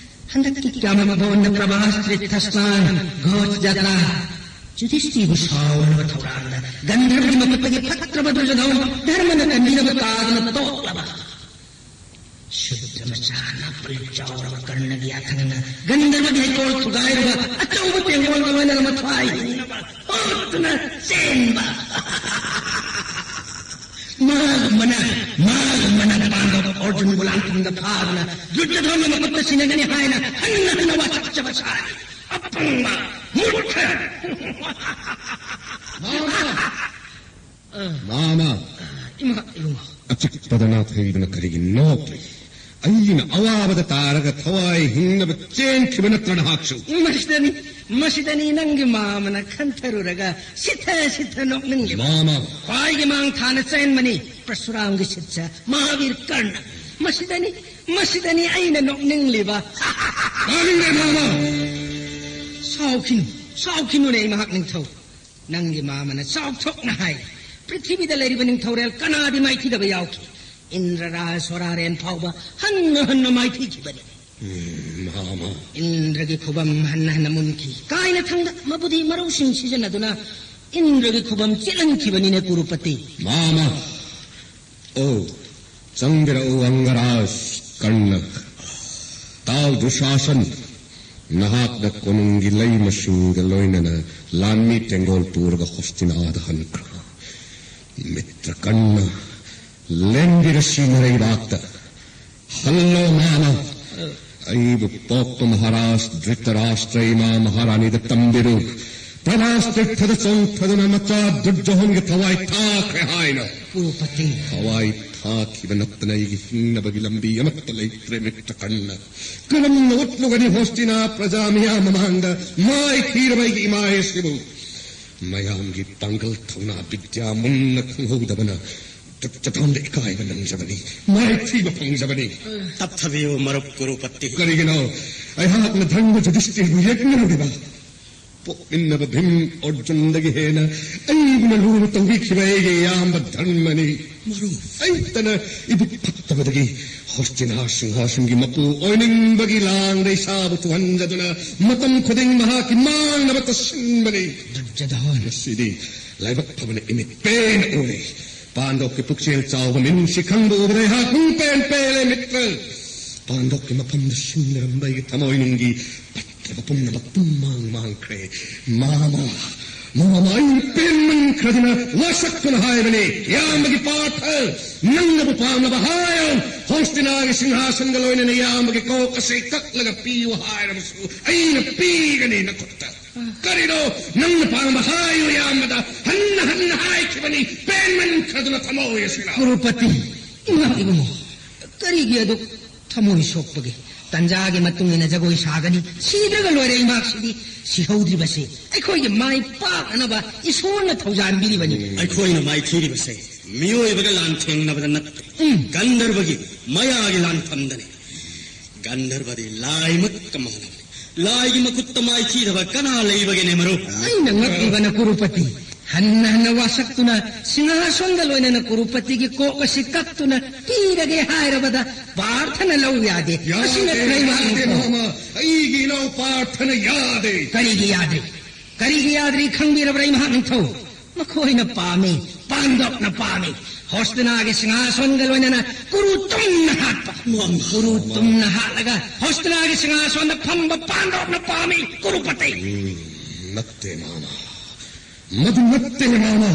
ꯍꯟꯗꯛꯀꯤ ꯀ꯭ꯌꯥꯃꯕꯣꯟꯗ ꯄ꯭ꯔꯚꯥꯁ ꯇꯤꯔꯊ ꯁ꯭ꯅꯥꯟ, ꯘꯣꯁ ꯖꯇ꯭ꯔꯥ, ꯌꯨꯙꯤꯁꯇꯤꯕꯨ ꯁꯥꯎꯅꯅꯕ ꯊꯧꯔꯥꯡꯗ ꯒꯟꯙꯔꯕꯒꯤ ꯃꯈꯨꯠꯇꯒꯤ ꯐꯠꯇ꯭ꯔꯕ ꯗꯨꯔꯖꯣꯙꯟ ꯙꯔꯃꯅ ꯀꯟꯕꯤꯅꯕ ꯀꯥꯗꯨꯅ ꯇꯣꯛꯂꯕ ꯁꯨꯗ꯭ꯔ ꯃꯆꯥꯅ ꯄꯨꯜ ꯆꯥꯎꯔꯕ ꯀꯔꯅꯒꯤ ꯌꯥꯊꯪꯅ ꯒꯟꯙꯔꯕꯒꯤ ꯍꯩꯀꯣꯜ ꯊꯨꯒꯥꯏꯔꯒ ꯑꯆꯧꯕ ꯇꯦꯡꯒꯣꯜꯒ ꯂꯣꯏꯅꯅ ꯃꯊ꯭ꯋꯥꯏ ꯍꯤꯡꯅꯕ ꯍꯨꯠꯇꯨꯅ ꯆꯦꯟꯕ꯫ ꯃꯥꯒꯨꯝꯕꯅ, ꯃꯥꯒꯨꯝꯕꯅ ꯄꯥꯟꯗꯕ ꯑꯔꯖꯨꯟꯕꯨ ꯂꯥꯟꯐꯝꯗ ꯐꯥꯗꯨꯅ ꯗꯨꯔꯖꯣꯙꯟꯒꯤ ꯃꯈꯨꯠꯇ ꯁꯤꯟꯅꯒꯅꯤ ꯍꯥꯏꯅ ꯍꯟꯅ ꯍꯟꯅ ꯋꯥꯁꯛꯆꯕ ꯁꯥꯔꯤ꯫ ꯑꯄꯪꯕ, ꯃꯨꯔꯈ꯫ ꯃꯥꯃ! ꯃꯥꯃ! ꯏꯃꯥ, ꯏꯕꯨꯡꯉꯣ꯫ ꯑꯆꯤꯛꯄꯗ ꯅꯥꯊꯩꯗꯨꯅ ꯀꯔꯤꯒꯤ ꯅꯣꯛꯂꯤ? ꯑꯩꯅ ꯑꯋꯥꯕꯗ ꯇꯥꯔꯒ ꯊꯋꯥꯏ ꯍꯤꯡꯅꯕ ꯆꯦꯟꯈꯤꯕ ꯅꯠꯇ꯭ꯔ ꯅꯍꯥꯛꯁꯨ? ꯃꯁꯤꯗꯅꯤ, ꯃꯁꯤꯗꯅꯤ ꯅꯪꯒꯤ ꯃꯥꯃꯅ ꯈꯟꯊꯔꯨꯔꯒ ꯁꯤꯊ ꯁꯤꯊ ꯅꯣꯛꯅꯤꯡꯂꯤꯕ꯫ ꯃꯥꯃ! ꯈ꯭ꯋꯥꯏꯒꯤ ꯃꯥꯡ ꯊꯥꯅ ꯆꯦꯟꯕꯅꯤ ꯄ꯭ꯔꯁꯨꯔꯥꯝꯒꯤ ꯁꯤꯠꯁ ꯃꯍꯥꯕꯤꯔ ꯀꯔꯅ꯫ ꯃꯁꯤꯗꯅꯤ, ꯃꯁꯤꯗꯅꯤ ꯑꯩꯅ ꯅꯣꯛꯅꯤꯡꯂꯤꯕ꯫ ꯇꯥꯅꯤꯡꯗꯦ, ꯃꯥꯃ! ꯁꯥꯎꯈꯤꯅꯨ, ꯁꯥꯎꯈꯤꯅꯨꯅꯦ ꯃꯍꯥꯛ ꯅꯤꯡꯊꯧ꯫ ꯅꯪꯒꯤ ꯃꯥꯃꯅ ꯆꯥꯎꯊꯣꯛꯅ ꯍꯥꯏ, ꯄ꯭ꯔꯤꯊꯤꯕꯤꯗ ꯂꯩꯔꯤꯕ ꯅꯤꯡꯊꯧꯔꯦꯜ ꯀꯅꯥꯗꯤ ꯃꯥꯏꯊꯤꯗꯕ ꯌꯥꯎꯈꯤ? ꯏꯟꯗ꯭ꯔ ꯔꯥꯖ ꯁꯣꯔꯥꯔꯦꯟ ꯐꯥꯎꯕ ꯍꯟꯅ ꯍꯟꯅ ꯃꯥꯏꯊꯤꯈꯤꯕꯅꯤ꯫ ꯎꯝ, ꯃꯍꯥꯃꯥ꯫ ꯏꯟꯗ꯭ꯔꯒꯤ ꯈꯨꯕꯝ ꯍꯟꯅ ꯍꯟꯅ ꯃꯨꯟꯈꯤ꯫ ꯀꯥꯏꯅꯊꯪꯗ ꯃꯕꯨꯗꯤ ꯃꯔꯧꯁꯤꯡ ꯁꯤꯖꯤꯟꯅꯗꯨꯅ ꯏꯟꯗ꯭ꯔꯒꯤ ꯈꯨꯕꯝ ꯆꯦꯜꯍꯟꯈꯤꯕꯅꯤꯅꯦ ꯀꯨꯔꯨꯄꯇꯤ꯫ ꯃꯍꯥꯃꯥ꯫ ꯑꯣ, ꯆꯪꯕꯤꯔꯛꯎ ꯑꯪꯒꯔꯥꯖ ꯀꯔꯅ꯫ ꯇꯥꯎ ꯗꯨꯁꯥꯁꯟ, ꯅꯍꯥꯛꯅ ꯀꯣꯅꯨꯡꯒꯤ ꯂꯩꯃꯁꯤꯡꯒ ꯂꯣꯏꯅꯅ ꯂꯥꯟꯃꯤ ꯇꯦꯡꯒꯣꯜ ꯄꯨꯔꯒ ꯍꯣꯁꯇꯤꯅꯥꯗ ꯍꯟꯈ꯭ꯔꯣ꯫ ꯃꯤꯇ꯭ꯔ ꯀꯔꯅ, ꯂꯦꯡꯕꯤꯔꯁꯤ ꯅꯔꯩꯕꯥꯛꯇ꯫ ꯍꯜꯂꯣ ꯃꯥꯃ, ꯑꯩꯕꯨ ꯄꯣꯛꯄ ꯃꯍꯥꯔꯥꯖ ꯙ꯭ꯔꯤꯇꯔꯥꯁꯇ꯭ꯔ ꯏꯃꯥ ꯃꯍꯥꯔꯥꯅꯤꯗ ꯇꯝꯕꯤꯔꯨ꯫ ꯄ꯭ꯔꯚꯥꯁ ꯇꯤꯔꯊꯗ ꯆꯣꯡꯊꯗꯨꯅ ꯃꯆꯥ ꯗꯨꯔꯖꯣꯙꯟꯒꯤ ꯊꯋꯥꯏ ꯊꯥꯈ꯭ꯔꯦ ꯍꯥꯏꯅ꯫ ꯀꯨꯔꯨꯄꯇꯤ꯫ ꯊꯋꯥꯏ ꯊꯥꯈꯤꯕ ꯅꯠꯇꯅ ꯑꯩꯒꯤ ꯍꯤꯡꯅꯕꯒꯤ ꯂꯝꯕꯤ ꯑꯃꯠꯇ ꯂꯩꯇ꯭ꯔꯦ ꯃꯤꯇ꯭ꯔ ꯀꯔꯅ꯫ ꯀꯔꯝꯅ ꯎꯠꯂꯨꯒꯅꯤ ꯍꯣꯁꯇꯤꯅꯥ ꯄ꯭ꯔꯖꯥ ꯃꯤꯌꯥꯝ ꯃꯃꯥꯡꯗ ꯃꯥꯏꯊꯤꯔꯕ ꯑꯩꯒꯤ ꯏꯃꯥ ꯑꯁꯤꯕꯨ? ꯃꯌꯥꯝꯒꯤ ꯄꯥꯡꯒꯜ ꯊꯧꯅꯥ ꯕꯤꯗ꯭ꯌꯥ ꯃꯨꯟꯅ ꯈꯪꯍꯧꯗꯕꯅ ꯗꯨꯔꯖꯣꯙꯟꯗ ꯏꯀꯥꯏꯕ ꯅꯪꯖꯕꯅꯤ, ꯃꯥꯏꯊꯤꯕ ꯐꯪꯖꯕꯅꯤ꯫ ꯇꯞꯊꯕꯤꯌꯨ ꯃꯔꯨꯞ ꯀꯨꯔꯨꯄꯇꯤ꯫ ꯀꯔꯤꯒꯤꯅꯣ ꯑꯩꯍꯥꯛꯅ ꯙꯔꯃ ꯌꯨꯙꯤꯁꯇꯤꯔꯕꯨ ꯌꯦꯛꯅꯔꯨꯔꯤꯕ? ꯄꯣꯛꯃꯤꯟꯅꯕ ꯚꯤꯝ ꯑꯔꯖꯨꯟꯗꯒꯤ ꯍꯦꯟꯅ ꯑꯩꯕꯨꯅ ꯂꯨꯅ ꯇꯧꯕꯤꯈꯤꯕ ꯑꯩꯒꯤ ꯏꯌꯥꯝꯕ ꯙꯔꯃꯅꯤ꯫ ꯃꯔꯨꯞ꯫ ꯑꯩꯇꯅ ꯏꯕꯨꯛ ꯐꯠꯇꯕꯗꯒꯤ ꯍꯣꯁꯇꯤꯅꯥ ꯁꯤꯡꯍꯥꯁꯟꯒꯤ ꯃꯄꯨ ꯑꯣꯏꯅꯤꯡꯕꯒꯤ ꯂꯥꯡꯗ ꯏꯁꯥꯕꯨ ꯇꯨꯍꯟꯖꯗꯨꯅ ꯃꯇꯝ ꯈꯨꯗꯤꯡ ꯃꯍꯥꯛꯀꯤ ꯃꯥꯡꯅꯕ ꯇꯧꯁꯤꯟꯕꯅꯤ꯫ ꯗꯨꯔꯖꯣꯙꯟ꯫ ꯉꯁꯤꯗꯤ ꯂꯥꯏꯕꯛ ꯐꯕꯅ ꯏꯃꯤꯠ ꯄꯦꯟꯅ ꯎꯔꯦ꯫ ꯄꯥꯟꯗꯣꯞꯀꯤ ꯄꯨꯛꯆꯦꯜ ꯆꯥꯎꯕ ꯃꯤꯅꯨꯡꯁꯤ ꯈꯪꯕ ꯎꯕꯗ ꯑꯩꯍꯥꯛ ꯄꯨꯡ ꯄꯦꯟ ꯄꯦꯜꯂꯦ ꯃꯤꯇ꯭ꯔ꯫ ꯄꯥꯟꯗꯣꯞꯀꯤ ꯃꯐꯝꯗ ꯁꯤꯟꯅꯔꯝꯕ ꯑꯩꯒꯤ ꯊꯃꯣꯏꯅꯨꯡꯒꯤ ꯐꯠꯇꯕ ꯄꯨꯝꯅꯃꯛ ꯄꯨꯝꯃꯥꯡ ꯃꯥꯡꯈ꯭ꯔꯦ꯫ ꯃꯥꯃ, ꯃꯥꯃ, ꯑꯩ ꯄꯦꯟꯃꯟꯈ꯭ꯔꯗꯨꯅ ꯋꯥꯁꯛꯇꯨꯅ ꯍꯥꯏꯕꯅꯤ, ꯏꯌꯥꯝꯕꯒꯤ ꯄꯥꯔꯊ, ꯅꯪꯅꯕꯨ ꯄꯥꯝꯂꯕ ꯍꯥꯏꯌꯨ, ꯍꯣꯁꯇꯤꯅꯥꯒꯤ ꯁꯤꯡꯍꯥꯁꯟꯒ ꯂꯣꯏꯅꯅ ꯏꯌꯥꯝꯕꯒꯤ ꯀꯣꯛ ꯑꯁꯤ ꯀꯛꯂꯒ ꯄꯤꯌꯨ ꯍꯥꯏꯔꯕꯁꯨ ꯑꯩꯅ ꯄꯤꯒꯅꯤ ꯅꯈꯨꯠꯇ꯫ ꯀꯔꯤꯅꯣ ꯅꯪꯅ ꯄꯥꯝꯕ ꯍꯥꯏꯌꯨ ꯏꯌꯥꯝꯕꯗ ꯍꯟꯅ ꯍꯟꯅ ꯍꯥꯏꯈꯤꯕꯅꯤ, ꯄꯦꯟꯃꯟꯈ꯭ꯔꯗꯨꯅ ꯊꯃꯣꯏ ꯑꯁꯤꯅ꯫ ꯀꯨꯔꯨꯄꯇꯤ, ꯏꯃꯥ ꯏꯕꯨꯡꯉꯣ, ꯀꯔꯤꯒꯤ ꯑꯗꯨꯛ ꯊꯃꯣꯏ ꯁꯣꯛꯄꯒꯦ? ꯇꯟꯖꯥꯒꯤ ꯃꯇꯨꯡ ꯏꯟꯅ ꯖꯒꯣꯏ ꯁꯥꯒꯅꯤ, ꯁꯤꯗ꯭ꯔꯒ ꯂꯣꯏꯔꯦ꯫ ꯏꯃꯥꯛꯁꯤꯗꯤ ꯁꯤꯍꯧꯗ꯭ꯔꯤꯕꯁꯤ ꯑꯩꯈꯣꯏꯒꯤ ꯃꯥꯏ ꯄꯥꯛꯅꯅꯕ ꯏꯁꯣꯔꯅ ꯊꯧꯖꯥꯟꯕꯤꯔꯤꯕꯅꯤ꯫ ꯑꯩꯈꯣꯏꯅ ꯃꯥꯏꯊꯤꯔꯤꯕꯁꯦ ꯃꯤꯑꯣꯏꯕꯒ ꯂꯥꯟꯊꯦꯡꯅꯕꯗ ꯅꯠꯇꯦ, ꯎꯝ꯫ ꯒꯟꯙꯔꯕꯒꯤ ꯃꯌꯥꯒꯤ ꯂꯥꯟꯐꯝꯗꯅꯤ꯫ ꯒꯟꯙꯔꯕꯗꯤ ꯂꯥꯏꯃꯛꯀ ꯃꯥꯟꯅꯕꯅꯤ꯫ ꯂꯥꯏꯒꯤ ꯃꯈꯨꯠꯇ ꯃꯥꯏꯊꯤꯗꯕ ꯀꯅꯥ ꯂꯩꯕꯒꯦꯅꯦ ꯃꯔꯨꯞ? ꯑꯩꯅ ꯉꯛꯂꯤꯕꯅ ꯀꯨꯔꯨꯄꯇꯤ, ꯍꯟꯅ ꯍꯟꯅ ꯋꯥꯁꯛꯇꯨꯅ ꯁꯤꯡꯍꯥꯁꯣꯟꯒ ꯂꯣꯏꯅꯅ ꯀꯨꯔꯨꯄꯇꯤꯒꯤ ꯀꯣꯛ ꯑꯁꯤ ꯀꯛꯇꯨꯅ ꯄꯤꯔꯒꯦ ꯍꯥꯏꯔꯕꯗ ꯄꯥꯔꯊꯅ ꯂꯧ ꯌꯥꯗꯦ꯫ ꯃꯁꯤꯅ ꯌꯥꯗꯦ, ꯀꯔꯤ ꯌꯥꯗꯦ, ꯃꯥꯅꯣ? ꯃꯥꯃ꯫ ꯑꯩꯒꯤ ꯏꯅꯥꯎ ꯄꯥꯔꯊꯅ ꯌꯥꯗꯦ꯫ ꯀꯔꯤꯒꯤ ꯌꯥꯗ꯭ꯔꯤ? ꯀꯔꯤꯒꯤ ꯌꯥꯗ꯭ꯔꯤ ꯈꯪꯕꯤꯔꯕ꯭ꯔꯥ, ꯏꯃꯥ ꯅꯤꯡꯊꯧ? ꯃꯈꯣꯏꯅ ꯄꯥꯝꯃꯤ, ꯄꯥꯟꯗꯣꯞꯅ ꯄꯥꯝꯃꯤ꯫ ꯍꯣꯁꯇꯤꯅꯥꯒꯤ ꯁꯤꯡꯍꯥꯁꯣꯟꯒ ꯂꯣꯏꯅꯅ ꯀꯨꯔꯨ ꯇꯨꯝꯅ ꯍꯥꯠꯄ꯫ ꯃꯥꯃ, ꯀꯨꯔꯨ ꯃꯥꯃ꯫ ꯇꯨꯝꯅ ꯍꯥꯠꯂꯒ ꯍꯣꯁꯇꯤꯅꯥꯒꯤ ꯁꯤꯡꯍꯥꯁꯣꯟꯗ ꯐꯝꯕ ꯄꯥꯟꯗꯣꯞꯅ ꯄꯥꯝꯃꯤ, ꯀꯨꯔꯨꯄꯇꯤ꯫ ꯎꯝ, ꯅꯠꯇꯦ, ꯃꯥꯃ꯫ ꯃꯗꯨ ꯅꯠꯇꯦ, ꯃꯥꯃ꯫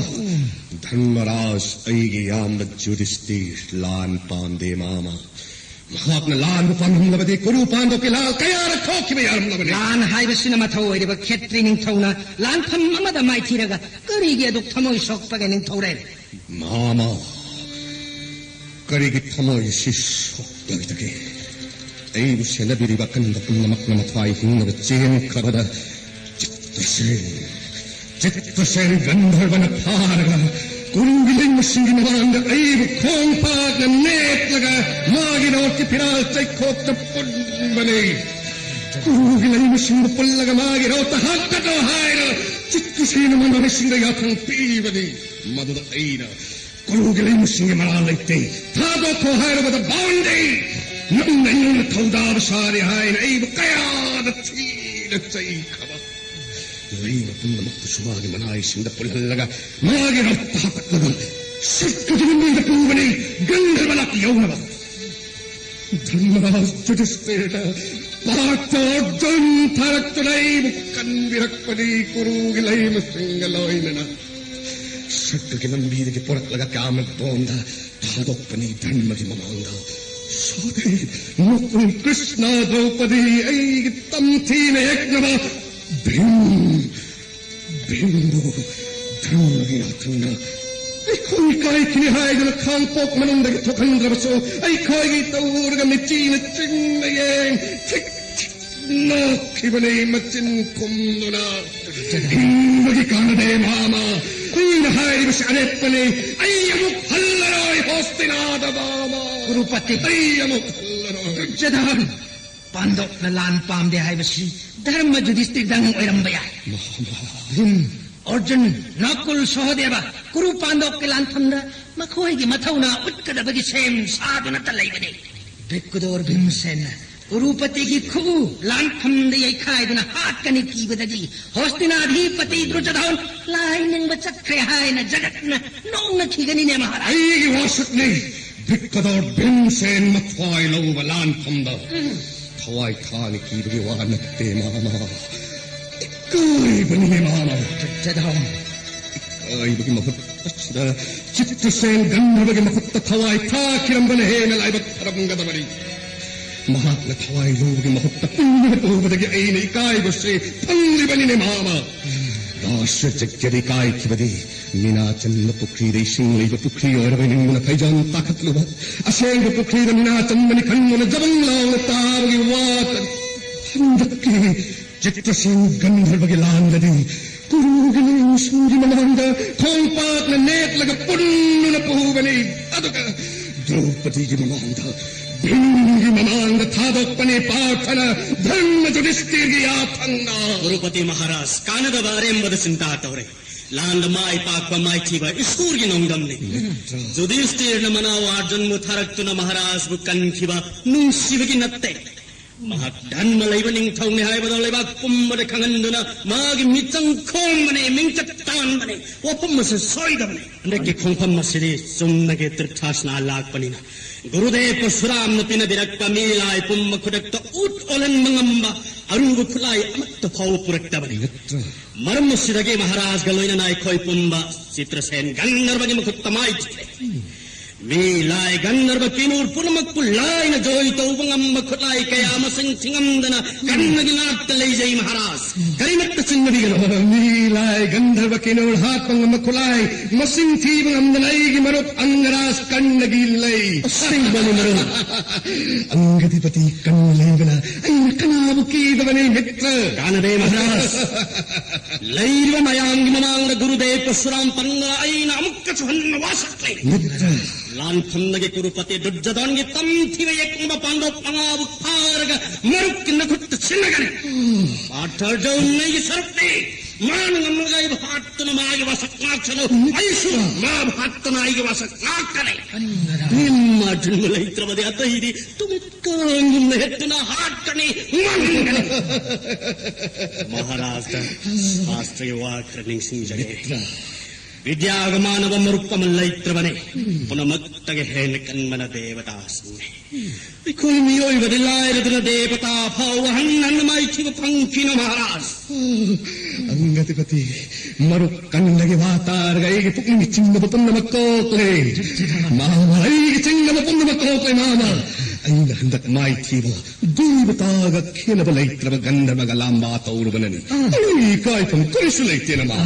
ꯙꯔꯃꯔꯥꯖ, ꯑꯩꯒꯤ ꯏꯌꯥꯝꯕ ꯖꯨꯗꯤꯁꯇꯤꯔ ꯂꯥꯟ ꯄꯥꯝꯗꯦ, ꯃꯥꯃ꯫ ꯃꯍꯥꯛꯅ ꯂꯥꯟꯕꯨ ꯄꯥꯝꯂꯝꯂꯕꯗꯤ ꯀꯨꯔꯨ ꯄꯥꯟꯗꯣꯞꯀꯤ ꯂꯥꯜ ꯀꯌꯥꯔꯛ ꯊꯣꯛꯈꯤꯕ ꯌꯥꯔꯝꯂꯕꯅꯤ꯫ ꯂꯥꯟ ꯍꯥꯏꯕꯁꯤꯅ ꯃꯊꯧ ꯑꯣꯏꯔꯤꯕ ꯈꯦꯇ꯭ꯔꯤ ꯅꯤꯡꯊꯧꯅ ꯂꯥꯟꯐꯝ ꯑꯃꯗ ꯃꯥꯏꯊꯤꯔꯒ ꯀꯔꯤꯒꯤ ꯑꯗꯨꯛ ꯊꯃꯣꯏ ꯁꯣꯛꯄꯒꯦ, ꯅꯤꯡꯊꯧꯔꯦꯜ? ꯃꯥꯃ, ꯀꯔꯤꯒꯤ ꯊꯃꯣꯏ ꯑꯁꯤ ꯁꯣꯛꯂꯣꯏꯗꯒꯦ? ꯑꯩꯕꯨ ꯁꯦꯟꯅꯕꯤꯔꯤꯕ ꯑꯀꯟꯕ ꯄꯨꯝꯅꯃꯛꯅ ꯃꯊ꯭ꯋꯥꯏ ꯍꯤꯡꯅꯕ ꯆꯦꯟꯈ꯭ꯔꯕꯗ ꯆꯤꯠꯇ꯭ꯔꯁꯦꯟ, ꯆꯤꯠꯇ꯭ꯔꯁꯦꯟ ꯒꯟꯙꯔꯕꯅ ꯐꯥꯔꯒ ꯀꯨꯔꯨꯒꯤ ꯂꯩꯃꯁꯤꯡꯒꯤ ꯃꯃꯥꯡꯗ ꯑꯩꯕꯨ ꯈꯣꯡ ꯄꯥꯛꯅ ꯅꯦꯠꯂꯒ ꯃꯥꯒꯤ ꯔꯣꯠꯀꯤ ꯐꯤꯔꯥꯜ ꯆꯩꯈꯣꯛꯇ ꯄꯨꯟꯕꯅꯤ꯫ ꯀꯨꯔꯨꯒꯤ ꯂꯩꯃꯁꯤꯡꯕꯨ ꯄꯨꯜꯂꯒ ꯃꯥꯒꯤ ꯔꯣꯠꯇ ꯍꯥꯞꯀꯠꯂꯣ ꯍꯥꯏꯅ ꯆꯤꯠꯇ꯭ꯔꯁꯦꯟꯅ ꯃꯃꯥꯟꯅꯕꯁꯤꯡꯗ ꯌꯥꯊꯪ ꯄꯤꯕꯅꯤ꯫ ꯃꯗꯨꯗ ꯑꯩꯅ ꯀꯨꯔꯨꯒꯤ ꯂꯩꯃꯁꯤꯡꯒꯤ ꯃꯔꯥꯜ ꯂꯩꯇꯦ, ꯊꯥꯗꯣꯛꯈꯣ ꯍꯥꯏꯔꯕꯗ ꯕꯥꯎꯟꯗꯦ꯫ ꯅꯪꯅ ꯑꯩꯉꯣꯟꯗ ꯊꯧꯗꯥꯕ ꯁꯥꯔꯤ ꯍꯥꯏꯅ ꯑꯩꯕꯨ ꯀꯌꯥꯗ ꯊꯤꯅ ꯆꯩꯈ꯭ꯔꯕ꯫ ꯂꯩꯃ ꯄꯨꯝꯅꯃꯛꯄꯨꯁꯨ ꯃꯥꯒꯤ ꯃꯅꯥꯏꯁꯤꯡꯗ ꯄꯨꯜꯍꯜꯂꯒ ꯃꯥꯒꯤ ꯔꯣꯠꯇ ꯍꯥꯞꯀꯠꯂꯒ ꯁꯠꯀꯗꯨ ꯂꯝꯕꯤꯗ ꯄꯨꯕꯅꯤ, ꯒꯟꯙꯔꯕ ꯂꯥꯛ ꯌꯧꯅꯕ꯫ ꯙꯔꯃꯔꯥꯖ ꯌꯨꯙꯤꯁꯊꯤꯔꯅ ꯄꯥꯔꯊ ꯑꯔꯖꯨꯟ ꯊꯥꯔꯛꯇꯨꯅ ꯑꯩꯕꯨ ꯀꯟꯕꯤꯔꯛꯄꯅꯤ, ꯀꯨꯔꯨꯒꯤ ꯂꯩꯃꯁꯤꯡꯒ ꯂꯣꯏꯅꯅ ꯁꯠꯀꯒꯤ ꯂꯝꯕꯤꯗꯒꯤ ꯄꯨꯔꯛꯂꯒ ꯀꯥꯃ ꯕꯣꯟꯗ ꯊꯥꯗꯣꯛꯄꯅꯤ ꯙꯔꯃꯒꯤ ꯃꯃꯥꯡꯗ꯫ ꯁꯣꯔꯤ, ꯅꯀꯨꯜ, ꯀ꯭ꯔꯤꯁꯅ, ꯗ꯭ꯔꯧꯄꯗꯤ, ꯑꯩꯒꯤ ꯇꯝꯊꯤꯅ ꯌꯦꯛꯅꯕ ꯚꯤꯝ, ꯚꯤꯝꯕꯨ ꯙꯔꯃꯒꯤ ꯌꯥꯊꯪꯅ ꯑꯩꯈꯣꯏ ꯀꯥꯏꯈꯤꯅꯤ ꯍꯥꯏꯗꯨꯅ ꯈꯥꯡꯄꯣꯛ ꯃꯅꯨꯡꯗꯒꯤ ꯊꯣꯛꯍꯟꯗ꯭ꯔꯕꯁꯨ, ꯑꯩꯈꯣꯏꯒꯤ ꯇꯧꯔꯒ ꯃꯤꯆꯤꯅ ꯆꯤꯡꯅ ꯌꯦꯡ ꯊꯤꯛ ꯊꯤꯛ ꯅꯣꯛꯈꯤꯕꯅꯤ ꯃꯆꯤꯟ ꯈꯨꯝꯗꯨꯅ꯫ ꯍꯤꯡꯕꯒꯤ ꯀꯥꯟꯅꯗꯦ, ꯃꯥꯃ꯫ ꯑꯩꯅ ꯍꯥꯏꯔꯤꯕꯁꯤ ꯑꯔꯦꯞꯄꯅꯤ꯫ ꯑꯩ ꯑꯃꯨꯛ ꯍꯜꯂꯔꯣꯏ ꯍꯣꯁꯇꯤꯅꯥꯗ, ꯃꯥꯃ꯫ ꯀꯨꯔꯨꯄꯇꯤ꯫ ꯑꯩ ꯑꯃꯨꯛ ꯍꯜꯂꯔꯣꯏ꯫ ꯖꯗꯥꯟ, ꯄꯥꯟꯗꯣꯞꯅ ꯂꯥꯟ ꯄꯥꯝꯗꯦ ꯍꯥꯏꯕꯁꯤ ꯙꯔꯃ ꯌꯨꯙꯤꯁꯊꯤꯔꯗꯪ ꯑꯣꯏꯔꯝꯕ ꯌꯥꯏ꯫ ꯃꯥꯃ꯫ ꯎꯝ꯫ ꯑꯔꯖꯨꯟ, ꯅꯀꯨꯜ, ꯁꯍꯗꯦꯕ ꯀꯨꯔꯨ ꯄꯥꯟꯗꯣꯞꯀꯤ ꯂꯥꯟꯐꯝꯗ ꯃꯈꯣꯏꯒꯤ ꯃꯊꯧꯅꯥ ꯎꯠꯀꯗꯕꯒꯤ ꯁꯦꯝ ꯁꯥꯗꯨꯅꯇ ꯂꯩꯕꯅꯤ꯫ ꯕꯤꯛꯀꯨꯗꯣꯔ ꯚꯤꯝꯁꯦꯟꯅ ꯀꯨꯔꯨꯄꯇꯤꯒꯤ ꯈꯨꯎ ꯂꯥꯟꯐꯝꯗ ꯌꯩꯈꯥꯏꯗꯨꯅ ꯍꯥꯠꯀꯅꯤ ꯀꯤꯕꯗꯒꯤ ꯍꯣꯁꯇꯤꯅꯥꯙꯤꯄꯇꯤ ꯗꯨꯔꯖꯣꯙꯟ ꯂꯥꯏ ꯅꯤꯡꯕ ꯆꯠꯈ꯭ꯔꯦ ꯍꯥꯏꯅ ꯖꯒꯠꯅ ꯅꯣꯛꯅꯈꯤꯒꯅꯤꯅꯦ ꯃꯍꯥꯔꯥꯖ꯫ ꯑꯩꯒꯤ ꯋꯥꯁꯛꯅꯤ꯫ ꯕꯤꯛꯀꯗꯣꯔ ꯚꯤꯝꯁꯦꯟ ꯃꯊ꯭ꯋꯥꯏ ꯂꯧꯕ ꯂꯥꯟꯐꯝꯗ ꯊꯋꯥꯏ ꯊꯥꯅ ꯀꯤꯕꯒꯤ ꯋꯥ ꯅꯠꯇꯦ ꯃꯥꯃ꯫ ꯏꯀꯥꯏꯕꯅꯤꯅꯦ ꯃꯥꯃ꯫ ꯗꯨꯔꯖꯣꯙꯟ꯫ ꯏꯀꯥꯏꯕꯒꯤ ꯃꯍꯨꯠ ꯑꯁꯤꯗ ꯆꯤꯇ꯭ꯔꯁꯦꯟ ꯒꯟꯙꯔꯕꯒꯤ ꯃꯈꯨꯠꯇ ꯊꯋꯥꯏ ꯊꯥꯈꯤꯔꯝꯕꯅ ꯍꯦꯟꯅ ꯂꯥꯏꯕꯛ ꯐꯔꯝꯒꯗꯕꯅꯤ꯫ ꯃꯍꯥꯛꯅ ꯊꯋꯥꯏ ꯂꯧꯕꯒꯤ ꯃꯍꯨꯠꯇ ꯄꯨꯟꯗꯨꯅ ꯄꯨꯕꯗꯒꯤ ꯑꯩꯅ ꯏꯀꯥꯏꯕꯁꯤ ꯐꯪꯂꯤꯕꯅꯤꯅꯦ ꯃꯥꯃ꯫ ꯔꯥꯁ ꯖꯒ꯭ꯌꯗ ꯏꯀꯥꯏꯈꯤꯕꯗꯤ ꯃꯤꯅꯥ ꯆꯟꯕ ꯄꯨꯈ꯭ꯔꯤꯗ ꯏꯁꯤꯡ ꯂꯩꯕ ꯄꯨꯈ꯭ꯔꯤ ꯑꯣꯏꯔꯕ ꯅꯤꯡꯗꯨꯅ ꯐꯩꯖꯣꯝ ꯇꯥꯈꯠꯂꯨꯕ, ꯑꯁꯦꯡꯕ ꯄꯨꯈ꯭ꯔꯤꯗ ꯃꯤꯅꯥ ꯆꯟꯕꯅꯤ ꯈꯟꯗꯨꯅ ꯖꯕꯪ ꯂꯥꯎꯅ ꯇꯥꯕꯒꯤ ꯋꯥꯇꯅꯤ꯫ ꯍꯟꯗꯛꯀꯤ ꯆꯤꯇ꯭ꯔꯁꯦꯟ ꯒꯟꯙꯔꯕꯒꯤ ꯂꯥꯟꯗꯗꯤ ꯀꯨꯔꯨꯒꯤ ꯂꯦꯡꯁꯨꯒꯤ ꯃꯃꯥꯡꯗ ꯈꯣꯡꯄꯥꯛꯅ ꯅꯦꯠꯂꯒ ꯄꯨꯟꯗꯨꯅ ꯄꯨꯕꯅꯤ꯫ ꯑꯗꯨꯒ ꯗ꯭ꯔꯧꯄꯗꯤꯒꯤ ꯃꯃꯥꯡꯗ, ꯚꯤꯝꯒꯤ ꯃꯃꯥꯡꯗ ꯊꯥꯗꯣꯛꯄꯅꯤ ꯄꯥꯔꯊꯅ ꯙꯔꯃ ꯌꯨꯙꯤꯁꯇꯤꯔꯒꯤ ꯌꯥꯊꯪꯅ꯫ ꯀꯨꯔꯨꯄꯇꯤ ꯃꯍꯥꯔꯥꯖ, ꯀꯥꯟꯅꯗꯕ ꯑꯔꯦꯝꯕꯗ ꯆꯤꯟꯇꯥ ꯇꯧꯔꯦ꯫ ꯂꯥꯟꯗ ꯃꯥꯏ ꯄꯥꯛꯄ ꯃꯥꯏꯊꯤꯕ ꯏꯁꯣꯔꯒꯤ ꯅꯣꯡꯗꯝꯅꯤ꯫ ꯌꯨꯙꯤꯁꯇꯤꯔꯅ ꯃꯅꯥꯎ ꯑꯔꯖꯨꯟꯕꯨ ꯊꯥꯔꯛꯇꯨꯅ ꯃꯍꯥꯔꯥꯖꯕꯨ ꯀꯟꯈꯤꯕ ꯅꯨꯡꯁꯤꯕꯒꯤ ꯅꯠꯇꯦ꯫ ꯃꯍꯥꯛ ꯙꯔꯃ ꯂꯩꯕ ꯅꯤꯡꯊꯧꯅꯤ ꯍꯥꯏꯕꯗꯣ ꯂꯩꯕꯥꯛ ꯄꯨꯝꯕꯗ ꯈꯪꯍꯟꯗꯨꯅ ꯃꯥꯒꯤ ꯃꯤꯆꯪ ꯈꯣꯝꯕꯅꯦ, ꯃꯤꯡꯆꯠ ꯇꯥꯟꯕꯅꯦ꯫ ꯋꯥꯐꯝ ꯑꯁꯤ ꯁꯣꯏꯗꯕꯅꯤ꯫ ꯍꯟꯗꯛꯀꯤ ꯈꯣꯡꯐꯝ ꯑꯁꯤꯗꯤ ꯆꯨꯝꯅꯒꯤ ꯇꯤꯔꯊꯥꯁꯅꯥ ꯂꯥꯛꯄꯅꯤꯅ ꯒꯨꯔꯨꯗꯦꯕ ꯄꯔꯁꯨꯔꯥꯝꯅ ꯄꯤꯅꯕꯤꯔꯛꯄ ꯃꯤꯂꯥꯏ ꯄꯨꯝꯕ ꯈꯨꯗꯛꯇ ꯎꯠ ꯑꯣꯜꯍꯟꯕ ꯉꯝꯕ ꯑꯔꯨꯕ ꯈꯨꯠꯂꯥꯏ ꯑꯃꯠꯇ ꯐꯥꯎꯕ ꯄꯨꯔꯛꯇꯕꯅꯤ꯫ ꯅꯠꯇ꯭ꯔ? ꯃꯔꯝ ꯑꯁꯤꯗꯒꯤ ꯃꯍꯥꯔꯥꯖꯒ ꯂꯣꯏꯅꯅ ꯑꯩꯈꯣꯏ ꯄꯨꯝꯕ ꯆꯤꯇ꯭ꯔꯁꯦꯟ ꯒꯟꯙꯔꯕꯒꯤ ꯃꯈꯨꯠꯇ ꯃꯥꯏꯊꯤꯔꯦ꯫ ꯃꯤ ꯂꯥꯏ ꯒꯟꯙꯔꯕ ꯀꯤꯅꯨꯔ ꯄꯨꯝꯅꯃꯛꯄꯨ ꯂꯥꯏꯅ ꯖꯣꯏ ꯇꯧꯕ ꯉꯝꯕ ꯈꯨꯠꯂꯥꯏ ꯀꯌꯥ ꯃꯁꯤꯡ ꯊꯤꯉꯝꯗꯅ ꯀꯟꯅꯒꯤ ꯉꯥꯛꯇ ꯂꯩꯖꯩ ꯃꯍꯥꯔꯥꯖ꯫ ꯀꯔꯤꯃꯠꯇ ꯆꯤꯡꯅꯕꯤꯒꯅꯨ꯫ ꯃꯤ ꯂꯥꯏ ꯒꯟꯙꯔꯕ ꯀꯤꯅꯨꯔ ꯍꯥꯠꯄ ꯉꯝꯕ ꯈꯨꯠꯂꯥꯏ ꯃꯁꯤꯡ ꯊꯤꯕ ꯉꯝꯗꯅ ꯑꯩꯒꯤ ꯃꯔꯨꯞ ꯑꯪꯒꯔꯥꯖ ꯀꯟꯅꯒꯤ ꯂꯩ꯫ ꯑꯁꯦꯡꯕꯅꯤ ꯃꯔꯨꯞ꯫ ꯑꯪꯒꯗꯤꯄꯇꯤ ꯀꯟꯅ ꯂꯩꯕꯅ ꯑꯩꯅ ꯀꯅꯥꯕꯨ ꯀꯤꯗꯕꯅꯤ ꯃꯤꯇ꯭ꯔ? ꯀꯥꯟꯅꯗꯦ ꯃꯍꯥꯔꯥꯖ꯫ ꯂꯩꯔꯤꯕ ꯃꯌꯥꯝꯒꯤ ꯃꯃꯥꯡꯗ ꯒꯨꯔꯨꯗꯦꯕ ꯄꯔꯁꯨꯔꯥꯝ ꯄꯟꯗ ꯑꯩꯅ ꯑꯃꯨꯛꯀꯁꯨ ꯍꯟꯅ ꯋꯥꯁꯛꯂꯦ꯫ ꯃꯤꯇ꯭ꯔ꯫ ꯂꯥꯟꯐꯝꯗꯒꯤ ꯀꯨꯔꯨꯄꯇꯤ ꯗꯨꯔꯖꯣꯙꯟꯒꯤ ꯇꯝꯊꯤꯕ ꯌꯦꯛꯅꯕ ꯄꯥꯟꯗꯣꯞ ꯃꯉꯥꯕꯨ ꯐꯥꯔꯒ ꯃꯔꯨꯞꯀꯤ ꯅꯈꯨꯠꯇ ꯁꯤꯟꯅꯒꯅꯤ꯫ ꯄꯥꯔꯊ ꯑꯔꯖꯨꯟ ꯑꯩꯒꯤ ꯁꯔꯨꯛꯅꯤ꯫ ꯃꯥꯅ ꯉꯝꯂꯒ ꯑꯩꯕꯨ ꯍꯥꯠꯇꯨꯅ ꯃꯥꯒꯤ ꯋꯥꯁꯛ ꯉꯥꯛꯁꯅꯨ, ꯑꯩꯁꯨ ꯃꯥꯕꯨ ꯍꯥꯠꯇꯨꯅ ꯑꯩꯒꯤ ꯋꯥꯁꯛ ꯉꯥꯛꯀꯅꯤ꯫ ꯀꯟꯕꯗ ꯅꯤꯝ ꯑꯔꯖꯨꯟꯕꯨ ꯂꯩꯇ꯭ꯔꯕꯗꯤ ꯑꯇꯩꯗꯤ ꯇꯨꯃꯤꯠꯀꯥꯡꯒꯨꯝꯅ ꯍꯦꯠꯇꯨꯅ ꯍꯥꯠꯀꯅꯤ, ꯉꯝꯒꯅꯤ꯫ ꯃꯍꯥꯔꯥꯖꯗ ꯁꯥꯁꯇ꯭ꯔꯒꯤ ꯋꯥ ꯈꯔ ꯅꯤꯡꯁꯤꯡꯖꯒꯦ꯫ ꯃꯤꯇ꯭ꯔ꯫ ꯕꯤꯗ꯭ꯌꯥꯒ ꯃꯥꯟꯅꯕ ꯃꯔꯨꯞ ꯑꯃ ꯂꯩꯇ꯭ꯔꯕꯅꯤ꯫ ꯄꯨꯝꯅꯃꯛꯇꯒꯤ ꯍꯦꯟꯅ ꯀꯟꯕꯅ ꯗꯦꯕꯗꯥꯁꯤꯡꯅꯤ꯫ ꯑꯩꯈꯣꯏ ꯃꯤꯑꯣꯏꯕꯗꯤ ꯂꯥꯏꯔꯗꯅ ꯗꯦꯕꯇꯥ ꯐꯥꯎꯕ ꯍꯟꯅ ꯍꯟꯅ ꯃꯥꯏꯊꯤꯕ ꯐꯪꯈꯤꯅ ꯃꯍꯥꯔꯥꯖ꯫ ꯑꯪꯒꯗꯤꯄꯇꯤ, ꯃꯔꯨꯞ ꯀꯟꯕꯒꯤ ꯋꯥ ꯇꯥꯔꯒ ꯑꯩꯒꯤ ꯄꯨꯛꯅꯤꯡꯒꯤ ꯆꯤꯡꯅꯕ ꯄꯨꯝꯅꯃꯛ ꯀꯣꯛꯂꯦ꯫ ꯃꯥꯃ, ꯑꯩꯒꯤ ꯆꯤꯡꯅꯕ ꯄꯨꯝꯅꯃꯛ ꯀꯣꯛꯂꯦ, ꯃꯥꯃ꯫ ꯑꯩꯅ ꯍꯟꯗꯛ ꯃꯥꯏꯊꯤꯕ ꯗꯦꯕꯇꯥꯒ ꯈꯦꯟꯅꯕ ꯂꯩꯇ꯭ꯔꯕ ꯒꯟꯙꯔꯕꯒ ꯂꯥꯝꯕꯥ ꯇꯧꯔꯨꯕꯅꯅꯤ꯫ ꯑꯩ ꯏꯀꯥꯏꯐꯝ ꯀꯔꯤꯁꯨ ꯂꯩꯇꯦꯅ, ꯃꯥ꯫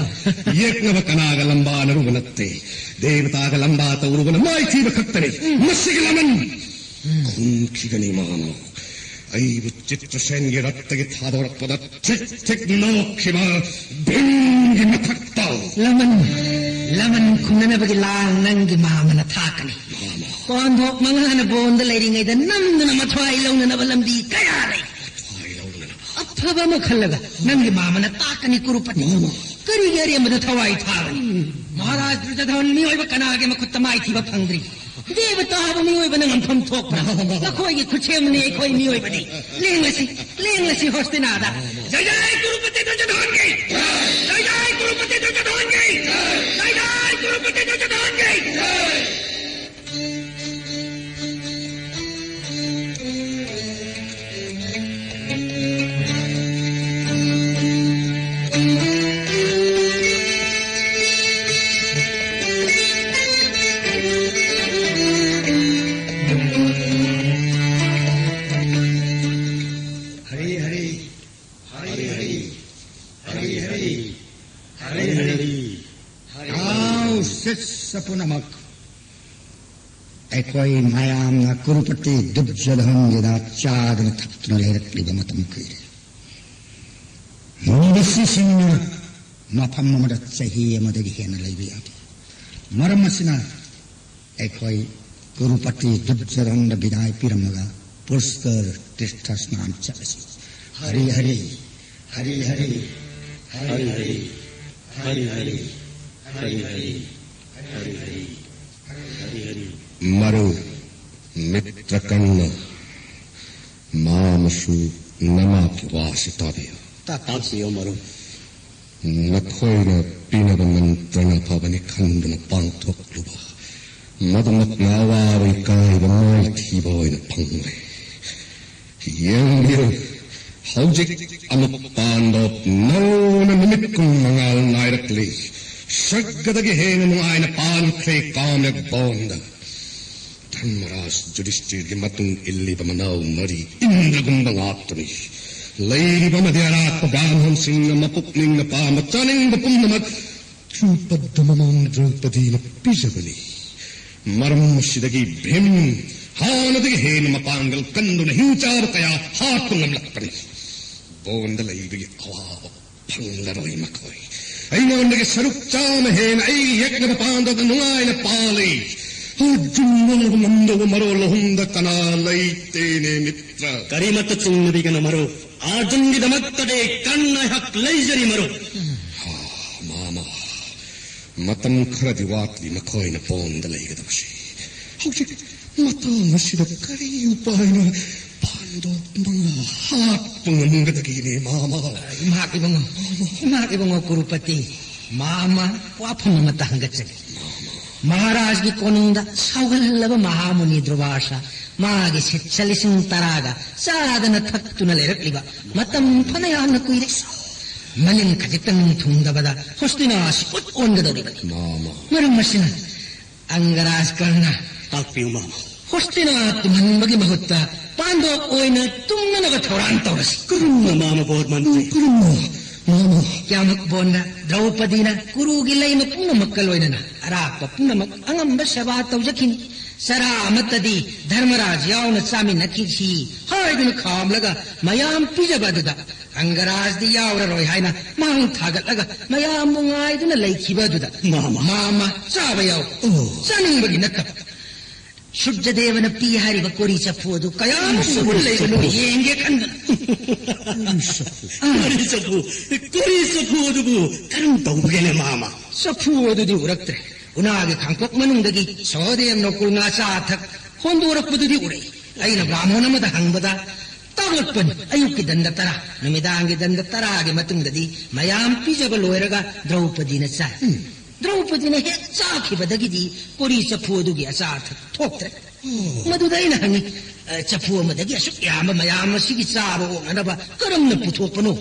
ꯌꯦꯛꯅꯕ ꯀꯅꯥꯒ ꯂꯝꯕꯥꯅꯔꯨꯕ ꯅꯠꯇꯦ꯫ ꯗꯦꯕꯇꯥꯒ ꯂꯝꯕꯥ ꯇꯧꯔꯨꯕꯅ ꯃꯥꯏꯊꯤꯕ ꯈꯛꯇꯅꯤ꯫ ꯃꯁꯤꯒꯤ ꯂꯃꯟ ꯈꯨꯝꯈꯤꯒꯅꯤ, ꯃꯥꯃ꯫ ꯑꯩꯕꯨ ꯆꯤꯇ꯭ꯔꯁꯦꯟꯒꯤ ꯔꯠꯇꯒꯤ ꯊꯥꯗꯣꯔꯛꯄꯗ ꯊꯤꯛ ꯊꯤꯛ ꯅꯣꯛꯈꯤꯕ ꯚꯤꯝꯒꯤ ꯃꯊꯛꯇ꯫ ꯂꯃꯟ, ꯂꯃꯟ ꯈꯨꯝꯅꯅꯕꯒꯤ ꯂꯥꯡ ꯅꯪꯒꯤ ꯃꯥꯃꯅ ꯊꯥꯛꯀꯅꯤ꯫ ꯃꯥꯃ꯫ ꯀꯣꯟꯊꯣꯛ ꯃꯉꯥꯅ ꯕꯣꯟꯗ ꯂꯩꯔꯤꯉꯩꯗ ꯅꯝꯗꯨꯅ ꯃꯊ꯭ꯋꯥꯏ ꯂꯧꯅꯅꯕ ꯂꯝꯕꯤ ꯀꯌꯥ ꯂꯩ꯫ ꯃꯊ꯭ꯋꯥꯏ ꯂꯧꯅꯅꯕ꯫ ꯑꯐꯕ ꯑꯃ ꯈꯜꯂꯒ ꯅꯪꯒꯤ ꯃꯥꯃꯅ ꯇꯥꯛꯀꯅꯤ, ꯀꯨꯔꯨꯄꯇꯤ꯫ ꯃꯥꯃ꯫ ꯀꯔꯤꯒꯤ ꯑꯔꯦꯝꯕꯗ ꯊꯋꯥꯏ ꯊꯥꯒꯅꯤ? ꯃꯍꯥꯔꯥꯖ ꯗꯨꯔꯖꯣꯙꯟ ꯃꯤꯑꯣꯏꯕ ꯀꯅꯥꯒꯤ ꯃꯈꯨꯠꯇ ꯃꯥꯏꯊꯤꯕ ꯐꯪꯗ꯭ꯔꯤ? ꯗꯦꯕꯇꯥꯕꯨ ꯃꯤꯑꯣꯏꯕꯅ ꯉꯝꯐꯝ ꯊꯣꯛꯄ꯭ꯔꯥ? ꯅꯈꯣꯏꯒꯤ ꯈꯨꯠꯁꯦꯝꯅꯤ ꯑꯩꯈꯣꯏ ꯃꯤꯑꯣꯏꯕꯗꯤ꯫ ꯂꯦꯡꯂꯁꯤ, ꯂꯦꯡꯂꯁꯤ ꯍꯣꯁꯇꯤꯅꯥꯗ꯫ ꯖꯌ ꯖꯌ ꯀꯨꯔꯨꯄꯇꯤ ꯗꯨꯔꯖꯣꯙꯟꯒꯤ! ꯖꯌ ꯖꯌ ꯀꯨꯔꯨꯄꯇꯤ ꯗꯨꯔꯖꯣꯙꯟꯒꯤ! ꯖꯌ ꯖꯌ ꯀꯨꯔꯨꯄꯇꯤ ꯗꯨꯔꯖꯣꯙꯟꯒꯤ! ꯍꯔꯤ ꯍꯔꯤ, ꯍꯔꯤ ꯍꯔꯤ, ꯍꯔꯤ ꯍꯔꯤ, ꯍꯔꯤ ꯍꯔꯤ꯫ ꯍꯥꯎ ꯁꯤꯠꯁ ꯄꯨꯝꯅꯃꯛ, ꯑꯩꯈꯣꯏ ꯃꯌꯥꯝꯅ ꯀꯨꯔꯨꯄꯇꯤ ꯗꯨꯔꯖꯣꯙꯟꯒꯤꯗ ꯆꯥꯗꯨꯅ ꯊꯛꯇꯨꯅ ꯂꯩꯔꯛꯂꯤꯕ ꯃꯇꯝ ꯀꯨꯏꯔꯦ꯫ ꯃꯁꯤꯁꯤꯡꯅ ꯃꯐꯝ ꯑꯃꯗ ꯆꯍꯤ ꯑꯃꯗꯒꯤ ꯍꯦꯟꯅ ꯂꯩꯕ ꯌꯥꯗꯦ꯫ ꯃꯔꯝ ꯑꯁꯤꯅ ꯑꯩꯈꯣꯏ ꯀꯨꯔꯨꯄꯇꯤ ꯗꯨꯔꯖꯣꯙꯟꯗ ꯕꯤꯗꯥꯏ ꯄꯤꯔꯝꯂꯒ ꯄꯨꯁꯀꯔ ꯇꯤꯔꯊ ꯁ꯭ꯅꯥꯟ ꯆꯠꯂꯁꯤ꯫ ꯍꯔꯤ ꯍꯔꯤ, ꯍꯔꯤ ꯍꯔꯤ, ꯍꯔꯤ ꯍꯔꯤ, ꯍꯔꯤ ꯍꯔꯤ, ꯍꯔꯤ ꯍꯔꯤ, ꯍꯔꯤ ꯍꯔꯤ, ꯍꯔꯤ ꯍꯔꯤ꯫ ꯃꯔꯨꯞ ꯃꯤꯇ꯭ꯔꯀꯔꯅ, ꯃꯥꯃꯁꯨ ꯅꯃꯥꯛꯀꯤ ꯋꯥꯁꯤ ꯇꯥꯕꯤꯌꯨ꯫ ꯇꯥꯛꯄꯤꯌꯨ ꯃꯔꯨꯞ꯫ ꯅꯈꯣꯏꯅ ꯄꯤꯅꯕ ꯃꯟꯇ꯭ꯔꯅ ꯑꯐꯕꯅꯤ ꯈꯟꯗꯨꯅ ꯄꯥꯡꯊꯣꯛꯂꯨꯕ, ꯃꯗꯨꯃꯛꯅ ꯑꯋꯥꯕ ꯏꯀꯥꯏꯕ ꯃꯥꯏꯊꯤꯕ ꯑꯣꯏꯅ ꯐꯪꯂꯦ꯫ ꯌꯦꯡꯕꯤꯌꯨ, ꯍꯧꯖꯤꯛ ꯑꯃꯨꯛ ꯄꯥꯟꯗꯣꯞ ꯅꯧꯅ ꯅꯨꯃꯤꯠ ꯀꯨꯟ ꯃꯉꯥꯜ ꯅꯥꯏꯔꯛꯂꯤ꯫ ꯁꯔꯒꯗꯒꯤ ꯍꯦꯟꯅ ꯅꯨꯡꯉꯥꯏꯅ ꯄꯥꯟꯈ꯭ꯔꯦ ꯀꯥꯃꯦꯕꯣꯟꯗ꯫ ꯙꯔꯃꯔꯥꯖ ꯌꯨꯙꯤꯁꯇꯤꯔꯒꯤ ꯃꯇꯨꯡ ꯏꯜꯂꯤꯕ ꯃꯅꯥꯎ ꯃꯔꯤ ꯏꯟꯗ꯭ꯔꯒꯨꯝꯕ ꯉꯥꯛꯇꯅꯤ꯫ ꯂꯩꯔꯤꯕ ꯑꯃꯗꯤ ꯑꯔꯥꯛꯄ ꯕ꯭ꯔꯥꯍꯃꯟꯁꯤꯡꯅ ꯃꯄꯨꯛꯅꯤꯡꯅ ꯄꯥꯝꯕ ꯆꯥꯅꯤꯡꯕ ꯄꯨꯝꯅꯃꯛ ꯗ꯭ꯔꯨꯄꯗ ꯃꯃꯥꯡ ꯗ꯭ꯔꯧꯄꯗꯤꯅ ꯄꯤꯖꯕꯅꯤ꯫ ꯃꯔꯝ ꯑꯁꯤꯗꯒꯤ ꯚꯤꯝ ꯍꯥꯟꯅꯗꯒꯤ ꯍꯦꯟꯅ ꯃꯄꯥꯡꯒꯜ ꯀꯟꯗꯨꯅ ꯍꯤꯡꯆꯥꯕ ꯀꯌꯥ ꯍꯥꯠꯄ ꯉꯝꯂꯛꯄꯅꯤ꯫ ꯕꯣꯟꯗ ꯂꯩꯕꯒꯤ ꯑꯋꯥꯕ ꯐꯪꯂꯔꯣꯏ ꯃꯈꯣꯏ꯫ ꯑꯩꯉꯣꯟꯗꯒꯤ ꯁꯔꯨꯛ ꯆꯥꯝꯃ ꯍꯦꯟꯅ ꯑꯩꯒꯤ ꯌꯦꯛꯅꯕ ꯄꯥꯟꯗꯕ ꯅꯨꯡꯉꯥꯏꯅ ꯄꯥꯜꯂꯤ꯫ ꯑꯔꯖꯨꯟ ꯉꯝꯗꯧꯕ ꯃꯔꯣꯜ ꯑꯍꯨꯝꯗ ꯀꯅꯥ ꯂꯩꯇꯦꯅꯦ ꯃꯤꯇ꯭ꯔ? ꯀꯔꯤꯃꯠꯇ ꯆꯤꯡꯅꯕꯤꯒꯅꯨ ꯃꯔꯨꯞ, ꯑꯔꯖꯨꯟꯒꯤꯗꯃꯛꯇꯗꯤ ꯀꯔꯅ ꯑꯩꯍꯥꯛ ꯂꯩꯖꯔꯤ ꯃꯔꯨꯞ꯫ ꯃꯥꯃ, ꯃꯇꯝ ꯈꯔꯗꯤ ꯋꯥꯠꯂꯤ ꯃꯈꯣꯏꯅ ꯕꯣꯟꯗ ꯂꯩꯒꯗꯕꯁꯤ꯫ ꯍꯧꯖꯤꯛ ꯃꯇꯥꯡ ꯑꯁꯤꯗ ꯀꯔꯤ ꯎꯄꯥꯏꯅꯣ? ꯄꯥꯟꯗꯣꯞ ꯃꯉꯥ ꯍꯥꯠꯄ ꯉꯝꯒꯗꯒꯦꯅꯦ ꯃꯥꯃ꯫ ꯏꯃꯥ ꯏꯕꯨꯡꯉꯣ, ꯏꯃꯥ ꯏꯕꯨꯡꯉꯣ ꯀꯨꯔꯨꯄꯇꯤ, ꯃꯥꯃ ꯋꯥꯐꯝ ꯑꯃꯇ ꯍꯪꯒꯠꯆꯒꯦ꯫ ꯃꯍꯥꯔꯥꯖꯒꯤ ꯀꯣꯅꯨꯡꯗ ꯁꯥꯎꯒꯜꯍꯜꯂꯕ ꯃꯍꯥꯃꯨꯅꯤ ꯗ꯭ꯔꯨꯕꯥꯁꯥ ꯃꯥꯒꯤ ꯁꯤꯠꯁ ꯂꯤꯁꯤꯡ ꯇꯔꯥꯒ ꯆꯥꯗꯅ ꯊꯛꯇꯨꯅ ꯂꯩꯔꯛꯂꯤꯕ ꯃꯇꯝ ꯐꯅ ꯌꯥꯝꯅ ꯀꯨꯏꯔꯦ꯫ ꯃꯅꯤꯡ ꯈꯖꯤꯛꯇꯪ ꯊꯨꯡꯗꯕꯗ ꯍꯣꯁꯇꯤꯅꯥꯁꯤ ꯎꯠ ꯑꯣꯟꯒꯗꯧꯔꯤꯕꯅꯤ꯫ ꯃꯥꯃ꯫ ꯃꯔꯝ ꯑꯁꯤꯅ ꯑꯪꯒꯔꯥꯖ ꯀꯔꯅ, ꯇꯥꯛꯄꯤꯌꯨ ꯃꯥꯃ꯫ ꯍꯣꯁꯇꯤꯅꯥ ꯇꯨꯝꯍꯟꯕꯒꯤ ꯃꯍꯨꯠꯇ ꯄꯥꯟꯗꯣꯞ ꯑꯣꯏꯅ ꯇꯨꯝꯅꯅꯕ ꯊꯧꯔꯥꯡ ꯇꯧꯔꯁꯤ꯫ ꯀꯔꯝꯅ ꯃꯥꯃ ꯕꯣꯔ ꯃꯟꯇ꯭ꯔꯤ? ꯀꯔꯝꯅ? ꯃꯥꯃ꯫ ꯀꯌꯥꯃꯛ ꯕꯣꯟꯗ ꯗ꯭ꯔꯧꯄꯗꯤꯅ ꯀꯨꯔꯨꯒꯤ ꯂꯩꯃ ꯄꯨꯝꯅꯃꯛꯀ ꯂꯣꯏꯅꯅ ꯑꯔꯥꯛꯄ ꯄꯨꯝꯅꯃꯛ ꯑꯉꯝꯕ ꯁꯦꯕꯥ ꯇꯧꯖꯈꯤꯅꯤ꯫ ꯆꯔꯥ ꯑꯃꯠꯇꯗꯤ ꯙꯔꯃꯔꯥꯖ ꯌꯥꯎꯅ ꯆꯥꯃꯤꯟꯅꯈꯤꯁꯤ ꯍꯥꯏꯗꯨꯅ ꯈꯥꯝꯂꯒ ꯃꯌꯥꯝ ꯄꯤꯖꯕ ꯑꯗꯨꯗ ꯑꯪꯒꯔꯥꯖꯗꯤ ꯌꯥꯎꯔꯔꯣꯏ ꯍꯥꯏꯅ ꯃꯥꯡ ꯊꯥꯒꯠꯂꯒ ꯃꯌꯥꯝꯕꯨ ꯉꯥꯏꯗꯨꯅ ꯂꯩꯈꯤꯕ ꯑꯗꯨꯗ ꯃꯥꯃ꯫ ꯃꯥꯃ ꯆꯥꯕ ꯌꯥꯎ꯫ ꯑꯣ꯫ ꯆꯥꯅꯤꯡꯕꯒꯤ ꯅꯠꯇꯕ꯫ ꯁꯨꯔꯖꯗꯦꯕꯅ ꯄꯤ ꯍꯥꯏꯔꯤꯕ ꯀꯣꯔꯤ ꯆꯐꯨ ꯑꯗꯨ ꯀꯌꯥꯝ ꯁꯨꯝ ꯂꯩꯕꯅꯣ ꯌꯦꯡꯒꯦ ꯈꯟꯗꯅ꯫ ꯀꯣꯔꯤ ꯆꯐꯨ, ꯀꯣꯔꯤ ꯆꯐꯨ ꯑꯗꯨꯕꯨ ꯀꯔꯝ ꯇꯧꯕꯒꯦꯅꯦ, ꯃꯥꯃ? ꯆꯐꯨ ꯑꯗꯨꯗꯤ ꯎꯔꯛꯇ꯭ꯔꯦ꯫ ꯎꯅꯥꯒꯤ ꯈꯥꯡꯄꯣꯛ ꯃꯅꯨꯡꯗꯒꯤ ꯁꯍꯗꯦꯕ ꯅꯀꯨꯜ ꯉꯥ ꯆꯥ ꯊꯛ ꯍꯣꯟꯗꯣꯔꯛꯄꯗꯨꯗꯤ ꯎꯔꯛꯏ꯫ ꯑꯩꯅ ꯕ꯭ꯔꯥꯍꯃꯣꯟ ꯑꯃꯗ ꯍꯪꯕꯗ ꯇꯥꯛꯂꯛꯄꯅꯤ, ꯑꯌꯨꯛꯀꯤ ꯗꯟꯗ ꯇꯔꯥ, ꯅꯨꯃꯤꯗꯥꯡꯒꯤ ꯗꯟꯗ ꯇꯔꯥꯒꯤ ꯃꯇꯨꯡꯗꯗꯤ ꯃꯌꯥꯝ ꯄꯤꯖꯕ ꯂꯣꯏꯔꯒ ꯗ꯭ꯔꯧꯄꯗꯤꯅ ꯆꯥꯏ꯫ ꯎꯝ꯫ ꯗ꯭ꯔꯧꯄꯗꯤꯅ ꯍꯦꯛ ꯆꯥꯈꯤꯕꯗꯒꯤꯗꯤ ꯀꯣꯔꯤ ꯆꯐꯨ ꯑꯗꯨꯒꯤ ꯑꯆꯥ ꯑꯊꯛ ꯊꯣꯛꯇ꯭ꯔꯦ꯫ ꯃꯗꯨꯗ ꯑꯩꯅ ꯍꯪꯉꯤ, "ꯑ, ꯆꯐꯨ ꯑꯃꯗꯒꯤ ꯑꯁꯨꯛ ꯌꯥꯝꯕ ꯃꯌꯥꯝ ꯑꯁꯤꯒꯤ ꯆꯥꯕ ꯑꯣꯛꯅꯅꯕ ꯀꯔꯝꯅ ꯄꯨꯊꯣꯛꯄꯅꯣ?"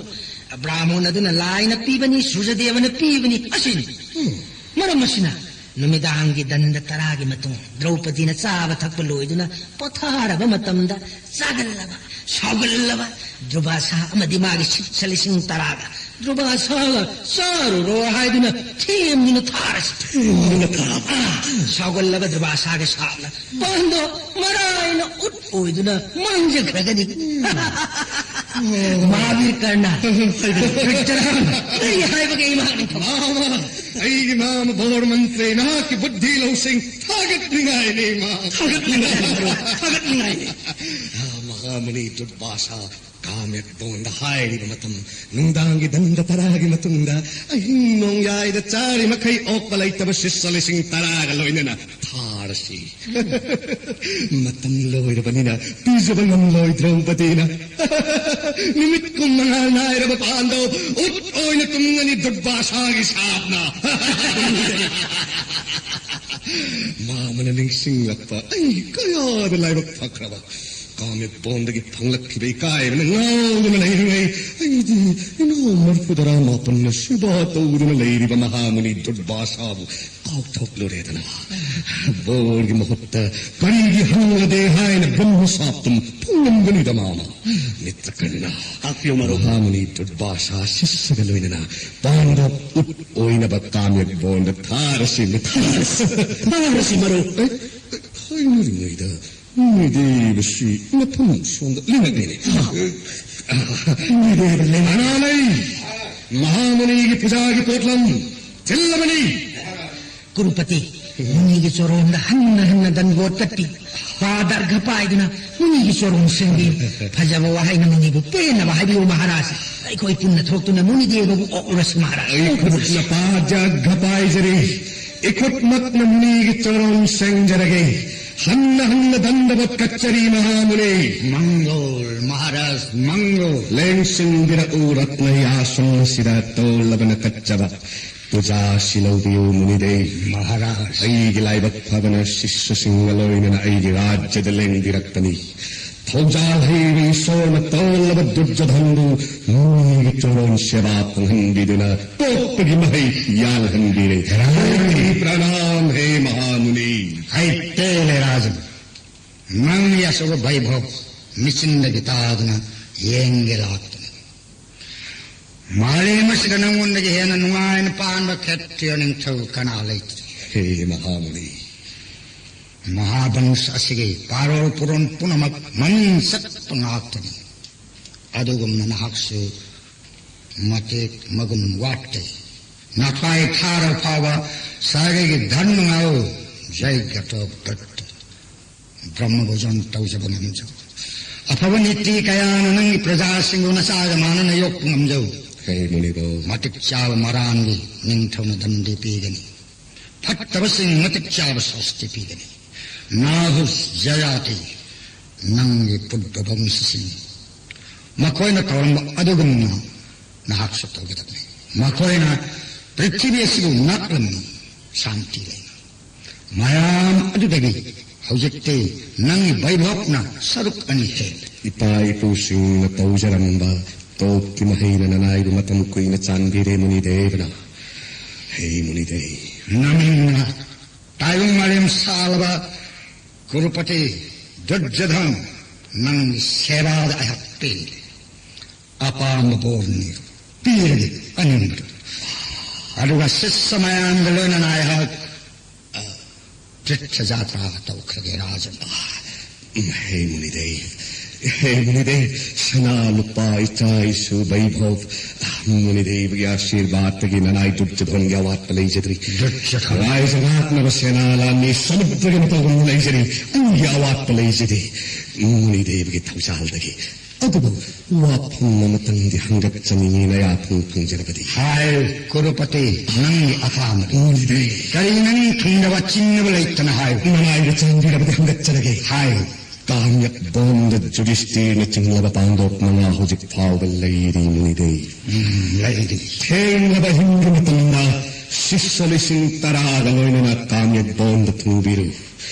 ꯕ꯭ꯔꯥꯍꯃꯣꯟ ꯑꯗꯨꯅ ꯂꯥꯏꯅ ꯄꯤꯕꯅꯤ, ꯁꯨꯔꯖꯗꯦꯕꯅ ꯄꯤꯕꯅꯤ ꯑꯁꯤꯅꯤ꯫ ꯃꯔꯝ ꯑꯁꯤꯅ ꯅꯨꯃꯤꯗꯥꯡꯒꯤ ꯗꯟꯗ ꯇꯔꯥꯒꯤ ꯃꯇꯨꯡ ꯗ꯭ꯔꯧꯄꯗꯤꯅ ꯆꯥꯕ ꯊꯛꯄ ꯂꯣꯏꯗꯨꯅ ꯄꯣꯊꯥꯔꯕ ꯃꯇꯝꯗ ꯆꯥꯒꯜꯂꯕ, ꯁꯥꯎꯒꯜꯂꯕ ꯗ꯭ꯔꯨꯕꯥꯁꯥ ꯑꯃꯗꯤ ꯃꯥꯒꯤ ꯁꯤꯠꯁ ꯂꯤꯁꯤꯡ ꯇꯔꯥꯒ ꯗ꯭ꯔꯨꯕꯥꯁꯥꯒ ꯆꯥꯔꯨꯔꯣ ꯍꯥꯏꯗꯨꯅ ꯊꯦꯝꯗꯨꯅ ꯊꯥꯔꯁꯤ꯫ ꯊꯦꯝꯗꯨꯅ ꯊꯥꯕ꯫ ꯑꯥ, ꯁꯥꯎꯒꯜꯂꯕ ꯗ꯭ꯔꯨꯕꯥꯁꯥꯒꯤ ꯁꯥꯞꯅ ꯄꯥꯟꯗꯣ ꯃꯔꯥꯏꯅ ꯎꯠ ꯑꯣꯏꯗꯨꯅ ꯃꯥꯡꯖꯈ꯭ꯔꯒꯅꯤ꯫ ꯃꯍꯥꯕꯤꯔ ꯀꯔꯅ, ꯕꯤꯀ꯭ꯔꯝ, ꯀꯔꯤ ꯍꯥꯏꯕꯒꯦ ꯏꯃꯥ? ꯃꯥꯃ, ꯑꯩꯒꯤ ꯃꯥꯃ ꯕꯣꯔ ꯃꯟꯇ꯭ꯔꯤ, ꯅꯍꯥꯛꯀꯤ ꯕꯨꯗꯙꯤ ꯂꯧꯁꯤꯡ ꯊꯥꯒꯠꯅꯤꯡꯉꯥꯏꯅꯤ, ꯏꯃꯥ꯫ ꯊꯥꯒꯠꯅꯤꯡꯉꯥꯏ, ꯊꯥꯒꯠꯅꯤꯡꯉꯥꯏꯅꯤ꯫ ꯑꯥ, ꯃꯍꯥꯃꯨꯅꯤ ꯗꯨꯔꯕꯥꯁꯥ ꯀꯥꯃꯦꯠ ꯕꯣꯟꯗ ꯍꯥꯏꯔꯤꯕ ꯃꯇꯝ, ꯅꯨꯡꯗꯥꯡꯒꯤ ꯗꯟꯗ ꯇꯔꯥꯒꯤ ꯃꯇꯨꯡꯗ ꯑꯍꯤꯡ ꯅꯣꯡꯌꯥꯏꯗ ꯆꯥꯔꯤ ꯃꯈꯩ ꯑꯣꯛꯄ ꯂꯩꯇꯕ ꯁꯤꯁ ꯂꯤꯁꯤꯡ ꯇꯔꯥꯒ ꯂꯣꯏꯅꯅ ꯊꯥꯔꯁꯤ꯫ ꯃꯇꯝ ꯂꯣꯏꯔꯕꯅꯤꯅ ꯄꯤꯖꯕ ꯉꯝꯂꯣꯏ ꯗ꯭ꯔꯧꯄꯗꯤꯅ꯫ ꯅꯨꯃꯤꯠ ꯀꯨꯟꯃꯉꯥ ꯅꯥꯏꯔꯕ ꯄꯥꯟꯗꯧ ꯎꯠ ꯑꯣꯏꯅ ꯇꯨꯝꯒꯅꯤ ꯗꯨꯔꯕꯥꯁꯥꯒꯤ ꯁꯥꯞꯅ꯫ ꯃꯥꯃꯅ ꯅꯤꯡꯁꯤꯡꯂꯛꯄ ꯑꯩ ꯀꯌꯥꯗ ꯂꯥꯏꯕꯛ ꯐꯈ꯭ꯔꯕ꯫ ꯀꯥꯃꯦꯠ ꯕꯣꯟꯗꯒꯤ ꯐꯪꯂꯛꯈꯤꯕ ꯏꯀꯥꯏꯕꯅ ꯉꯥꯎꯗꯨꯅ ꯂꯩꯔꯤꯉꯩ ꯑꯩꯗꯤ ꯏꯅꯥꯎ ꯃꯔꯤꯐꯨ ꯇꯔꯥ ꯃꯥꯄꯟꯅ ꯁꯦꯕꯥ ꯇꯧꯗꯨꯅ ꯂꯩꯔꯤꯕ ꯃꯍꯥꯃꯨꯅꯤ ꯗꯨꯔꯕꯥꯁꯥꯕꯨ ꯀꯥꯎꯊꯣꯛꯂꯨꯔꯦꯗꯅ꯫ ꯕꯣꯔꯒꯤ ꯃꯍꯨꯠꯇ ꯀꯔꯤꯒꯤ ꯍꯪꯂꯗꯦ ꯍꯥꯏꯅ ꯕ꯭ꯔꯍ꯭ꯃ ꯁꯥꯞꯇꯝ ꯐꯪꯂꯝꯒꯅꯤꯗ ꯃꯥꯃ꯫ ꯃꯤꯇ꯭ꯔ ꯀꯔꯅ, ꯇꯥꯛꯄꯤꯌꯨ ꯃꯔꯨꯞ꯫ ꯃꯍꯥꯃꯨꯅꯤ ꯗꯨꯔꯕꯥꯁꯥ ꯁꯤꯁꯒ ꯂꯣꯏꯅꯅ ꯄꯥꯟꯗ ꯎꯠ ꯑꯣꯏꯅꯕ ꯀꯥꯃꯦꯠ ꯕꯣꯟꯗ ꯊꯥꯔꯁꯤ, ꯊꯥꯔꯁꯤ, ꯊꯥꯔꯁꯤ ꯃꯔꯨꯞ꯫ ꯑꯦ, ꯍꯥꯏꯅꯔꯤꯉꯩꯗ ꯃꯤꯑꯣꯏꯗꯩꯕꯁꯤ ꯃꯐꯝ ꯁꯣꯝꯗ ꯂꯤꯡꯉꯛꯂꯦꯅꯦ꯫ ꯑꯅꯥꯂꯩ, ꯃꯍꯥꯃꯨꯅꯤꯒꯤ ꯄꯨꯖꯥꯒꯤ ꯄꯣꯠꯂꯝ ꯊꯤꯜꯂꯕꯅꯤ꯫ ꯀꯨꯔꯨꯄꯇꯤ, ꯃꯨꯅꯤꯒꯤ ꯆꯣꯔꯣꯟꯗ ꯍꯟꯅ ꯍꯟꯅ ꯗꯟꯕꯣꯠ ꯀꯠꯄꯤ꯫ ꯄꯥ ꯗꯔꯒ ꯄꯥꯏꯗꯨꯅ ꯃꯨꯅꯤꯒꯤ ꯆꯣꯔꯣꯟ ꯁꯦꯡꯕꯤꯌꯨ꯫ ꯐꯖꯕ ꯋꯥꯍꯩꯅ ꯃꯨꯅꯤꯕꯨ ꯄꯦꯟꯅꯕ ꯍꯥꯏꯕꯤꯌꯨ ꯃꯍꯥꯔꯥꯖ꯫ ꯑꯩꯈꯣꯏ ꯄꯨꯟꯅ ꯊꯣꯛꯇꯨꯅ ꯃꯨꯅꯤꯗꯦꯕꯕꯨ ꯑꯣꯛꯂꯨꯔꯁꯤ ꯃꯍꯥꯔꯥꯖ꯫ ꯑꯩꯈꯨꯠꯅ ꯄꯥ ꯖꯒ ꯄꯥꯏꯖꯔꯤ꯫ ꯏꯈꯨꯠꯃꯛꯅ ꯃꯨꯅꯤꯒꯤ ꯆꯣꯔꯣꯟ ꯁꯦꯡꯖꯔꯒꯦ꯫ ꯍꯟꯅ ꯍꯟꯅ ꯗꯟꯗꯕꯠ ꯀꯠꯆꯔꯤ ꯃꯍꯥꯃꯨꯅꯤ꯫ ꯃꯪꯒꯣꯜ ꯃꯍꯥꯔꯥꯖ ꯃꯪꯒꯣꯜ꯫ ꯂꯦꯡꯁꯤꯟꯕꯤꯔꯛꯎ ꯔꯠꯅ ꯌꯥꯁꯣꯡ ꯑꯁꯤꯗ ꯇꯣꯜꯂꯕꯅ ꯀꯠꯆꯕ ꯄꯨꯖꯥꯁꯤ ꯂꯧꯕꯤꯌꯨ ꯃꯨꯅꯤꯗꯦ꯫ ꯃꯍꯥꯔꯥꯖ꯫ ꯑꯩꯒꯤ ꯂꯥꯏꯕꯛ ꯐꯕꯅ ꯁꯤꯁ꯭ꯌꯁꯤꯡꯒ ꯂꯣꯏꯅꯅ ꯑꯩꯒꯤ ꯔꯥꯖ꯭ꯌꯗ ꯂꯦꯡꯕꯤꯔꯛꯄꯅꯤ꯫ ꯊꯧꯖꯥꯜ ꯍꯩꯕ ꯏꯁꯣꯔꯅ ꯇꯣꯜꯂꯕ ꯗꯨꯔꯖꯣꯙꯟꯕꯨ ꯃꯨꯅꯤꯒꯤ ꯆꯣꯔꯣꯟ ꯁꯦꯕꯥ ꯐꯪꯍꯟꯕꯤꯗꯨꯅ ꯄꯣꯛꯄꯒꯤ ꯃꯍꯩ ꯌꯥꯜꯍꯟꯕꯤꯔꯦ꯫ ꯄ꯭ꯔꯅꯥꯝ ꯍꯦ ꯃꯍꯥꯃꯨꯅꯤ꯫ ꯍꯩ ꯇꯦꯜꯂꯦ ꯔꯥꯖꯟ, ꯅꯪꯒꯤ ꯑꯆꯧꯕ ꯚꯩꯚꯣꯕ ꯃꯤꯆꯤꯟꯗꯒꯤ ꯇꯥꯗꯨꯅ ꯌꯦꯡꯒꯦ ꯂꯥꯛꯇꯅ꯫ ꯃꯥꯂꯦꯝ ꯑꯁꯤꯗ ꯅꯪꯉꯣꯟꯗꯒꯤ ꯍꯦꯟꯅ ꯅꯨꯡꯉꯥꯏꯅ ꯄꯥꯟꯕ ꯈꯦꯇ꯭ꯔꯤꯌ ꯅꯤꯡꯊꯧ ꯀꯅꯥ ꯂꯩꯇ꯭ꯔꯤ꯫ ꯍꯦ ꯃꯍꯥꯃꯨꯅꯤ꯫ ꯃꯍꯥꯕꯪꯁ ꯑꯁꯤꯒꯤ ꯄꯥꯔꯣꯜ ꯄꯨꯔꯣꯟ ꯄꯨꯝꯅꯃꯛ ꯃꯃꯤꯡ ꯆꯠꯄ ꯉꯥꯛꯇꯅꯤ꯫ ꯑꯗꯨꯒꯨꯝꯅ ꯅꯍꯥꯛꯁꯨ ꯃꯇꯦꯛ ꯃꯒꯨꯟ ꯋꯥꯠꯇꯦ꯫ ꯅꯥꯈꯥꯏ ꯊꯥꯔ ꯐꯥꯎꯕ ꯁꯥꯒꯩꯒꯤ ꯙꯔꯃ ꯉꯥꯛꯎ꯫ ꯖꯩ ꯒꯇꯣ ꯕꯠꯇ꯫ ꯕ꯭ꯔꯍ꯭ꯃ ꯚꯣꯖꯟ ꯇꯧꯖꯕ ꯉꯝꯖꯧ꯫ ꯑꯐꯕ ꯅꯤꯇꯤ ꯀꯌꯥꯅ ꯅꯪꯒꯤ ꯄ꯭ꯔꯖꯥꯁꯤꯡꯕꯨ ꯅꯆꯥꯒ ꯃꯥꯟꯅꯅ ꯌꯣꯛꯄ ꯉꯝꯖꯧ꯫ ꯍꯦ ꯃꯨꯅꯤꯕꯣ꯫ ꯃꯇꯤꯛ ꯆꯥꯕ ꯃꯔꯥꯟꯒꯤ ꯅꯤꯡꯊꯧꯅ ꯗꯟꯗꯤ ꯄꯤꯒꯅꯤ꯫ ꯐꯠꯇꯕꯁꯤꯡ ꯃꯇꯤꯛ ꯆꯥꯕ ꯁꯥꯁꯇꯤ ꯄꯤꯒꯅꯤ꯫ ꯅꯥꯍꯨꯁ ꯖꯌꯥꯇꯤ, ꯅꯪꯒꯤ ꯄꯨꯠꯕ ꯕꯪꯁꯁꯤꯡ, ꯃꯈꯣꯏꯅ ꯇꯧꯔꯝꯕ ꯑꯗꯨꯒꯨꯝꯅ ꯅꯍꯥꯛꯁꯨ ꯇꯧꯒꯗꯕꯅꯤ꯫ ꯃꯈꯣꯏꯅ ꯄ꯭ꯔꯤꯊꯤꯕꯤ ꯑꯁꯤꯕꯨ ꯉꯥꯛꯂꯝꯃꯤ꯫ ꯁꯥꯟꯇꯤ ꯂꯩꯅ꯫ ꯃꯌꯥꯝ ꯑꯗꯨꯗꯒꯤ ꯍꯧꯖꯤꯛꯇꯤ ꯅꯪꯒꯤ ꯕꯩꯚꯣꯕꯅ ꯁꯔꯨꯛ ꯑꯅꯤ ꯍꯦꯜꯂꯤ꯫ ꯏꯄꯥ ꯏꯄꯨꯁꯤꯡꯅ ꯇꯧꯖꯔꯝꯕ ꯇꯣꯞꯀꯤ ꯃꯍꯩꯅ ꯅꯅꯥꯏꯕꯨ ꯃꯇꯝ ꯀꯨꯏꯅ ꯆꯥꯟꯕꯤꯔꯦ ꯃꯨꯅꯤꯗꯦꯕꯅ꯫ ꯍꯦ ꯃꯨꯅꯤꯗꯦ꯫ ꯅꯃꯤꯡꯅ ꯇꯥꯏꯕꯪ ꯃꯥꯂꯦꯝ ꯁꯥꯜꯂꯕ ꯀꯨꯔꯨꯄꯇꯤ ꯗꯨꯔꯖꯣꯙꯟ, ꯅꯪꯒꯤ ꯁꯦꯕꯥꯗ ꯑꯩꯍꯥꯛ ꯄꯦꯜꯂꯦ꯫ ꯑꯄꯥꯝꯕ ꯕꯣꯔꯅꯤ ꯄꯤꯔꯒꯦ ꯑꯅꯤꯡꯕꯗꯨ꯫ ꯑꯗꯨꯒ ꯁꯤꯁ ꯃꯌꯥꯝꯒ ꯂꯣꯏꯅꯅ ꯑꯩꯍꯥꯛ, ꯑ, ꯇꯤꯔꯊ ꯖꯥꯇ꯭ꯔꯥ ꯇꯧꯈ꯭ꯔꯒꯦ ꯔꯥꯖꯟ꯫ ꯎꯝ, ꯍꯦ ꯃꯨꯅꯤꯗꯦ, ꯍꯦ ꯃꯨꯅꯤꯗꯦ, ꯁꯅꯥ ꯂꯨꯄꯥ, ꯏꯆꯥ ꯏꯁꯨ, ꯕꯩꯚꯣꯕ, ꯃꯨꯅꯤꯗꯦꯕꯒꯤ ꯑꯥꯁꯤꯔꯕꯥꯗꯇꯒꯤ ꯅꯅꯥꯏ ꯗꯨꯔꯖꯣꯙꯟꯒꯤ ꯑꯋꯥꯠꯄ ꯂꯩꯖꯗ꯭ꯔꯤ꯫ ꯗꯨꯔꯖꯣꯙꯟ꯫ ꯂꯥꯏꯖ ꯉꯥꯛꯅꯕ ꯁꯦꯅꯥ ꯂꯥꯟꯃꯤ ꯁꯃꯨꯗ꯭ꯔꯒꯤ ꯃꯇꯧꯒꯨꯝꯅ ꯂꯩꯖꯔꯤ꯫ ꯑꯩꯒꯤ ꯑꯋꯥꯠꯄ ꯂꯩꯖꯗꯦ꯫ ꯃꯨꯅꯤꯗꯦꯕꯒꯤ ꯊꯧꯖꯥꯜꯗꯒꯤ꯫ ꯑꯗꯨꯕꯨ ꯋꯥꯐꯝ ꯑꯃꯇꯪꯗꯤ ꯍꯪꯒꯠꯆꯅꯤꯡꯉꯤ, ꯅꯌꯥ ꯐꯪ ꯐꯪꯖꯔꯕꯗꯤ꯫ ꯍꯥꯏꯌꯨ, ꯀꯨꯔꯨꯄꯇꯤ, ꯅꯪꯒꯤ ꯑꯄꯥꯝꯕꯗꯨ꯫ ꯃꯨꯅꯤꯗꯦ꯫ ꯀꯔꯤ ꯅꯪ ꯊꯨꯡꯗꯕ ꯆꯤꯡꯅꯕ ꯂꯩꯇꯅ ꯍꯥꯏꯌꯨ꯫ ꯅꯅꯥꯏꯅ ꯆꯥꯟꯕꯤꯔꯕꯗꯤ ꯍꯪꯒꯠꯆꯔꯒꯦ꯫ ꯍꯥꯏꯌꯨ꯫ ꯀꯥꯝꯌꯛꯕꯣꯟꯗ ꯖꯨꯗꯤꯁꯇꯤꯔꯅ ꯆꯤꯡꯂꯕ ꯄꯥꯡꯗꯣꯞ ꯃꯉꯥ ꯍꯧꯖꯤꯛ ꯐꯥꯎꯕ ꯂꯩꯔꯤ ꯃꯨꯅꯤꯗꯦ꯫ ꯎꯝ, ꯂꯩꯔꯤ꯫ ꯊꯦꯡꯂꯕ ꯑꯍꯤꯡꯒꯤ ꯃꯇꯝꯗ ꯁꯤꯁ꯭ꯌ ꯂꯤꯁꯤꯡ ꯇꯔꯥꯒ ꯂꯣꯏꯅꯅ ꯀꯥꯝꯌꯛꯕꯣꯟꯗ ꯊꯨꯡꯕꯤꯔꯨ꯫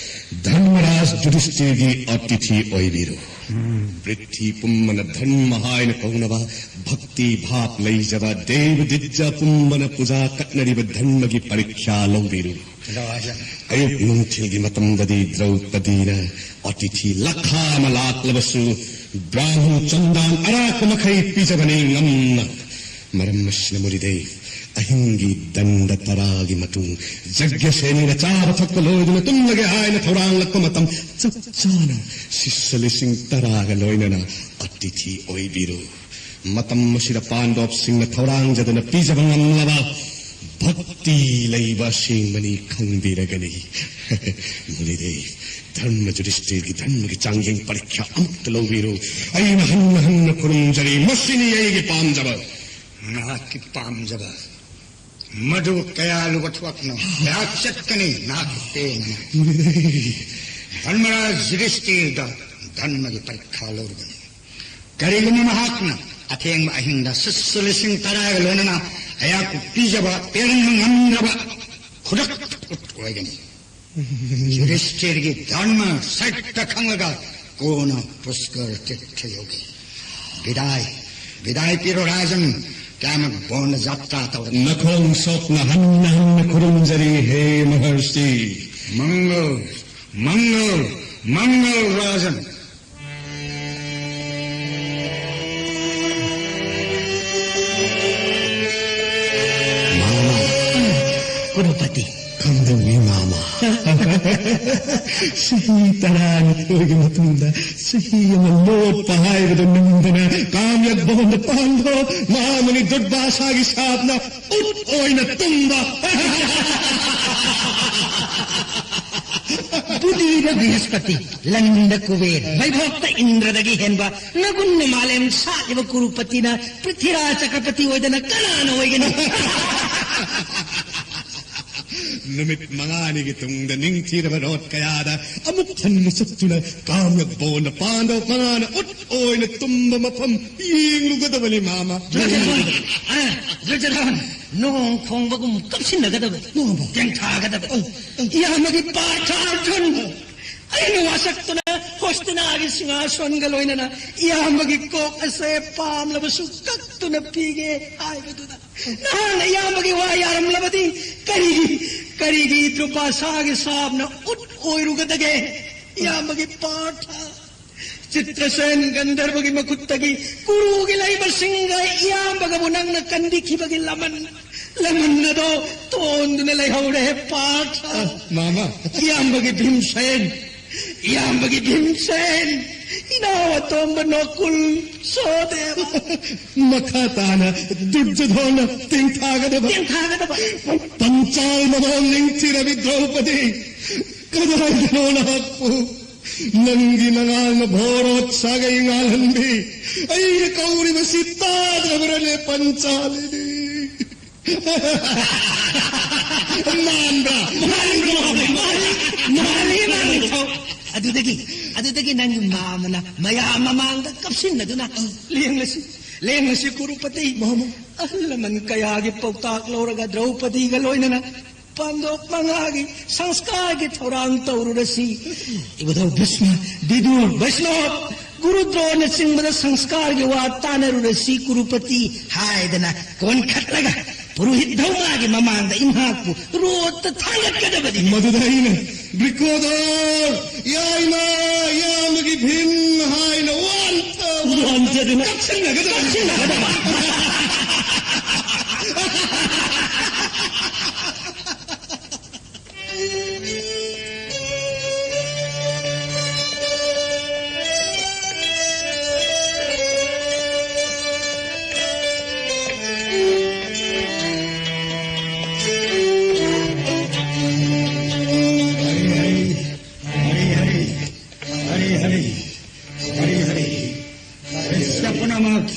ꯙꯔꯃꯔꯥꯖ ꯖꯨꯗꯤꯁꯇꯤꯔꯒꯤ ꯑꯇꯤꯊꯤ ꯑꯣꯏꯕꯤꯔꯨ꯫ ꯎꯝ꯫ ꯄ꯭ꯔꯤꯊꯤ ꯄꯨꯝꯕꯅ ꯙꯔꯃ ꯍꯥꯏꯅ ꯀꯧꯅꯕ ꯚꯛꯇꯤ ꯚꯥꯕ ꯂꯩꯖꯕ ꯗꯦꯕ ꯗꯤꯗ꯭ꯌꯥ ꯄꯨꯝꯕꯅ ꯄꯨꯖꯥ ꯀꯠꯅꯔꯤꯕ ꯙꯔꯃꯒꯤ ꯄꯔꯤꯈ꯭ꯌꯥ ꯂꯧꯕꯤꯔꯨ꯫ ꯔꯥꯖꯟ꯫ ꯑꯌꯨꯛ ꯅꯨꯡꯊꯤꯜꯒꯤ ꯃꯇꯝꯗꯗꯤ ꯗ꯭ꯔꯧꯄꯗꯤꯅ ꯑꯇꯤꯊꯤ ꯂꯥꯈ ꯑꯃ ꯂꯥꯛꯂꯕꯁꯨ ꯕ꯭ꯔꯥꯍ꯭ꯃꯟ ꯆꯟꯗꯥꯟ ꯑꯔꯥꯛꯄ ꯃꯈꯩ ꯄꯤꯖꯕꯅꯤ ꯉꯝꯅ꯫ ꯃꯔꯝ ꯑꯁꯤꯅ ꯃꯨꯅꯤꯗꯦ, ꯑꯍꯤꯡꯒꯤ ꯗꯟꯗ ꯇꯔꯥꯒꯤ ꯃꯇꯨꯡ ꯌꯖ꯭ઞꯁꯦꯅꯤꯅ ꯆꯥꯕ ꯊꯛꯄ ꯂꯣꯏꯗꯨꯅ ꯇꯨꯝꯂꯒꯦ ꯍꯥꯏꯅ ꯊꯧꯔꯥꯡꯂꯛꯄ ꯃꯇꯝ ꯆꯞ ꯆꯥꯅ ꯁꯤꯁ꯭ꯌ ꯂꯤꯁꯤꯡ ꯇꯔꯥꯒ ꯂꯣꯏꯅꯅ ꯑꯇꯤꯊꯤ ꯑꯣꯏꯕꯤꯔꯨ꯫ ꯃꯇꯝ ꯑꯁꯤꯗ ꯄꯥꯟꯗꯣꯞꯁꯤꯡꯅ ꯊꯧꯔꯥꯡꯖꯗꯅ ꯄꯤꯖꯕ ꯉꯝꯂꯕ ꯚꯛꯇꯤ ꯂꯩꯕ ꯑꯁꯦꯡꯕꯅꯤ ꯈꯪꯕꯤꯔꯒꯅꯤ꯫ ꯃꯨꯅꯤꯗꯦ, ꯙꯔꯃ ꯖꯨꯗꯤꯁꯇꯤꯔꯒꯤ ꯙꯔꯃꯒꯤ ꯆꯥꯡꯌꯦꯡ ꯄꯔꯤꯈ꯭ꯌꯥ ꯑꯃꯨꯛꯇ ꯂꯧꯕꯤꯔꯨ꯫ ꯑꯩꯅ ꯍꯟꯅ ꯍꯟꯅ ꯈꯨꯔꯨꯝꯖꯔꯤ꯫ ꯃꯁꯤꯅꯤ ꯑꯩꯒꯤ ꯄꯥꯝꯖꯕ꯫ ꯅꯍꯥꯛꯀꯤ ꯄꯥꯝꯖꯕ ꯃꯗꯨ ꯀꯌꯥ ꯂꯨꯕ ꯊꯕꯛꯅꯣ? ꯑꯩꯍꯥꯛ ꯆꯠꯀꯅꯤ, ꯅꯍꯥꯛꯀꯤ ꯄꯦꯟꯅ꯫ ꯃꯨꯅꯤꯗꯦ꯫ ꯙꯔꯃꯔꯥꯖ ꯌꯨꯙꯤꯁꯇꯤꯔꯗ ꯙꯔꯃꯒꯤ ꯄꯔꯤꯈꯥ ꯂꯧꯔꯨꯕꯅꯤ꯫ ꯀꯔꯤꯒꯨꯝꯕ ꯃꯍꯥꯛꯅ ꯑꯊꯦꯡꯕ ꯑꯍꯤꯡꯗ ꯁꯤꯁ꯭ꯌ ꯂꯤꯁꯤꯡ ꯇꯔꯥꯒ ꯂꯣꯏꯅꯅ ꯑꯩꯍꯥꯛꯄꯨ ꯄꯤꯖꯕ ꯄꯦꯟꯍꯟꯕ ꯉꯝꯗ꯭ꯔꯕ ꯈꯨꯗꯛꯇ ꯑꯣꯏꯒꯅꯤ꯫ ꯌꯨꯙꯤꯁꯇꯤꯔꯒꯤ ꯙꯔꯃ ꯁꯠꯇ ꯈꯪꯂꯒ ꯀꯣꯟꯅ ꯄꯨꯁꯀꯔ ꯇꯤꯔꯊ ꯌꯧꯒꯦ꯫ ꯕꯤꯗꯥꯏ, ꯕꯤꯗꯥꯏ ꯄꯤꯔꯣ ꯔꯥꯖꯟ, ꯀꯥꯝꯌꯛꯕꯣꯟꯗ ꯖꯥꯇ꯭ꯔꯥ ꯇꯧꯔꯒꯦ꯫ ꯅꯈꯣꯡ ꯁꯣꯛꯅ ꯍꯟꯅ ꯍꯟꯅ ꯈꯨꯔꯨꯝꯖꯔꯤ ꯍꯦ ꯃꯍꯔꯁꯤ꯫ ꯃꯪꯒꯜ, ꯃꯪꯒꯜ, ꯃꯪꯒꯜ ꯔꯥꯖꯟ꯫ ꯃꯥꯃ꯫ ꯀꯨꯔꯨꯄꯇꯤ꯫ ꯈꯪꯗꯧꯏ ꯃꯥꯃ꯫ ꯆꯍꯤ ꯇꯔꯥꯅꯤꯊꯣꯏꯒꯤ ꯃꯇꯨꯡꯗ ꯆꯍꯤ ꯑꯃ ꯂꯣꯠꯄ ꯍꯥꯏꯕꯗꯨ ꯅꯪꯗꯅ ꯀꯥꯝꯌꯛ ꯕꯣꯟꯗ ꯄꯥꯟꯗꯣ ꯃꯥꯃꯅꯤ ꯗꯨꯔꯕꯥꯁꯥꯒꯤ ꯁꯥꯞꯅ ꯎꯠ ꯑꯣꯏꯅ ꯇꯨꯝꯕ꯫ ꯕꯨꯙꯤꯗ ꯕ꯭ꯔꯤꯍꯁꯄꯇꯤ, ꯂꯪꯗ ꯀꯨꯕꯦꯔ, ꯃꯩꯕꯣꯛꯇ ꯏꯟꯗ꯭ꯔꯗꯒꯤ ꯍꯦꯟꯕ ꯅꯒꯨꯟꯅ ꯃꯥꯂꯦꯝ ꯁꯥꯠꯂꯤꯕ ꯀꯨꯔꯨꯄꯇꯤꯅ ꯄ꯭ꯔꯤꯊꯤꯔꯥꯖ ꯆꯀ꯭ꯔꯄꯇꯤ ꯑꯣꯏꯗꯅ ꯀꯅꯥꯅ ꯑꯣꯏꯒꯅꯤ? ꯅꯨꯃꯤꯠ ꯃꯉꯥꯅꯤꯒꯤ ꯇꯨꯡꯗ ꯅꯤꯡꯊꯤꯔꯕ ꯔꯣꯠ ꯀꯌꯥꯗ ꯑꯃꯨꯛ ꯍꯟꯅ ꯆꯠꯇꯨꯅ ꯀꯥꯝꯌꯛ ꯕꯣꯟꯗ ꯄꯥꯟꯗꯧ ꯃꯉꯥꯅ ꯎꯠ ꯑꯣꯏꯅ ꯇꯨꯝꯕ ꯃꯐꯝ ꯌꯦꯡꯂꯨꯒꯗꯕꯅꯤ ꯃꯥꯃ꯫ ꯗꯨꯔꯖꯣꯙꯟ, ꯑ, ꯗꯨꯔꯖꯣꯙꯟ, ꯅꯣꯡ ꯈꯣꯡꯕꯒꯨꯝ ꯀꯞꯁꯤꯟꯅꯒꯗꯕꯅꯤ꯫ ꯅꯣꯡ ꯈꯣꯡꯕ? ꯇꯦꯡꯊꯥꯒꯗꯕꯅꯤ꯫ ꯑ, ꯑ꯫ ꯏꯌꯥꯝꯕꯒꯤ ꯄꯥꯔꯊ ꯑꯔꯖꯨꯟ, ꯑꯩꯅ ꯋꯥꯁꯛꯇꯨꯅ ꯍꯣꯁꯇꯤꯅꯥꯒꯤ ꯁꯤꯡꯍꯥꯁꯣꯟꯒ ꯂꯣꯏꯅꯅ ꯏꯌꯥꯝꯕꯒꯤ ꯀꯣꯛ ꯑꯁꯦ ꯄꯥꯝꯂꯕꯁꯨ ꯀꯛꯇꯨꯅ ꯄꯤꯒꯦ ꯍꯥꯏꯕꯗꯨꯗ ꯅꯍꯥꯛꯅ ꯏꯌꯥꯝꯕꯒꯤ ꯋꯥ ꯌꯥꯔꯝꯂꯕꯗꯤ ꯀꯔꯤꯒꯤ, ꯀꯔꯤꯒꯤ ꯗ꯭ꯔꯨꯄꯥꯁꯥꯒꯤ ꯁꯥꯞꯅ ꯎꯠ ꯑꯣꯏꯔꯨꯒꯗꯒꯦ? ꯏꯌꯥꯝꯕꯒꯤ ꯄꯥꯔꯊ, ꯆꯤꯇ꯭ꯔꯁꯦꯟ ꯒꯟꯙꯔꯕꯒꯤ ꯃꯈꯨꯠꯇꯒꯤ ꯀꯨꯔꯨꯒꯤ ꯂꯩꯕꯁꯤꯡꯒ ꯏꯌꯥꯝꯕꯒꯕꯨ ꯅꯪꯅ ꯀꯟꯕꯤꯈꯤꯕꯒꯤ ꯂꯃꯟ, ꯂꯃꯟ ꯑꯗꯣ ꯇꯣꯟꯗꯨꯅ ꯂꯩꯍꯧꯔꯦ ꯄꯥꯔꯊ꯫ ꯑ, ꯃꯥꯃ꯫ ꯏꯌꯥꯝꯕꯒꯤ ꯚꯤꯝꯁꯦꯟ, ꯏꯌꯥꯝꯕꯒꯤ ꯚꯤꯝꯁꯦꯟ, ꯏꯅꯥꯎ ꯑꯇꯣꯝꯕ ꯅꯣꯀꯨꯜ, ꯁꯣꯗꯦꯕ꯫ ꯃꯈꯥ ꯇꯥꯅ ꯗꯨꯔꯖꯣꯙꯣꯟꯅ ꯇꯦꯡꯊꯥꯒꯗꯕ꯫ ꯇꯦꯡꯊꯥꯒꯗꯕ꯫ ꯄꯟꯆꯥꯜ ꯃꯃꯥꯡ ꯅꯤꯡꯊꯤꯔꯕꯤ ꯗ꯭ꯔꯧꯄꯗꯤ, ꯀꯗꯥꯏꯗꯅꯣ ꯅꯍꯥꯛꯄꯨ? ꯅꯪꯒꯤ ꯅꯉꯥꯡꯅ ꯚꯣꯔꯣꯠ ꯁꯥꯒꯩ ꯉꯥꯜꯍꯟꯕꯤ ꯑꯩꯅ ꯀꯧꯔꯤꯕꯁꯤ ꯇꯥꯗ꯭ꯔꯕ꯭ꯔꯅꯦ ꯄꯟꯆꯥꯂꯤꯅꯤ? ꯃꯥꯟꯕ꯭ꯔꯥ? ꯃꯥꯜꯂꯤ, ꯃꯥꯜꯂꯤ, ꯃꯥꯜꯂꯤ, ꯃꯥꯜꯂꯤ, ꯃꯥꯜꯂꯤ꯫ ꯑꯗꯨꯗꯒꯤ, ꯑꯗꯨꯗꯒꯤ ꯅꯪꯒꯤ ꯃꯥꯃꯅ ꯃꯌꯥꯝ ꯃꯃꯥꯡꯗ ꯀꯞꯁꯤꯟꯅꯗꯨꯅ, "ꯂꯦꯡꯂꯁꯤ, ꯂꯦꯡꯂꯁꯤ ꯀꯨꯔꯨꯄꯇꯤ꯫ ꯃꯥꯃ꯫ ꯑꯍꯜ ꯂꯃꯟ ꯀꯌꯥꯒꯤ ꯄꯥꯎꯇꯥꯛ ꯂꯧꯔꯒ ꯗ꯭ꯔꯧꯄꯗꯤꯒ ꯂꯣꯏꯅꯅ ꯄꯥꯟꯗꯣꯞ ꯃꯉꯥꯒꯤ ꯁꯪꯁꯀꯥꯔꯒꯤ ꯊꯧꯔꯥꯡ ꯇꯧꯔꯨꯔꯁꯤ꯫ ꯏꯕꯨꯙꯧ ꯚꯤꯁꯃ, ꯚꯤꯗꯨꯔ, ꯚꯩꯁꯅꯣꯞ, ꯒꯨꯔꯨ ꯗ꯭ꯔꯣꯅꯆꯤꯡꯕꯗ ꯁꯪꯁꯀꯥꯔꯒꯤ ꯋꯥ ꯇꯥꯅꯔꯨꯔꯁꯤ ꯀꯨꯔꯨꯄꯇꯤ" ꯍꯥꯏꯗꯅ ꯀꯣꯟꯈꯠꯂꯒ ꯄꯨꯔꯣꯍꯤꯠ ꯙꯧꯃꯥꯒꯤ ꯃꯃꯥꯡꯗ ꯏꯝꯍꯥꯛꯄꯨ ꯔꯣꯠꯇ ꯊꯥꯡꯒꯠꯀꯗꯕꯅꯤ꯫ ꯃꯗꯨꯗ ꯑꯩꯅ, "ꯕ꯭ꯔꯤꯀꯣꯗꯣꯔ, ꯌꯥꯏꯃ, ꯏꯌꯥꯝꯕꯒꯤ ꯚꯤꯝ" ꯍꯥꯏꯅ ꯋꯥꯟꯊ-, ꯋꯥꯟꯊꯗꯨꯅ ꯀꯞꯁꯤꯟꯅꯒꯗꯕꯅꯤ꯫ ꯀꯞꯁꯤꯟꯅꯒꯗꯕ꯫ ꯍꯔꯤ ꯍꯔꯤ, ꯍꯔꯤ ꯍꯔꯤ, ꯀ꯭ꯔꯤꯁꯇ ꯄꯨꯝꯅꯃꯛ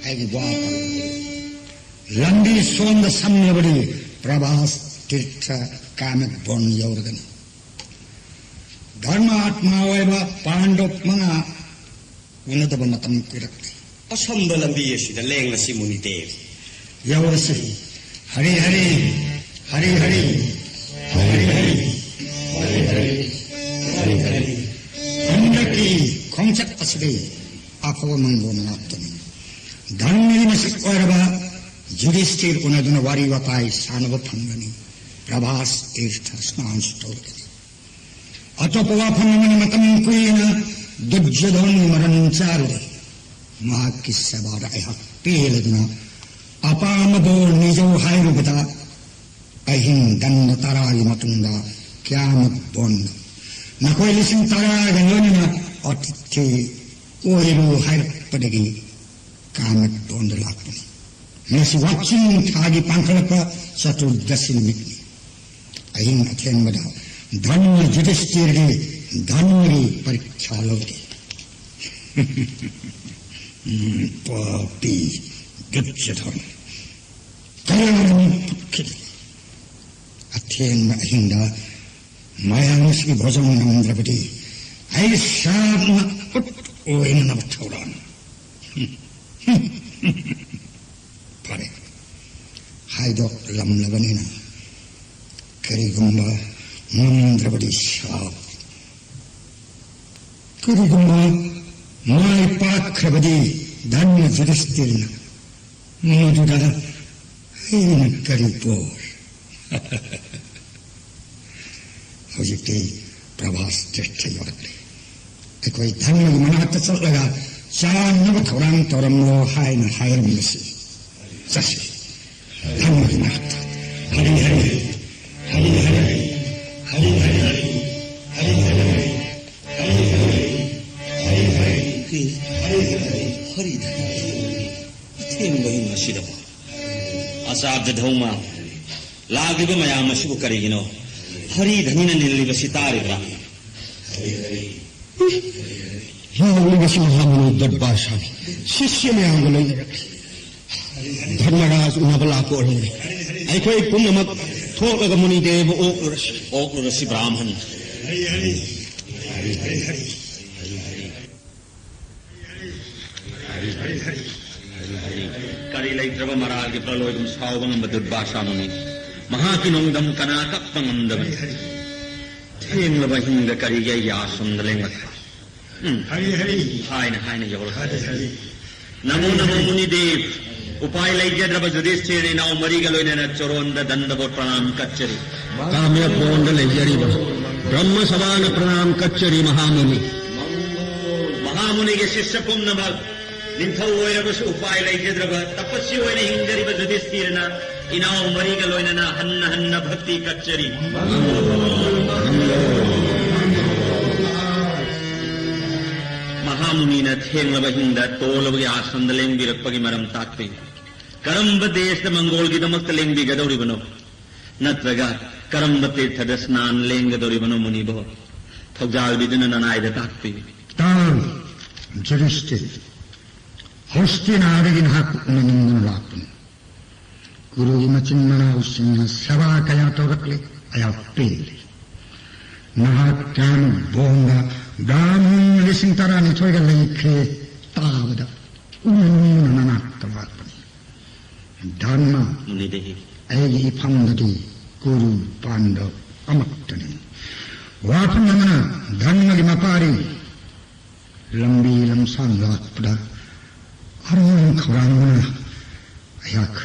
ꯑꯩꯒꯤ ꯋꯥ ꯇꯥꯎ꯫ ꯂꯝꯕꯤ ꯁꯣꯝꯗ ꯁꯝꯂꯕꯗꯤ ꯄ꯭ꯔꯚꯥꯁ ꯇꯤꯔꯊ ꯀꯥꯃꯦꯠ ꯕꯣꯟ ꯌꯧꯔꯒꯅꯤ꯫ ꯙꯔꯃ ꯑꯥꯠꯃꯥ ꯑꯣꯏꯕ ꯄꯥꯟꯗꯕ ꯃꯉꯥ ꯎꯅꯗꯕ ꯃꯇꯝ ꯀꯨꯏꯔꯛꯂꯦ꯫ ꯑꯁꯝꯕ ꯂꯝꯕꯤ ꯑꯁꯤꯗ ꯂꯦꯡꯂꯁꯤ ꯃꯨꯅꯤꯗꯦꯕ꯫ ꯌꯧꯔꯁꯤ꯫ ꯍꯔꯤ ꯍꯔꯤ, ꯍꯔꯤ ꯍꯔꯤ, ꯍꯔꯤ ꯍꯔꯤ, ꯍꯔꯤ ꯍꯔꯤ, ꯍꯔꯤ ꯍꯔꯤ꯫ ꯍꯟꯗꯛꯀꯤ ꯈꯣꯡꯆꯠ ꯑꯁꯤꯗꯤ ꯑꯐꯕ ꯃꯪꯒꯣꯜ ꯉꯥꯛꯇꯅꯤ꯫ ꯙꯔꯃꯒꯤ ꯃꯁꯛ ꯑꯣꯏꯔꯕ ꯌꯨꯙꯤꯁꯇꯤꯔ ꯎꯅꯗꯨꯅ ꯋꯥꯔꯤ ꯋꯥꯇꯥꯏ ꯁꯥꯟꯅꯕ ꯐꯪꯒꯅꯤ꯫ ꯄ꯭ꯔꯚꯥꯁ ꯇꯤꯔꯊ ꯁ꯭ꯅꯥꯟꯁꯨ ꯇꯧꯔꯒꯅꯤ꯫ ꯑꯇꯣꯞꯄ ꯋꯥꯐꯝ ꯑꯃꯅ, ꯃꯇꯝ ꯀꯨꯏꯅ ꯗꯨꯔꯖꯣꯙꯟꯒꯤ ꯃꯔꯟ ꯆꯥꯔꯨꯔꯦ꯫ ꯃꯍꯥꯛꯀꯤ ꯁꯦꯕꯥꯗ ꯑꯩꯍꯥꯛ ꯄꯦꯜꯂꯗꯨꯅ ꯑꯄꯥꯝꯕ ꯕꯣꯔ ꯅꯤꯖꯧ ꯍꯥꯏꯔꯨꯕꯗ, ꯑꯍꯤꯡ ꯗꯟꯗ ꯇꯔꯥꯒꯤ ꯃꯇꯨꯡꯗ ꯀ꯭ꯌꯥꯃꯠ ꯕꯣꯟꯗ ꯅꯈꯣꯏ ꯂꯤꯁꯤꯡ ꯇꯔꯥꯒ ꯂꯣꯏꯅꯅ ꯑꯇꯤꯊꯤ ꯑꯣꯏꯔꯨ ꯍꯥꯏꯔꯛꯄꯗꯒꯤ ꯀꯥꯃꯠ ꯕꯣꯟꯗ ꯂꯥꯛꯄꯅꯤ꯫ ꯉꯁꯤ ꯋꯥꯛꯆꯤꯡ ꯊꯥꯒꯤ ꯄꯥꯡꯈꯠꯂꯛꯄ ꯆꯇꯨꯔꯗꯁꯤ ꯅꯨꯃꯤꯠꯅꯤ꯫ ꯑꯍꯤꯡ ꯑꯊꯦꯡꯕꯗ ꯙꯔꯃ ꯌꯨꯙꯤꯁꯇꯤꯔꯒꯤ ꯙꯔꯃꯒꯤ ꯄꯔꯤꯈ꯭ꯌꯥ ꯂꯧꯔꯤ꯫ ꯄꯥꯄꯤ ꯗꯨꯔꯖꯣꯙꯟ ꯀꯌꯥꯅꯤ ꯐꯨꯠꯈꯤꯗꯦ꯫ ꯑꯊꯦꯡꯕ ꯑꯍꯤꯡꯗ ꯃꯌꯥꯝ ꯑꯁꯤꯒꯤ ꯚꯣꯖꯟ ꯉꯝꯗ꯭ꯔꯕꯗꯤ ꯑꯩ ꯁꯥꯞꯅ ꯎꯠ ꯑꯣꯏꯅꯅꯕ ꯊꯧꯔꯥꯡ꯫ ꯐꯔꯦ, ꯍꯥꯏꯗꯣꯛꯂꯝꯂꯕꯅꯤꯅ ꯀꯔꯤꯒꯨꯝꯕ ꯉꯝꯗ꯭ꯔꯕꯗꯤ ꯁꯥꯞ, ꯀꯔꯤꯒꯨꯝꯕ ꯃꯥꯏ ꯄꯥꯛꯈ꯭ꯔꯕꯗꯤ ꯙꯔꯃ ꯌꯨꯙꯤꯁꯇꯤꯔꯅ ꯃꯗꯨꯗ ꯑꯩꯅ ꯀꯔꯤ ꯄꯣ? ꯍꯧꯖꯤꯛꯇꯤ ꯄ꯭ꯔꯚꯥꯁ ꯇꯤꯔꯊ ꯌꯧꯔꯛꯂꯦ꯫ ꯑꯩꯈꯣꯏ ꯙꯔꯃꯒꯤ ꯃꯅꯥꯛꯇ ꯆꯠꯂꯒ ꯆꯥꯅꯅꯕ ꯊꯧꯔꯥꯡ ꯇꯧꯔꯝꯂꯣ ꯍꯥꯏꯅ ꯍꯥꯏꯔꯝꯂꯁꯤ꯫ ꯆꯠꯁꯤ꯫ ꯙꯔꯃꯒꯤ ꯃꯅꯥꯛꯇ꯫ ꯍꯔꯤ ꯍꯔꯤ, ꯍꯔꯤ ꯍꯔꯤ, ꯍꯔꯤ ꯍꯔꯤ, ꯍꯔꯤ ꯍꯔꯤ, ꯍꯔꯤ ꯍꯔꯤ, ꯍꯔꯤ ꯍꯔꯤ, ꯍꯔꯤ ꯍꯔꯤ꯫ ꯀꯔꯤ? ꯍꯔꯤ ꯍꯔꯤ꯫ ꯑꯊꯦꯡꯕ ꯑꯍꯤꯡ ꯑꯁꯤꯗꯕꯨ꯫ ꯑꯆꯥꯕꯗ ꯙꯧꯃ, ꯂꯥꯛꯂꯤꯕ ꯃꯌꯥꯝ ꯑꯁꯤꯕꯨ ꯀꯔꯤꯒꯤꯅꯣ ꯍꯔꯤ ꯙꯅꯤꯅ ꯅꯤꯜꯂꯤꯕꯁꯤ ꯇꯥꯔꯤꯕ꯭ꯔꯥ? ꯍꯤꯡꯂꯤꯕꯁꯤ ꯃꯍꯥꯃꯨꯅꯤ ꯗꯠꯕꯥꯁꯥꯅꯤ꯫ ꯁꯤꯁ꯭ꯌ ꯃꯌꯥꯝꯒ ꯂꯣꯏꯅꯔꯛꯂꯤ꯫ ꯙꯔꯃꯔꯥꯖ ꯎꯅꯕ ꯂꯥꯛꯄ ꯑꯣꯏꯔꯝꯂꯦ꯫ ꯑꯩꯈꯣꯏ ꯄꯨꯝꯅꯃꯛ ꯊꯣꯛꯂꯒ ꯃꯨꯅꯤꯗꯦꯕ ꯑꯣꯛꯂꯨꯔꯁꯤ꯫ ꯑꯣꯛꯂꯨꯔꯁꯤ ꯕ꯭ꯔꯥꯍꯃꯟ꯫ ꯀꯔꯤ ꯂꯩꯇ꯭ꯔꯕ ꯃꯔꯥꯜꯒꯤ ꯄ꯭ꯔꯂꯣꯏꯒꯨꯝ ꯁꯥꯎꯕ ꯉꯝꯕ ꯗꯨꯔꯕꯥꯁꯥ ꯃꯨꯅꯤ꯫ ꯃꯍꯥꯛꯀꯤ ꯅꯣꯡꯗꯝ ꯀꯅꯥ ꯀꯞꯄ ꯉꯝꯗꯕꯅꯤ꯫ ꯊꯦꯡꯂꯕ ꯑꯍꯤꯡꯗ ꯀꯔꯤꯒꯤ ꯑꯩꯒꯤ ꯑꯥꯁ꯭ꯔꯝꯗ ꯂꯦꯡꯂꯛꯄ? ꯎꯝ꯫ ꯍꯔꯤ ꯍꯔꯤ꯫ ꯍꯥꯏꯅ ꯍꯥꯏꯅ ꯌꯧꯔꯛꯄ꯫ ꯍꯔꯤ ꯍꯔꯤ꯫ ꯅꯃꯣ ꯅꯃꯣ ꯃꯨꯅꯤꯗꯦꯕ꯫ ꯎꯄꯥꯏ ꯂꯩꯖꯗ꯭ꯔꯕ ꯌꯨꯙꯤꯁꯊꯤꯔꯅ ꯏꯅꯥꯎ ꯃꯔꯤꯒ ꯂꯣꯏꯅꯅ ꯆꯣꯔꯣꯟꯗ ꯗꯟꯗꯕꯣꯠ ꯄ꯭ꯔꯅꯥꯝ ꯀꯠꯆꯔꯤ꯫ ꯀꯥꯃ꯭ꯌꯥꯄꯣꯟꯗ ꯂꯩꯖꯔꯤꯕ ꯕ꯭ꯔꯍ꯭ꯃ ꯁꯚꯥꯅ ꯄ꯭ꯔꯅꯥꯝ ꯀꯠꯆꯔꯤ ꯃꯍꯥꯃꯨꯅꯤ꯫ ꯃꯍꯥꯃꯨꯅꯤꯒꯤ ꯁꯤꯁ꯭ꯌ ꯄꯨꯝꯅꯃꯛ ꯅꯤꯡꯊꯧ ꯑꯣꯏꯔꯕꯁꯨ ꯎꯄꯥꯏ ꯂꯩꯖꯗ꯭ꯔꯕ ꯇꯄꯁꯤ ꯑꯣꯏꯅ ꯍꯤꯡꯖꯔꯤꯕ ꯌꯨꯙꯤꯁꯊꯤꯔꯅ ꯏꯅꯥꯎ ꯃꯔꯤꯒ ꯂꯣꯏꯅꯅ ꯍꯟꯅ ꯍꯟꯅ ꯚꯛꯇꯤ ꯀꯠꯆꯔꯤ꯫ ꯃꯍꯥꯃꯨꯅꯤꯅ ꯊꯦꯡꯂꯕ ꯑꯍꯤꯡꯗ ꯇꯣꯜꯂꯕꯒꯤ ꯑꯥꯁ꯭ꯔꯝꯗ ꯂꯦꯡꯕꯤꯔꯛꯄꯒꯤ ꯃꯔꯝ ꯇꯥꯛꯄꯤꯌꯨ꯫ ꯀꯔꯝꯕ ꯗꯦꯁꯇ ꯃꯪꯒꯣꯜꯒꯤꯗꯃꯛꯇ ꯂꯦꯡꯕꯤꯒꯗꯧꯔꯤꯕꯅꯣ? ꯅꯠꯇ꯭ꯔꯒ ꯀꯔꯝꯕ ꯇꯤꯔꯊꯗ ꯁ꯭ꯅꯥꯟ ꯂꯦꯡꯒꯗꯧꯔꯤꯕꯅꯣ ꯃꯨꯅꯤꯕꯣ? ꯊꯧꯖꯥꯜꯕꯤꯗꯨꯅ ꯅꯅꯥꯏꯗ ꯇꯥꯛꯄꯤꯌꯨ꯫ ꯇꯥꯎ, ꯌꯨꯙꯤꯁ꯭ꯊꯤꯔ, ꯍꯣꯁꯇꯤꯅꯥꯗꯒꯤ ꯅꯍꯥꯛꯄꯨ ꯎꯅꯅꯤꯡꯗꯨꯅ ꯂꯥꯛꯄꯅꯤ꯫ ꯀꯨꯔꯨꯒꯤ ꯃꯆꯤꯟ ꯃꯅꯥꯎꯁꯤꯡꯅ ꯁꯦꯕꯥ ꯀꯌꯥ ꯇꯧꯔꯛꯂꯦ, ꯑꯩꯍꯥꯛ ꯄꯦꯜꯂꯦ꯫ ꯅꯍꯥꯛ ꯀꯌꯥꯃꯨꯛ ꯕꯣꯝꯗ ꯕ꯭ꯔꯥꯍꯃꯟ ꯂꯤꯁꯤꯡ ꯇꯔꯥꯅꯤꯊꯣꯏꯒ ꯂꯩꯈ꯭ꯔꯦ ꯇꯥꯕꯗ ꯎꯅꯅꯤꯡꯗꯨꯅ ꯅꯅꯥꯛꯇ ꯂꯥꯛꯄꯅꯤ꯫ ꯙꯔꯃ, ꯃꯨꯅꯤꯗꯦꯕ꯫ ꯑꯩꯒꯤ ꯏꯐꯝꯗꯗꯤ ꯀꯨꯔꯨ ꯄꯥꯟꯗꯕ ꯑꯃꯠꯇꯅꯤ꯫ ꯋꯥꯐꯝ ꯑꯃꯅ ꯙꯔꯃꯒꯤ ꯃꯄꯥꯔꯤ ꯂꯝꯕꯤ ꯂꯝꯁꯥꯡ ꯂꯥꯛꯄꯗ ꯑꯔꯥꯡ ꯈꯧꯔꯥꯡꯕꯅ ꯑꯩꯍꯥꯛ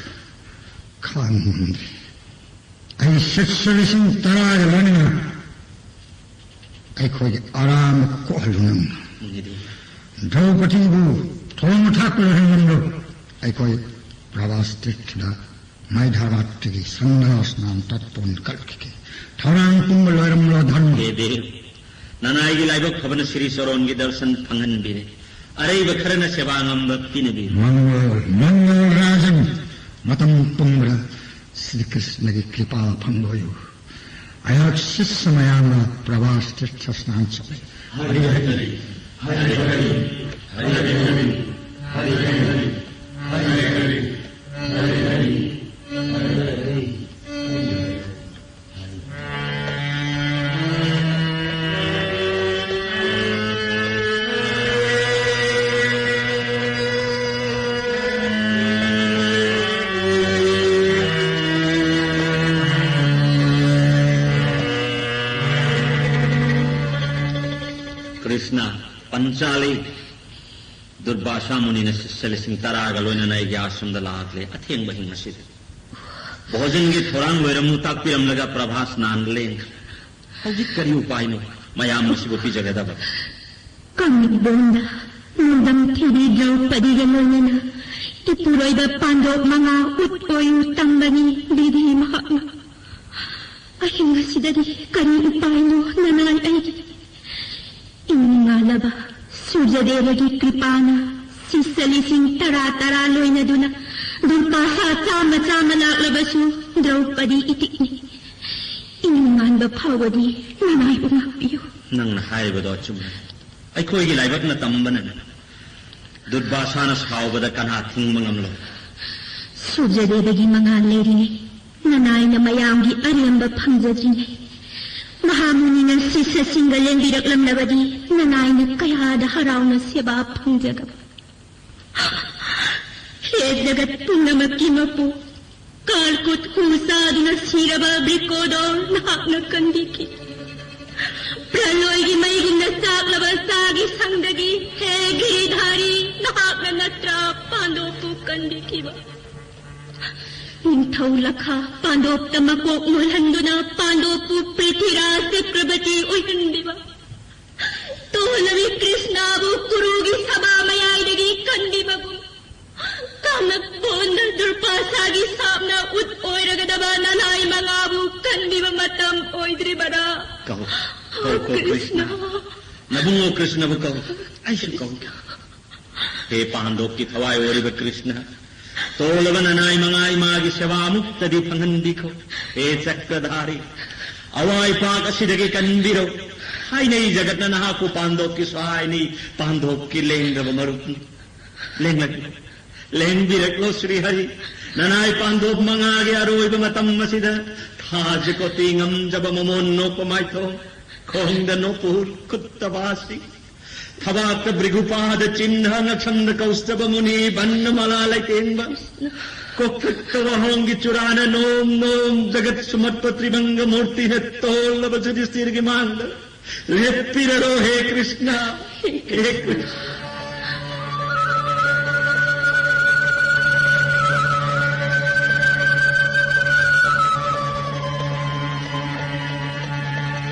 ꯈꯥꯡꯕ ꯉꯝꯗ꯭ꯔꯦ꯫ ꯑꯩ ꯁꯤꯁ꯭ꯌ ꯂꯤꯁꯤꯡ ꯇꯔꯥꯒ ꯂꯣꯏꯅꯅ ꯑꯩꯈꯣꯏꯒꯤ ꯑꯔꯥꯝꯕ ꯀꯣꯛꯍꯜꯂꯨ ꯅꯪꯅ꯫ ꯗ꯭ꯔꯧꯄꯗꯤꯕꯨ ꯊꯣꯡ ꯊꯥꯛꯄ ꯂꯣꯏꯍꯜꯂꯝꯂꯨ꯫ ꯑꯩꯈꯣꯏ ꯄ꯭ꯔꯚꯥꯁ ꯇꯤꯔꯊꯗ ꯃꯩꯙꯥꯔꯥꯠꯇꯒꯤ ꯁꯟꯗꯥꯁ ꯅꯥꯝ ꯇꯠꯄꯣꯟ ꯀꯠꯈꯤꯒꯦ꯫ ꯊꯧꯔꯥꯡ ꯄꯨꯝꯕ ꯂꯣꯏꯔꯝꯂꯣ ꯙꯔꯃ꯫ ꯍꯦ ꯗꯦꯕ, ꯅꯅꯥꯏꯒꯤ ꯂꯥꯏꯕꯛ ꯐꯕꯅ ꯁ꯭ꯔꯤ ꯆꯣꯔꯣꯟꯒꯤ ꯗꯔꯁꯟ ꯐꯪꯍꯟꯕꯤꯔꯦ꯫ ꯑꯔꯩꯕ ꯈꯔꯅ ꯁꯦꯕꯥ ꯉꯝꯕ ꯄꯤꯅꯕꯤꯔꯦ꯫ ꯃꯪꯒꯣꯜ, ꯃꯪꯒꯣꯜ ꯔꯥꯖꯟ, ꯃꯇꯝ ꯄꯨꯝꯕꯗ ꯁ꯭ꯔꯤ ꯀ꯭ꯔꯤꯁꯅꯒꯤ ꯀ꯭ꯔꯤꯄꯥ ꯐꯪꯕ ꯑꯣꯏꯌꯨ꯫ ꯑꯩꯍꯥꯛ ꯁꯤꯁ꯭ꯌ ꯃꯌꯥꯝꯒ ꯄ꯭ꯔꯚꯥꯁ ꯇꯤꯔꯊ ꯁ꯭ꯅꯥꯟ ꯆꯠꯂꯤ꯫ ꯀ꯭ꯔꯤꯁꯅ, ꯄꯟꯆꯥꯂꯤ, ꯗꯨꯔꯕꯥꯁꯥ ꯃꯨꯅꯤꯅ ꯁꯤꯁ꯭ꯌ ꯂꯤꯁꯤꯡ ꯇꯔꯥꯒ ꯂꯣꯏꯅꯅ ꯑꯩꯒꯤ ꯑꯥꯁ꯭ꯔꯝꯗ ꯂꯥꯛꯂꯦ ꯑꯊꯦꯡꯕ ꯑꯍꯤꯡ ꯑꯁꯤꯗ꯫ ꯚꯣꯖꯟꯒꯤ ꯊꯧꯔꯥꯡ ꯂꯣꯏꯔꯝꯃꯨ ꯇꯥꯛꯄꯤꯔꯝꯂꯒ ꯄ꯭ꯔꯚꯥꯁ ꯅꯥꯟ ꯂꯦꯡꯈ꯭ꯔꯦ꯫ ꯍꯧꯖꯤꯛ ꯀꯔꯤ ꯎꯄꯥꯏꯅꯣ ꯃꯌꯥꯝ ꯑꯁꯤꯕꯨ ꯄꯤꯖꯒꯗꯕ? ꯀꯥꯡꯂꯨꯞ ꯕꯣꯟꯗ ꯅꯣꯡꯗꯝ ꯊꯤꯕꯤ ꯗ꯭ꯔꯧꯄꯗꯤꯒ ꯂꯣꯏꯅꯅ ꯏꯄꯨꯔꯣꯏꯕ ꯄꯥꯟꯗꯣꯞ ꯃꯉꯥ ꯎꯠ ꯑꯣꯏꯌꯨ ꯇꯝꯕꯅꯤ ꯕꯤꯙꯤ ꯃꯍꯥꯛꯅ꯫ ꯑꯍꯤꯡ ꯑꯁꯤꯗꯗꯤ ꯀꯔꯤ ꯎꯄꯥꯏꯅꯣ ꯅꯅꯥꯏ ꯑꯩꯒꯤ? ꯏꯪꯉꯥꯂꯕ ꯁꯨꯔꯖꯗꯦꯕꯒꯤ ꯀ꯭ꯔꯤꯄꯥꯅ ꯁꯤꯁ꯭ꯌ ꯂꯤꯁꯤꯡ ꯇꯔꯥ ꯇꯔꯥ ꯂꯣꯏꯅꯗꯨꯅ ꯗꯨꯔꯄꯥꯁꯥ ꯆꯥꯝꯃ ꯆꯥꯝꯃ ꯂꯥꯛꯂꯕꯁꯨ ꯗ꯭ꯔꯧꯄꯗꯤ ꯏꯇꯤꯛꯅꯤ꯫ ꯏꯪꯉꯥꯟꯕ ꯐꯥꯎꯕꯗꯤ ꯅꯅꯥꯏꯕꯨ ꯉꯥꯛꯄꯤꯌꯨ꯫ ꯅꯪꯅ ꯍꯥꯏꯔꯤꯕꯗꯣ ꯑꯆꯨꯝꯕꯅꯤ꯫ ꯑꯩꯈꯣꯏꯒꯤ ꯂꯥꯏꯕꯛꯅ ꯇꯝꯕꯅꯅꯤ꯫ ꯗꯨꯔꯕꯥꯁꯥꯅ ꯁꯥꯎꯕꯗ ꯀꯅꯥ ꯊꯤꯡꯕ ꯉꯝꯂꯣꯏ? ꯁꯨꯔꯖꯗꯦꯕꯒꯤ ꯃꯉꯥꯜ ꯂꯩꯔꯤꯉꯩ, ꯅꯅꯥꯏꯅ ꯃꯌꯥꯝꯒꯤ ꯑꯔꯦꯝꯕ ꯐꯪꯖꯗ꯭ꯔꯤꯉꯩ, ꯃꯍꯥꯃꯨꯅꯤꯅ ꯁꯤꯁ꯭ꯌꯁꯤꯡꯒ ꯂꯦꯡꯕꯤꯔꯛꯂꯝꯂꯕꯗꯤ ꯅꯅꯥꯏꯅ ꯀꯌꯥꯗ ꯍꯔꯥꯎꯅ ꯁꯦꯕꯥ ꯐꯪꯖꯒꯕ꯫ ꯍꯦ ꯖꯒꯠ ꯄꯨꯝꯅꯃꯛꯀꯤ ꯃꯄꯨ, ꯀꯥꯔꯀꯨꯠ ꯍꯨ ꯆꯥꯗꯨꯅ ꯁꯤꯔꯕ ꯕ꯭ꯔꯤꯀꯣꯗꯣ ꯅꯍꯥꯛꯅ ꯀꯟꯕꯤꯈꯤ꯫ ꯄ꯭ꯔꯂꯣꯏꯒꯤ ꯃꯩꯒꯨꯝꯅ ꯆꯥꯛꯂꯕ ꯆꯥꯒꯤ ꯁꯪꯗꯒꯤ, ꯍꯦ ꯒꯤꯔꯤꯙꯥꯔꯤ, ꯅꯍꯥꯛꯅ ꯅꯠꯇ꯭ꯔꯥ ꯄꯥꯟꯗꯣꯞꯄꯨ ꯀꯟꯕꯤꯈꯤꯕ? ꯅꯤꯡꯊꯧ ꯂꯈꯥ ꯄꯥꯟꯗꯣꯞꯇ ꯃꯀꯣꯛ ꯃꯣꯜꯍꯟꯗꯨꯅ ꯄꯥꯟꯗꯣꯞꯄꯨ ꯄ꯭ꯔꯤꯊꯤꯔꯥꯖ ꯆꯀ꯭ꯔꯕꯇꯤ ꯑꯣꯏꯍꯟꯕꯤꯕ? ꯇꯣꯜꯂꯕꯤ ꯀ꯭ꯔꯤꯁꯅꯕꯨ ꯀꯨꯔꯨꯒꯤ ꯁꯚꯥ ꯃꯌꯥꯏꯗꯒꯤ ꯀꯟꯕꯤꯕꯒꯨꯝ, ꯀꯥꯡꯂꯨꯞ ꯕꯣꯟꯗ ꯗꯨꯔꯄꯥꯁꯥꯒꯤ ꯁꯥꯞꯅ ꯎꯠ ꯑꯣꯏꯔꯒꯗꯕ ꯅꯅꯥꯏ ꯃꯉꯥꯕꯨ ꯀꯟꯕꯤꯕ ꯃꯇꯝ ꯑꯣꯏꯗ꯭ꯔꯤꯕꯔꯥ? ꯀꯧ, ꯀꯧ, ꯀꯧ, ꯀ꯭ꯔꯤꯁꯅ꯫ ꯀ꯭ꯔꯤꯁꯅ꯫ ꯅꯕꯨꯡꯉꯣ ꯀ꯭ꯔꯤꯁꯅꯕꯨ ꯀꯧ꯫ ꯑꯩꯁꯨ ꯀꯧ꯫ ꯍꯦ ꯄꯥꯟꯗꯣꯞꯀꯤ ꯊꯋꯥꯏ ꯑꯣꯏꯔꯤꯕ ꯀ꯭ꯔꯤꯁꯅ, ꯇꯣꯜꯂꯕ ꯅꯅꯥꯏ ꯃꯉꯥ ꯏꯃꯥꯒꯤ ꯁꯦꯕꯥ ꯑꯃꯨꯛꯇꯗꯤ ꯐꯪꯍꯟꯕꯤꯈꯣ꯫ ꯍꯦ ꯆꯀ꯭ꯔꯙꯥꯔꯤ, ꯑꯋꯥ ꯏꯄꯥꯛ ꯑꯁꯤꯗꯒꯤ ꯀꯟꯕꯤꯔꯣ꯫ ꯍꯥꯏꯅꯩ ꯖꯒꯠꯅ ꯅꯍꯥꯛꯄꯨ ꯄꯥꯟꯗꯣꯞꯀꯤ ꯁ꯭ꯋꯥꯏꯅꯤ, ꯄꯥꯟꯗꯣꯞꯀꯤ ꯂꯦꯡꯗꯕ ꯃꯔꯨꯞꯅꯤ꯫ ꯂꯦꯡꯂꯛꯂꯣ, ꯂꯦꯡꯕꯤꯔꯛꯂꯣ ꯁ꯭ꯔꯤ ꯍꯔꯤ꯫ ꯅꯅꯥꯏ ꯄꯥꯟꯗꯣꯞ ꯃꯉꯥꯒꯤ ꯑꯔꯣꯏꯕ ꯃꯇꯝ ꯑꯁꯤꯗ ꯊꯥꯖ ꯀꯣꯇꯤ ꯉꯝꯖꯕ ꯃꯃꯣꯟ ꯅꯣꯛꯄ ꯃꯥꯏꯊꯣꯡ, ꯈꯣꯡꯗ ꯅꯣꯄꯨꯔ, ꯈꯨꯠꯇ ꯕꯥꯁꯤ, ꯊꯕꯥꯛꯇ ꯚ꯭ꯔꯤꯒꯨꯄꯥꯗ ꯆꯤꯟꯍ, ꯉꯛꯁꯝꯗ ꯀꯧꯁ꯭ꯇꯕ ꯃꯨꯅꯤ, ꯕꯟꯅ ꯃꯂꯥ ꯂꯩꯇꯦꯡꯕ, ꯀꯣꯛꯄꯤꯛꯇ ꯋꯥꯍꯣꯡꯒꯤ ꯆꯨꯔꯥꯅ ꯅꯣꯝ ꯅꯣꯝ ꯖꯒꯠ ꯁꯨꯃꯠꯄ ꯇ꯭ꯔꯤꯚꯪꯒ ꯃꯨꯔꯇꯤꯅ ꯇꯣꯜꯂꯕ ꯌꯨꯙꯤꯁꯊꯤꯔꯒꯤ ꯃꯥꯡꯗ ꯂꯦꯞꯄꯤꯔꯔꯣ ꯍꯦ ꯀ꯭ꯔꯤꯁꯅ, ꯍꯦ ꯀ꯭ꯔꯤꯁꯅ꯫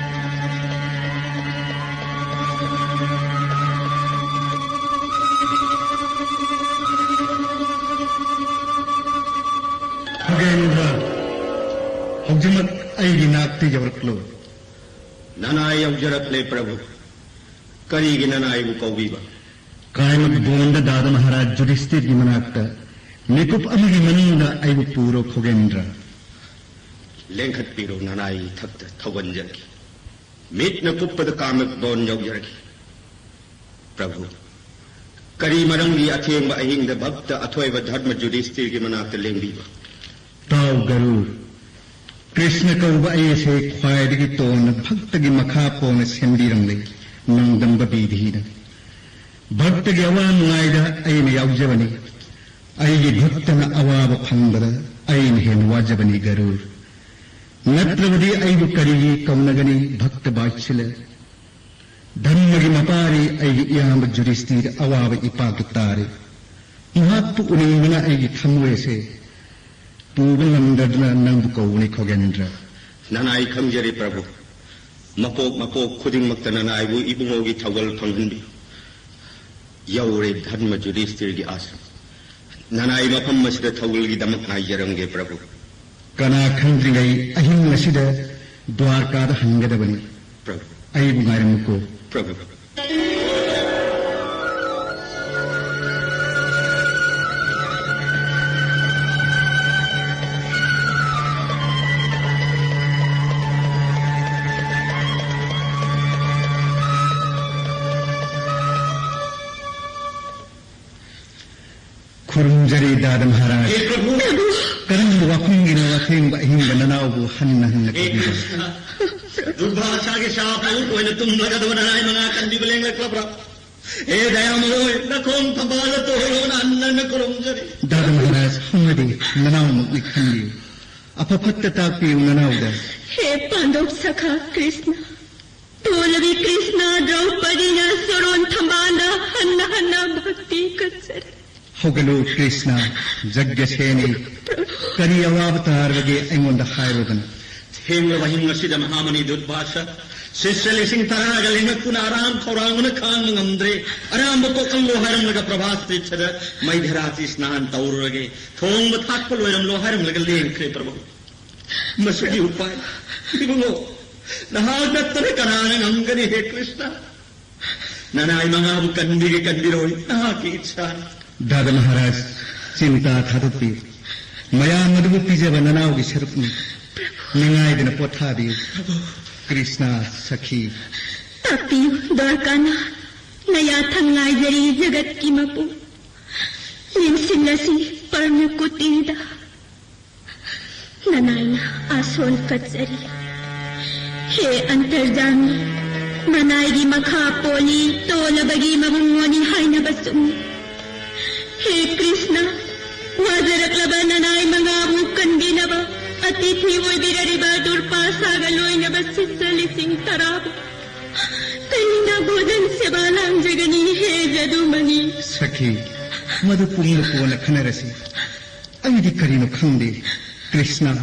ꯈꯣꯒꯦꯟꯗ꯭ꯔ, ꯍꯧꯖꯤꯛꯃꯛ ꯑꯩꯒꯤ ꯅꯥꯛꯇ ꯌꯧꯔꯛꯂꯨ꯫ ꯅꯅꯥꯏ ꯌꯧꯖꯔꯛꯂꯦ ꯄ꯭ꯔꯚꯨ꯫ ꯀꯔꯤꯒꯤ ꯅꯅꯥꯏꯕꯨ ꯀꯧꯕꯤꯕ? ꯀꯥꯏꯃꯛ ꯕꯣꯟꯗ ꯗꯥꯗ ꯃꯍꯥꯔꯥꯖ ꯌꯨꯙꯤꯁꯊꯤꯔꯒꯤ ꯃꯅꯥꯛꯇ ꯃꯤꯀꯨꯞ ꯑꯃꯒꯤ ꯃꯅꯨꯡꯗ ꯑꯩꯕꯨ ꯄꯨꯔꯣ ꯈꯣꯒꯦꯟꯗ꯭ꯔ꯫ ꯂꯦꯡꯈꯠꯄꯤꯔꯣ, ꯅꯅꯥꯏ ꯏꯊꯛꯇ ꯊꯧꯒꯟꯖꯔꯒꯦ꯫ ꯃꯤꯠꯅ ꯀꯨꯞꯄꯗ ꯀꯥꯃꯛ ꯕꯣꯟ ꯌꯧꯖꯔꯒꯦ꯫ ꯄ꯭ꯔꯚꯨ, ꯀꯔꯤ ꯃꯔꯝꯒꯤ ꯑꯊꯦꯡꯕ ꯑꯍꯤꯡꯗ ꯚꯛꯇ ꯑꯊꯣꯏꯕ ꯙꯔꯃ ꯌꯨꯙꯤꯁꯊꯤꯔꯒꯤ ꯃꯅꯥꯛꯇ ꯂꯦꯡꯕꯤꯕ? ꯇꯥꯎ ꯒꯔꯨꯔ, ꯀ꯭ꯔꯤꯁꯅ ꯀꯧꯕ ꯑꯩ ꯑꯁꯦ ꯈ꯭ꯋꯥꯏꯗꯒꯤ ꯇꯣꯟꯅ ꯚꯛꯇꯒꯤ ꯃꯈꯥ ꯄꯣꯟꯅ ꯁꯦꯝꯕꯤꯔꯝꯂꯦ ꯅꯣꯡꯗꯝꯕ ꯕꯤꯙꯤꯅ꯫ ꯚꯛꯇꯒꯤ ꯑꯋꯥ ꯅꯨꯡꯉꯥꯏꯗ ꯑꯩꯅ ꯌꯥꯎꯖꯕꯅꯤ꯫ ꯑꯩꯒꯤ ꯚꯛꯇꯅ ꯑꯋꯥꯕ ꯐꯪꯕꯗ ꯑꯩꯅ ꯍꯦꯟꯅ ꯋꯥꯖꯕꯅꯤ ꯒꯔꯨꯔ꯫ ꯅꯠꯇ꯭ꯔꯕꯗꯤ ꯑꯩꯕꯨ ꯀꯔꯤꯒꯤ ꯀꯧꯅꯒꯅꯤ ꯚꯛꯇ ꯕꯥꯠꯁꯂ? ꯙꯔꯃꯒꯤ ꯃꯄꯥꯔꯤ ꯑꯩꯒꯤ ꯏꯌꯥꯝꯕ ꯌꯨꯙꯤꯁꯊꯤꯔ ꯑꯋꯥꯕ ꯏꯄꯥꯛꯇ ꯇꯥꯔꯦ꯫ ꯃꯍꯥꯛꯄꯨ ꯎꯅꯤꯡꯕꯅ ꯑꯩꯒꯤ ꯊꯃꯣꯏ ꯑꯁꯦ ꯄꯨꯕ ꯉꯝꯗꯗꯨꯅ ꯅꯪꯕꯨ ꯀꯧꯕꯅꯤ ꯈꯣꯒꯦꯟꯗ꯭ꯔ꯫ ꯅꯅꯥꯏ ꯈꯪꯖꯔꯦ ꯄ꯭ꯔꯚꯨ꯫ ꯃꯄꯣꯛ ꯃꯄꯣꯛ ꯈꯨꯗꯤꯡꯃꯛꯇ ꯅꯅꯥꯏꯕꯨ ꯏꯕꯨꯡꯉꯣꯒꯤ ꯊꯧꯒꯜ ꯐꯪꯍꯟꯕꯤꯌꯨ꯫ ꯌꯧꯔꯦ ꯙꯔꯃ ꯌꯨꯙꯤꯁꯊꯤꯔꯒꯤ ꯑꯥꯁ꯭ꯔꯝ꯫ ꯅꯅꯥꯏ ꯃꯐꯝ ꯑꯁꯤꯗ ꯊꯧꯒꯜꯒꯤꯗꯃꯛ ꯉꯥꯏꯖꯔꯝꯒꯦ ꯄ꯭ꯔꯚꯨ꯫ ꯀꯅꯥ ꯈꯪꯗ꯭ꯔꯤꯉꯩ ꯑꯍꯤꯡ ꯑꯁꯤꯗ ꯗ꯭ꯋꯥꯔꯀꯥꯗ ꯍꯟꯒꯗꯕꯅꯤ꯫ ꯄ꯭ꯔꯚꯨ꯫ ꯑꯩꯕꯨ ꯉꯥꯏꯔꯝꯃꯨꯀꯣ꯫ ꯄ꯭ꯔꯚꯨ꯫ ꯈꯨꯔꯨꯝꯖꯔꯤ ꯗꯥꯗ ꯃꯍꯥꯔꯥꯖ꯫ ꯍꯦ ꯄ꯭ꯔꯚꯨ! ꯀꯔꯝꯕ ꯋꯥꯐꯝꯒꯤꯅꯣ ꯑꯊꯦꯡꯕ ꯑꯍꯤꯡꯗ ꯅꯅꯥꯎꯕꯨ ꯍꯟꯅ ꯍꯟꯅ ꯍꯦ ꯀꯧꯕꯤꯕ? ꯀ꯭ꯔꯤꯁꯅ, ꯗꯨꯔꯚꯥꯁꯥꯒꯤ ꯁꯥꯞ ꯃꯍꯨꯠ ꯑꯣꯏꯅ ꯇꯨꯝꯂꯒꯗꯕ ꯅꯅꯥꯏ ꯃꯉꯥ ꯀꯟꯕꯤꯕ ꯂꯦꯡꯂꯛꯂꯕ꯭ꯔꯥ? ꯍꯦ ꯗꯌꯥꯃꯌꯣꯏ, ꯅꯈꯣꯡ ꯊꯝꯕꯥꯜꯗ ꯇꯣꯜꯂꯣꯅ ꯍꯟꯅ ꯍꯟꯅ ꯈꯨꯔꯨꯝꯖꯔꯤ꯫ ꯗꯥꯗ ꯃꯍꯥꯔꯥꯖ, ꯍꯧꯅꯗꯦ, ꯅꯅꯥꯎꯃꯛꯅꯤ ꯈꯟꯕꯤꯌꯨ꯫ ꯑꯐ ꯐꯠꯇ ꯇꯥꯛꯄꯤꯌꯨ ꯅꯅꯥꯎꯗ꯫ ꯍꯦ ꯄꯥꯟꯗꯣꯞ ꯁꯈꯥ ꯀ꯭ꯔꯤꯁꯅ, ꯇꯣꯜꯂꯕꯤ ꯀ꯭ꯔꯤꯁꯅ, ꯗ꯭ꯔꯧꯄꯗꯤꯅ ꯁꯣꯔꯣꯟ ꯊꯝꯕꯥꯜꯗ ꯍꯟꯅ ꯍꯟꯅ ꯚꯛꯇꯤ ꯀꯠꯆꯔꯤ꯫ ꯍꯧꯒꯠꯂꯨ ꯀ꯭ꯔꯤꯁꯅ, ꯖꯒ꯭ꯌꯁꯦꯅꯤ, ꯀꯔꯤ ꯑꯋꯥꯕ ꯇꯥꯔꯕꯒꯦ ꯑꯩꯉꯣꯟꯗ ꯍꯥꯏꯔꯨꯗꯅ꯫ ꯊꯦꯡꯂꯕ ꯑꯍꯤꯡ ꯑꯁꯤꯗ ꯃꯍꯥꯃꯅꯤ ꯗꯨꯔꯚꯥꯁ, ꯁꯤꯁ꯭ꯌ ꯂꯤꯁꯤꯡ ꯇꯔꯥꯒ ꯂꯦꯡꯉꯛꯇꯨꯅ ꯑꯔꯥꯝ ꯈꯧꯔꯥꯡꯕꯅ ꯈꯥꯡꯕ ꯉꯝꯗ꯭ꯔꯦ꯫ ꯑꯔꯥꯝꯕ ꯀꯣꯛꯍꯜꯂꯣ ꯍꯥꯏꯔꯝꯂꯒ ꯄ꯭ꯔꯚꯥꯁ ꯇꯤꯔꯊꯗ ꯃꯩꯙꯔꯥꯇꯤ ꯁ꯭ꯅꯥꯟ ꯇꯧꯔꯨꯔꯒꯦ, ꯊꯣꯡꯕ ꯊꯥꯛꯄ ꯂꯣꯏꯔꯝꯂꯣ ꯍꯥꯏꯔꯝꯂꯒ ꯂꯦꯡꯈ꯭ꯔꯦ ꯄ꯭ꯔꯚꯨ꯫ ꯃꯁꯤꯒꯤ ꯎꯄꯥꯏ, ꯏꯕꯨꯡꯉꯣ, ꯅꯍꯥꯛ ꯅꯠꯇꯅ ꯀꯅꯥꯅ ꯉꯝꯒꯅꯤ, ꯍꯦ ꯀ꯭ꯔꯤꯁꯅ? ꯅꯅꯥꯏ ꯃꯉꯥꯕꯨ ꯀꯟꯕꯤꯒꯦ ꯀꯟꯕꯤꯔꯣꯏ, ꯅꯍꯥꯛꯀꯤ ꯏꯆꯥꯅꯤ꯫ ꯗꯥꯗ ꯃꯍꯥꯔꯥꯖ, ꯆꯤꯟꯇꯥ ꯊꯥꯗꯣꯛꯄꯤꯌꯨ꯫ ꯃꯌꯥꯝ ꯑꯗꯨꯕꯨ ꯄꯤꯖꯕ ꯅꯅꯥꯎꯒꯤ ꯁꯔꯨꯛꯅꯤ꯫ ꯅꯤꯡꯉꯥꯏꯗꯅ ꯄꯣꯊꯥꯕꯤꯌꯨ꯫ ꯀ꯭ꯔꯤꯁꯅ ꯁꯈꯤ꯫ ꯇꯥꯛꯄꯤꯌꯨ ꯗ꯭ꯋꯥꯔꯀꯥꯅꯥꯊ, ꯅꯌꯥꯊꯪ ꯉꯥꯏꯖꯔꯤ ꯖꯒꯠꯀꯤ ꯃꯄꯨ꯫ ꯂꯦꯡꯁꯤꯜꯂꯁꯤ ꯄꯔꯃ ꯀꯨꯇꯤꯔꯗ꯫ ꯅꯅꯥꯏꯅ ꯑꯥꯁꯣꯟ ꯀꯠꯆꯔꯤ꯫ ꯍꯦ ꯑꯟꯇꯔꯖꯥꯃꯤ, ꯅꯅꯥꯏꯒꯤ ꯃꯈꯥ ꯄꯣꯜꯂꯤ, ꯇꯣꯜꯂꯕꯒꯤ ꯃꯕꯨꯡꯉꯣꯅꯤ ꯍꯥꯏꯅꯕ ꯆꯨꯝꯃꯤ꯫ ꯍꯦ ꯀ꯭ꯔꯤꯁꯅ, ꯋꯥꯖꯔꯛꯂꯕ ꯅꯅꯥꯏ ꯃꯉꯥꯕꯨ ꯀꯟꯕꯤꯅꯕ ꯑꯇꯤꯊꯤ ꯑꯣꯏꯕꯤꯔꯔꯤꯕ ꯗꯨꯔꯄꯥꯁꯥꯒ ꯂꯣꯏꯅꯕ ꯁꯤꯁ꯭ꯌ ꯂꯤꯁꯤꯡ ꯇꯔꯥꯕꯨ ꯀꯔꯤꯅ ꯚꯣꯖꯟ ꯁꯦꯕꯥ ꯂꯥꯡꯖꯒꯅꯤ, ꯍꯦ ꯖꯗꯨꯃꯅꯤ? ꯁꯈꯤ, ꯃꯗꯨ ꯄꯨꯝꯅ ꯀꯣꯟꯅ ꯈꯟꯅꯔꯁꯤ꯫ ꯑꯩꯗꯤ ꯀꯔꯤꯅꯣ ꯈꯪꯗꯦ꯫ ꯀ꯭ꯔꯤꯁꯅ,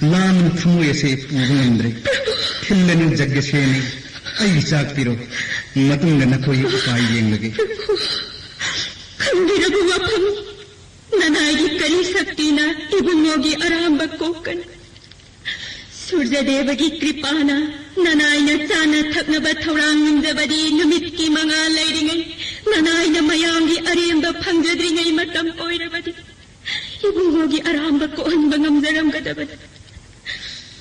ꯂꯥꯝꯅ ꯊꯃꯣꯏ ꯑꯁꯦ ꯄꯨꯕ ꯉꯝꯗ꯭ꯔꯦ꯫ ꯊꯤꯜꯂꯅꯨ ꯖꯒ꯭ꯌꯁꯦꯅꯤ, ꯑꯩꯒꯤ ꯆꯥꯛ ꯄꯤꯔꯣ꯫ ꯃꯇꯨꯡꯗ ꯅꯈꯣꯏꯒꯤ ꯎꯄꯥꯏ ꯌꯦꯡꯂꯒꯦ꯫ ꯈꯪꯕꯤꯔꯕ ꯋꯥꯐꯝ, ꯅꯅꯥꯏꯒꯤ ꯀꯔꯤ ꯁꯛꯇꯤꯅ ꯏꯕꯨꯡꯉꯣꯒꯤ ꯑꯔꯥꯝꯕ ꯀꯣꯛꯀꯅꯤ? ꯁꯨꯔꯖꯗꯦꯕꯒꯤ ꯀ꯭ꯔꯤꯄꯥꯅ ꯅꯅꯥꯏꯅ ꯆꯥꯅ ꯊꯛꯅꯕ ꯊꯧꯔꯥꯡ ꯉꯝꯖꯕꯗꯤ ꯅꯨꯃꯤꯠꯀꯤ ꯃꯉꯥꯜ ꯂꯩꯔꯤꯉꯩ, ꯅꯅꯥꯏꯅ ꯃꯌꯥꯝꯒꯤ ꯑꯔꯦꯝꯕ ꯐꯪꯖꯗ꯭ꯔꯤꯉꯩ ꯃꯇꯝ ꯑꯣꯏꯔꯕꯗꯤ ꯏꯕꯨꯡꯉꯣꯒꯤ ꯑꯔꯥꯝꯕ ꯀꯣꯛꯍꯟꯕ ꯉꯝꯖꯔꯝꯒꯗꯕꯅꯤ꯫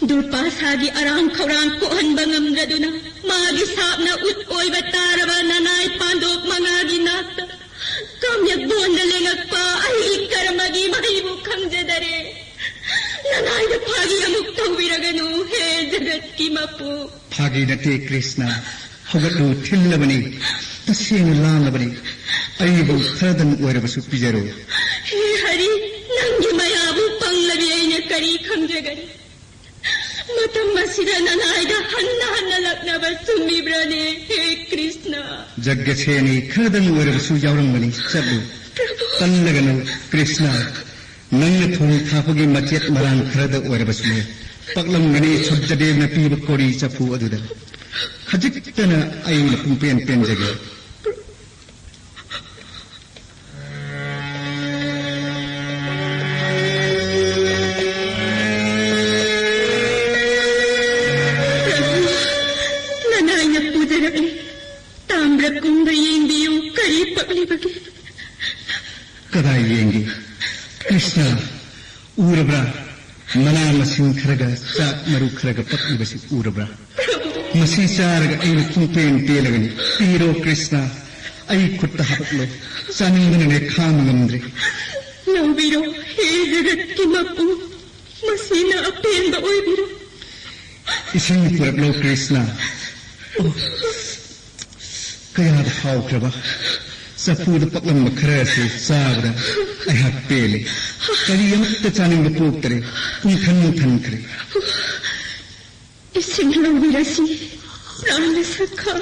ꯗꯨꯔꯄꯥꯁꯥꯒꯤ ꯑꯔꯥꯝ ꯈꯧꯔꯥꯡ ꯀꯣꯛꯍꯟꯕ ꯉꯝꯗ꯭ꯔꯗꯨꯅ ꯃꯥꯒꯤ ꯁꯥꯞꯅ ꯎꯠ ꯑꯣꯏꯕ ꯇꯥꯔꯕ ꯅꯅꯥꯏ ꯄꯥꯟꯗꯣꯞ ꯃꯉꯥꯒꯤ ꯅꯥꯛꯇ ꯀꯝ ꯅꯕꯣꯟꯗ ꯂꯦꯡꯉꯛꯄ ꯑꯩꯒꯤ ꯀꯔꯃꯒꯤ ꯃꯍꯩꯕꯨ ꯈꯪꯖꯗꯔꯦ꯫ ꯅꯅꯥꯏꯗ ꯐꯥꯒꯤ ꯑꯃꯨꯛ ꯇꯧꯕꯤꯔꯒꯅꯨ, ꯍꯦ ꯖꯒꯠꯀꯤ ꯃꯄꯨ꯫ ꯐꯥꯒꯤ ꯅꯠꯇꯦ ꯀ꯭ꯔꯤꯁꯅ꯫ ꯍꯧꯒꯠꯂꯨ, ꯊꯤꯜꯂꯕꯅꯤ꯫ ꯇꯁꯦꯡꯅ ꯂꯥꯡꯂꯕꯅꯤ꯫ ꯑꯩꯕꯨ ꯈꯔꯗꯪ ꯑꯣꯏꯔꯕꯁꯨ ꯄꯤꯖꯔꯨ꯫ ꯍꯦ ꯍꯔꯤ, ꯅꯪꯒꯤ ꯃꯌꯥꯕꯨ ꯄꯪꯂꯕꯤ ꯑꯩꯅ ꯀꯔꯤ ꯈꯪꯖꯒꯅꯤ? ꯃꯇꯝ ꯑꯁꯤꯗ ꯅꯅꯥꯏꯗ ꯍꯟꯅ ꯍꯟꯅ ꯂꯛꯅꯕ ꯆꯨꯝꯃꯤꯕ꯭ꯔꯥꯅꯦ, ꯍꯦ ꯀ꯭ꯔꯤꯁꯅ? ꯖꯒ꯭ꯌꯁꯦꯅꯤ, ꯈꯔꯗꯪ ꯑꯣꯏꯔꯕꯁꯨ ꯌꯥꯎꯔꯝꯒꯅꯤ꯫ ꯆꯠꯂꯨ꯫ ꯄ꯭ꯔꯚꯨ꯫ ꯇꯜꯂꯒꯅꯨ, ꯀ꯭ꯔꯤꯁꯅ꯫ ꯅꯪꯅ ꯊꯣꯡ ꯊꯥꯛꯄꯒꯤ ꯃꯆꯦꯠ ꯃꯔꯥꯡ ꯈꯔꯗ ꯑꯣꯏꯔꯕꯁꯨꯅꯦ, ꯄꯛꯂꯝꯒꯅꯤ ꯁꯨꯔꯖꯗꯦꯕꯅ ꯄꯤꯕ ꯀꯣꯔꯤ ꯆꯐꯨ ꯑꯗꯨꯗ꯫ ꯈꯖꯤꯛꯇꯅ ꯑꯩꯅ ꯄꯨꯡꯄꯦꯟ ꯄꯦꯟꯖꯒꯦ꯫ ꯄ꯭ꯔꯚꯨ, ꯅꯅꯥꯏꯅ ꯄꯨꯖꯔꯛꯂꯤ꯫ ꯇꯥꯝꯕ꯭ꯔ ꯀꯨꯝꯕ ꯌꯦꯡꯕꯤꯌꯨ, ꯀꯔꯤ ꯄꯛꯂꯤꯕꯒꯦ? ꯀꯗꯥꯏ ꯌꯦꯡꯒꯦ? ꯀ꯭ꯔꯤꯁꯅ, ꯎꯔꯕ꯭ꯔꯥ? ꯃꯅꯥ ꯃꯁꯤꯡ ꯈꯔꯒ ꯆꯥꯛ ꯃꯔꯨ ꯈꯔꯒ ꯄꯛꯂꯤꯕꯁꯤ ꯎꯔꯕ꯭ꯔꯥ? ꯃꯁꯤ ꯆꯥꯔꯒ ꯑꯩꯅ ꯄꯨꯡꯄꯦꯟ ꯄꯦꯜꯂꯒꯅꯤ꯫ ꯄꯤꯔꯣ ꯀ꯭ꯔꯤꯁꯅ, ꯑꯩ ꯈꯨꯠꯇ ꯍꯥꯄꯛꯂꯣ꯫ ꯆꯥꯅꯤꯡꯕꯅꯅꯦ ꯈꯥꯡꯕ ꯉꯝꯗ꯭ꯔꯦ꯫ ꯂꯧꯕꯤꯔꯣ, ꯍꯦ ꯖꯒꯠꯀꯤ ꯃꯄꯨ, ꯃꯁꯤꯅ ꯑꯄꯦꯟꯕ ꯑꯣꯏꯕꯤꯔꯣ꯫ ꯏꯁꯤꯡ ꯄꯨꯔꯛꯂꯣ ꯀ꯭ꯔꯤꯁꯅ꯫ ꯑꯣ, ꯀꯌꯥꯗ ꯍꯥꯎꯈ꯭ꯔꯕ! ꯆꯐꯨꯗ ꯄꯛꯂꯝꯕ ꯈꯔ ꯑꯁꯤ ꯆꯥꯕꯗ ꯑꯩꯍꯥꯛ ꯄꯦꯜꯂꯦ꯫ ꯀꯔꯤ ꯑꯃꯠꯇ ꯆꯥꯅꯤꯡꯕ ꯄꯣꯛꯇꯔꯦ꯫ ꯄꯨꯡꯊꯟ ꯊꯟꯈ꯭ꯔꯦ꯫ ꯏꯁꯤꯡ ꯂꯧꯕꯤꯔꯁꯤ, ꯄ꯭ꯔꯥꯅ ꯁꯈꯥ꯫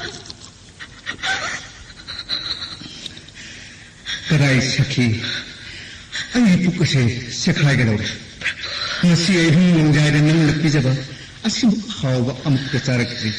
ꯀꯗꯥꯏ ꯁꯈꯤ? ꯑꯩꯒꯤ ꯄꯨꯛ ꯑꯁꯦ ꯆꯦꯈꯥꯏꯒꯗꯧꯔꯦ꯫ ꯉꯁꯤ ꯑꯍꯤꯡ ꯅꯣꯡꯌꯥꯏꯗ ꯅꯪꯅ ꯄꯤꯖꯕ ꯑꯁꯤꯃꯨꯛ ꯍꯥꯎꯕ ꯑꯃꯨꯛꯇ ꯆꯥꯔꯛꯇ꯭ꯔꯤ꯫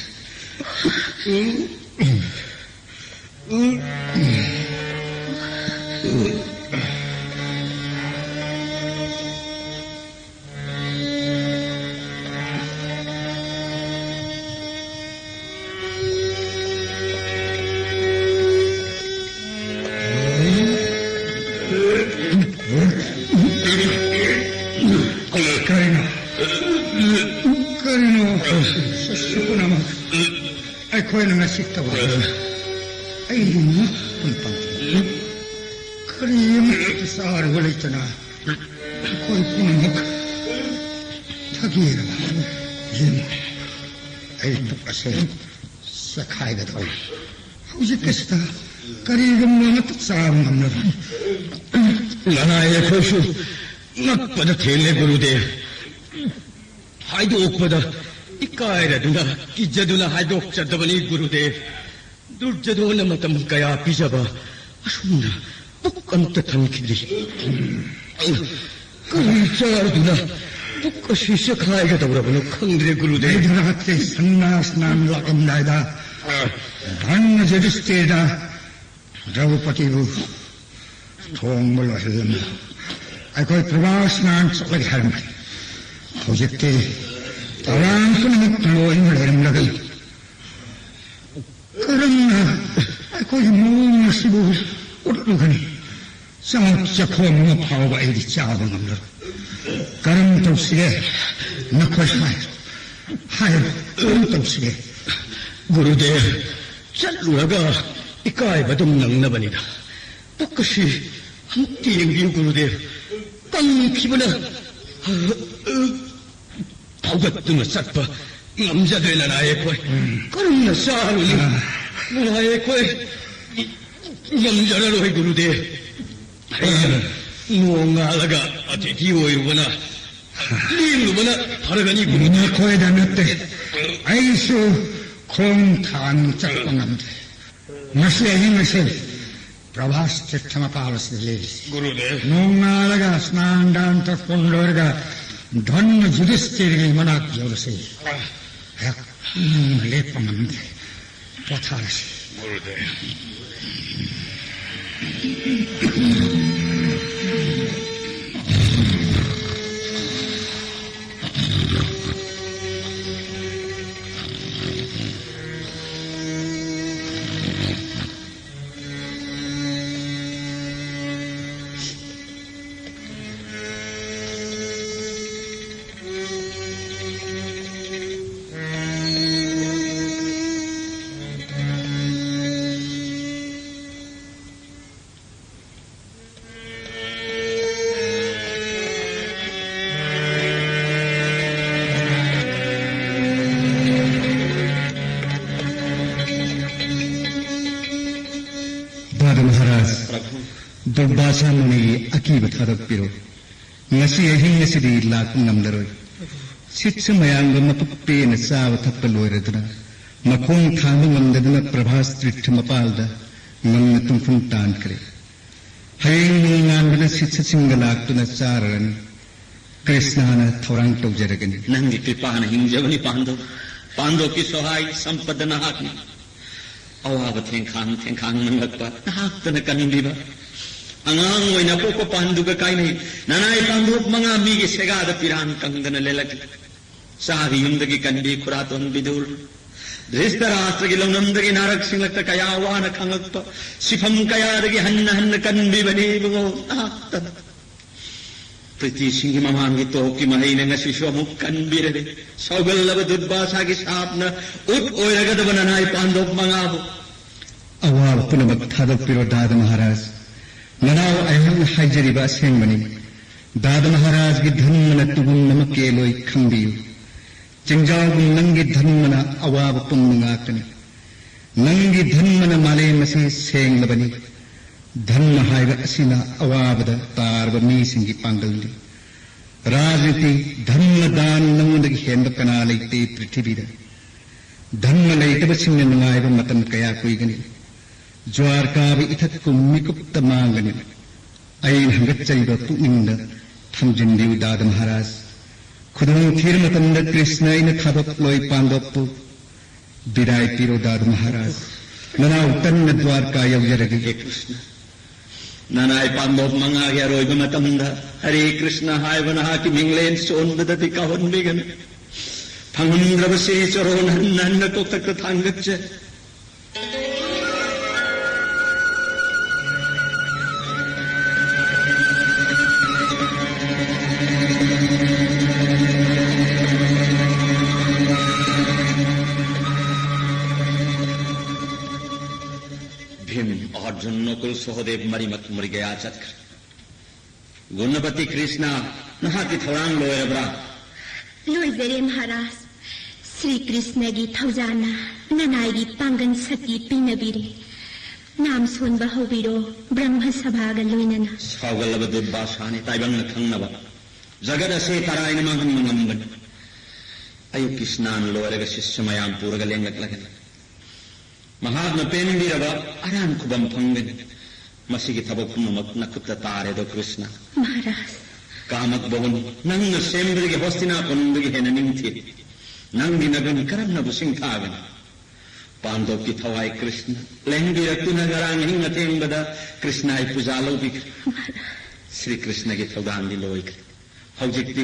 ꯀꯔꯤꯅꯣ? ꯀꯔꯤꯅꯣ? ꯁꯨ-, ꯁꯨ-, ꯄꯨꯝꯅꯃꯛ꯫ ꯑꯩꯈꯣꯏꯅ ꯉꯁꯤ ꯇꯧꯔꯤꯕ ꯑꯩꯗꯤ ꯉꯛꯄꯅ ꯄꯥꯡꯊꯣꯛꯏ꯫ ꯀꯔꯤ ꯑꯃꯠꯇ ꯆꯥꯔꯨꯕ ꯂꯩꯇꯅ ꯑꯩꯈꯣꯏ ꯄꯨꯝꯅꯃꯛ ꯊꯒꯦꯔꯕ꯫ ꯌꯦꯡꯉꯨ, ꯑꯩ ꯄꯨꯛ ꯑꯁꯦ ꯆꯈꯥꯏꯒꯗꯧꯔꯦ꯫ ꯍꯧꯖꯤꯛ ꯑꯁꯤꯗ ꯀꯔꯤꯒꯨꯝꯕ ꯑꯃꯠꯇ ꯆꯥꯕ ꯉꯝꯂꯕꯅꯤ꯫ ꯅꯅꯥꯏ ꯑꯩꯈꯣꯏꯁꯨ ꯉꯛꯄꯗ ꯊꯦꯡꯂꯦ, ꯒꯨꯔꯨꯗꯦꯕ꯫ ꯍꯥꯏꯗꯣꯛꯄꯗ ꯏꯀꯥꯏꯔꯗꯨꯅ, ꯀꯤꯖꯗꯨꯅ ꯍꯥꯏꯗꯣꯛꯆꯗꯕꯅꯤ, ꯒꯨꯔꯨꯗꯦꯕ꯫ ꯗꯨꯔꯖꯣꯙꯅ ꯃꯇꯝ ꯀꯌꯥ ꯄꯤꯖꯕ ꯑꯁꯨꯝꯅ ꯄꯨꯛ ꯑꯝꯇ ꯊꯟꯈꯤꯗ꯭ꯔꯤ꯫ ꯀꯔꯤ ꯆꯥꯔꯗꯨꯅ ꯄꯨꯛ ꯑꯁꯤ ꯆꯦꯈꯥꯏꯒꯗꯧꯔꯕꯅꯣ ꯈꯪꯗ꯭ꯔꯦ, ꯒꯨꯔꯨꯗꯦꯕ꯫ ꯃꯦꯙꯥꯔꯥꯠꯀꯤ ꯁꯟꯅ꯭ꯌꯥꯁ ꯁ꯭ꯅꯥꯟ ꯂꯥꯛꯂꯝꯗꯥꯏꯗ ꯑꯥ꯫ ꯙꯔꯃ ꯌꯨꯙꯤꯁꯇꯤꯔꯅ ꯗ꯭ꯔꯧꯄꯗꯤꯕꯨ ꯊꯣꯡꯕ ꯂꯣꯏꯍꯜꯂꯝꯃꯤ꯫ ꯑꯩꯈꯣꯏ ꯄ꯭ꯔꯚꯥꯁ ꯁ꯭ꯅꯥꯟ ꯆꯠꯂꯒꯦ ꯍꯥꯏꯔꯝꯕꯅꯤ꯫ ꯍꯧꯖꯤꯛꯇꯤ ꯊꯧꯔꯥꯡ ꯄꯨꯝꯅꯃꯛ ꯂꯣꯏꯅ ꯂꯩꯔꯝꯂꯒꯅꯤ꯫ ꯀꯔꯝꯅ ꯑꯩꯈꯣꯏꯒꯤ ꯃꯑꯣꯡ ꯑꯁꯤꯕꯨ ꯎꯠꯂꯨꯒꯅꯤ? ꯆꯥꯛ ꯆꯈꯣꯝ ꯑꯃ ꯐꯥꯎꯕ ꯑꯩꯗꯤ ꯆꯥꯕ ꯉꯝꯂꯔꯣꯏ꯫ ꯀꯔꯝ ꯇꯧꯁꯤꯒꯦ? ꯅꯈꯣꯏ ꯍꯥꯏꯔꯣ, ꯍꯥꯏꯔꯣ, ꯀꯔꯝ ꯇꯧꯁꯤꯒꯦ? ꯒꯨꯔꯨꯗꯦꯕ, ꯆꯠꯂꯨꯔꯒ ꯏꯀꯥꯏꯕ ꯑꯗꯨꯝ ꯅꯪꯅꯕꯅꯤꯗ꯫ ꯄꯨꯛ ꯑꯁꯤ ꯑꯃꯨꯛꯇ ꯌꯦꯡꯕꯤꯌꯨ, ꯒꯨꯔꯨꯗꯦꯕ꯫ ꯀꯪꯈꯤꯕꯅ ꯊꯧꯒꯠꯇꯨꯅ ꯆꯠꯄ ꯉꯝꯖꯗ꯭ꯔꯦ, ꯅꯅꯥꯏ ꯑꯩꯈꯣꯏ꯫ ꯎꯝ꯫ ꯀꯔꯝꯅ ꯆꯥꯔꯨꯅꯤ? ꯑꯥ꯫ ꯅꯅꯥꯏ ꯑꯩꯈꯣꯏ ꯉꯝꯖꯔꯔꯣꯏ, ꯒꯨꯔꯨꯗꯦꯕ꯫ ꯑꯩꯁꯨ ꯅꯣꯡꯉꯥꯜꯂꯒ ꯑꯇꯤꯊꯤ ꯑꯣꯏꯔꯨꯕꯅ, ꯂꯦꯡꯂꯨꯕꯅ ꯐꯔꯒꯅꯤ, ꯒꯨꯔꯨꯗꯦꯕ꯫ ꯅꯈꯣꯏꯗ ꯅꯠꯇꯦ, ꯑꯩꯁꯨ ꯈꯣꯡ ꯊꯥꯡꯅ ꯆꯠꯄ ꯉꯝꯗ꯭ꯔꯦ꯫ ꯉꯁꯤ ꯑꯍꯤꯡ ꯑꯁꯤ ꯄ꯭ꯔꯚꯥꯁ ꯇꯤꯔꯊ ꯃꯄꯥꯜ ꯑꯁꯤꯗ ꯂꯩꯔꯤꯁꯤ꯫ ꯒꯨꯔꯨꯗꯦꯕ꯫ ꯅꯣꯡꯉꯥꯜꯂꯒ ꯁ꯭ꯅꯥꯟ ꯗꯥꯟ ꯇꯧꯔꯛꯄ ꯂꯣꯏꯔꯒ ꯙꯔꯃ ꯌꯨꯙꯤꯁꯇꯤꯔꯒꯤ ꯃꯅꯥꯛ ꯌꯧꯔꯁꯤ꯫ ꯑꯥ꯫ ꯑꯩꯍꯥꯛ ꯅꯤꯡꯅ ꯂꯦꯞꯄ ꯉꯝꯗ꯭ꯔꯦ꯫ ꯄꯣꯊꯥꯔꯁꯤ꯫ ꯒꯨꯔꯨꯗꯦꯕ꯫ ꯑꯗꯨ ꯃꯍꯥꯔꯥꯖ, ꯄ꯭ꯔꯚꯨ꯫ ꯗꯨꯔꯕꯥꯁꯥ ꯃꯨꯅꯤꯒꯤ ꯑꯀꯤꯕ ꯊꯥꯗꯣꯛꯄꯤꯔꯣ꯫ ꯉꯁꯤ ꯑꯍꯤꯡ ꯑꯁꯤꯗꯤ ꯂꯥꯛꯄ ꯉꯝꯂꯔꯣꯏ꯫ ꯁꯤꯠꯁꯨ ꯃꯌꯥꯝꯒ ꯃꯄꯨꯛ ꯄꯦꯟꯅ ꯆꯥꯕ ꯊꯛꯄ ꯂꯣꯏꯔꯗꯨꯅ, ꯃꯈꯣꯡ ꯊꯥꯡꯕ ꯉꯝꯗꯗꯨꯅ ꯄ꯭ꯔꯚꯥꯁ ꯇꯤꯔꯊ ꯃꯄꯥꯜꯗ ꯉꯝꯅ ꯇꯨꯝꯐꯝ ꯇꯥꯟꯈ꯭ꯔꯦ꯫ ꯍꯌꯦꯡ ꯅꯣꯡꯉꯥꯟꯕꯗ ꯁꯤꯠꯁꯁꯤꯡꯒ ꯂꯥꯛꯇꯨꯅ ꯆꯥꯔꯔꯅꯤ꯫ ꯀ꯭ꯔꯤꯁꯅꯅ ꯊꯧꯔꯥꯡ ꯇꯧꯖꯔꯒꯅꯤ꯫ ꯅꯪꯒꯤ ꯀ꯭ꯔꯤꯄꯥꯅ ꯍꯤꯡꯖꯕꯅꯤ ꯄꯥꯟꯗꯣꯞ꯫ ꯄꯥꯟꯗꯣꯞꯀꯤ ꯁꯣꯍꯥꯏ ꯁꯝꯄꯗ ꯅꯍꯥꯛꯅꯤ꯫ ꯑꯋꯥꯕ ꯊꯦꯡꯈꯥꯡ ꯊꯦꯡꯈꯥꯡ ꯅꯪꯂꯛꯄ ꯅꯍꯥꯛꯇꯅ ꯀꯟꯕꯤꯕ꯫ ꯑꯉꯥꯡ ꯑꯣꯏꯅ ꯑꯄꯣꯛꯄ ꯄꯥꯟꯗꯨꯒ ꯀꯥꯏꯅꯩ꯫ ꯅꯅꯥꯏ ꯄꯥꯟꯗꯣꯞ ꯃꯉꯥ ꯃꯤꯒꯤ ꯁꯦꯒꯥꯗ ꯄꯤꯔꯥꯟ ꯀꯪꯗꯅ ꯂꯦꯜꯂꯛꯂꯤ꯫ ꯆꯥꯕ ꯌꯨꯝꯗꯒꯤ ꯀꯟꯕꯤ ꯈꯨꯔꯥꯇꯣꯟ ꯕꯤꯗꯨꯔ꯫ ꯙ꯭ꯔꯤꯁꯇꯔꯥꯁꯇ꯭ꯔꯒꯤ ꯂꯧꯅꯝꯗꯒꯤ ꯅꯥꯔꯛ ꯁꯤꯡꯂꯛꯇ ꯀꯌꯥ ꯋꯥꯅ ꯈꯥꯡꯂꯛꯄ꯫ ꯁꯤꯐꯝ ꯀꯌꯥꯗꯒꯤ ꯍꯟꯅ ꯍꯟꯅ ꯀꯟꯕꯤꯕꯅꯤ ꯏꯕꯨꯡꯉꯣ ꯅꯍꯥꯛꯇꯅ꯫ ꯄ꯭ꯔꯤꯇꯤꯁꯤꯡꯒꯤ ꯃꯃꯥꯡꯒꯤ ꯇꯣꯛꯀꯤ ꯃꯍꯩꯅ ꯉꯁꯤꯁꯨ ꯑꯃꯨꯛ ꯀꯟꯕꯤꯔꯦ꯫ ꯁꯥꯎꯒꯜꯂꯕ ꯗꯨꯔꯕꯥꯁꯥꯒꯤ ꯁꯥꯞꯅ ꯎꯠ ꯑꯣꯏꯔꯒꯗꯕ ꯅꯅꯥꯏ ꯄꯥꯟꯗꯣꯞ ꯃꯉꯥꯕꯨ꯫ ꯑꯋꯥꯕ ꯄꯨꯝꯅꯃꯛ ꯊꯥꯗꯣꯛꯄꯤꯔꯣ ꯗꯥꯗ ꯃꯍꯥꯔꯥꯖ꯫ ꯅꯅꯥꯎ ꯑꯩꯍꯥꯛꯅ ꯍꯥꯏꯖꯔꯤꯕ ꯑꯁꯦꯡꯕꯅꯤ꯫ ꯗꯥꯗ ꯃꯍꯥꯔꯥꯖꯒꯤ ꯙꯔꯃꯅ ꯇꯨꯒꯨꯝ ꯑꯃ ꯀꯦꯜꯂꯣꯏ ꯈꯪꯕꯤꯌꯨ꯫ ꯆꯤꯡꯖꯥꯎꯒꯨꯝ ꯅꯪꯒꯤ ꯙꯔꯃꯅ ꯑꯋꯥꯕ ꯄꯨꯝꯅ ꯉꯥꯛꯀꯅꯤ꯫ ꯅꯪꯒꯤ ꯙꯔꯃꯅ ꯃꯥꯂꯦꯝ ꯑꯁꯤ ꯁꯦꯡꯂꯕꯅꯤ꯫ ꯙꯔꯃ ꯍꯥꯏꯕ ꯑꯁꯤꯅ ꯑꯋꯥꯕꯗ ꯇꯥꯔꯕ ꯃꯤꯁꯤꯡꯒꯤ ꯄꯥꯡꯒꯜꯅꯤ꯫ ꯔꯥꯖꯅꯤꯇꯤ, ꯙꯔꯃ ꯗꯥꯟ ꯅꯉꯣꯟꯗꯒꯤ ꯍꯦꯟꯕ ꯀꯅꯥ ꯂꯩꯇꯦ ꯄ꯭ꯔꯤꯊꯤꯕꯤꯗ꯫ ꯙꯔꯃ ꯂꯩꯇꯕꯁꯤꯡꯅ ꯅꯨꯡꯉꯥꯏꯕ ꯃꯇꯝ ꯀꯌꯥ ꯀꯨꯏꯒꯅꯤ꯫ ꯖ꯭ꯋꯥꯔ ꯀꯥꯕ ꯏꯊꯛ ꯀꯨꯝ ꯃꯤꯀꯨꯞꯇ ꯃꯥꯡꯒꯅꯤ꯫ ꯑꯩꯅ ꯍꯪꯒꯠꯆꯔꯤꯕ ꯄꯨꯛꯅꯤꯡꯗ ꯊꯝꯖꯤꯟꯕꯤꯌꯨ ꯗꯥꯗ ꯃꯍꯥꯔꯥꯖ꯫ ꯈꯨꯗꯣꯡ ꯊꯤꯔ ꯃꯇꯝꯗ ꯀ꯭ꯔꯤꯁꯅ ꯑꯩꯅ ꯊꯥꯗꯣꯛꯂꯣꯏ ꯄꯥꯟꯗꯣꯞꯄꯨ꯫ ꯕꯤꯗꯥꯏ ꯄꯤꯔꯣ ꯗꯥꯗ ꯃꯍꯥꯔꯥꯖ꯫ ꯅꯅꯥꯎ ꯇꯟꯅ ꯗ꯭ꯋꯥꯔꯀꯥ ꯌꯧꯖꯔꯒꯦ꯫ ꯍꯦ ꯀ꯭ꯔꯤꯁꯅ, ꯅꯅꯥꯏ ꯄꯥꯟꯗꯣꯞ ꯃꯉꯥꯒꯤ ꯑꯔꯣꯏꯕ ꯃꯇꯝꯗ ꯍꯔꯦ ꯀ꯭ꯔꯤꯁꯅ ꯍꯥꯏꯕ ꯅꯍꯥꯛꯀꯤ ꯃꯤꯡꯂꯦꯟ ꯆꯣꯟꯕꯗꯗꯤ ꯀꯥꯎꯍꯟꯕꯤꯒꯅꯨ꯫ ꯐꯪꯍꯟꯗ꯭ꯔꯕꯁꯤ ꯆꯔꯣꯟ ꯍꯟꯅ ꯍꯟꯅ ꯀꯣꯛꯊꯛꯇ ꯊꯥꯡꯒꯠꯆꯩ꯫ ꯚꯤꯝ, ꯑꯔꯖꯨꯟ, ꯅꯀꯨꯜ, ꯁꯍꯗꯦꯕ ꯃꯔꯤꯃꯛ ꯃ꯭ꯔꯤꯒꯌꯥ ꯆꯠꯈ꯭ꯔꯦ꯫ ꯒꯨꯅꯄꯇꯤ ꯀ꯭ꯔꯤꯁꯅ, ꯅꯍꯥꯛꯀꯤ ꯊꯧꯔꯥꯡ ꯂꯣꯏꯔꯕ꯭ꯔꯥ? ꯂꯣꯏꯖꯔꯦ ꯃꯍꯥꯔꯥꯖ꯫ ꯁ꯭ꯔꯤ ꯀ꯭ꯔꯤꯁꯅꯒꯤ ꯊꯧꯖꯥꯜꯅ ꯅꯅꯥꯏꯒꯤ ꯄꯥꯡꯒꯜ ꯁꯛꯇꯤ ꯄꯤꯅꯕꯤꯔꯦ꯫ ꯅꯥꯝ ꯁꯣꯟꯕ ꯍꯧꯕꯤꯔꯣ, ꯕ꯭ꯔꯍ꯭ꯃ ꯁꯚꯥꯒ ꯂꯣꯏꯅꯅ꯫ ꯁꯥꯎꯒꯜꯂꯕ ꯗꯨꯔꯕꯥꯁꯥꯅꯤ ꯇꯥꯏꯕꯪꯅ ꯈꯪꯅꯕ ꯖꯒꯠ ꯑꯁꯦ ꯇꯔꯥꯏꯅ ꯃꯥꯡꯍꯟꯕ ꯉꯝꯕꯅꯤ꯫ ꯑꯌꯨꯛꯀꯤ ꯁ꯭ꯅꯥꯟ ꯂꯣꯏꯔꯒ ꯁꯤꯁ꯭ꯌ ꯃꯌꯥꯝ ꯄꯨꯔꯒ ꯂꯦꯡꯂꯛꯂꯒꯅꯤ꯫ ꯃꯍꯥꯛꯅ ꯄꯦꯟꯕꯤꯔꯕ ꯑꯔꯥꯟ ꯈꯨꯕꯝ ꯐꯪꯒꯅꯤ꯫ ꯃꯁꯤꯒꯤ ꯊꯕꯛ ꯄꯨꯝꯅꯃꯛ ꯅꯈꯨꯠꯇ ꯇꯥꯔꯦꯗꯣ ꯀ꯭ꯔꯤꯁꯅ꯫ ꯃꯍꯥꯔꯥꯖ꯫ ꯀꯥꯃꯛ ꯚꯕꯟ ꯅꯪꯅ ꯁꯦꯝꯕꯗꯒꯤ ꯍꯣꯁꯇꯤꯅꯥ ꯀꯣꯅꯨꯡꯗꯒꯤ ꯍꯦꯟꯅ ꯅꯤꯡꯊꯤ꯫ ꯅꯪꯒꯤ ꯅꯒꯨꯟ ꯀꯔꯝꯅꯕꯨ ꯁꯤꯡꯊꯥꯒꯅꯤ? ꯄꯥꯟꯗꯣꯞꯀꯤ ꯊꯋꯥꯏ ꯀ꯭ꯔꯤꯁꯅ ꯂꯦꯡꯕꯤꯔꯛꯇꯨꯅ ꯉꯔꯥꯡ ꯑꯍꯤꯡ ꯑꯊꯦꯡꯕꯗ ꯀ꯭ꯔꯤꯁꯅꯥꯒꯤ ꯄꯨꯖꯥ ꯂꯧꯕꯤꯈ꯭ꯔꯦ꯫ ꯃꯍꯥꯔꯥꯖ꯫ ꯁ꯭ꯔꯤ ꯀ꯭ꯔꯤꯁꯅꯒꯤ ꯊꯧꯗꯥꯡꯗꯤ ꯂꯣꯏꯈ꯭ꯔꯦ꯫ ꯍꯧꯖꯤꯛꯇꯤ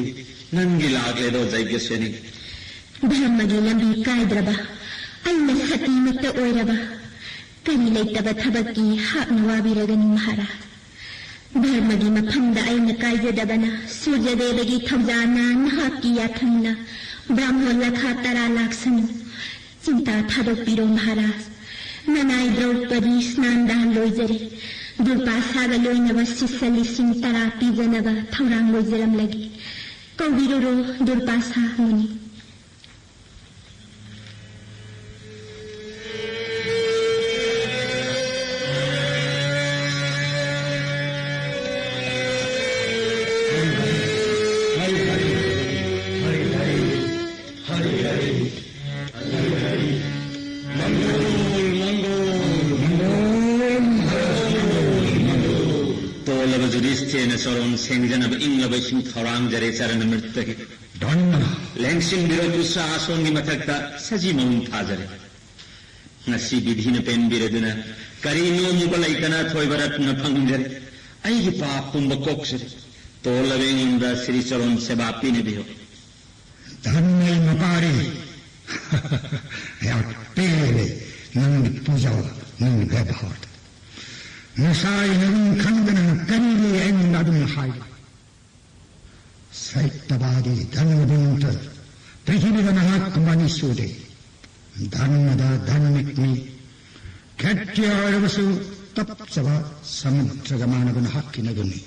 ꯅꯪꯒꯤ ꯂꯥꯛꯂꯦꯗꯣ ꯖꯩꯒ꯭ꯌꯁꯦꯅꯤ꯫ ꯙꯔꯃꯒꯤ ꯂꯝꯕꯤ ꯀꯥꯏꯗ꯭ꯔꯕ, ꯑꯩꯅ ꯁꯇꯤꯃꯛꯇ ꯑꯣꯏꯔꯕ, ꯀꯔꯤ ꯂꯩꯇꯕ ꯊꯕꯛꯀꯤ ꯍꯥꯞꯅ ꯋꯥꯕꯤꯔꯒꯅꯤ ꯃꯍꯥꯔꯥꯖ? ꯙꯔꯃꯒꯤ ꯃꯐꯝꯗ ꯑꯩꯅ ꯀꯥꯏꯖꯗꯕꯅ ꯁꯨꯔꯖꯗꯦꯕꯒꯤ ꯊꯧꯖꯥꯜꯅ ꯅꯍꯥꯛꯀꯤ ꯌꯥꯊꯪꯅ ꯕ꯭ꯔꯥꯍꯃꯣꯟ ꯂꯥꯈ ꯇꯔꯥ ꯂꯥꯛꯁꯅꯨ꯫ ꯆꯤꯟꯇꯥ ꯊꯥꯗꯣꯛꯄꯤꯔꯣ ꯃꯍꯥꯔꯥꯖ꯫ ꯅꯅꯥꯏ ꯗ꯭ꯔꯧꯄꯗꯤ ꯁ꯭ꯅꯥꯟ ꯗꯥꯟ ꯂꯣꯏꯖꯔꯦ꯫ ꯗꯨꯔꯄꯥꯁꯥꯒ ꯂꯣꯏꯅꯕ ꯁꯤꯁ꯭ꯌ ꯂꯤꯁꯤꯡ ꯇꯔꯥ ꯄꯤꯖꯅꯕ ꯊꯧꯔꯥꯡ ꯂꯣꯏꯖꯔꯝꯂꯒꯦ꯫ ꯀꯧꯕꯤꯔꯨꯔꯣ ꯗꯨꯔꯄꯥꯁꯥ ꯃꯨꯅꯤ꯫ ꯇꯣꯜꯂꯕ ꯖꯨꯗꯤꯁꯊꯤꯔꯅ ꯆꯔꯣꯟ ꯁꯦꯡꯖꯅꯕ ꯏꯪꯂꯕ ꯏꯁꯤꯡ ꯊꯧꯔꯥꯡꯖꯔꯦ ꯆꯔꯅ ꯃ꯭ꯔꯤꯠꯇꯒꯤ꯫ ꯙꯔꯃ꯫ ꯂꯦꯡꯁꯤꯟꯕꯤꯔꯣ ꯀ꯭ꯔꯤꯁ ꯑꯥꯁꯣꯟꯒꯤ ꯃꯊꯛꯇ ꯁꯖꯤ ꯃꯍꯨꯝ ꯊꯥꯖꯔꯦ꯫ ꯉꯁꯤ ꯕꯤꯙꯤꯅ ꯄꯦꯟꯕꯤꯔꯗꯨꯅ ꯀꯔꯤ ꯅꯣꯝꯃꯨꯕ ꯂꯩꯇꯅ ꯑꯊꯣꯏꯕ ꯔꯠꯅ ꯐꯪꯖꯔꯦ꯫ ꯑꯩꯒꯤ ꯄꯥꯞ ꯄꯨꯝꯕ ꯀꯣꯛꯆꯔꯦ꯫ ꯇꯣꯜꯂꯕ ꯑꯩꯉꯣꯟꯗ ꯁ꯭ꯔꯤ ꯆꯔꯣꯟ ꯁꯦꯕꯥ ꯄꯤꯅꯕꯤꯌꯨ꯫ ꯙꯔꯃꯩ ꯃꯄꯥꯔꯤ꯫ ꯑꯩꯍꯥꯛ ꯄꯦꯜꯂꯦ ꯅꯪꯒꯤ ꯄꯨꯖꯥ, ꯅꯪꯒꯤ ꯕꯦꯕꯥꯔꯗ꯫ ꯅꯁꯥꯒꯤ ꯅꯒꯨꯟ ꯈꯪꯗꯅ ꯀꯔꯤꯒꯤ ꯑꯩꯉꯣꯟꯗ ꯑꯗꯨꯝ ꯍꯥꯏꯕ? ꯁꯩꯇꯕꯥꯗꯤ ꯙꯔꯃꯕꯨꯡꯇ ꯄ꯭ꯔꯤꯊꯤꯕꯤꯗ ꯃꯍꯥꯛ ꯃꯅꯤ ꯁꯨꯗꯦ꯫ ꯙꯔꯃꯗ ꯙꯔꯃꯤꯛꯅꯤ꯫ ꯈꯦꯇ꯭ꯔꯤꯌ ꯑꯣꯏꯔꯕꯁꯨ ꯇꯞꯆꯕ ꯁꯃꯨꯗ꯭ꯔꯒ ꯃꯥꯟꯅꯕ ꯅꯍꯥꯛꯀꯤ ꯅꯒꯨꯟꯅꯤ꯫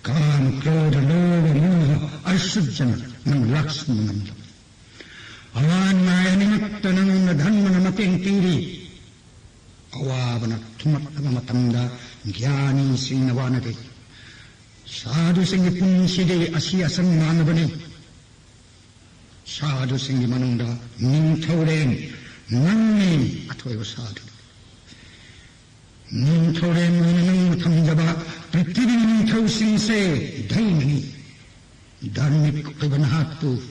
ꯀꯥꯃ, ꯀ꯭ꯔꯣꯙ, ꯂꯣꯚ, ꯃꯣꯍ, ꯑꯩꯁꯨꯖꯅ ꯅꯪ ꯂꯥꯛꯁꯟꯕ ꯉꯝꯂꯕ꯫ ꯑꯋꯥ ꯅꯨꯡꯉꯥꯏ ꯑꯅꯤꯃꯛꯇ ꯅꯉꯣꯟꯗ ꯙꯔꯃꯅ ꯃꯇꯦꯡ ꯄꯤꯔꯤ꯫ ꯑꯋꯥꯕꯅ ꯊꯨꯝꯂꯛꯂꯕ ꯃꯇꯝꯗ ꯒ꯭ꯌꯥꯅꯤꯁꯤꯡꯅ ꯋꯥꯅꯔꯤ꯫ ꯁꯥꯗꯨꯁꯤꯡꯒꯤ ꯄꯨꯟꯁꯤꯗꯤ ꯑꯁꯤ ꯑꯁꯪ ꯃꯥꯟꯅꯕꯅꯤ꯫ ꯁꯥꯗꯨꯁꯤꯡꯒꯤ ꯃꯅꯨꯡꯗ ꯅꯤꯡꯊꯧꯔꯦꯟ ꯅꯪꯅꯤ ꯑꯊꯣꯏꯕ ꯁꯥꯗꯨ꯫ ꯅꯤꯡꯊꯧꯔꯦꯟ ꯑꯣꯏꯅ ꯅꯪꯅ ꯊꯝꯖꯕ ꯄ꯭ꯔꯤꯊꯤꯕꯤ ꯅꯤꯡꯊꯧꯁꯤꯡꯁꯦ ꯙꯩꯅꯅꯤ꯫ ꯙꯥꯔꯃꯤꯛ ꯑꯣꯏꯕ ꯅꯍꯥꯛꯄꯨ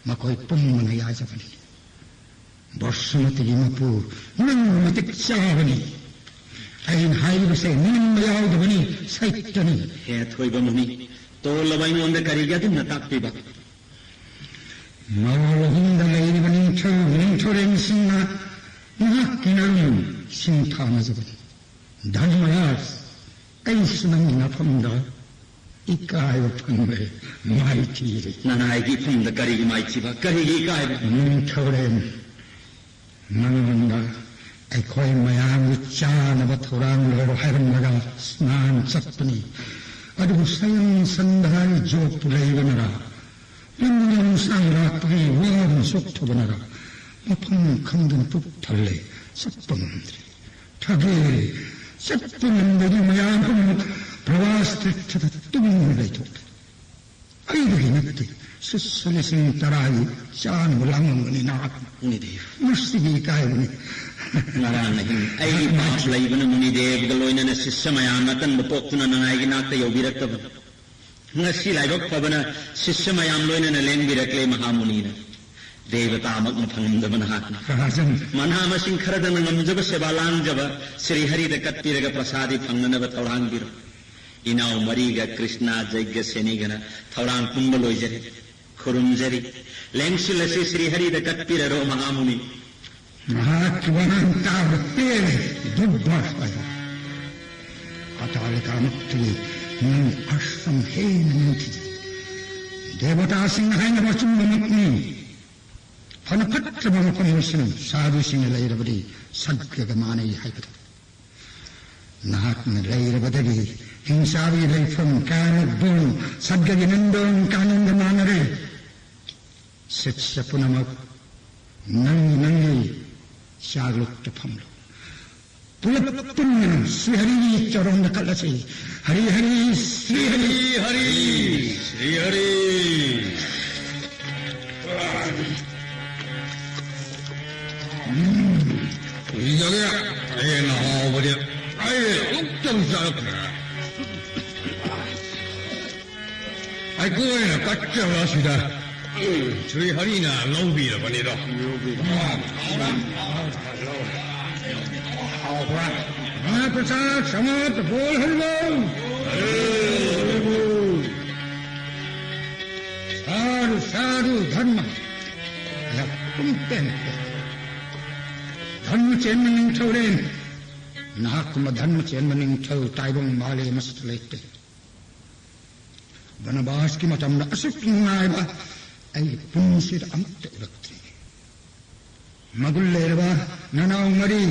ꯃꯈꯣꯏ ꯄꯨꯝꯕꯅ ꯌꯥꯖꯕꯅꯤ꯫ ꯕꯁꯃꯇꯤꯒꯤ ꯃꯄꯨ ꯅꯪ ꯃꯇꯤꯛ ꯆꯥꯕꯅꯤ꯫ ꯑꯩꯅ ꯍꯥꯏꯔꯤꯕꯁꯦ ꯅꯤꯡꯕ ꯌꯥꯎꯗꯕꯅꯤ, ꯁꯩꯇꯅꯤ꯫ ꯍꯦ ꯑꯊꯣꯏꯕ ꯃꯨꯅꯤ, ꯇꯣꯜꯂꯕ ꯑꯩꯉꯣꯟꯗ ꯀꯔꯤꯒꯤ ꯑꯗꯨꯝꯅ ꯇꯥꯛꯄꯤꯕ? ꯃꯔꯣꯜ ꯑꯍꯨꯝꯗ ꯂꯩꯔꯤꯕ ꯅꯤꯡꯊꯧ ꯅꯤꯡꯊꯧꯔꯦꯜꯁꯤꯡꯅ ꯅꯍꯥꯛꯀꯤ ꯅꯔꯨꯝ ꯁꯤꯡꯊꯥꯅꯖꯕꯅꯤ꯫ ꯙꯔꯃꯔꯥꯖ, ꯑꯩꯁꯨ ꯅꯪꯒꯤ ꯃꯐꯝꯗ ꯏꯀꯥꯏꯕ ꯐꯪꯂꯦ, ꯃꯥꯏꯊꯤꯔꯦ꯫ ꯅꯅꯥꯏꯒꯤ ꯏꯐꯝꯗ ꯀꯔꯤꯒꯤ ꯃꯥꯏꯊꯤꯕ, ꯀꯔꯤꯒꯤ ꯏꯀꯥꯏꯕ? ꯅꯤꯡꯊꯧꯔꯦꯜ, ꯅꯉꯣꯟꯗ ꯑꯩꯈꯣꯏ ꯃꯌꯥꯝꯒꯤ ꯆꯥꯅꯕ ꯊꯧꯔꯥꯡ ꯂꯣꯏꯔꯣ ꯍꯥꯏꯔꯝꯂꯒ ꯁ꯭ꯅꯥꯟ ꯆꯠꯄꯅꯤ꯫ ꯑꯗꯨꯕꯨ ꯁꯌꯟ ꯁꯟꯙꯥꯒꯤ ꯖꯣꯕꯇꯨ ꯂꯩꯕꯅꯔꯥ, ꯂꯝꯕꯤ ꯂꯝꯁꯥꯡ ꯂꯥꯛꯄꯒꯤ ꯋꯥꯕꯅ ꯆꯣꯛꯊꯕꯅꯔꯥ, ꯃꯐꯝ ꯈꯪꯗꯅ ꯄꯨꯛ ꯊꯜꯂꯦ, ꯆꯠꯄ ꯉꯝꯗ꯭ꯔꯦ꯫ ꯊꯥꯒꯦ, ꯆꯠꯄ ꯉꯝꯗꯗꯨꯅ ꯃꯌꯥꯝ ꯄꯨꯝꯅꯃꯛ ꯄ꯭ꯔꯚꯥꯁ ꯇꯤꯔꯊꯗ ꯇꯨꯝꯗꯨꯅ ꯂꯩꯊꯣꯛꯂꯦ꯫ ꯑꯩꯗꯒꯤ ꯅꯠꯇꯦ, ꯁꯤꯁ ꯂꯤꯁꯤꯡ ꯇꯔꯥꯒꯤ ꯆꯥꯅꯕ ꯂꯥꯡꯂꯝꯒꯅꯤ ꯅꯍꯥꯛ꯫ ꯃꯨꯅꯤꯗꯦꯕ꯫ ꯃꯁꯤꯒꯤ ꯏꯀꯥꯏꯕꯅꯤ꯫ ꯉꯔꯥꯡ ꯑꯍꯤꯡ ꯑꯩꯒꯤ ꯄꯥꯞ ꯂꯩꯕꯅ ꯃꯨꯅꯤꯗꯦꯕꯒ ꯂꯣꯏꯅꯅ ꯁꯤꯁ ꯃꯌꯥꯝ ꯑꯇꯟꯕ ꯄꯣꯛꯇꯨꯅ ꯅꯉꯥꯏꯒꯤ ꯅꯥꯛꯇ ꯌꯧꯕꯤꯔꯛꯇꯕ꯫ ꯉꯁꯤ ꯂꯥꯏꯕꯛ ꯐꯕꯅ ꯁꯤꯁ ꯃꯌꯥꯝ ꯂꯣꯏꯅꯅ ꯂꯦꯡꯕꯤꯔꯛꯂꯦ ꯃꯍꯥꯃꯨꯅꯤꯅ꯫ ꯗꯦꯕꯇꯥꯃꯛꯅ ꯐꯪꯉꯝꯗꯕ ꯅꯍꯥꯛꯅ꯫ ꯔꯥꯖꯟ꯫ ꯃꯅꯥ ꯃꯁꯤꯡ ꯈꯔꯗꯅ ꯉꯝꯖꯕ ꯁꯦꯕꯥ ꯂꯥꯡꯖꯕ ꯁ꯭ꯔꯤ ꯍꯔꯤꯗ ꯀꯠꯄꯤꯔꯒ ꯄ꯭ꯔꯁꯥꯗꯤ ꯐꯪꯅꯅꯕ ꯊꯧꯔꯥꯡꯕꯤꯔꯣ꯫ ꯏꯅꯥꯎ ꯃꯔꯤꯒ ꯀ꯭ꯔꯤꯁꯅ ꯖꯩꯒ ꯁꯦꯅꯤꯒꯅ ꯊꯧꯔꯥꯡ ꯄꯨꯝꯕ ꯂꯣꯏꯖꯔꯦ꯫ ꯈꯨꯔꯨꯝꯖꯔꯤ꯫ ꯂꯦꯡꯁꯤꯜ ꯑꯁꯤ ꯁ꯭ꯔꯤ ꯍꯔꯤꯗ ꯀꯠꯄꯤꯔꯔꯣ ꯃꯍꯥꯃꯨꯅꯤ꯫ ꯃꯍꯥꯛꯀꯤ ꯋꯥꯉꯥꯡ ꯇꯥꯕꯗ ꯄꯦꯜꯂꯦ꯫ ꯒꯨꯗ ꯕꯥꯏ꯫ ꯑꯇꯥꯂꯤꯀꯥꯃꯛꯇꯒꯤ ꯅꯪꯒꯤ ꯑꯁ꯭ꯔꯝ ꯍꯦꯟꯅ ꯅꯤꯡꯊꯤꯖꯩ꯫ ꯗꯦꯕꯇꯥꯁꯤꯡꯅ ꯍꯥꯏꯅꯕ ꯑꯆꯨꯝꯕꯃꯛꯅꯤ꯫ ꯐꯅ ꯐꯠꯇ꯭ꯔꯕ ꯃꯐꯝ ꯑꯣꯏꯁꯅꯨ, ꯁꯥꯗꯨꯁꯤꯡꯅ ꯂꯩꯔꯕꯗꯤ ꯁꯠꯒꯒ ꯃꯥꯟꯅꯩ ꯍꯥꯏꯕꯗꯨ꯫ ꯅꯍꯥꯛꯅ ꯂꯩꯔꯕꯗꯒꯤ ꯍꯤꯡꯆꯥꯕꯒꯤ ꯂꯩꯐꯝ ꯀꯌꯥꯃꯛꯄꯨ ꯁꯠꯒꯒꯤ ꯅꯟꯗꯣꯟ ꯀꯥꯅꯟꯒ ꯃꯥꯟꯅꯔꯦ꯫ ꯁꯤꯠꯁ ꯄꯨꯝꯅꯃꯛ ꯅꯪꯒꯤ ꯅꯪꯒꯤ ꯆꯥꯛꯂꯨꯛꯇ ꯐꯝꯂꯨ꯫ ꯄꯨꯂꯞ ꯄꯨꯟꯅ ꯁ꯭ꯔꯤ ꯍꯔꯤꯒꯤ ꯆꯔꯣꯟꯗ ꯀꯠꯂꯁꯤ꯫ ꯍꯔꯤ ꯍꯔꯤ ꯁ꯭ꯔꯤ ꯍꯔꯤ꯫ ꯍꯔꯤ ꯍꯔꯤ ꯁ꯭ꯔꯤ ꯍꯔꯤ꯫ ꯎꯝ, ꯀꯨꯏꯔꯒꯦ ꯑꯩꯅ ꯍꯥꯎꯕꯗꯤ ꯑꯩ ꯑꯃꯨꯛꯇꯪ ꯆꯥꯔꯛꯇ꯭ꯔꯦ꯫ ꯑꯩꯈꯣꯏꯅ ꯀꯠꯆꯕ ꯑꯁꯤꯗ ꯁ꯭ꯔꯤ ꯍꯔꯤꯅ ꯂꯧꯕꯤꯔꯕꯅꯤꯗꯣ꯫ ꯍꯥꯎꯕ꯭ꯔꯥ? ꯃꯍꯥꯄ꯭ꯔꯁꯥꯗ ꯁꯃꯥꯞꯇ ꯕꯣꯜ ꯍꯔꯤꯕꯣꯜ꯫ ꯁꯥꯗꯨ ꯁꯥꯗꯨ ꯙꯔꯃ꯫ ꯑꯩꯍꯥꯛ ꯄꯨꯡ ꯄꯦꯟ ꯄꯦꯟ꯫ ꯙꯔꯃ ꯆꯦꯟꯕ ꯅꯤꯡꯊꯧꯔꯦꯟ꯫ ꯅꯍꯥꯛꯀꯨꯝꯕ ꯙꯔꯃ ꯆꯦꯟꯕ ꯅꯤꯡꯊꯧ ꯇꯥꯏꯕꯪ ꯃꯥꯂꯦꯝ ꯑꯁꯤꯗ ꯂꯩꯇꯦ꯫ ꯕꯅꯕꯥꯁꯀꯤ ꯃꯇꯝꯗ ꯑꯁꯨꯛ ꯅꯨꯡꯉꯥꯏꯕ ꯑꯩꯒꯤ ꯄꯨꯟꯁꯤꯗ ꯑꯃꯨꯛꯇ ꯎꯔꯛꯇ꯭ꯔꯤ꯫ ꯃꯒꯨꯟ ꯂꯩꯔꯕ ꯅꯅꯥꯎ ꯃꯔꯤ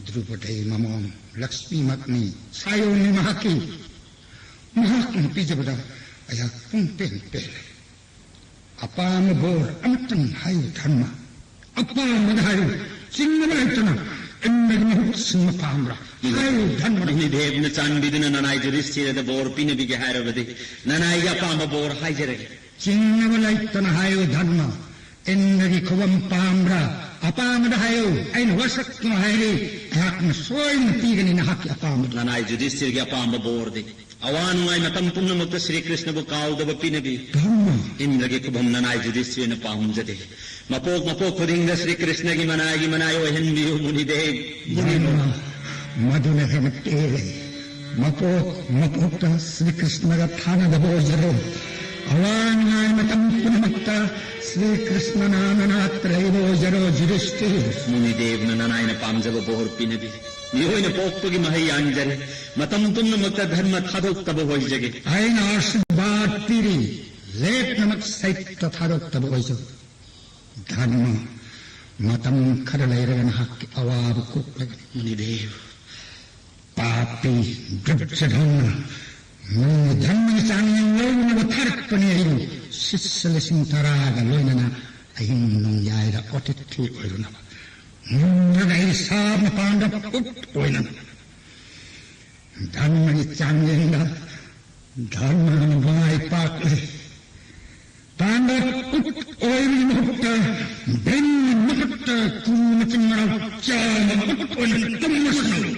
ꯗ꯭ꯔꯨꯄꯗꯩ ꯃꯃꯣꯝ ꯂꯛꯁꯃꯤꯃꯛꯅꯤ, ꯁꯥꯌꯣꯟꯅꯤ ꯃꯍꯥꯛꯀꯤ꯫ ꯃꯍꯥꯛꯅ ꯄꯤꯖꯕꯗ ꯑꯩꯍꯥꯛ ꯄꯨꯡ ꯄꯦꯟ ꯄꯦꯜꯂꯦ꯫ ꯑꯄꯥꯝꯕ ꯕꯣꯔ ꯑꯃꯇꯪ ꯍꯥꯏꯌꯨ ꯙꯔꯃ꯫ ꯑꯄꯥꯝꯕꯗ ꯍꯥꯏꯌꯨ꯫ ꯆꯤꯡꯅꯕ ꯂꯩꯇꯅ ꯏꯟꯗ꯭ꯔꯒꯤ ꯃꯍꯨꯠ ꯁꯤꯟꯕ ꯄꯥꯝꯕ꯭ꯔꯥ? ꯍꯥꯏꯌꯨ ꯙꯔꯃ꯫ ꯃꯨꯅꯤꯗꯦꯕꯅ ꯆꯥꯟꯕꯤꯗꯨꯅ ꯅꯅꯥꯏ ꯌꯨꯙꯤꯁꯊꯤꯔꯗ ꯕꯣꯔ ꯄꯤꯅꯕꯤꯒꯦ ꯍꯥꯏꯔꯕꯗꯤ ꯅꯅꯥꯏꯒꯤ ꯑꯄꯥꯝꯕ ꯕꯣꯔ ꯍꯥꯏꯖꯔꯒꯦ꯫ ꯆꯤꯡꯅꯕ ꯂꯩꯇꯅ ꯍꯥꯏꯌꯨ ꯙꯔꯃ꯫ ꯏꯟꯗ꯭ꯔꯒꯤ ꯈꯨꯕꯝ ꯄꯥꯝꯕ꯭ꯔꯥ? ꯑꯄꯥꯝꯕꯗ ꯍꯥꯏꯌꯨ꯫ ꯑꯩꯅ ꯋꯥꯁꯛꯇꯨꯅ ꯍꯥꯏꯔꯤ, ꯑꯩꯍꯥꯛꯅ ꯁꯣꯏꯗꯅ ꯄꯤꯒꯅꯤ ꯅꯍꯥꯛꯀꯤ ꯑꯄꯥꯝꯕꯗꯨ꯫ ꯅꯅꯥꯏ ꯌꯨꯙꯤꯁꯊꯤꯔꯒꯤ ꯑꯄꯥꯝꯕ ꯕꯣꯔꯗꯤ ꯑꯋꯥ ꯅꯨꯡꯉꯥꯏ ꯃꯇꯝ ꯄꯨꯝꯅꯃꯛꯇ ꯁ꯭ꯔꯤ ꯀ꯭ꯔꯤꯁꯅꯕꯨ ꯀꯥꯎꯗꯕ ꯄꯤꯅꯕꯤ꯫ ꯙꯔꯃ꯫ ꯏꯟꯗ꯭ꯔꯒꯤ ꯈꯨꯕꯝ ꯅꯅꯥꯏ ꯌꯨꯙꯤꯁꯊꯤꯔꯅ ꯄꯥꯝꯖꯗꯦ꯫ ꯃꯄꯣꯛ ꯃꯄꯣꯛ ꯈꯨꯗꯤꯡꯗ ꯁ꯭ꯔꯤ ꯀ꯭ꯔꯤꯁꯅꯒꯤ ꯃꯅꯥꯏꯒꯤ ꯃꯅꯥꯏ ꯑꯣꯏꯍꯟꯕꯤꯌꯨ ꯃꯨꯅꯤꯗꯦꯕ꯫ ꯙꯔꯃ꯫ ꯃꯗꯨꯅ ꯍꯦꯟꯅ ꯄꯦꯜꯂꯦ꯫ ꯃꯄꯣꯛ ꯃꯄꯣꯛꯇ ꯁ꯭ꯔꯤ ꯀ꯭ꯔꯤꯁꯅꯒ ꯊꯥꯅꯗꯕ ꯑꯣꯏꯖꯔꯣ꯫ ꯑꯋꯥ ꯅꯨꯡꯉꯥꯏ ꯃꯇꯝ ꯄꯨꯝꯅꯃꯛꯇ ꯁ꯭ꯔꯤ ꯀ꯭ꯔꯤꯁꯅꯅ ꯅꯅꯥꯛꯇ ꯂꯩꯕ ꯑꯣꯏꯖꯔꯣ ꯌꯨꯙꯤꯁꯊꯤꯔ꯫ ꯃꯨꯅꯤꯗꯦꯕꯅ ꯅꯅꯥꯏꯅ ꯄꯥꯝꯖꯕ ꯕꯣꯔ ꯄꯤꯅꯕꯤ꯫ ꯃꯤꯑꯣꯏꯅ ꯄꯣꯛꯄꯒꯤ ꯃꯍꯩ ꯌꯥꯟꯖꯔꯦ꯫ ꯃꯇꯝ ꯄꯨꯝꯅꯃꯛꯇ ꯙꯔꯃ ꯊꯥꯗꯣꯛꯇꯕ ꯑꯣꯏꯖꯒꯦ꯫ ꯑꯩꯅ ꯑꯥꯁꯤꯔꯕꯥꯗ ꯄꯤꯔꯤ, ꯂꯦꯞꯅꯃꯛ ꯁꯩꯇ ꯊꯥꯗꯣꯛꯇꯕ ꯑꯣꯏꯖꯧ꯫ ꯙꯔꯃ, ꯃꯇꯝ ꯈꯔ ꯂꯩꯔꯒ ꯅꯍꯥꯛꯀꯤ ꯑꯋꯥꯕ ꯀꯣꯛꯂꯒꯅꯤ꯫ ꯃꯨꯅꯤꯗꯦꯕ꯫ ꯄꯥꯄꯤ ꯗꯨꯔꯖꯣꯙꯅ ꯃꯤ ꯙꯔꯃꯒꯤ ꯆꯥꯡꯌꯦꯡ ꯂꯧꯅꯕ ꯊꯥꯔꯛꯄꯅꯤ ꯑꯩꯕꯨ ꯁꯤꯁ꯭ꯌ ꯂꯤꯁꯤꯡ ꯇꯔꯥꯒ ꯂꯣꯏꯅꯅ ꯑꯍꯤꯡ ꯅꯣꯡꯌꯥꯏꯗ ꯑꯣꯇꯤꯊꯤ ꯑꯣꯏꯔꯨꯅꯕ꯫ ꯃꯨꯟꯗ꯭ꯔꯒ ꯑꯩ ꯁꯥ ꯃꯄꯥꯟꯗ ꯎꯠ ꯑꯣꯏꯅ ꯙꯔꯃꯒꯤ ꯆꯥꯡꯌꯦꯡꯗ ꯙꯔꯃꯅ ꯃꯥꯏ ꯄꯥꯛꯂꯤ꯫ ꯄꯥꯟꯗ ꯎꯠ ꯑꯣꯏꯕꯒꯤ ꯃꯍꯨꯠꯇ ꯚꯤꯝꯒꯤ ꯃꯈꯨꯠꯇ ꯀꯨ ꯃꯆꯤꯟ ꯃꯅꯥꯎ ꯆꯥꯝꯃ ꯎꯠ ꯑꯣꯏꯅ ꯇꯝꯃꯁꯅꯨ꯫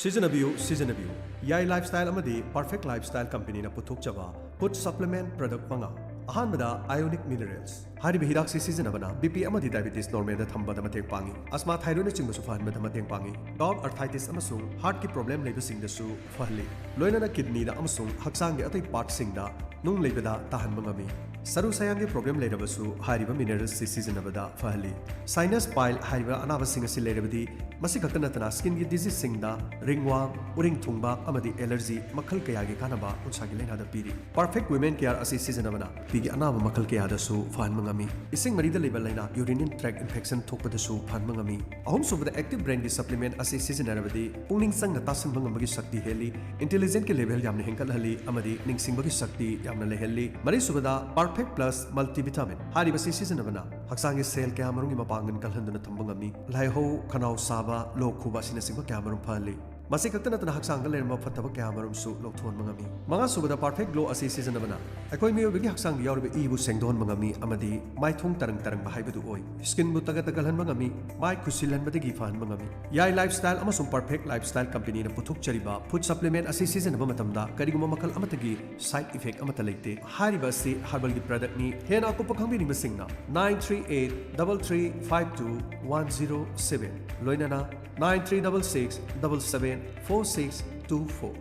ꯁꯤꯖꯤꯟꯅꯕꯤꯌꯨ, ꯁꯤꯖꯤꯟꯅꯕꯤꯌꯨ꯫ ꯌꯥꯏ ꯂꯥꯏꯐꯁ꯭ꯇꯥꯏꯜ ꯑꯃꯗꯤ ꯄꯔꯐꯦꯛ ꯂꯥꯏꯐꯁ꯭ꯇꯥꯏꯜ ꯀꯝꯄꯦꯅꯤꯅ ꯄꯨꯊꯣꯛꯆꯕ ꯐꯨꯗ ꯁꯄ꯭ꯂꯤꯃꯦꯟꯠ ꯄ꯭ꯔꯗꯛ ꯃꯉꯥ꯫ ꯑꯍꯥꯟꯕꯗ, ꯑꯥꯏꯑꯣꯅꯤꯛ ꯃꯤꯅꯔꯦꯜꯁ꯫ ꯍꯥꯏꯔꯤꯕ ꯍꯤꯗꯥꯛꯁꯤ ꯁꯤꯖꯤꯟꯅꯕꯅ ꯕꯤ ꯄꯤ ꯑꯃꯗꯤ ꯗꯥꯏꯕꯦꯇꯤꯁ ꯅꯣꯔꯃꯦꯜꯗ ꯊꯝꯕꯗ ꯃꯇꯦꯡ ꯄꯥꯡꯏ, ꯑꯁꯃꯥ ꯊꯥꯏꯔꯣꯏꯗꯅꯆꯤꯡꯕꯁꯨ ꯐꯍꯟꯕꯗ ꯃꯇꯦꯡ ꯄꯥꯡꯏ, ꯒꯥꯎꯠ, ꯑꯔꯊꯥꯏꯇꯤꯁ ꯑꯃꯁꯨꯡ ꯍꯥꯔꯠꯀꯤ ꯄ꯭ꯔꯣꯕ꯭ꯂꯦꯝ ꯂꯩꯕꯁꯤꯡꯗꯁꯨ ꯐꯍꯜꯂꯤ꯫ ꯂꯣꯏꯅꯅ ꯀꯤꯗꯅꯤꯗ ꯑꯃꯁꯨꯡ ꯍꯛꯆꯥꯡꯒꯤ ꯑꯇꯩ ꯄꯥꯔꯠꯁꯤꯡꯗ ꯅꯨꯡ ꯂꯩꯕꯗ ꯇꯥꯍꯟꯕ ꯉꯝꯃꯤ꯫ ꯁꯔꯨ ꯁꯌꯥꯡꯒꯤ ꯄ꯭ꯔꯣꯕ꯭ꯂꯦꯝ ꯂꯩꯔꯕꯁꯨ ꯍꯥꯏꯔꯤꯕ ꯃꯤꯅꯔꯦꯜꯁꯁꯤ ꯁꯤꯖꯤꯟꯅꯕꯗ ꯐꯍꯜꯂꯤ꯫ ꯁꯥꯏꯅꯁ, ꯄꯥꯏꯜ ꯍꯥꯏꯔꯤꯕ ꯑꯅꯥꯕꯁꯤꯡ ꯑꯁꯤ ꯂꯩꯔꯕꯗꯤ, ꯃꯁꯤ ꯈꯛꯇ ꯅꯠꯇꯅ ꯁ꯭ꯀꯤꯟꯒꯤ ꯗꯤꯖꯤꯖꯁꯤꯡꯗ, ꯔꯤꯡꯋꯥꯡ, ꯎꯔꯤꯡ ꯊꯨꯡꯕ ꯑꯃꯗꯤ ꯑꯦꯂꯔꯖꯤ ꯃꯈꯜ ꯀꯌꯥꯒꯤ ꯀꯥꯟꯅꯕ ꯎꯟꯁꯥꯒꯤ ꯂꯥꯏꯅꯥꯗ ꯄꯤꯔꯤ꯫ ꯄꯔꯐꯦꯛ ꯋꯤꯃꯦꯟ ꯀꯤꯌꯥꯔ ꯑꯁꯤ ꯁꯤꯖꯤꯟꯅꯕꯅ ꯅꯨꯄꯤꯒꯤ ꯑꯅꯥꯕ ꯃꯈꯜ ꯀꯌꯥꯗꯁꯨ ꯐꯍꯟꯕ ꯉꯝꯃꯤ꯫ ꯏꯁꯤꯡ ꯃꯔꯤꯗ ꯂꯩꯕ ꯂꯥꯏꯅꯥ, ꯌꯨꯔꯤꯅꯔꯤ ꯇ꯭ꯔꯦꯛ ꯏꯟꯐꯦꯛꯁꯟ ꯊꯣꯛꯄꯗꯁꯨ ꯐꯍꯟꯕ ꯉꯝꯃꯤ꯫ ꯑꯍꯨꯝꯁꯨꯕꯗ, ꯑꯦꯛꯇꯤꯚ ꯕ꯭ꯔꯦꯟꯒꯤ ꯁꯄ꯭ꯂꯤꯃꯦꯟꯠ ꯑꯁꯤ ꯁꯤꯖꯤꯟꯅꯔꯕꯗꯤ ꯄꯨꯛꯅꯤꯡ ꯆꯪꯅ ꯇꯥꯁꯤꯟꯕ ꯉꯝꯕꯒꯤ ꯁꯛꯇꯤ ꯍꯦꯜꯂꯤ, ꯏꯟꯇꯦꯂꯤꯖꯦꯟꯁꯀꯤ ꯂꯦꯚꯦꯜ ꯌꯥꯝꯅ ꯍꯦꯟꯒꯠꯍꯜꯂꯤ ꯑꯃꯗꯤ ꯅꯤꯡꯁꯤꯡꯕꯒꯤ ꯁꯛꯇꯤ ꯌꯥꯝꯅ ꯂꯩꯍꯜꯂꯤ꯫ ꯃꯔꯤꯁꯨꯕꯗ, ꯄꯔꯐꯦꯛ ꯄ꯭ꯂꯁ ꯃꯜꯇꯤꯚꯤꯇꯥꯃꯤꯟ꯫ ꯍꯥꯏꯔꯤꯕꯁꯤ ꯁꯤꯖꯤꯟꯅꯕꯅ ꯍꯛꯆꯥꯡꯒꯤ ꯁꯦꯜ ꯀꯌꯥꯃꯔꯨꯝꯒꯤ ꯃꯄꯥꯡꯒꯜ ꯀꯜꯍꯟꯗꯨꯅ ꯊꯝꯕ ꯉꯝꯃꯤ꯫ ꯂꯥꯏꯍꯧ, ꯈꯅꯥꯎ ꯁꯥꯕ, ꯂꯣꯛ ꯈꯨꯕ ꯑꯁꯤꯅꯆꯤꯡꯕ ꯀꯌꯥꯃꯔꯨꯝ ꯐꯍꯜꯂꯤ꯫ ꯃꯁꯤ ꯈꯛꯇ ꯅꯠꯇꯅ ꯍꯛꯆꯥꯡꯗ ꯂꯩꯔꯝꯕ ꯐꯠꯇꯕ ꯀꯌꯥꯃꯔꯨꯝꯁꯨ ꯂꯧꯊꯣꯛꯍꯟꯕ ꯉꯝꯃꯤ꯫ ꯃꯉꯥꯁꯨꯕꯗ, ꯄꯔꯐꯦꯛ ꯒ꯭ꯂꯣ ꯑꯁꯤ ꯁꯤꯖꯤꯟꯅꯕꯅ ꯑꯩꯈꯣꯏ ꯃꯤꯑꯣꯏꯕꯒꯤ ꯍꯛꯆꯥꯡꯒꯤ ꯌꯥꯎꯔꯤꯕ ꯏꯕꯨ ꯁꯦꯡꯗꯣꯛꯍꯟꯕ ꯉꯝꯃꯤ ꯑꯃꯗꯤ ꯃꯥꯏꯊꯣꯡ ꯇꯔꯪ ꯇꯔꯪꯕ ꯍꯥꯏꯕꯗꯨ ꯑꯣꯏ꯫ ꯁ꯭ꯀꯤꯟꯕꯨ ꯇꯒꯠ ꯇꯒꯠꯍꯟꯕ ꯉꯝꯃꯤ, ꯃꯥꯏ ꯈꯨꯁꯤꯜꯍꯟꯕꯗꯒꯤ ꯐꯍꯟꯕ ꯉꯝꯃꯤ꯫ ꯌꯥꯏ ꯂꯥꯏꯐꯁ꯭ꯇꯥꯏꯜ ꯑꯃꯁꯨꯡ ꯄꯔꯐꯦꯛ ꯂꯥꯏꯐꯁ꯭ꯇꯥꯏꯜ ꯀꯝꯄꯦꯅꯤꯅ ꯄꯨꯊꯣꯛꯆꯔꯤꯕ ꯐꯨꯗ ꯁꯄ꯭ꯂꯤꯃꯦꯟꯠ ꯑꯁꯤ ꯁꯤꯖꯤꯟꯅꯕ ꯃꯇꯝꯗ ꯀꯔꯤꯒꯨꯝꯕ ꯃꯈꯜ ꯑꯃꯠꯇꯒꯤ ꯁꯥꯏꯗ ꯏꯐꯦꯛ ꯑꯃꯠꯇ ꯂꯩꯇꯦ꯫ ꯍꯥꯏꯔꯤꯕ ꯑꯁꯤ ꯍꯔꯕꯜꯒꯤ ꯄ꯭ꯔꯗꯛꯅꯤ꯫ ꯍꯦꯟꯅ ꯑꯀꯨꯞꯄ ꯈꯪꯕꯤꯅꯤꯡꯕꯁꯤꯡꯅ nine three eight double three five two one zero seven, ꯂꯣꯏꯅꯅ nine three double six double seven four six two four꯫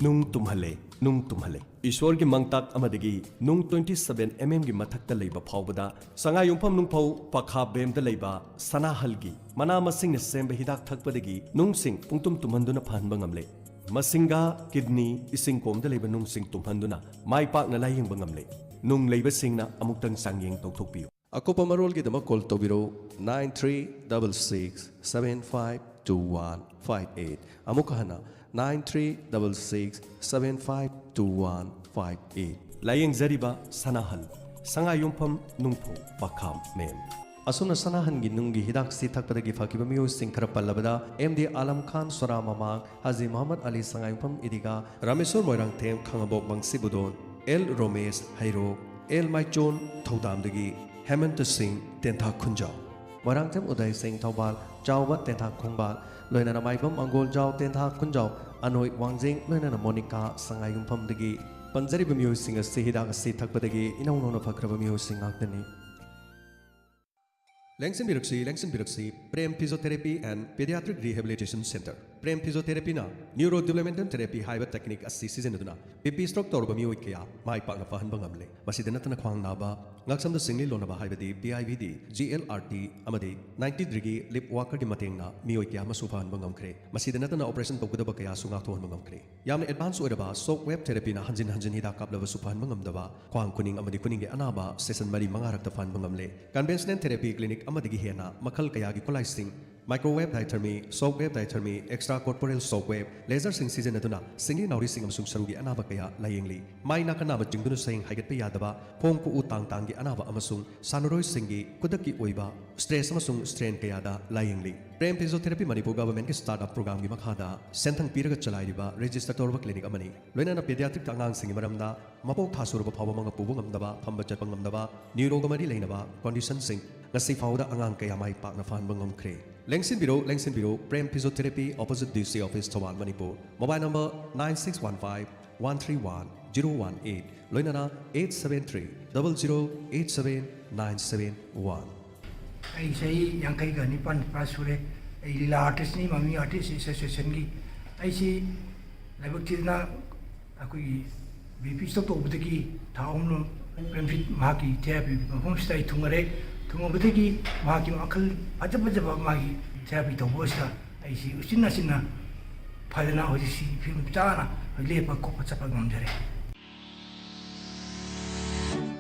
ꯅꯨꯡ ꯇꯨꯝꯍꯜꯂꯦ, ꯅꯨꯡ ꯇꯨꯝꯍꯜꯂꯦ꯫ ꯏꯁꯣꯔꯒꯤ ꯃꯪꯇꯥꯛ ꯑꯃꯗꯒꯤ ꯅꯨꯡ twenty seven mm ꯒꯤ ꯃꯊꯛꯇ ꯂꯩꯕ ꯐꯥꯎꯕꯗ ꯁꯉꯥꯏꯌꯨꯝꯐꯝ ꯅꯨꯡꯐꯧ ꯄꯈꯥ ꯕꯦꯝꯗ ꯂꯩꯕ ꯁꯅꯥꯍꯜꯒꯤ ꯃꯅꯥ ꯃꯁꯤꯡꯅ ꯁꯦꯝꯕ ꯍꯤꯗꯥꯛ ꯊꯛꯄꯗꯒꯤ ꯅꯨꯡꯁꯤꯡ ꯄꯨꯡꯇꯨꯝ ꯇꯨꯝꯍꯟꯗꯨꯅ ꯐꯍꯟꯕ ꯉꯝꯂꯦ꯫ ꯃꯁꯤꯡꯒꯥ, ꯀꯤꯗꯅꯤ, ꯏꯁꯤꯡ ꯀꯣꯝꯗ ꯂꯩꯕ ꯅꯨꯡꯁꯤꯡ ꯇꯨꯝꯍꯟꯗꯨꯅ ꯃꯥꯏ ꯄꯥꯛꯅ ꯂꯥꯌꯦꯡꯕ ꯉꯝꯂꯦ꯫ ꯅꯨꯡ ꯂꯩꯕꯁꯤꯡꯅ ꯑꯃꯨꯛꯇꯪ ꯆꯥꯡꯌꯦꯡ ꯇꯧꯊꯣꯛꯄꯤꯌꯨ꯫ ꯑꯀꯨꯞꯄ ꯃꯔꯣꯜꯒꯤꯗꯃꯛ call ꯇꯧꯕꯤꯔꯧ, nine three double six seven five two one five eight꯫ ꯑꯃꯨꯛꯀ ꯍꯟꯅ, nine three double six seven five two one five eight꯫ ꯂꯥꯌꯦꯡꯖꯔꯤꯕ ꯁꯅꯥꯍꯟ, ꯁꯉꯥꯏꯌꯨꯝꯐꯝ ꯅꯨꯡꯐꯧ ꯄꯈꯥ ꯃꯦꯝ꯫ ꯑꯁꯨꯝꯅ ꯁꯅꯥꯍꯟꯒꯤ ꯅꯨꯡꯒꯤ ꯍꯤꯗꯥꯛꯁꯤ ꯊꯛꯄꯗꯒꯤ ꯐꯈꯤꯕ ꯃꯤꯑꯣꯏꯁꯤꯡ ꯈꯔ ꯄꯜꯂꯕꯗ, ꯑꯦꯝ ꯗꯤ ꯑꯥꯂꯝ ꯈꯥꯟ ꯁꯣꯔꯥ ꯃꯃꯥꯡ, ꯍꯥꯖꯤ ꯃꯨꯍꯝꯃꯗ ꯑꯂꯤ ꯁꯉꯥꯏꯌꯨꯝꯐꯝ ꯏꯗꯤꯒꯥ, ꯔꯥꯃꯦꯁꯣꯔ ꯃꯣꯏꯔꯥꯡꯊꯦꯝ ꯈꯥꯉꯕꯣꯛ ꯃꯪꯁꯤꯕꯨꯗꯣꯟ, ꯑꯦꯜ ꯔꯣꯃꯦꯁ ꯍꯩꯔꯣꯛ, ꯑꯦꯜ ꯃꯥꯏꯆꯣꯟ ꯊꯧꯗꯥꯝꯗꯒꯤ ꯍꯦꯃꯟꯇ ꯁꯤꯡ ꯇꯦꯟꯊꯥ ꯈꯨꯟꯖꯥꯎ, ꯃꯣꯏꯔꯥꯡꯊꯦꯝ ꯎꯗꯥꯏ ꯁꯤꯡ ꯊꯧꯕꯥꯜ, ꯆꯥꯎꯕ ꯇꯦꯟꯊꯥ ꯈꯣꯡꯕꯥꯜ, ꯂꯣꯏꯅꯅ ꯃꯥꯏꯕꯝ ꯑꯪꯒꯣꯜꯖꯥꯎ ꯇꯦꯟꯊꯥ ꯈꯨꯟꯖꯥꯎ, ꯑꯅꯣꯏ ꯋꯥꯡꯖꯤꯡ, ꯂꯣꯏꯅꯅ ꯃꯣꯅꯤꯀꯥ ꯁꯉꯥꯏꯌꯨꯝꯐꯝꯗꯒꯤ꯫ ꯄꯟꯖꯔꯤꯕ ꯃꯤꯑꯣꯏꯁꯤꯡ ꯑꯁꯤ ꯍꯤꯗꯥꯛ ꯑꯁꯤ ꯊꯛꯄꯗꯒꯤ ꯏꯅꯧ ꯅꯧꯅ ꯐꯈ꯭ꯔꯕ ꯃꯤꯑꯣꯏꯁꯤꯡ ꯉꯥꯛꯇꯅꯤ꯫ ꯂꯦꯡꯁꯤꯟꯕꯤꯔꯛꯁꯤ, ꯂꯦꯡꯁꯤꯟꯕꯤꯔꯛꯁꯤ, Prem Physiotherapy and Pediatric Rehabilitation Center꯫ Prem Physiotherapyꯅ Neurodevelopmental Therapy ꯍꯥꯏꯕ technique ꯑꯁꯤ ꯁꯤꯖꯤꯟꯅꯗꯨꯅ B P stroke ꯇꯧꯔꯕ ꯃꯤꯑꯣꯏ ꯀꯌꯥ ꯃꯥꯏ ꯄꯥꯛꯅ ꯐꯍꯟꯕ ꯉꯝꯂꯦ꯫ ꯃꯁꯤꯗ ꯅꯠꯇꯅ ꯈ꯭ꯋꯥꯡ ꯅꯥꯕ, ꯉꯛꯁꯝꯗ ꯁꯤꯡꯂꯤ ꯂꯣꯟꯅꯕ ꯍꯥꯏꯕꯗꯤ P I V D, G L R T ꯑꯃꯗꯤ ninety degreeꯒꯤ lip walkerꯒꯤ ꯃꯇꯦꯡꯅ ꯃꯤꯑꯣꯏ ꯀꯌꯥ ꯑꯃꯁꯨ ꯐꯍꯟꯕ ꯉꯝꯈ꯭ꯔꯦ꯫ ꯃꯁꯤꯗ ꯅꯠꯇꯅ operation ꯇꯧꯒꯗꯕ ꯀꯌꯥꯁꯨ ꯉꯥꯛꯊꯣꯛꯍꯟꯕ ꯉꯝꯈ꯭ꯔꯦ꯫ ꯌꯥꯝꯅ advance ꯑꯣꯏꯔꯕ shock wave therapyꯅ ꯍꯟꯖꯤꯟ ꯍꯟꯖꯤꯟ ꯍꯤꯗꯥꯛ ꯀꯥꯞꯂꯕꯁꯨ ꯐꯍꯟꯕ ꯉꯝꯗꯕ ꯈ꯭ꯋꯥꯡ ꯈꯨꯅꯤꯡ ꯑꯃꯗꯤ ꯈꯨꯅꯤꯡꯒꯤ ꯑꯅꯥꯕ session ꯃꯔꯤ ꯃꯉꯥꯔꯛꯇ ꯐꯍꯟꯕ ꯉꯝꯂꯦ꯫ Conventional therapy clinic ꯑꯃꯗꯒꯤ ꯍꯦꯟꯅ ꯃꯈꯜ ꯀꯌꯥꯒꯤ ꯈꯨꯠꯂꯥꯏꯁꯤꯡ, microwave diathermy, shock wave diathermy, extracorporeal shock wave, laserꯁꯤꯡ ꯁꯤꯖꯤꯟꯅꯗꯨꯅ ꯁꯤꯡꯂꯤ ꯅꯥꯎꯔꯤꯁꯤꯡ ꯑꯃꯁꯨꯡ ꯁꯔꯨꯒꯤ ꯑꯅꯥꯕ ꯀꯌꯥ ꯂꯥꯌꯦꯡꯂꯤ꯫ ꯃꯥꯏ ꯅꯥꯀꯟ ꯅꯥꯕ ꯆꯤꯡꯗꯨꯅ ꯁꯌꯦꯡ ꯍꯥꯏꯒꯠꯄ ꯌꯥꯗꯕ, ꯈꯣꯡ ꯈꯨꯎ ꯇꯥꯡ ꯇꯥꯡꯒꯤ ꯑꯅꯥꯕ ꯑꯃꯁꯨꯡ ꯁꯥꯟꯅꯔꯣꯏꯁꯤꯡꯒꯤ ꯈꯨꯗꯛꯀꯤ ꯑꯣꯏꯕ stress ꯑꯃꯁꯨꯡ strain ꯀꯌꯥꯗ ꯂꯥꯌꯦꯡꯂꯤ꯫ Prem Physiotherapy ꯃꯅꯤꯄꯨꯔ governmentꯀꯤ startup programꯒꯤ ꯃꯈꯥꯗ ꯁꯦꯟꯊꯪ ꯄꯤꯔꯒ ꯆꯂꯥꯏꯔꯤꯕ register ꯇꯧꯔꯕ clinic ꯑꯃꯅꯤ꯫ ꯂꯣꯏꯅꯅ pediatricꯇ ꯑꯉꯥꯡꯁꯤꯡꯒꯤ ꯃꯔꯝꯗ ꯃꯄꯣꯛ ꯊꯥ ꯁꯨꯔꯕ ꯐꯥꯎꯕ ꯃꯉꯛ ꯄꯨꯕ ꯉꯝꯗꯕ, ꯐꯝꯕ ꯆꯠꯄ ꯉꯝꯗꯕ, neuroꯒ ꯃꯔꯤ ꯂꯩꯅꯕ conditionꯁꯤꯡ ꯉꯁꯤ ꯐꯥꯎꯕꯗ ꯑꯉꯥꯡ ꯀꯌꯥ ꯃꯥꯏ ꯄꯥꯛꯅ ꯐꯍꯟꯕ ꯉꯝꯈ꯭ꯔꯦ꯫ ꯂꯦꯡꯁꯤꯟꯕꯤꯔꯣ, ꯂꯦꯡꯁꯤꯟꯕꯤꯔꯣ, Prem Physiotherapy, opposite D C office, Thoubal, Manipur. Mobile number nine six one five one three one zero one eight, ꯂꯣꯏꯅꯅ eight seven three double zero eight seven nine seven one꯫ ꯑꯩ ꯆꯍꯤ ꯌꯥꯡꯈꯩꯒ ꯅꯤꯄꯥꯟ ꯄ꯭ꯂꯁ ꯁꯨꯔꯦ꯫ ꯑꯩ ꯂꯤꯂꯥ ꯑꯥꯔꯇꯤꯁꯅꯤ, ꯃꯃꯤ ꯑꯥꯔꯇꯤꯁ ꯑꯦꯁꯣꯁꯤꯌꯦꯁꯟꯒꯤ꯫ ꯑꯩꯁꯤ ꯂꯥꯏꯕꯛ ꯊꯤꯗꯅ ꯑꯩꯈꯣꯏꯒꯤ ꯕꯤ ꯄꯤ ꯁ꯭ꯇꯣꯛ ꯇꯧꯕꯗꯒꯤ ꯊꯥ ꯑꯍꯨꯝ ꯄ꯭ꯔꯦꯝꯖꯤꯠ ꯃꯍꯥꯛꯀꯤ ꯊꯦꯔꯥꯄꯤ ꯃꯐꯝꯁꯤꯗ ꯑꯩ ꯊꯨꯡꯉꯔꯦ꯫ ꯊꯨꯡꯉꯕꯗꯒꯤ ꯃꯍꯥꯛꯀꯤ ꯃꯈꯜ ꯐꯖ ꯐꯖꯕ ꯃꯥꯒꯤ ꯊꯦꯔꯥꯄꯤ ꯇꯧꯕ ꯑꯁꯤꯗ ꯑꯩꯁꯤ ꯎꯆꯤꯟ ꯅꯥꯆꯤꯟꯅ ꯐꯗꯅ ꯍꯧꯖꯤꯛꯁꯤ ꯐꯤꯕꯝ ꯆꯥꯅ ꯂꯦꯞꯄ ꯈꯣꯠꯄ ꯆꯠꯄ ꯉꯝꯖꯔꯦ꯫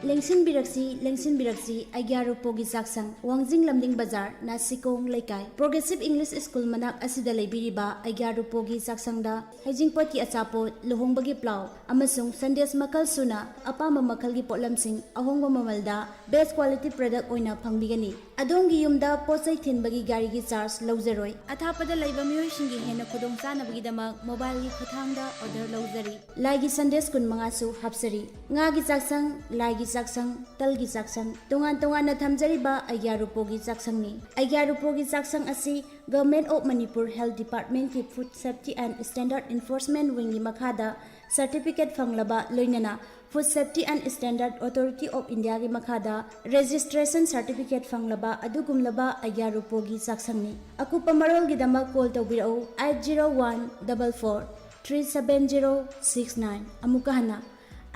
ꯂꯦꯡꯁꯤꯟꯕꯤꯔꯛꯁꯤ, ꯂꯦꯡꯁꯤꯟꯕꯤꯔꯛꯁꯤ, ꯑꯩꯒ꯭ꯌꯥ ꯔꯨꯄꯣꯒꯤ ꯆꯥꯛꯁꯪ, ꯋꯥꯡꯖꯤꯡ ꯂꯝꯗꯤꯡ ꯕꯖꯥꯔ, ꯅꯥꯁꯤꯀꯣꯡ ꯂꯩꯀꯥꯏ, ꯄ꯭ꯔꯣꯒ꯭ꯔꯦꯁꯤꯚ ꯏꯪꯂꯤꯁ ꯁ꯭ꯀꯨꯜ ꯃꯅꯥꯛ ꯑꯁꯤꯗ ꯂꯩꯕꯤꯔꯤꯕ ꯑꯩꯒ꯭ꯌꯥ ꯔꯨꯄꯣꯒꯤ ꯆꯥꯛꯁꯪꯗ ꯍꯩꯖꯤꯡꯄꯣꯠꯀꯤ ꯑꯆꯥꯄꯣꯠ, ꯂꯨꯍꯣꯡꯕꯒꯤ ꯄ꯭ꯂꯥꯎ ꯑꯃꯁꯨꯡ ꯁꯟꯗꯦꯁ ꯃꯈꯜ ꯁꯨꯅ ꯑꯄꯥꯝꯕ ꯃꯈꯜꯒꯤ ꯄꯣꯠꯂꯝꯁꯤꯡ ꯑꯍꯣꯡꯕ ꯃꯃꯜꯗ best quality product ꯑꯣꯏꯅ ꯐꯪꯕꯤꯒꯅꯤ꯫ ꯑꯗꯣꯝꯒꯤ ꯌꯨꯝꯗ ꯄꯣꯠ ꯆꯩ ꯊꯤꯟꯕꯒꯤ ꯒꯥꯔꯤꯒꯤ ꯆꯥꯔꯖ ꯂꯧꯖꯔꯣꯏ꯫ ꯑꯊꯥꯞꯄꯗ ꯂꯩꯕ ꯃꯤꯑꯣꯏꯁꯤꯡꯒꯤ ꯍꯦꯟꯅ ꯈꯨꯗꯣꯡꯆꯥꯅꯕꯒꯤꯗꯃꯛ ꯃꯣꯕꯥꯏꯜꯒꯤ ꯈꯨꯠꯊꯥꯡꯗ ꯑꯣꯔꯗꯔ ꯂꯧꯖꯔꯤ꯫ ꯂꯥꯏꯒꯤ ꯁꯟꯗꯦꯁ ꯀꯨꯟꯃꯉꯥꯁꯨ ꯍꯥꯞꯆꯔꯤ꯫ ꯉꯥꯒꯤ ꯆꯥꯛꯁꯪ, ꯂꯥꯏꯒꯤ ꯆꯥꯛꯁꯪ, ꯇꯜꯒꯤ ꯆꯥꯛꯁꯪ, ꯇꯣꯉꯥꯟ ꯇꯣꯉꯥꯟꯅ ꯊꯝꯖꯔꯤꯕ ꯑꯩꯒ꯭ꯌꯥ ꯔꯨꯄꯣꯒꯤ ꯆꯥꯛꯁꯪꯅꯤ꯫ ꯑꯩꯒ꯭ꯌꯥ ꯔꯨꯄꯣꯒꯤ ꯆꯥꯛꯁꯪ ꯑꯁꯤ Government of Manipur Health Department ꯀꯤ Food Safety and Standard Enforcement Wing ꯒꯤ ꯃꯈꯥꯗ certificate ꯐꯪꯂꯕ, ꯂꯣꯏꯅꯅ Food Safety and Standard Authority of India ꯒꯤ ꯃꯈꯥꯗ registration certificate ꯐꯪꯂꯕ ꯑꯗꯨꯒꯨꯝꯂꯕ ꯑꯩꯒ꯭ꯌꯥ ꯔꯨꯄꯣꯒꯤ ꯆꯥꯛꯁꯪꯅꯤ꯫ ꯑꯀꯨꯞꯄ ꯃꯔꯣꯜꯒꯤꯗꯃꯛ call ꯇꯧꯕꯤꯔꯛꯎ eight zero one double four three seven zero six nine꯫ ꯑꯃꯨꯛꯀ ꯍꯟꯅ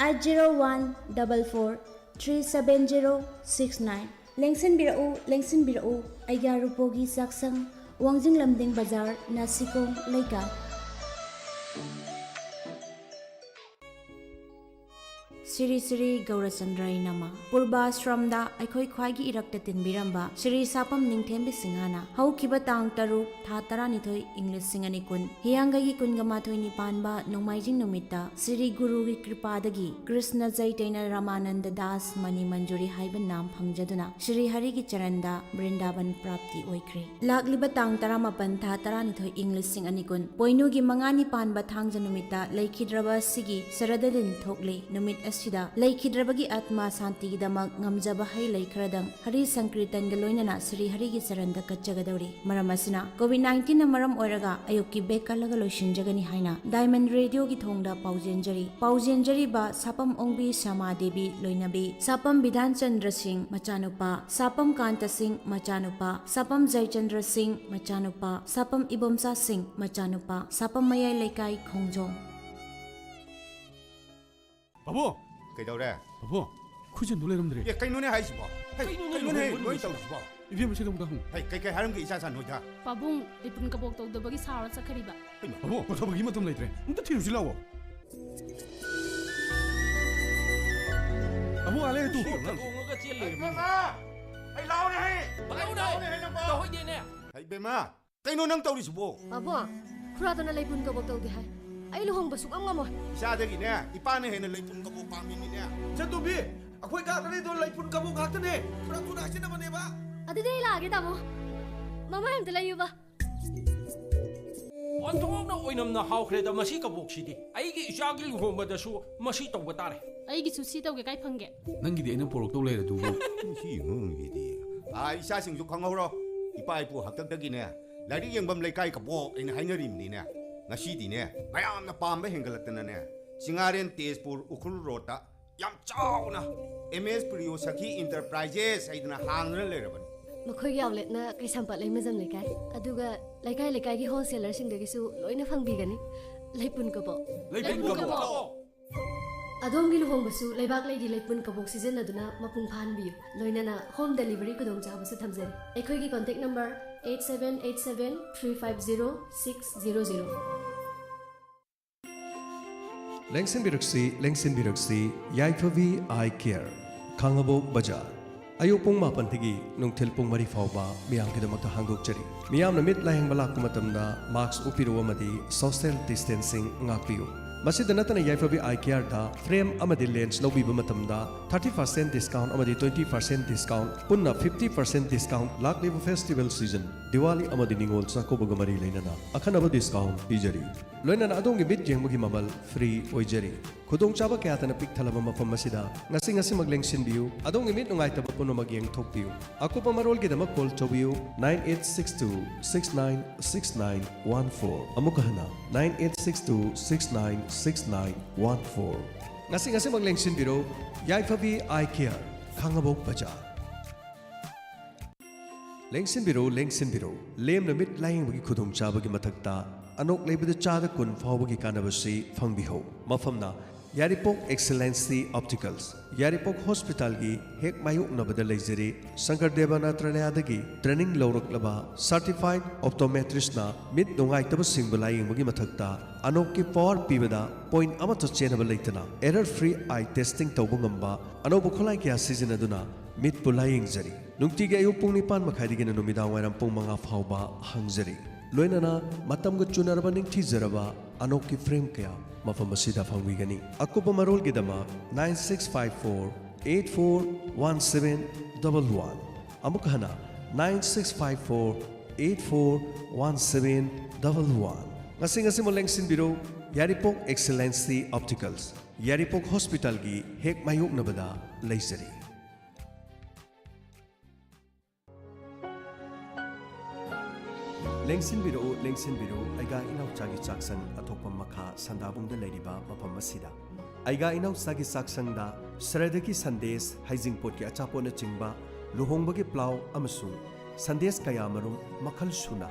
eight zero one double four three seven zero six nine꯫ ꯂꯦꯡꯁꯤꯟꯕꯤꯔꯛꯎ, ꯂꯦꯡꯁꯤꯟꯕꯤꯔꯛꯎ, ꯑꯩꯒ꯭ꯌꯥ ꯔꯨꯄꯣꯒꯤ ꯆꯥꯛꯁꯪ, ꯋꯥꯡꯖꯤꯡ ꯂꯝꯗꯤꯡ ꯕꯖꯥꯔ, ꯅꯥꯁꯤꯀꯣꯡ ꯂꯩꯀꯥꯏ꯫ ꯁ꯭ꯔꯤ ꯁ꯭ꯔꯤ ꯒꯧꯔꯆꯟꯗ꯭ꯔꯥꯏ ꯅꯃ꯫ ꯄꯨꯔꯕꯥꯁ꯭ꯔꯝꯗ ꯑꯩꯈꯣꯏ ꯈ꯭ꯋꯥꯏꯒꯤ ꯏꯔꯛꯇ ꯇꯤꯟꯕꯤꯔꯝꯕ ꯁ꯭ꯔꯤ ꯁꯥꯄꯝ ꯅꯤꯡꯊꯦꯝꯕꯤ ꯁꯤꯡꯍꯅ ꯍꯧꯈꯤꯕ ꯇꯥꯡ ꯇꯔꯨꯛ, ꯊꯥ ꯇꯔꯥꯅꯤꯊꯣꯏ, ꯏꯪ ꯂꯤꯁꯤꯡ ꯑꯅꯤ ꯀꯨꯟ, ꯍꯤꯌꯥꯡꯒꯩꯒꯤ ꯀꯨꯟꯒ ꯃꯥꯊꯣꯏꯅꯤ ꯄꯥꯟꯕ ꯅꯣꯡꯃꯥꯏꯖꯤꯡ ꯅꯨꯃꯤꯠꯇ ꯁ꯭ꯔꯤ ꯒꯨꯔꯨꯒꯤ ꯀ꯭ꯔꯤꯄꯥꯗꯒꯤ ꯀ꯭ꯔꯤꯁꯅ ꯆꯩꯇꯟꯌ ꯔꯃꯥꯅꯟꯗ ꯗꯥꯁ ꯃꯅꯤ ꯃꯟꯖꯨꯔꯤ ꯍꯥꯏꯕ ꯅꯥꯝ ꯐꯪꯖꯗꯨꯅ ꯁ꯭ꯔꯤ ꯍꯔꯤꯒꯤ ꯆꯔꯟꯗ ꯕ꯭ꯔꯤꯟꯗꯥꯕꯟ ꯄ꯭ꯔꯥꯞꯇꯤ ꯑꯣꯏꯈ꯭ꯔꯦ꯫ ꯂꯥꯛꯂꯤꯕ ꯇꯥꯡ ꯇꯔꯥꯃꯥꯄꯟ, ꯊꯥ ꯇꯔꯥꯅꯤꯊꯣꯏ, ꯏꯪ ꯂꯤꯁꯤꯡ ꯑꯅꯤ ꯀꯨꯟ, ꯄꯣꯏꯅꯨꯒꯤ ꯃꯉꯥꯅꯤ ꯄꯥꯟꯕ ꯊꯥꯡꯖ ꯅꯨꯃꯤꯠꯇ ꯂꯩꯈꯤꯗ꯭ꯔꯕ ꯑꯁꯤꯒꯤ ꯁꯔꯗꯂꯤꯟ ꯊꯣꯛꯂꯤ꯫ ꯅꯨꯃꯤꯠ ꯑꯁꯤ ꯁꯤꯗ ꯂꯩꯈꯤꯗ꯭ꯔꯕꯒꯤ ꯑꯥꯠꯃꯥ ꯁꯥꯟꯇꯤꯒꯤꯗꯃꯛ ꯉꯝꯖꯕ ꯍꯩ ꯂꯩ ꯈꯔꯗꯪ ꯍꯔꯤ ꯁꯪꯀꯤꯔꯇꯟꯒ ꯂꯣꯏꯅꯅ ꯁ꯭ꯔꯤ ꯍꯔꯤꯒꯤ ꯆꯔꯟꯗ ꯀꯠꯆꯒꯗꯧꯔꯤ꯫ ꯃꯔꯝ ꯑꯁꯤꯅ, ꯀꯣꯚꯤꯗ ꯅꯥꯏꯟꯇꯤꯟꯅ ꯃꯔꯝ ꯑꯣꯏꯔꯒ ꯑꯌꯨꯛꯀꯤ ꯕꯦꯛ ꯀꯜꯂꯒ ꯂꯣꯏꯁꯤꯟꯖꯒꯅꯤ ꯍꯥꯏꯅ ꯗꯥꯏꯃꯟ ꯔꯦꯗꯤꯑꯣꯒꯤ ꯊꯣꯡꯗ ꯄꯥꯎꯖꯦꯟꯖꯔꯤ꯫ ꯄꯥꯎꯖꯦꯟꯖꯔꯤꯕ ꯁꯥꯄꯝ ꯑꯣꯡꯕꯤ ꯁ꯭ꯌꯥꯃꯥ ꯗꯦꯕꯤ ꯂꯣꯏꯅꯕꯤ, ꯁꯥꯄꯝ ꯕꯤꯙꯥꯟ ꯆꯟꯗ꯭ꯔ ꯁꯤꯡ ꯃꯆꯥꯅꯨꯄꯥ, ꯁꯥꯄꯝ ꯀꯥꯟꯇ ꯁꯤꯡ ꯃꯆꯥꯅꯨꯄꯥ, ꯁꯥꯄꯝ ꯖꯌꯆꯟꯗ꯭ꯔ ꯁꯤꯡ ꯃꯆꯥꯅꯨꯄꯥ, ꯁꯥꯄꯝ ꯏꯕꯣꯝꯆꯥ ꯁꯤꯡ ꯃꯆꯥꯅꯨꯄꯥ, ꯁꯥꯄꯝ ꯃꯌꯥꯏ ꯂꯩꯀꯥꯏ ꯈꯣꯡꯖꯣꯝ꯫ ꯄꯥꯕꯨꯡ! ꯀꯩꯗꯧꯔꯦ? ꯄꯥꯕꯨꯡ, ꯈꯨꯖꯤꯟꯗꯨ ꯂꯩꯔꯝꯗ꯭ꯔꯦ꯫ ꯑꯦ, ꯀꯩꯅꯣꯅꯦ ꯍꯥꯏꯁꯤꯕꯣ? ꯍꯩ, ꯀꯩꯅꯣꯅꯦ ꯀꯩꯅꯣꯅꯦ ꯂꯨꯍꯣꯡꯕ ꯂꯣꯏ ꯅꯨꯃꯤꯠꯁꯤꯗ? ꯇꯧꯔꯤꯁꯤꯕꯣ? ꯏꯕꯦꯝꯃ, ꯁꯤꯗ ꯑꯃꯨꯛꯇ ꯍꯪꯉꯨ꯫ ꯍꯩ, ꯀꯩ, ꯀꯩ ꯍꯥꯏꯔꯝꯒꯦ ꯏꯆꯥ ꯏꯆꯥ ꯅꯣꯏꯗ? ꯄꯥꯕꯨꯡ, ꯂꯩꯄꯨꯟ ꯀꯕꯣꯛ ꯇꯧꯗꯕꯒꯤ ꯁꯥꯎꯔ ꯆꯠꯈ꯭ꯔꯤꯕ꯫ ꯍꯩꯃꯥ꯫ ꯄꯥꯕꯨꯡ, ꯄꯣꯊꯥꯕꯒꯤ ꯃꯇꯝ ꯂꯩꯇ꯭ꯔꯦ꯫ ꯑꯝꯇ ꯊꯤꯔꯨꯁꯤ ꯂꯥꯛꯑꯣ꯫ ꯄꯥꯕꯨꯡ, ꯑꯥ ꯂꯩꯔꯦ ꯇꯨ꯫ ꯈꯣꯡꯅ ꯇꯣꯡꯉꯒ ꯆꯦꯜ ꯂꯩꯔꯝꯃꯤ꯫ ꯏꯕꯦꯝꯃ! ꯑꯩ ꯂꯥꯎꯔꯦ ꯍꯩ! ꯂꯥꯎꯔꯦ ꯍꯩ, ꯅꯪꯕꯣ! ꯇꯧꯍꯩꯗꯦꯅꯦ! ꯍꯩ, ꯏꯕꯦꯝꯃ! ꯀꯩꯅꯣ ꯅꯪ ꯇꯧꯔꯤꯁꯤꯕꯣ? ꯄꯥꯕꯨꯡ, ꯈꯨꯔꯥꯗꯨꯅ ꯂꯩꯄꯨꯟ ꯀꯕꯣꯛ ꯇꯧꯗꯦ ꯍꯥꯏ꯫ ꯑꯩ ꯂꯨꯍꯣꯡꯕ ꯁꯨꯛꯉꯝ ꯉꯝꯃꯣꯏ꯫ ꯏꯆꯥꯗꯒꯤꯅꯦ ꯏꯄꯥꯅ ꯍꯦꯟꯅ ꯂꯩꯄꯨꯟ ꯀꯕꯣꯛ ꯄꯥꯝꯃꯤꯅꯤꯅꯦ꯫ ꯏꯆꯟꯇꯣꯝꯕꯤ, ꯑꯩꯈꯣꯏ ꯀꯥꯗ ꯂꯩꯗꯣ ꯂꯩꯄꯨꯟ ꯀꯕꯣꯛ ꯉꯥꯛꯇꯅꯦ꯫ ꯈꯨꯔꯥ ꯊꯨꯅ ꯍꯥꯏꯖꯤꯟꯅꯕꯅꯦꯕ꯫ ꯑꯗꯨꯗꯤ ꯑꯩ ꯂꯥꯛꯑꯒꯦ, ꯇꯥꯃꯣ꯫ ꯃꯃꯥꯏ ꯑꯝꯇ ꯂꯩꯌꯨꯕ꯫ ꯑꯣꯟꯊꯣꯛꯅ ꯑꯣꯏꯅꯝꯅ ꯍꯥꯎꯈ꯭ꯔꯦꯗ ꯃꯁꯤ ꯀꯕꯣꯛꯁꯤꯗꯤ꯫ ꯑꯩꯒꯤ ꯏꯆꯥꯒꯤ ꯂꯨꯍꯣꯡꯕꯗꯁꯨ ꯃꯁꯤ ꯇꯧꯕ ꯇꯥꯔꯦ꯫ ꯑꯩꯒꯤꯁꯨ ꯁꯤ ꯇꯧꯒꯦ, ꯀꯥꯏ ꯐꯪꯒꯦ? ꯅꯪꯒꯤꯗꯤ ꯑꯩꯅ ꯄꯣꯔꯛꯇꯧ ꯂꯩꯔꯗꯨꯕꯨ꯫ ꯁꯤ ꯑꯉꯥꯡꯒꯤꯗꯤ꯫ ꯑꯥ, ꯏꯆꯥꯁꯤꯡꯁꯨ ꯈꯪꯍꯧꯔꯣ꯫ ꯏꯄꯥ ꯏꯄꯨ ꯍꯥꯛꯇꯛꯇꯒꯤꯅꯦ ꯂꯥꯏꯔꯤꯛ ꯌꯦꯡꯐꯝ ꯂꯩꯀꯥꯏ ꯀꯕꯣꯛ ꯑꯩꯅ ꯍꯥꯏꯅꯔꯤꯕꯅꯤꯅꯦ꯫ ꯉꯁꯤꯗꯤꯅꯦ ꯃꯌꯥꯝꯅ ꯄꯥꯝꯕ ꯍꯦꯟꯒꯠꯂꯛꯇꯅꯅꯦ, ꯆꯤꯡꯉꯥꯔꯦꯟ ꯇꯦꯖꯄꯨꯔ ꯎꯈ꯭ꯔꯨꯜ ꯔꯣꯗꯇ ꯌꯥꯝ ꯆꯥꯎꯅ ꯑꯦꯝ ꯑꯦꯁ ꯄ꯭ꯔꯤꯌꯣ ꯁꯈꯤ ꯏꯟꯇꯔꯄ꯭ꯔꯥꯏꯖꯦꯁ ꯍꯥꯏꯗꯅ ꯍꯥꯡꯗꯨꯅ ꯂꯩꯔꯕꯅꯤ꯫ ꯃꯈꯣꯏꯒꯤ ꯑꯥꯎꯠꯂꯦꯠꯅ ꯀꯩꯁꯥꯝꯄꯥꯠ ꯂꯩꯃꯖꯝ ꯂꯩꯀꯥꯏ, ꯑꯗꯨꯒ ꯂꯩꯀꯥꯏ ꯂꯩꯀꯥꯏꯒꯤ ꯍꯣꯜꯁꯦꯂꯔꯁꯤꯡꯗꯒꯤꯁꯨ ꯂꯣꯏꯅ ꯐꯪꯕꯤꯒꯅꯤ꯫ ꯂꯩꯄꯨꯟ ꯀꯕꯣꯛ꯫ ꯂꯩꯄꯨꯟ ꯀꯕꯣꯛ꯫ ꯑꯗꯣꯝꯒꯤ ꯂꯨꯍꯣꯡꯕꯁꯨ ꯂꯩꯕꯥꯛ ꯂꯩꯒꯤ ꯂꯩꯄꯨꯟ ꯀꯕꯣꯛ ꯁꯤꯖꯤꯟꯅꯗꯨꯅ ꯃꯄꯨꯡ ꯐꯥꯍꯟꯕꯤꯌꯨ꯫ ꯂꯣꯏꯅꯅ ꯍꯣꯝ ꯗꯦꯂꯤꯚꯔꯤ ꯈꯨꯗꯣꯡꯆꯥꯕꯁꯨ ꯊꯝꯖꯔꯤ꯫ ꯑꯩꯈꯣꯏꯒꯤ contact number eight seven eight seven three five zero six zero zero꯫ ꯂꯦꯡꯁꯤꯟꯕꯤꯔꯛꯁꯤ, ꯂꯦꯡꯁꯤꯟꯕꯤꯔꯛꯁꯤ, ꯌꯥꯏꯐꯕꯤ ꯑꯥꯏ ꯀꯤꯌꯔ, ꯈꯥꯡꯉꯕꯣꯛ ꯕꯖꯥꯔ꯫ ꯑꯌꯨꯛ ꯄꯨꯡ ꯃꯥꯄꯟꯗꯒꯤ ꯅꯨꯡꯊꯤꯜ ꯄꯨꯡ ꯃꯔꯤ ꯐꯥꯎꯕ ꯃꯤꯌꯥꯝꯒꯤꯗꯃꯛꯇ ꯍꯥꯡꯗꯣꯛꯆꯔꯤ꯫ ꯃꯤꯌꯥꯝꯅ ꯃꯤꯠ ꯂꯥꯌꯦꯡꯕ ꯂꯥꯛꯄ ꯃꯇꯝꯗ ꯃꯥꯛꯁ ꯎꯞꯄꯤꯔꯨ ꯑꯃꯗꯤ ꯁꯣꯁꯤꯌꯦꯜ ꯗꯤꯁꯇꯦꯟꯁꯤꯡ ꯉꯥꯛꯄꯤꯌꯨ꯫ ꯃꯁꯤꯗ ꯅꯠꯇꯅ ꯌꯥꯏꯐꯕꯤ ꯑꯥꯏ ꯀꯤꯌꯔꯗ ꯐ꯭ꯔꯦꯝ ꯑꯃꯗꯤ ꯂꯦꯟꯁ ꯂꯧꯕꯤꯕ ꯃꯇꯝꯗ ꯊꯥꯔꯇꯤ ꯄꯥꯔꯁꯦꯟ ꯗꯤꯁꯀꯥꯎꯟ ꯑꯃꯗꯤ ꯇ꯭ꯋꯦꯟꯇꯤ ꯄꯥꯔꯁꯦꯟ ꯗꯤꯁꯀꯥꯎꯟ, ꯄꯨꯟꯅ ꯐꯤꯐꯇꯤ ꯄꯥꯔꯁꯦꯟ ꯗꯤꯁꯀꯥꯎꯟ, ꯂꯥꯛꯂꯤꯕ ꯐꯦꯁꯇꯤꯚꯦꯜ ꯁꯤꯖꯟ, ꯗꯤꯋꯥꯂꯤ ꯑꯃꯗꯤ ꯅꯤꯉꯣꯜ ꯆꯥꯛꯀꯧꯕꯒ ꯃꯔꯤ ꯂꯩꯅꯅ ꯑꯈꯟꯅꯕ ꯗꯤꯁꯀꯥꯎꯟ ꯄꯤꯖꯔꯤ꯫ ꯂꯣꯏꯅꯅ ꯑꯗꯣꯝꯒꯤ ꯃꯤꯠ ꯌꯦꯡꯕꯒꯤ ꯃꯃꯜ ꯐ꯭ꯔꯤ ꯑꯣꯏꯖꯔꯤ꯫ ꯈꯨꯗꯣꯡꯆꯥꯕ ꯀꯌꯥꯇꯅ ꯄꯤꯛ ꯊꯜꯂꯕ ꯃꯐꯝ ꯑꯁꯤꯗ ꯉꯁꯤ ꯉꯁꯤꯃꯛ ꯂꯦꯡꯁꯤꯟꯕꯤꯌꯨ꯫ ꯑꯗꯣꯝꯒꯤ ꯃꯤꯠ ꯅꯨꯡꯉꯥꯏꯇꯕ ꯄꯨꯝꯅꯃꯛ ꯌꯦꯡꯊꯣꯛꯄꯤꯌꯨ꯫ ꯑꯀꯨꯞꯄ ꯃꯔꯣꯜꯒꯤꯗꯃꯛ ꯀꯣꯜ ꯇꯧꯕꯤꯌꯨ, nine eight six two six nine six nine one four꯫ ꯑꯃꯨꯛꯀ ꯍꯟꯅ, nine eight six two six nine six nine one four꯫ ꯉꯁꯤ ꯉꯁꯤꯃꯛ ꯂꯦꯡꯁꯤꯟꯕꯤꯔꯣ, ꯌꯥꯏꯐꯕꯤ ꯑꯥꯏ ꯀꯦꯌꯔ, ꯈꯥꯡꯉꯕꯣꯛ ꯕꯖꯥꯔ꯫ ꯂꯦꯡꯁꯤꯟꯕꯤꯔꯣ, ꯂꯦꯡꯁꯤꯟꯕꯤꯔꯣ꯫ ꯂꯦꯝꯅ ꯃꯤꯠ ꯂꯥꯌꯦꯡꯕꯒꯤ ꯈꯨꯗꯣꯡꯆꯥꯕꯒꯤ ꯃꯊꯛꯇ ꯑꯅꯣꯛ ꯂꯩꯕꯗ ꯆꯥꯗ ꯀꯨꯟ ꯐꯥꯎꯕꯒꯤ ꯀꯥꯟꯅꯕꯁꯤ ꯐꯪꯕꯤꯍꯧ꯫ ꯃꯐꯝꯅ ꯌꯥꯏꯔꯤꯄꯣꯛ ꯑꯦꯛꯁꯦꯂꯦꯟꯁꯤ ꯑꯣꯞꯇꯤꯀꯜꯁ, ꯌꯥꯏꯔꯤꯄꯣꯛ ꯍꯣꯁꯄꯤꯇꯥꯜꯒꯤ ꯍꯦꯛ ꯃꯥꯌꯣꯛꯅꯕꯗ ꯂꯩꯖꯔꯤ꯫ ꯁꯪꯀꯔ ꯗꯦꯕ ꯅꯥꯇ꯭ꯔꯥꯂꯌꯥꯗꯒꯤ ꯇ꯭ꯔꯦꯅꯤꯡ ꯂꯧꯔꯛꯂꯕ ꯁꯥꯔꯇꯤꯐꯥꯏꯗ ꯑꯣꯞꯇꯣꯃꯦꯇ꯭ꯔꯤꯁꯅ ꯃꯤꯠ ꯅꯨꯡꯉꯥꯏꯇꯕꯁꯤꯡꯕꯨ ꯂꯥꯌꯦꯡꯕꯒꯤ ꯃꯊꯛꯇ ꯑꯅꯣꯛꯀꯤ ꯄꯋꯥꯔ ꯄꯤꯕꯗ ꯄꯣꯏꯟꯠ ꯑꯃꯠꯇ ꯆꯦꯟꯅꯕ ꯂꯩꯇꯅ ꯑꯦꯔꯔ ꯐ꯭ꯔꯤ ꯑꯥꯏ ꯇꯦꯁꯇꯤꯡ ꯇꯧꯕ ꯉꯝꯕ ꯑꯅꯧꯕ ꯈꯨꯠꯂꯥꯏ ꯀꯌꯥ ꯁꯤꯖꯤꯟꯅꯗꯨꯅ ꯃꯤꯠꯄꯨ ꯂꯥꯌꯦꯡꯖꯔꯤ꯫ ꯅꯨꯡꯇꯤꯒꯤ ꯑꯌꯨꯛ ꯄꯨꯡ ꯅꯤꯄꯥꯟ ꯃꯈꯥꯏꯗꯒꯤꯅ ꯅꯨꯃꯤꯗꯥꯡ ꯋꯥꯏꯔꯝ ꯄꯨꯡ ꯃꯉꯥ ꯐꯥꯎꯕ ꯍꯥꯡꯖꯔꯤ꯫ ꯂꯣꯏꯅꯅ ꯃꯇꯝꯒ ꯆꯨꯅꯔꯕ ꯅꯤꯡꯊꯤꯖꯔꯕ ꯑꯅꯣꯛꯀꯤ ꯐ꯭ꯔꯦꯝ ꯀꯌꯥ ꯃꯐꯝ ꯑꯁꯤꯗ ꯐꯪꯕꯤꯒꯅꯤ꯫ ꯑꯀꯨꯞꯄ ꯃꯔꯣꯜꯒꯤꯗꯃꯛ nine six five four eight four one seven double one꯫ ꯑꯃꯨꯛ ꯍꯟꯅ, nine six five four eight four one seven double one꯫ ꯉꯁꯤ ꯉꯁꯤꯃꯛ ꯂꯦꯡꯁꯤꯟꯕꯤꯔꯣ, ꯌꯥꯏꯔꯤꯄꯣꯛ ꯑꯦꯛꯁꯦꯂꯦꯟꯁꯤ ꯑꯣꯞꯇꯤꯀꯜꯁ, ꯌꯥꯏꯔꯤꯄꯣꯛ ꯍꯣꯁꯄꯤꯇꯥꯜꯒꯤ ꯍꯦꯛ ꯃꯥꯌꯣꯛꯅꯕꯗ ꯂꯩꯖꯔꯤ꯫ ꯂꯦꯡꯁꯤꯟꯕꯤꯔꯛꯎ, ꯂꯦꯡꯁꯤꯟꯕꯤꯔꯛꯎ, ꯑꯩꯒꯥ ꯏꯅꯥꯎꯆꯥꯒꯤ ꯆꯥꯛꯁꯪ ꯑꯊꯣꯛꯄꯝ ꯃꯈꯥ ꯁꯟꯗꯥꯕꯨꯡꯗ ꯂꯩꯔꯤꯕ ꯃꯐꯝ ꯑꯁꯤꯗ꯫ ꯑꯩꯒꯥ ꯏꯅꯥꯎꯆꯥꯒꯤ ꯆꯥꯛꯁꯪꯗ ꯁ꯭ꯔꯗꯒꯤ ꯁꯟꯗꯦꯁ, ꯍꯩꯖꯤꯡꯄꯣꯠꯀꯤ ꯑꯆꯥꯄꯣꯠꯅꯆꯤꯡꯕ, ꯂꯨꯍꯣꯡꯕꯒꯤ ꯄ꯭ꯂꯥꯎ ꯑꯃꯁꯨꯡ ꯁꯟꯗꯦꯁ ꯀꯌꯥꯃꯔꯨꯝ ꯃꯈꯜ ꯁꯨꯅ,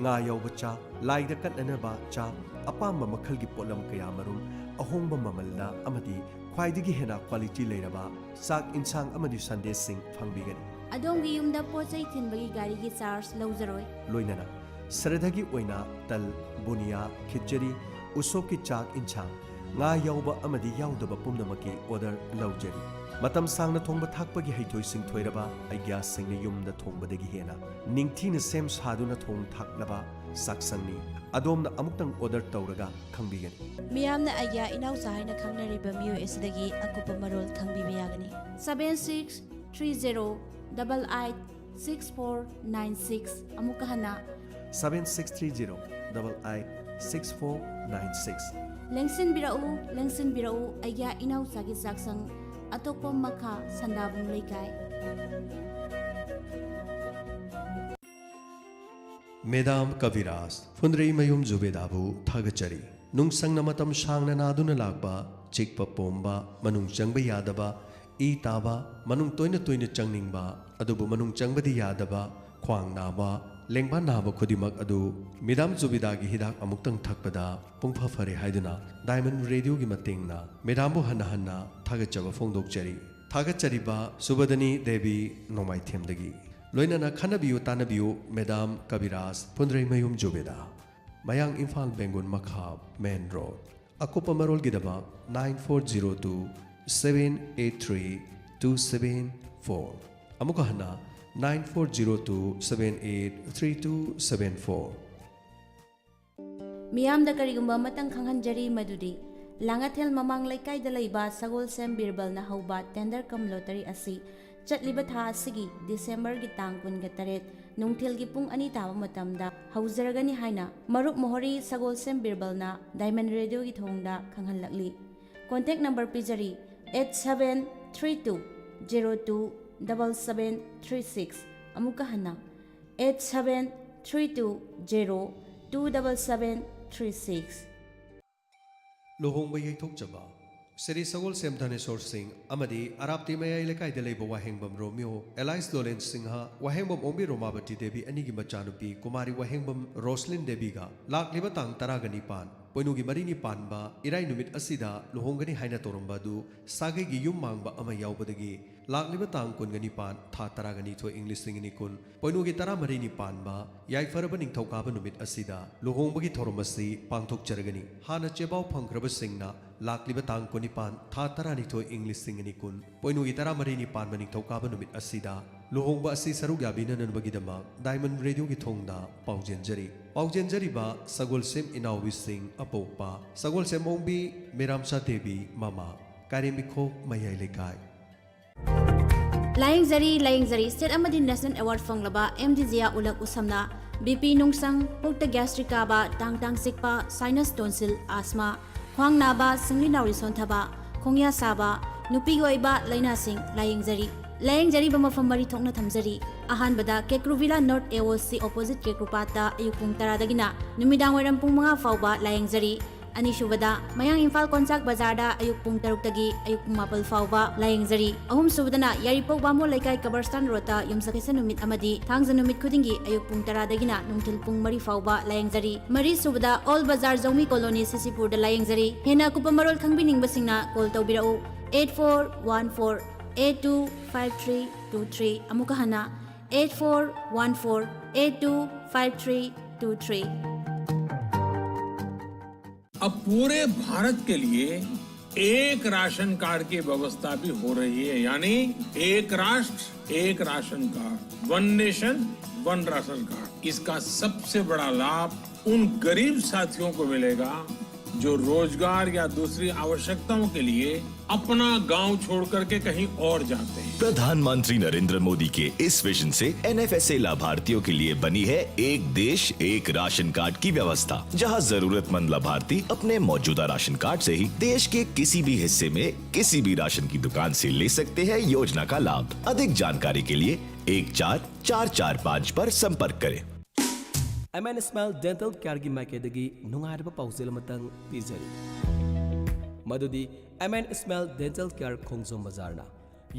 ꯉꯥ ꯌꯥꯎꯕ ꯆꯥ, ꯂꯥꯏꯗ ꯀꯠꯅꯅꯕ ꯆꯥ, ꯑꯄꯥꯝꯕ ꯃꯈꯜꯒꯤ ꯄꯣꯠꯂꯝ ꯀꯌꯥꯃꯔꯨꯝ ꯑꯍꯣꯡꯕ ꯃꯃꯜꯗ ꯑꯃꯗꯤ ꯈ꯭ꯋꯥꯏꯗꯒꯤ ꯍꯦꯟꯅ ꯀ꯭ꯋꯥꯂꯤꯇꯤ ꯂꯩꯔꯕ ꯆꯥꯛ, ꯏꯟꯁꯥꯡ ꯑꯃꯗꯤ ꯁꯟꯗꯦꯁꯁꯤꯡ ꯐꯪꯕꯤꯒꯅꯤ꯫ ꯑꯗꯣꯝꯒꯤ ꯌꯨꯝꯗ ꯄꯣꯠ ꯆꯩ ꯊꯤꯟꯕꯒꯤ ꯒꯥꯔꯤꯒꯤ ꯆꯥꯔꯖ ꯂꯧꯖꯔꯣꯏ꯫ ꯂꯣꯏꯅꯅ ꯁ꯭ꯔꯗꯒꯤ ꯑꯣꯏꯅ ꯇꯜ, ꯕꯨꯅꯤꯌꯥ, ꯈꯤꯆꯔꯤ, ꯎꯁꯣꯞꯀꯤ ꯆꯥꯛ, ꯏꯟꯁꯥꯡ, ꯉꯥ ꯌꯥꯎꯕ ꯑꯃꯗꯤ ꯌꯥꯎꯗꯕ ꯄꯨꯝꯅꯃꯛꯀꯤ ꯑꯣꯔꯗꯔ ꯂꯧꯖꯔꯤ꯫ ꯃꯇꯝ ꯁꯥꯡꯅ ꯊꯣꯡꯕ ꯊꯥꯛꯄꯒꯤ ꯍꯩꯊꯣꯏ ꯁꯤꯡꯊꯣꯏꯔꯕ ꯑꯩꯒ꯭ꯌꯥꯁꯁꯤꯡꯅ ꯌꯨꯝꯗ ꯊꯣꯡꯕꯗꯒꯤ ꯍꯦꯟꯅ ꯅꯤꯡꯊꯤꯅ ꯁꯦꯝ ꯁꯥꯗꯨꯅ ꯊꯣꯡ ꯊꯥꯛꯂꯕ ꯆꯥꯛꯁꯪꯅꯤ꯫ ꯑꯗꯣꯝꯅ ꯑꯃꯨꯛꯇꯪ ꯑꯣꯔꯗꯔ ꯇꯧꯔꯒ ꯈꯪꯕꯤꯒꯅꯤ꯫ ꯃꯤꯌꯥꯝꯅ ꯑꯩꯒ꯭ꯌꯥ ꯏꯅꯥꯎꯆꯥ ꯍꯥꯏꯅ ꯈꯪꯅꯔꯤꯕ ꯃꯤꯑꯣꯏ ꯑꯁꯤꯗꯒꯤ ꯑꯀꯨꯞꯄ ꯃꯔꯣꯜ ꯈꯪꯕꯤꯕ ꯌꯥꯒꯅꯤ꯫ Seven six three zero double eight six four nine six꯫ ꯑꯃꯨꯛꯀ ꯍꯟꯅ, seven six three zero double eight six four nine six꯫ ꯂꯦꯡꯁꯤꯟꯕꯤꯔꯛꯎ, ꯂꯦꯡꯁꯤꯟꯕꯤꯔꯛꯎ, ꯑꯩꯒꯤ ꯏꯅꯥꯎꯆꯥꯒꯤ ꯆꯥꯛꯁꯪ, ꯑꯇꯣꯞꯄ ꯃꯈꯥ ꯁꯟꯗꯥꯕꯨꯡ ꯂꯩꯀꯥꯏ꯫ ꯃꯦꯗꯥꯝ ꯀꯕꯤꯔꯥꯖ ꯐꯨꯟꯗ꯭ꯔꯩꯃꯌꯨꯝ ꯖꯨꯕꯦꯗꯥꯕꯨ ꯊꯥꯒꯠꯆꯔꯤ꯫ ꯅꯨꯡꯁꯪꯅ ꯃꯇꯝ ꯁꯥꯡꯅ ꯅꯥꯗꯨꯅ ꯂꯥꯛꯄ, ꯆꯤꯛꯄ ꯄꯣꯝꯕ, ꯃꯅꯨꯡ ꯆꯪꯕ ꯌꯥꯗꯕ, ꯏ ꯇꯥꯕ, ꯃꯅꯨꯡ ꯇꯣꯏꯅ ꯇꯣꯏꯅ ꯆꯪꯅꯤꯡꯕ, ꯑꯗꯨꯕꯨ ꯃꯅꯨꯡ ꯆꯪꯕꯗꯤ ꯌꯥꯗꯕ, ꯈ꯭ꯋꯥꯡ ꯅꯥꯕ, ꯂꯦꯡꯕꯥꯟ ꯅꯥꯕ ꯈꯨꯗꯤꯡꯃꯛ ꯑꯗꯨ ꯃꯦꯗꯥꯝ ꯖꯨꯕꯤꯗꯥꯒꯤ ꯍꯤꯗꯥꯛ ꯑꯃꯨꯛꯇꯪ ꯊꯛꯄꯗ ꯄꯨꯡꯐ ꯐꯔꯦ ꯍꯥꯏꯗꯨꯅ ꯗꯥꯏꯃꯟ ꯔꯦꯗꯤꯑꯣꯒꯤ ꯃꯇꯦꯡꯅ ꯃꯦꯗꯥꯝꯕꯨ ꯍꯟꯅ ꯍꯟꯅ ꯊꯥꯒꯠꯆꯕ ꯐꯣꯡꯗꯣꯛꯆꯔꯤ꯫ ꯊꯥꯒꯠꯆꯔꯤꯕ ꯁꯨꯕꯗꯅꯤ ꯗꯦꯕꯤ ꯅꯣꯡꯃꯥꯏꯊꯦꯝꯗꯒꯤ꯫ ꯂꯣꯏꯅꯅ ꯈꯟꯅꯕꯤꯌꯨ ꯇꯥꯟꯅꯕꯤꯌꯨ ꯃꯦꯗꯥꯝ ꯀꯕꯤꯔꯥꯖ ꯐꯨꯟꯗ꯭ꯔꯩꯃꯌꯨꯝ ꯖꯨꯕꯦꯗꯥ, ꯃꯌꯥꯡ ꯏꯝꯐꯥꯜ ꯕꯦꯡꯒꯨꯟ ꯃꯈꯥ ꯃꯦꯟ ꯔꯣꯗ꯫ ꯑꯀꯨꯞꯄ ꯃꯔꯣꯜꯒꯤꯗꯃꯛ nine four zero two seven eight three two seven four꯫ ꯑꯃꯨꯛꯀ ꯍꯟꯅ nine four zero two seven eight three two seven four꯫ ꯃꯤꯌꯥꯝꯗ ꯀꯔꯤꯒꯨꯝꯕ ꯑꯃꯇꯪ ꯈꯪꯍꯟꯖꯔꯤ, ꯃꯗꯨꯗꯤ ꯂꯥꯡꯉꯊꯦꯜ ꯃꯃꯥꯡ ꯂꯩꯀꯥꯏꯗ ꯂꯩꯕ ꯁꯒꯣꯜꯁꯦꯝ ꯕꯤꯔꯕꯜꯅ ꯍꯧꯕ ꯇꯦꯟꯗꯔ ꯀꯝ ꯂꯣꯇꯔꯤ ꯑꯁꯤ ꯆꯠꯂꯤꯕ ꯊꯥ ꯑꯁꯤꯒꯤ ꯗꯤꯁꯦꯝꯕꯔꯒꯤ ꯇꯥꯡ ꯀꯨꯟꯒ ꯇꯔꯦꯠ ꯅꯨꯡꯊꯤꯜꯒꯤ ꯄꯨꯡ ꯑꯅꯤ ꯇꯥꯕ ꯃꯇꯝꯗ ꯍꯧꯖꯔꯒꯅꯤ ꯍꯥꯏꯅ ꯃꯔꯨꯞ ꯃꯣꯍꯣꯔꯤ ꯁꯒꯣꯜꯁꯦꯝ ꯕꯤꯔꯕꯜꯅ ꯗꯥꯏꯃꯟ ꯔꯦꯗꯤꯑꯣꯒꯤ ꯊꯣꯡꯗ ꯈꯪꯍꯜꯂꯛꯂꯤ꯫ ꯀꯣꯟꯇꯦꯛ ꯅꯝꯕꯔ ꯄꯤꯖꯔꯤ, eight seven three two zero two double seven three six꯫ ꯑꯃꯨꯛꯀ ꯍꯟꯅ, eight seven three two zero two double seven three six꯫ ꯂꯨꯍꯣꯡꯕ ꯌꯩꯊꯣꯛꯆꯕ ꯁ꯭ꯔꯤ ꯁꯒꯣꯜꯁꯦꯝ ꯙꯅꯦꯁꯣꯔ ꯁꯤꯡ ꯑꯃꯗꯤ ꯑꯔꯥꯞꯇꯤ ꯃꯌꯥꯏ ꯂꯩꯀꯥꯏꯗ ꯂꯩꯕ ꯋꯥꯍꯦꯡꯕꯝ ꯔꯣꯃꯤꯌꯣ ꯑꯦꯂꯥꯏꯁ ꯗꯣꯂꯦꯟ ꯁꯤꯡꯍ, ꯋꯥꯍꯦꯡꯕꯝ ꯑꯣꯡꯕꯤ ꯔꯣꯃꯥꯕꯇꯤ ꯗꯦꯕꯤ ꯑꯅꯤꯒꯤ ꯃꯆꯥꯅꯨꯄꯤ ꯀꯨꯃꯥꯔꯤ ꯋꯥꯍꯦꯡꯕꯝ ꯔꯣꯁꯂꯤꯟ ꯗꯦꯕꯤꯒ ꯂꯥꯛꯂꯤꯕ ꯇꯥꯡ ꯇꯔꯥꯒ ꯅꯤꯄꯥꯟ, ꯄꯣꯏꯅꯨꯒꯤ ꯃꯔꯤꯅꯤ ꯄꯥꯟꯕ ꯏꯔꯥꯏ ꯅꯨꯃꯤꯠ ꯑꯁꯤꯗ ꯂꯨꯍꯣꯡꯒꯅꯤ ꯍꯥꯏꯅ ꯇꯧꯔꯝꯕ ꯑꯗꯨ ꯁꯥꯒꯩꯒꯤ ꯌꯨꯝ ꯃꯥꯡꯕ ꯑꯃ ꯌꯥꯎꯕꯗꯒꯤ ꯂꯥꯛꯂꯤꯕ ꯇꯥꯡ ꯀꯨꯟꯒ ꯅꯤꯄꯥꯟ, ꯊꯥ ꯇꯔꯥꯒ ꯅꯤꯊꯣꯏ, ꯏꯪ ꯂꯤꯁꯤꯡ ꯑꯅꯤ ꯀꯨꯟ, ꯄꯣꯏꯅꯨꯒꯤ ꯇꯔꯥꯃꯔꯤꯅꯤ ꯄꯥꯟꯕ ꯌꯥꯏꯐꯔꯕ ꯅꯤꯡꯊꯧꯀꯥꯕ ꯅꯨꯃꯤꯠ ꯑꯁꯤꯗ ꯂꯨꯍꯣꯡꯕꯒꯤ ꯊꯧꯔꯝ ꯑꯁꯤ ꯄꯥꯡꯊꯣꯛꯆꯔꯒꯅꯤ꯫ ꯍꯥꯟꯅ ꯆꯦꯕꯥꯎ ꯐꯪꯈ꯭ꯔꯕꯁꯤꯡꯅ ꯂꯥꯛꯂꯤꯕ ꯇꯥꯡ ꯀꯨꯟꯅꯤꯄꯥꯟ, ꯊꯥ ꯇꯔꯥꯅꯤꯊꯣꯏ, ꯏꯪ ꯂꯤꯁꯤꯡ ꯑꯅꯤ ꯀꯨꯟ, ꯄꯣꯏꯅꯨꯒꯤ ꯇꯔꯥꯃꯔꯤꯅꯤ ꯄꯥꯟꯕ ꯅꯤꯡꯊꯧꯀꯥꯕ ꯅꯨꯃꯤꯠ ꯑꯁꯤꯗ ꯂꯨꯍꯣꯡꯕ ꯑꯁꯤ ꯁꯔꯨꯛ ꯌꯥꯕꯤꯅꯅꯕꯒꯤꯗꯃꯛ ꯗꯥꯏꯃꯟ ꯔꯦꯗꯤꯑꯣꯒꯤ ꯊꯣꯡꯗ ꯄꯥꯎꯖꯦꯟꯖꯔꯤ꯫ ꯄꯥꯎꯖꯦꯟꯖꯔꯤꯕ ꯁꯒꯣꯜꯁꯦꯝ ꯏꯅꯥꯎꯕꯤꯁꯤꯡ ꯑꯄꯣꯛꯄ ꯁꯒꯣꯜꯁꯦꯝ ꯑꯣꯡꯕꯤ ꯃꯤꯔꯥꯝꯆꯥ ꯗꯦꯕꯤ ꯃꯃꯥ, ꯀꯥꯏꯔꯦꯝꯕꯤꯈꯣꯛ ꯃꯌꯥꯏ ꯂꯩꯀꯥꯏ꯫ ꯂꯥꯌꯦꯡꯖꯔꯤ, ꯂꯥꯌꯦꯡꯖꯔꯤ꯫ ꯁ꯭ꯇꯦꯠ ꯑꯃꯗꯤ ꯅꯦꯁꯅꯦꯜ ꯑꯦꯋꯥꯔꯗ ꯐꯪꯂꯕ ꯑꯦꯝ ꯗꯤ ꯖꯤꯌꯥ ꯎꯂꯛ ꯎꯁꯝꯅ ꯕꯤ ꯄꯤ ꯅꯨꯡꯁꯪ, ꯄꯨꯛꯇ ꯒ꯭ꯌꯥꯁꯇ꯭ꯔꯤꯛ ꯀꯥꯕ, ꯇꯥꯡ ꯇꯥꯡ ꯆꯤꯛꯄ, ꯁꯥꯏꯅꯁ ꯇꯣꯟꯁꯤꯜ, ꯑꯥꯁꯃꯥ, ꯈ꯭ꯋꯥꯡ ꯅꯥꯕ, ꯁꯤꯡꯂꯤ ꯅꯥꯎꯔꯤ ꯁꯣꯟꯊꯕ, ꯈꯣꯡꯌꯥ ꯁꯥꯕ, ꯅꯨꯄꯤꯒꯤ ꯑꯣꯏꯕ ꯂꯥꯏꯅꯥꯁꯤꯡ ꯂꯥꯌꯦꯡꯖꯔꯤ꯫ ꯂꯥꯌꯦꯡꯖꯔꯤꯕ ꯃꯐꯝ ꯃꯔꯤ ꯊꯣꯛꯅ ꯊꯝꯖꯔꯤ꯫ ꯑꯍꯥꯟꯕꯗ ꯀꯦꯀ꯭ꯔꯨ ꯚꯤꯂꯥ ꯅꯣꯔꯠ ꯑꯦ ꯑꯣ ꯁꯤ ꯑꯣꯄꯣꯖꯤꯠ ꯀꯦꯀ꯭ꯔꯨꯄꯥꯠꯇ ꯑꯌꯨꯛ ꯄꯨꯡ ꯇꯔꯥꯗꯒꯤꯅ ꯅꯨꯃꯤꯗꯥꯡ ꯋꯥꯏꯔꯝ ꯄꯨꯡ ꯃꯉꯥ ꯐꯥꯎꯕ ꯂꯥꯌꯦꯡꯖꯔꯤ꯫ ꯑꯅꯤꯁꯨꯕꯗ ꯃꯌꯥꯡ ꯏꯝꯐꯥꯜ ꯀꯣꯟꯆꯥꯛ ꯕꯖꯥꯔꯗ ꯑꯌꯨꯛ ꯄꯨꯡ ꯇꯔꯨꯛꯇꯒꯤ ꯑꯌꯨꯛ ꯄꯨꯡ ꯃꯥꯄꯜ ꯐꯥꯎꯕ ꯂꯥꯌꯦꯡꯖꯔꯤ꯫ ꯑꯍꯨꯝꯁꯨꯕꯗꯅ ꯌꯥꯏꯔꯤꯄꯣꯛ ꯕꯥꯃꯣꯟ ꯂꯩꯀꯥꯏ ꯀꯕꯔꯁꯇꯥꯟ ꯔꯣꯗꯇ ꯌꯨꯝꯁꯀꯩꯁ ꯅꯨꯃꯤꯠ ꯑꯃꯗꯤ ꯊꯥꯡꯖ ꯅꯨꯃꯤꯠ ꯈꯨꯗꯤꯡꯒꯤ ꯑꯌꯨꯛ ꯄꯨꯡ ꯇꯔꯥꯗꯒꯤꯅ ꯅꯨꯡꯊꯤꯜ ꯄꯨꯡ ꯃꯔꯤ ꯐꯥꯎꯕ ꯂꯥꯌꯦꯡꯖꯔꯤ꯫ ꯃꯔꯤꯁꯨꯕꯗ ꯑꯣꯜ ꯕꯖꯥꯔ ꯖꯧꯃꯤ ꯀꯣꯂꯣꯅꯤ ꯁꯤꯁꯤꯄꯨꯔꯗ ꯂꯥꯌꯦꯡꯖꯔꯤ꯫ ꯍꯦꯟꯅ ꯑꯀꯨꯞꯄ ꯃꯔꯣꯜ ꯈꯪꯕꯤꯅꯤꯡꯕꯁꯤꯡꯅ ꯀꯣꯜ ꯇꯧꯕꯤꯔꯛꯎ, eight four one four eight two five three two three꯫ ꯑꯃꯨꯛꯀ ꯍꯟꯅ, eight four one four eight two five three two three। अब पूरे भारत के लिए एक राशन कार्ड की व्यवस्था भी हो रही है, यानी एक राष्ट्र एक ration card, one nation one ration card. इसका सबसे बड़ा लाभ उन गरीब साथियों को मिलेगा जो रोजगार या दूसरी आवश्यकताओं के लिए अपना गांव छोड़ करके कहीं और जाते हैं। प्रधानमंत्री नरेंद्र मोदी के इस विजन से एनएफएसए लाभार्थियों के लिए बनी है एक देश एक राशन कार्ड की व्यवस्था, जहां जरूरतमंद लाभार्थी अपने मौजूदा राशन कार्ड से ही देश के किसी भी हिस्से में किसी भी राशन की दुकान से ले सकते हैं योजना का लाभ। अधिक जानकारी के लिए एक चार चार चार पाँच पर संपर्क करें। ꯑꯦꯝ ꯑꯦꯟ ꯏꯁꯃꯥꯏꯜ ꯗꯦꯟꯇꯦꯜ ꯀꯤꯌꯔꯒꯤ ꯃꯥꯏꯀꯩꯗꯒꯤ ꯅꯨꯡꯉꯥꯏꯔꯕ ꯄꯥꯎꯖꯦꯜ ꯑꯃꯇꯪ ꯄꯤꯖꯔꯤ꯫ ꯃꯗꯨꯗꯤ M N Ismail dental care ꯈꯣꯡꯖꯣꯝ ꯕꯖꯥꯔꯅ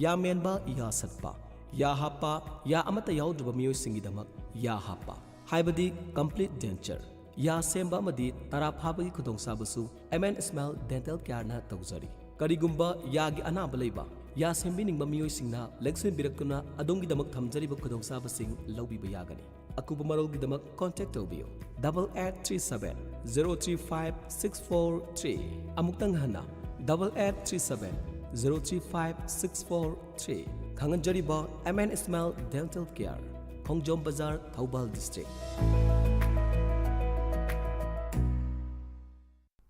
ꯌꯥ ꯃꯦꯟꯕ, ꯌꯥ ꯁꯠꯄ, ꯌꯥ ꯍꯥꯞꯄ, ꯌꯥ ꯑꯃꯠꯇ ꯌꯥꯎꯗ꯭ꯔꯕ ꯃꯤꯑꯣꯏꯁꯤꯡꯒꯤꯗꯃꯛ ꯌꯥ ꯍꯥꯞꯄ, ꯍꯥꯏꯕꯗꯤ ꯀꯝꯄ꯭ꯂꯤꯠ ꯗꯦꯟꯆꯔ, ꯌꯥ ꯁꯦꯝꯕ ꯑꯃꯗꯤ ꯇꯔꯥ ꯐꯥꯕꯒꯤ ꯈꯨꯗꯣꯡꯆꯥꯕꯁꯨ ꯑꯦꯝ ꯑꯦꯟ ꯏꯁꯃꯥꯏꯜ ꯗꯦꯟꯇꯦꯜ ꯀꯤꯌꯔꯅ ꯇꯧꯖꯔꯤ꯫ ꯀꯔꯤꯒꯨꯝꯕ ꯌꯥꯒꯤ ꯑꯅꯥꯕ ꯂꯩꯕ, ꯌꯥ ꯁꯦꯝꯕꯤꯅꯤꯡꯕ ꯃꯤꯑꯣꯏꯁꯤꯡꯅ ꯂꯦꯡꯁꯤꯟꯕꯤꯔꯛꯇꯨꯅ ꯑꯗꯣꯝꯒꯤꯗꯃꯛ ꯊꯝꯖꯔꯤꯕ ꯈꯨꯗꯣꯡꯆꯥꯕꯁꯤꯡ ꯂꯧꯕꯤꯕ ꯌꯥꯒꯅꯤ꯫ ꯑꯀꯨꯞꯄ ꯃꯔꯣꯜꯒꯤꯗꯃꯛ ꯀꯣꯟꯇꯦꯛ ꯇꯧꯕꯤꯌꯨ, double eight three seven zero three five six four three꯫ ꯑꯃꯨꯛꯇꯪ ꯍꯟꯅ, double eight three seven zero three five six four three꯫ ꯈꯪꯍꯟꯖꯔꯤꯕ M N Ismail dental care, Khongjom Bazar, Thoubal district.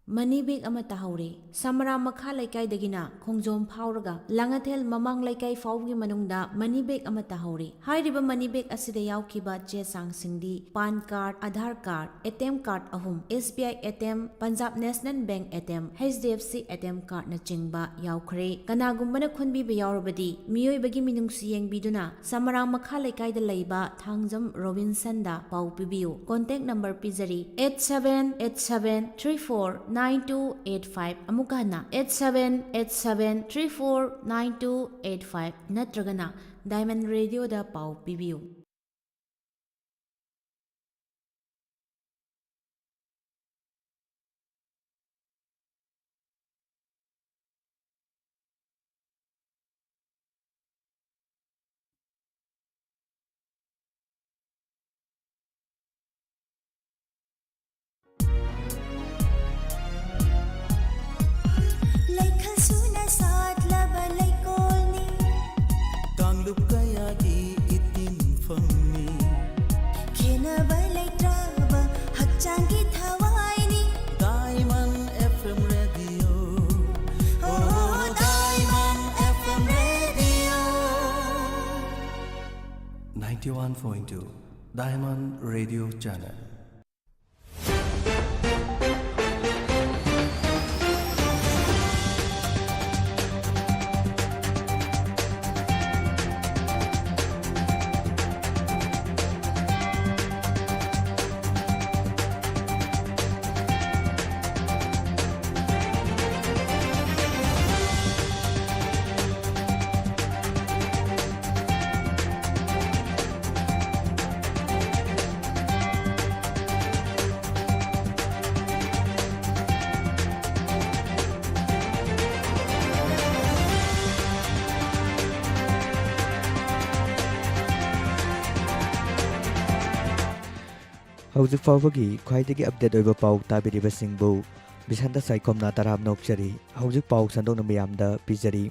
Money bag ꯑꯃ ꯇꯥꯍꯧꯔꯦ꯫ ꯁꯃꯔꯥ ꯃꯈꯥ ꯂꯩꯀꯥꯏꯗꯒꯤꯅ ꯈꯣꯡꯖꯣꯝ ꯐꯥꯎꯔꯒ ꯂꯥꯡꯉꯊꯦꯜ ꯃꯃꯥꯡ ꯂꯩꯀꯥꯏ ꯐꯥꯎꯕꯒꯤ ꯃꯅꯨꯡꯗ ꯃꯅꯤ ꯕꯦꯒ ꯑꯃ ꯇꯥꯍꯧꯔꯦ꯫ ꯍꯥꯏꯔꯤꯕ ꯃꯅꯤ ꯕꯦꯒ ꯑꯁꯤꯗ ꯌꯥꯎꯈꯤꯕ ꯆꯦ ꯆꯥꯡꯁꯤꯡꯗꯤ PAN card, Aadhaar card, A T M card ꯑꯍꯨꯝ, S B I A T M, Punjab national bank A T M, H D F C A T M ꯀꯥꯔꯗꯅꯆꯤꯡꯕ ꯌꯥꯎꯈ꯭ꯔꯦ꯫ ꯀꯅꯥꯒꯨꯝꯕꯅ ꯈꯨꯟꯕꯤꯕ ꯌꯥꯎꯔꯕꯗꯤ ꯃꯤꯑꯣꯏꯕꯒꯤ ꯃꯤꯅꯨꯡꯁꯤ ꯌꯦꯡꯕꯤꯗꯨꯅ ꯁꯃꯔꯥ ꯃꯈꯥ ꯂꯩꯀꯥꯏꯗ ꯂꯩꯕ ꯊꯥꯡꯖꯝ ꯔꯣꯕꯤꯟꯁꯟꯗ ꯄꯥꯎ ꯄꯤꯕꯤꯌꯨ꯫ ꯀꯣꯟꯇꯦꯛ ꯅꯝꯕꯔ ꯄꯤꯖꯔꯤ, eight seven eight seven three four nine two eight five꯫ ꯑꯃꯨꯛꯀ ꯍꯟꯅ, eight seven eight seven three four nine two eight five ꯅꯠꯇ꯭ꯔꯒꯅ ꯗꯥꯏꯃꯟ ꯔꯦꯗꯤꯑꯣꯗ ꯄꯥꯎ ꯄꯤꯕꯤꯌꯨ꯫ ꯂꯩꯈꯜ ꯁꯨꯅ ꯁꯥꯠꯂꯕ ꯂꯩꯀꯣꯜꯅꯤ꯫ ꯀꯥꯡꯂꯨꯞ ꯀꯌꯥꯒꯤ ꯏꯇꯤꯟꯐꯝꯅꯤ꯫ ꯈꯦꯟꯅꯕ ꯂꯩꯇ꯭ꯔꯕ ꯍꯛꯆꯥꯡꯒꯤ ꯊꯋꯥꯏꯅꯤ꯫ Diamond F M Radio. Oh, Diamond F M Radio. Ninety-one point two Diamond Radio Channel. ꯍꯧꯖꯤꯛ ꯐꯥꯎꯕꯒꯤ ꯈ꯭ꯋꯥꯏꯗꯒꯤ ꯑꯞꯗꯦꯠ ꯑꯣꯏꯕ ꯄꯥꯎ ꯇꯥꯕꯤꯔꯤꯕꯁꯤꯡꯕꯨ ꯕꯤꯁꯟꯇ ꯁꯥꯏꯈꯣꯝꯅ ꯇꯔꯥꯝꯅ ꯑꯣꯛꯆꯔꯤ꯫ ꯍꯧꯖꯤꯛ ꯄꯥꯎ ꯁꯟꯗꯣꯛꯅ ꯃꯤꯌꯥꯝꯗ ꯄꯤꯖꯔꯤ꯫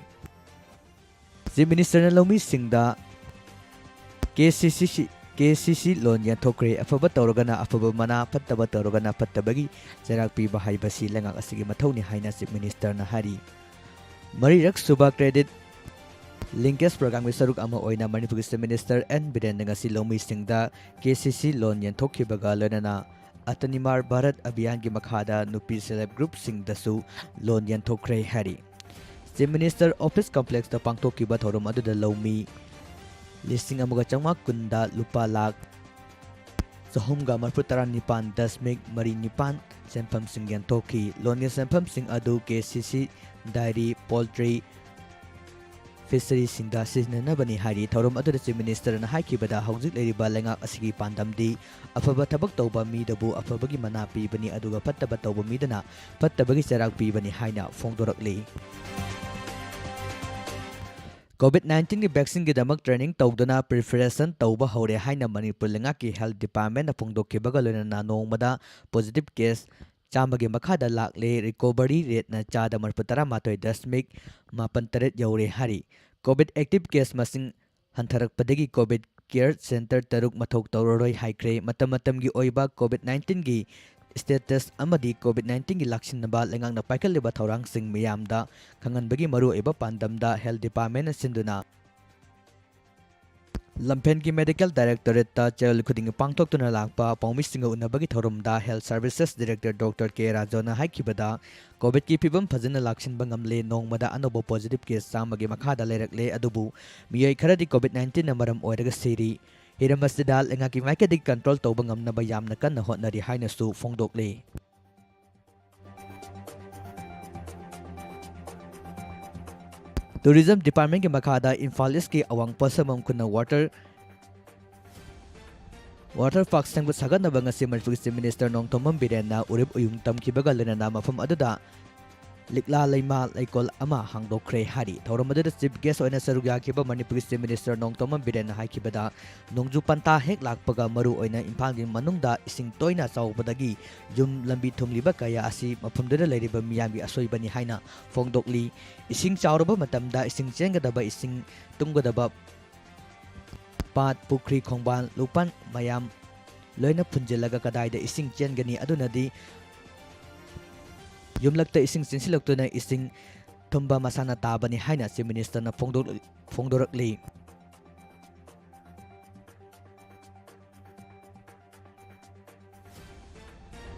ꯆꯤꯐ ꯃꯤꯅꯤꯁꯇꯔꯅ ꯂꯧꯃꯤꯁꯤꯡꯗ ꯀꯦ ꯁꯤ ꯁꯤ ꯁꯤ, ꯀꯦ ꯁꯤ ꯁꯤ ꯂꯣꯟ ꯌꯦꯟꯊꯣꯛꯈ꯭ꯔꯦ꯫ ꯑꯐꯕ ꯇꯧꯔꯒꯅ ꯑꯐꯕ ꯃꯅꯥ, ꯐꯠꯇꯕ ꯇꯧꯔꯒꯅ ꯐꯠꯇꯕꯒꯤ ꯆꯩꯔꯥꯛ ꯄꯤꯕ ꯍꯥꯏꯕꯁꯤ ꯂꯩꯉꯥꯛ ꯑꯁꯤꯒꯤ ꯃꯊꯧꯅꯤ ꯍꯥꯏꯅ Chief Minister ꯅ ꯍꯥꯏꯔꯤ꯫ ꯃꯔꯤꯔꯛ ꯁꯨꯕ Credit Linkage Program ꯒꯤ ꯁꯔꯨꯛ ꯑꯃ ꯑꯣꯏꯅ ꯃꯅꯤꯄꯨꯔꯒꯤ Chief Minister N ꯕꯤꯔꯦꯟꯅ ꯉꯁꯤ ꯂꯧꯃꯤꯁꯤꯡꯗ ꯀꯦ ꯁꯤ ꯁꯤ ꯂꯣꯟ ꯌꯦꯟꯊꯣꯛꯈꯤꯕꯒ ꯂꯣꯏꯅꯅ ꯑꯇꯅꯤꯃꯥꯔ ꯚꯥꯔꯠ ꯑꯚꯤꯌꯥꯟꯒꯤ ꯃꯈꯥꯗ ꯅꯨꯄꯤ self help group ꯁꯤꯡꯗꯁꯨ ꯂꯣꯟ ꯌꯦꯟꯊꯣꯛꯈ꯭ꯔꯦ ꯍꯥꯏꯔꯤ꯫ Chief Minister Office Complex ꯇ ꯄꯥꯡꯊꯣꯛꯈꯤꯕ ꯊꯧꯔꯝ ꯑꯗꯨꯗ ꯂꯧꯃꯤ ꯂꯤꯁꯤꯡ ꯑꯃꯒ ꯆꯥꯝꯃꯉꯥ ꯀꯨꯟꯗ ꯂꯨꯄꯥ ꯂꯥꯈ ꯆꯍꯨꯝꯒ ꯃꯔꯤꯐꯨ ꯇꯔꯥ ꯅꯤꯄꯥꯟ ꯗꯁꯃꯤꯛ ꯃꯔꯤ ꯅꯤꯄꯥꯟ ꯁꯦꯟꯐꯝꯁꯤꯡ ꯌꯦꯟꯊꯣꯛꯈꯤ꯫ ꯂꯣꯟꯒꯤ ꯁꯦꯟꯐꯝꯁꯤꯡ ꯑꯗꯨ ꯀꯦ ꯁꯤ ꯁꯤ, dairy, poultry, fishery ꯁꯤꯡꯗ ꯁꯤꯖꯤꯟꯅꯅꯕꯅꯤ ꯍꯥꯏꯔꯤ꯫ ꯊꯧꯔꯝ ꯑꯗꯨꯗ Chief Minister ꯅ ꯍꯥꯏꯈꯤꯕꯗ, ꯍꯧꯖꯤꯛ ꯂꯩꯔꯤꯕ ꯂꯩꯉꯥꯛ ꯑꯁꯤꯒꯤ ꯄꯥꯟꯗꯝꯗꯤ ꯑꯐꯕ ꯊꯕꯛ ꯇꯧꯕ ꯃꯤꯗꯕꯨ ꯑꯐꯕꯒꯤ ꯃꯅꯥ ꯄꯤꯕꯅꯤ, ꯑꯗꯨꯒ ꯐꯠꯇꯕ ꯇꯧꯕ ꯃꯤꯗꯅ ꯐꯠꯇꯕꯒꯤ ꯆꯩꯔꯥꯛ ꯄꯤꯕꯅꯤ ꯍꯥꯏꯅ ꯐꯣꯡꯗꯣꯔꯛꯂꯤ꯫ COVID nineteen ꯒꯤ vaccine ꯒꯤꯗꯃꯛ training ꯇꯧꯗꯨꯅ preparation ꯇꯧꯕ ꯍꯧꯔꯦ ꯍꯥꯏꯅ ꯃꯅꯤꯄꯨꯔ ꯂꯩꯉꯥꯛꯀꯤ Health Department ꯅ ꯐꯣꯡꯗꯣꯛꯈꯤꯕꯒ ꯂꯣꯏꯅꯅ ꯅꯣꯡꯃꯗ positive case ꯆꯥꯝꯃꯒꯤ ꯃꯈꯥꯗ ꯂꯥꯛꯂꯦ꯫ Recovery rate ꯅ ꯆꯥꯗ ꯃꯔꯤꯐꯨ ꯇꯔꯥ ꯃꯥꯊꯣꯏ ꯗꯁꯃꯤꯛ ꯃꯥꯄꯟ ꯇꯔꯦꯠ ꯌꯧꯔꯦ ꯍꯥꯏꯔꯤ꯫ COVID active case ꯃꯁꯤꯡ ꯍꯟꯊꯔꯛꯄꯗꯒꯤ COVID care center ꯇꯔꯨꯛ ꯃꯊꯧ ꯇꯧꯔꯔꯣꯏ ꯍꯥꯏꯈ꯭ꯔꯦ꯫ ꯃꯇꯝ ꯃꯇꯝꯒꯤ ꯑꯣꯏꯕ COVID nineteen ꯒꯤ status ꯑꯃꯗꯤ COVID nineteen ꯒꯤ ꯂꯥꯛꯁꯤꯟꯅꯕ ꯂꯩꯉꯥꯛꯅ ꯄꯥꯏꯈꯠꯂꯤꯕ ꯊꯧꯔꯥꯡꯁꯤꯡ ꯃꯤꯌꯥꯝꯗ ꯈꯪꯍꯟꯕꯒꯤ ꯃꯔꯨꯑꯣꯏꯕ ꯄꯥꯟꯗꯝꯗ Health Department ꯅ ꯁꯤꯟꯗꯨꯅ ꯂꯝꯐꯦꯜꯒꯤ Medical Directorate ꯇ ꯆꯌꯣꯜ ꯈꯨꯗꯤꯡꯒꯤ ꯄꯥꯡꯊꯣꯛꯇꯨꯅ ꯂꯥꯛꯄ ꯄꯥꯎꯃꯤꯁꯤꯡꯒ ꯎꯅꯕꯒꯤ ꯊꯧꯔꯝꯗ Health Services Director Doctor ꯀꯦ ꯔꯥꯖꯨꯅ ꯍꯥꯏꯈꯤꯕꯗ, COVID ꯀꯤ ꯐꯤꯕꯝ ꯐꯖꯅ ꯂꯥꯛꯁꯤꯟꯕ ꯉꯝꯂꯦ꯫ ꯅꯣꯡꯃꯗ ꯑꯅꯧꯕ positive case ꯆꯥꯝꯃꯒꯤ ꯃꯈꯥꯗ ꯂꯩꯔꯛꯂꯦ, ꯑꯗꯨꯕꯨ ꯃꯤꯑꯣꯏ ꯈꯔꯗꯤ COVID nineteen ꯅ ꯃꯔꯝ ꯑꯣꯏꯔꯒ ꯁꯤꯔꯤ꯫ ꯍꯤꯔꯝ ꯑꯁꯤꯗ ꯂꯩꯉꯥꯛꯀꯤ ꯃꯥꯏꯀꯩꯗꯒꯤ control ꯇꯧꯕ ꯉꯝꯅꯕ ꯌꯥꯝꯅ ꯀꯟꯅ ꯍꯣꯠꯅꯔꯤ ꯍꯥꯏꯅꯁꯨ ꯐꯣꯡꯗꯣꯛꯂꯤ꯫ Tourism Department ꯀꯤ ꯃꯈꯥꯗ ꯏꯝꯐꯥꯜ East ꯀꯤ ꯑꯋꯥꯡ ꯄꯣꯠꯁꯪꯕꯝ ꯈꯨꯟꯅ water, water park ꯁꯦꯝꯒꯠ ꯁꯥꯒꯠꯅꯕ ꯉꯁꯤ ꯃꯅꯤꯄꯨꯔꯒꯤ Chief Minister ꯅꯣꯡꯊꯣꯝꯕꯝ ꯕꯤꯔꯦꯟꯅ ꯎꯔꯤꯞ ꯎꯌꯨꯡ ꯇꯝꯈꯤꯕꯒ ꯂꯣꯏꯅꯅ ꯃꯐꯝ ꯑꯗꯨꯗ ꯂꯤꯛꯂꯥ ꯂꯩꯃ ꯂꯩꯀꯣꯜ ꯑꯃ ꯍꯥꯡꯗꯣꯛꯈ꯭ꯔꯦ ꯍꯥꯏꯔꯤ꯫ ꯊꯧꯔꯝ ꯑꯗꯨꯗ chief guest ꯑꯣꯏꯅ ꯁꯔꯨꯛ ꯌꯥꯈꯤꯕ ꯃꯅꯤꯄꯨꯔꯒꯤ Chief Minister ꯅꯣꯡꯊꯣꯝꯕꯝ ꯕꯤꯔꯦꯟꯅ ꯍꯥꯏꯈꯤꯕꯗ, ꯅꯣꯡꯖꯨ ꯄꯟꯊꯥ ꯍꯦꯛ ꯂꯥꯛꯄꯒ ꯃꯔꯨ ꯑꯣꯏꯅ ꯏꯝꯐꯥꯜꯒꯤ ꯃꯅꯨꯡꯗ ꯏꯁꯤꯡ ꯇꯣꯏꯅ ꯆꯥꯎꯕꯗꯒꯤ ꯌꯨꯝ ꯂꯝꯕꯤ ꯊꯨꯝꯂꯤꯕ ꯀꯌꯥ ꯑꯁꯤ ꯃꯐꯝꯗꯨꯗ ꯂꯩꯔꯤꯕ ꯃꯤꯌꯥꯝꯒꯤ ꯑꯁꯣꯏꯕꯅꯤ ꯍꯥꯏꯅ ꯐꯣꯡꯗꯣꯛꯂꯤ꯫ ꯏꯁꯤꯡ ꯆꯥꯎꯔꯕ ꯃꯇꯝꯗ ꯏꯁꯤꯡ ꯆꯦꯟꯒꯗꯕ, ꯏꯁꯤꯡ ꯇꯨꯡꯒꯗꯕ ꯄꯥꯠ, ꯄꯨꯈ꯭ꯔꯤ, ꯈꯣꯡꯕꯥꯟ, ꯂꯨꯄꯥꯟ ꯃꯌꯥꯝ ꯂꯣꯏꯅ ꯐꯨꯟꯖꯤꯜꯂꯒ ꯀꯗꯥꯏꯗ ꯏꯁꯤꯡ ꯆꯦꯟꯒꯅꯤ? ꯑꯗꯨꯅꯗꯤ ꯌꯨꯝꯂꯛꯇ ꯏꯁꯤꯡ ꯆꯦꯟꯁꯤꯜꯂꯛꯇꯨꯅ ꯏꯁꯤꯡ ꯊꯨꯝꯕ ꯃꯁꯥꯅ ꯇꯥꯕꯅꯤ ꯍꯥꯏꯅ Chief Minister ꯅ ꯐꯣꯡꯗꯣꯛ-, ꯐꯣꯡꯗꯣꯔꯛꯂꯤ꯫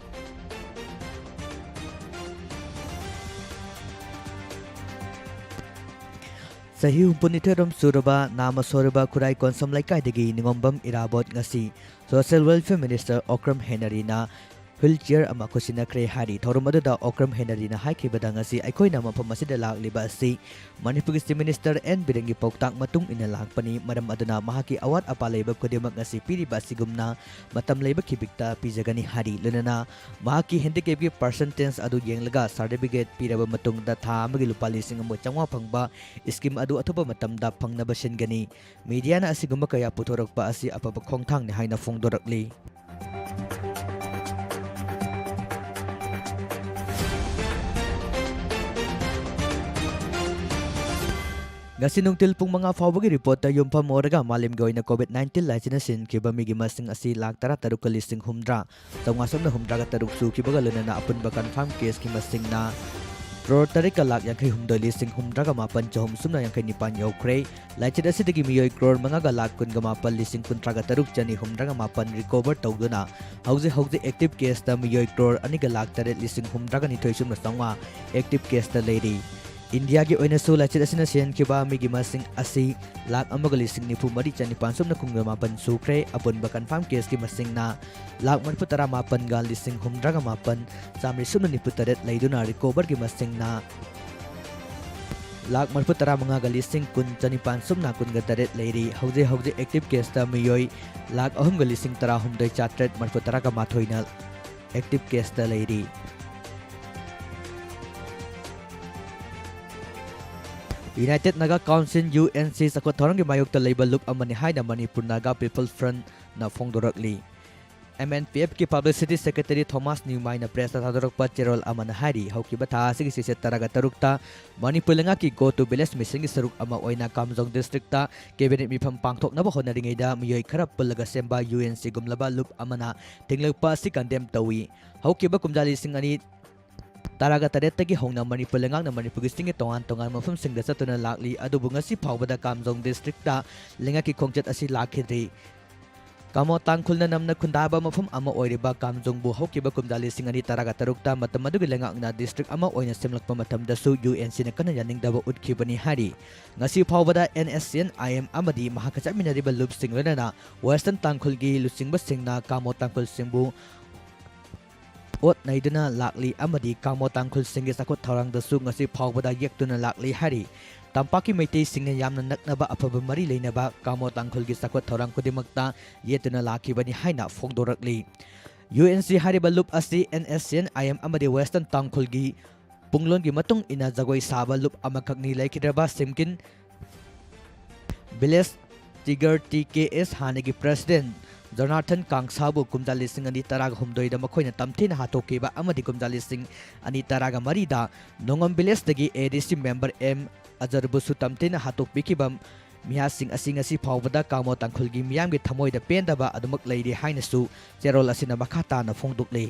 ꯆꯍꯤ ꯍꯨꯝꯐꯨꯅꯤꯊꯣꯏꯔꯣꯝ ꯁꯨꯔꯕ ꯅꯥꯃ ꯁꯣꯔꯕ ꯈꯨꯔꯥꯏ ꯀꯣꯟꯁꯝ ꯂꯩꯀꯥꯏꯗꯒꯤ ꯅꯤꯉꯣꯝꯕꯝ ꯏꯔꯥꯕꯣꯠ ꯉꯁꯤ Social Welfare Minister Okram ꯍꯦꯅꯔꯤꯅ wheelchair ꯑꯃ ꯈꯨꯠꯁꯤꯟꯅꯈ꯭ꯔꯦ ꯍꯥꯏꯔꯤ꯫ ꯊꯧꯔꯝ ꯑꯗꯨꯗ ꯑꯣꯀ꯭ꯔꯝ ꯍꯦꯅꯔꯤꯅ ꯍꯥꯏꯈꯤꯕꯗ, ꯉꯁꯤ ꯑꯩꯈꯣꯏꯅ ꯃꯐꯝ ꯑꯁꯤꯗ ꯂꯥꯛꯂꯤꯕ ꯑꯁꯤ ꯃꯅꯤꯄꯨꯔꯒꯤ Chief Minister ꯑꯦꯟ ꯕꯤꯔꯦꯟꯒꯤ ꯄꯥꯎꯇꯥꯛ ꯃꯇꯨꯡ ꯏꯟꯅ ꯂꯥꯛꯄꯅꯤ꯫ ꯃꯔꯝ ꯑꯗꯨꯅ ꯃꯍꯥꯛꯀꯤ ꯑꯋꯥꯠ ꯑꯄꯥ ꯂꯩꯕ ꯈꯨꯗꯤꯡꯃꯛ ꯉꯁꯤ ꯄꯤꯔꯤꯕ ꯑꯁꯤꯒꯨꯝꯅ ꯃꯇꯝ ꯂꯩꯕ ꯈꯤꯕꯤꯛꯇ ꯄꯤꯖꯒꯅꯤ ꯍꯥꯏꯔꯤ꯫ ꯂꯣꯏꯅꯅ ꯃꯍꯥꯛꯀꯤ handicap ꯀꯤ percentage ꯑꯗꯨ ꯌꯦꯡꯂꯒ certificate ꯄꯤꯔꯕ ꯃꯇꯨꯡꯗ ꯊꯥ ꯑꯃꯒꯤ ꯂꯨꯄꯥ ꯂꯤꯁꯤꯡ ꯑꯃ ꯆꯥꯝꯃꯉꯥ ꯐꯪꯕ scheme ꯑꯗꯨ ꯑꯊꯨꯕ ꯃꯇꯝꯗ ꯐꯪꯅꯕ ꯁꯤꯟꯒꯅꯤ꯫ Media ꯅ ꯑꯁꯤꯒꯨꯝꯕ ꯀꯌꯥ ꯄꯨꯊꯣꯔꯛꯄ ꯑꯁꯤ ꯑꯐꯕ ꯈꯣꯡꯊꯥꯡꯅꯤ ꯍꯥꯏꯅ ꯐꯣꯡꯗꯣꯔꯛꯂꯤ꯫ ꯉꯁꯤ ꯅꯨꯡꯊꯤꯜ ꯄꯨꯡ ꯃꯉꯥ ꯐꯥꯎꯕꯒꯤ report ꯇ ꯌꯨꯝꯐꯝ ꯑꯣꯏꯔꯒ ꯃꯥꯂꯦꯝꯒꯤ ꯑꯣꯏꯅ COVID nineteen ꯂꯥꯏꯆꯠꯅ ꯁꯤꯍꯟꯈꯤꯕ ꯃꯤꯒꯤ ꯃꯁꯤꯡ ꯑꯁꯤ ꯂꯥꯈ ꯇꯔꯥ ꯇꯔꯨꯛꯀ ꯂꯤꯁꯤꯡ ꯍꯨꯝꯗ꯭ꯔꯥ ꯆꯥꯝꯃꯉꯥ ꯁꯨꯞꯅ ꯍꯨꯝꯗ꯭ꯔꯥꯒ ꯇꯔꯨꯛ ꯁꯨꯈꯤꯕꯒ ꯂꯣꯏꯅꯅ ꯑꯄꯨꯟꯕ confirm case ꯀꯤ ꯃꯁꯤꯡꯅ ꯀ꯭ꯔꯣꯔ ꯇꯔꯦꯠꯀ ꯂꯥꯈ ꯌꯥꯡꯈꯩ ꯍꯨꯝꯗꯣꯏ ꯂꯤꯁꯤꯡ ꯍꯨꯝꯗ꯭ꯔꯥꯒ ꯃꯥꯄꯟ ꯆꯍꯨꯝ ꯁꯨꯞꯅ ꯌꯥꯡꯈꯩ ꯅꯤꯄꯥꯟ ꯌꯧꯈ꯭ꯔꯦ꯫ ꯂꯥꯏꯆꯠ ꯑꯁꯤꯗꯒꯤ ꯃꯤꯑꯣꯏ ꯀ꯭ꯔꯣꯔ ꯃꯉꯥꯒ ꯂꯥꯈ ꯀꯨꯟꯒ ꯃꯥꯄꯟ ꯂꯤꯁꯤꯡ ꯀꯨꯟꯊ꯭ꯔꯥꯒ ꯇꯔꯨꯛ ꯆꯅꯤ ꯍꯨꯝꯗ꯭ꯔꯥꯒ ꯃꯥꯄꯟ recover ꯇꯧꯗꯨꯅ ꯍꯧꯖꯤꯛ ꯍꯧꯖꯤꯛ active case ꯇ ꯃꯤꯑꯣꯏ ꯀ꯭ꯔꯣꯔ ꯑꯅꯤꯒ ꯂꯥꯈ ꯇꯔꯦꯠ ꯂꯤꯁꯤꯡ ꯍꯨꯝꯗ꯭ꯔꯥꯒ ꯅꯤꯊꯣꯏ ꯁꯨꯞꯅ ꯆꯥꯝꯃꯉꯥ active case ꯇ ꯂꯩꯔꯤ꯫ ꯏꯟꯗꯤꯌꯥꯒꯤ ꯑꯣꯏꯅꯁꯨ ꯂꯥꯏꯆꯠ ꯑꯁꯤꯅ ꯁꯤꯍꯟꯈꯤꯕ ꯃꯤꯒꯤ ꯃꯁꯤꯡ ꯑꯁꯤ ꯂꯥꯈ ꯑꯃꯒ ꯂꯤꯁꯤꯡ ꯅꯤꯐꯨ ꯃꯔꯤ ꯆꯅꯤꯄꯥꯟ ꯁꯨꯞꯅ ꯀꯨꯟꯒ ꯃꯥꯄꯟ ꯁꯨꯈ꯭ꯔꯦ꯫ ꯑꯄꯨꯟꯕ confirm case ꯀꯤ ꯃꯁꯤꯡꯅ ꯂꯥꯈ ꯃꯔꯤꯐꯨ ꯇꯔꯥ ꯃꯥꯄꯟꯒ ꯂꯤꯁꯤꯡ ꯍꯨꯝꯗ꯭ꯔꯥꯒ ꯃꯥꯄꯟ ꯆꯥꯃꯔꯤ ꯁꯨꯞꯅ ꯅꯤꯐꯨ ꯇꯔꯦꯠ ꯂꯩꯗꯨꯅ recover ꯒꯤ ꯃꯁꯤꯡꯅ ꯂꯥꯈ ꯃꯔꯤꯐꯨ ꯇꯔꯥ ꯃꯉꯥꯒ ꯂꯤꯁꯤꯡ ꯀꯨꯟ ꯆꯅꯤꯄꯥꯟ ꯁꯨꯞꯅ ꯀꯨꯟꯒ ꯇꯔꯦꯠ ꯂꯩꯔꯤ꯫ ꯍꯧꯖꯤꯛ ꯍꯧꯖꯤꯛ active case ꯇ ꯃꯤꯑꯣꯏ ꯂꯥꯈ ꯑꯍꯨꯝꯒ ꯂꯤꯁꯤꯡ ꯇꯔꯥꯍꯨꯝꯗꯣꯏ ꯆꯥꯇ꯭ꯔꯦꯠ ꯃꯔꯤꯐꯨ ꯇꯔꯥꯒ ꯃꯥꯊꯣꯏꯅ active case ꯇ ꯂꯩꯔꯤ꯫ United Naga Council, U N C, ꯆꯥꯎꯈꯠ ꯊꯧꯔꯥꯡꯒꯤ ꯃꯥꯌꯣꯛꯇ ꯂꯩꯕ ꯂꯨꯞ ꯑꯃꯅꯤ ꯍꯥꯏꯅ Manipur Naga People Front ꯅ ꯐꯣꯡꯗꯣꯔꯛꯂꯤ꯫ ꯑꯦꯝ ꯑꯦꯟ ꯄꯤ ꯑꯦꯐꯀꯤ Publicity Secretary ꯊꯣꯃꯥꯁ ꯅ꯭ꯌꯨꯃꯥꯏꯅ pressꯇ ꯊꯥꯗꯣꯔꯛꯄ ꯆꯦꯔꯣꯜ ꯑꯃꯅ ꯍꯥꯏꯔꯤ, ꯍꯧꯈꯤꯕ ꯊꯥ ꯑꯁꯤꯒꯤ ꯆꯩꯆꯠ ꯇꯔꯥꯒ ꯇꯔꯨꯛꯇ ꯃꯅꯤꯄꯨꯔ ꯂꯩꯉꯥꯛꯀꯤ Go to Village Missionꯒꯤ ꯁꯔꯨꯛ ꯑꯃ ꯑꯣꯏꯅ ꯀꯥꯝꯖꯣꯡ districtꯇ cabinet ꯃꯤꯐꯝ ꯄꯥꯡꯊꯣꯛꯅꯕ ꯍꯣꯠꯅꯔꯤꯉꯩꯗ ꯃꯤꯑꯣꯏ ꯈꯔ ꯄꯨꯜꯂꯒ ꯁꯦꯝꯕ ꯌꯨ ꯑꯦꯟ ꯁꯤꯒꯨꯝꯂꯕ ꯂꯨꯞ ꯑꯃꯅ ꯊꯤꯡꯂꯛꯄ ꯑꯁꯤ condemn ꯇꯧꯏ꯫ ꯍꯧꯈꯤꯕ ꯀꯨꯝꯖꯥ ꯂꯤꯁꯤꯡ ꯑꯅꯤ ꯇꯔꯥꯒ ꯇꯔꯦꯠꯇꯒꯤ ꯍꯧꯅ ꯃꯅꯤꯄꯨꯔ ꯂꯩꯉꯥꯛꯅ ꯃꯅꯤꯄꯨꯔꯒꯤ ꯆꯤꯡꯒꯤ ꯇꯣꯉꯥꯟ ꯇꯣꯉꯥꯟꯕ ꯃꯐꯝꯁꯤꯡꯗ ꯆꯠꯇꯨꯅ ꯂꯥꯛꯂꯤ, ꯑꯗꯨꯕꯨ ꯉꯁꯤ ꯐꯥꯎꯕꯗ ꯀꯥꯝꯖꯣꯡ districtꯇ ꯂꯩꯉꯥꯛꯀꯤ ꯈꯣꯡꯆꯠ ꯑꯁꯤ ꯂꯥꯛꯈꯤꯗ꯭ꯔꯤ꯫ ꯀꯥꯃꯣ ꯇꯥꯡꯈꯨꯜꯅ ꯅꯝꯅ ꯈꯨꯟꯗꯥꯕ ꯃꯐꯝ ꯑꯃ ꯑꯣꯏꯔꯤꯕ ꯀꯥꯝꯖꯣꯡꯕꯨ ꯍꯧꯈꯤꯕ ꯀꯨꯝꯖꯥ ꯂꯤꯁꯤꯡ ꯑꯅꯤ ꯇꯔꯥꯒ ꯇꯔꯨꯛꯇ ꯃꯇꯝ ꯑꯗꯨꯒꯤ ꯂꯩꯉꯥꯛꯅ district ꯑꯃ ꯑꯣꯏꯅ ꯁꯦꯝꯂꯛꯄ ꯃꯇꯝꯗꯁꯨ ꯌꯨ ꯑꯦꯟ ꯁꯤꯅ ꯀꯟꯅ ꯌꯥꯅꯤꯡꯗꯕ ꯎꯠꯈꯤꯕꯅꯤ ꯍꯥꯏꯔꯤ꯫ ꯉꯁꯤ ꯐꯥꯎꯕꯗ and S C N I M ꯑꯃꯗꯤ ꯃꯍꯥꯛꯀ ꯆꯠꯃꯤꯟꯅꯔꯤꯕ ꯂꯨꯞꯁꯤꯡ ꯂꯣꯏꯅꯅ Western ꯇꯥꯡꯈꯨꯜꯒꯤ ꯂꯨꯆꯤꯡꯕꯁꯤꯡꯅ ꯀꯥꯃꯣ ꯇꯥꯡꯈꯨꯜꯁꯤꯡꯕꯨ ꯑꯣꯠ ꯅꯩꯗꯨꯅ ꯂꯥꯛꯂꯤ ꯑꯃꯗꯤ ꯀꯥꯃꯣ ꯇꯥꯡꯈꯨꯜꯁꯤꯡꯒꯤ ꯆꯥꯎꯈꯠ ꯊꯧꯔꯥꯡꯗꯁꯨ ꯉꯁꯤ ꯐꯥꯎꯕꯗ ꯌꯦꯛꯇꯨꯅ ꯂꯥꯛꯂꯤ ꯍꯥꯏꯔꯤ꯫ ꯇꯝꯄꯥꯛꯀꯤ ꯃꯩꯇꯩꯁꯤꯡꯅ ꯌꯥꯝꯅ ꯅꯛꯅꯕ ꯑꯐꯕ ꯃꯔꯤ ꯂꯩꯅꯕ ꯀꯥꯃꯣ ꯇꯥꯡꯈꯨꯜꯒꯤ ꯆꯥꯎꯈꯠ ꯊꯧꯔꯥꯡ ꯈꯨꯗꯤꯡꯃꯛꯇ ꯌꯦꯠꯇꯨꯅ ꯂꯥꯛꯈꯤꯕꯅꯤ ꯍꯥꯏꯅ ꯐꯣꯡꯗꯣꯔꯛꯂꯤ꯫ ꯌꯨ ꯑꯦꯟ ꯁꯤ ꯍꯥꯏꯔꯤꯕ ꯂꯨꯞ ꯑꯁꯤ N S C N I M ꯑꯃꯗꯤ Western ꯇꯥꯡꯈꯨꯜꯒꯤ ꯄꯨꯡꯂꯣꯟꯒꯤ ꯃꯇꯨꯡ ꯏꯟꯅ ꯖꯒꯣꯏ ꯁꯥꯕ ꯂꯨꯞ ꯑꯃꯈꯛꯅꯤ꯫ ꯂꯩꯈꯤꯗ꯭ꯔꯕ ꯁꯤꯝꯀꯤꯟ Village Tiger T K S ꯍꯥꯟꯅꯒꯤ president ꯖꯣꯅꯥꯊꯟ ꯀꯥꯡꯁꯥꯕꯨ ꯀꯨꯝꯖꯥ ꯂꯤꯁꯤꯡ ꯑꯅꯤ ꯇꯔꯥꯒ ꯍꯨꯝꯗꯣꯏꯗ ꯃꯈꯣꯏꯅ ꯇꯝꯊꯤꯅ ꯍꯥꯠꯇꯣꯛꯈꯤꯕ ꯑꯃꯗꯤ ꯀꯨꯝꯖꯥ ꯂꯤꯁꯤꯡ ꯑꯅꯤ ꯇꯔꯥꯒ ꯃꯔꯤꯗ ꯅꯣꯡꯉꯝ villageꯇꯒꯤ ꯑꯦ ꯗꯤ ꯁꯤ member ꯑꯦꯝ ꯑꯖꯔꯕꯨꯁꯨ ꯇꯝꯊꯤꯅ ꯍꯥꯠꯇꯣꯛꯄꯤꯈꯤꯕ ꯃꯤꯍꯥꯠꯁꯤꯡ ꯑꯁꯤ ꯉꯁꯤ ꯐꯥꯎꯕꯗ ꯀꯥꯃꯣ ꯇꯥꯡꯈꯨꯜꯒꯤ ꯃꯤꯌꯥꯝꯒꯤ ꯊꯃꯣꯏꯗ ꯄꯦꯟꯗꯕ ꯑꯗꯨꯃꯛ ꯂꯩꯔꯤ ꯍꯥꯏꯅꯁꯨ ꯆꯦꯔꯣꯜ ꯑꯁꯤꯅ ꯃꯈꯥ ꯇꯥꯅ ꯐꯣꯡꯗꯣꯛꯂꯤ꯫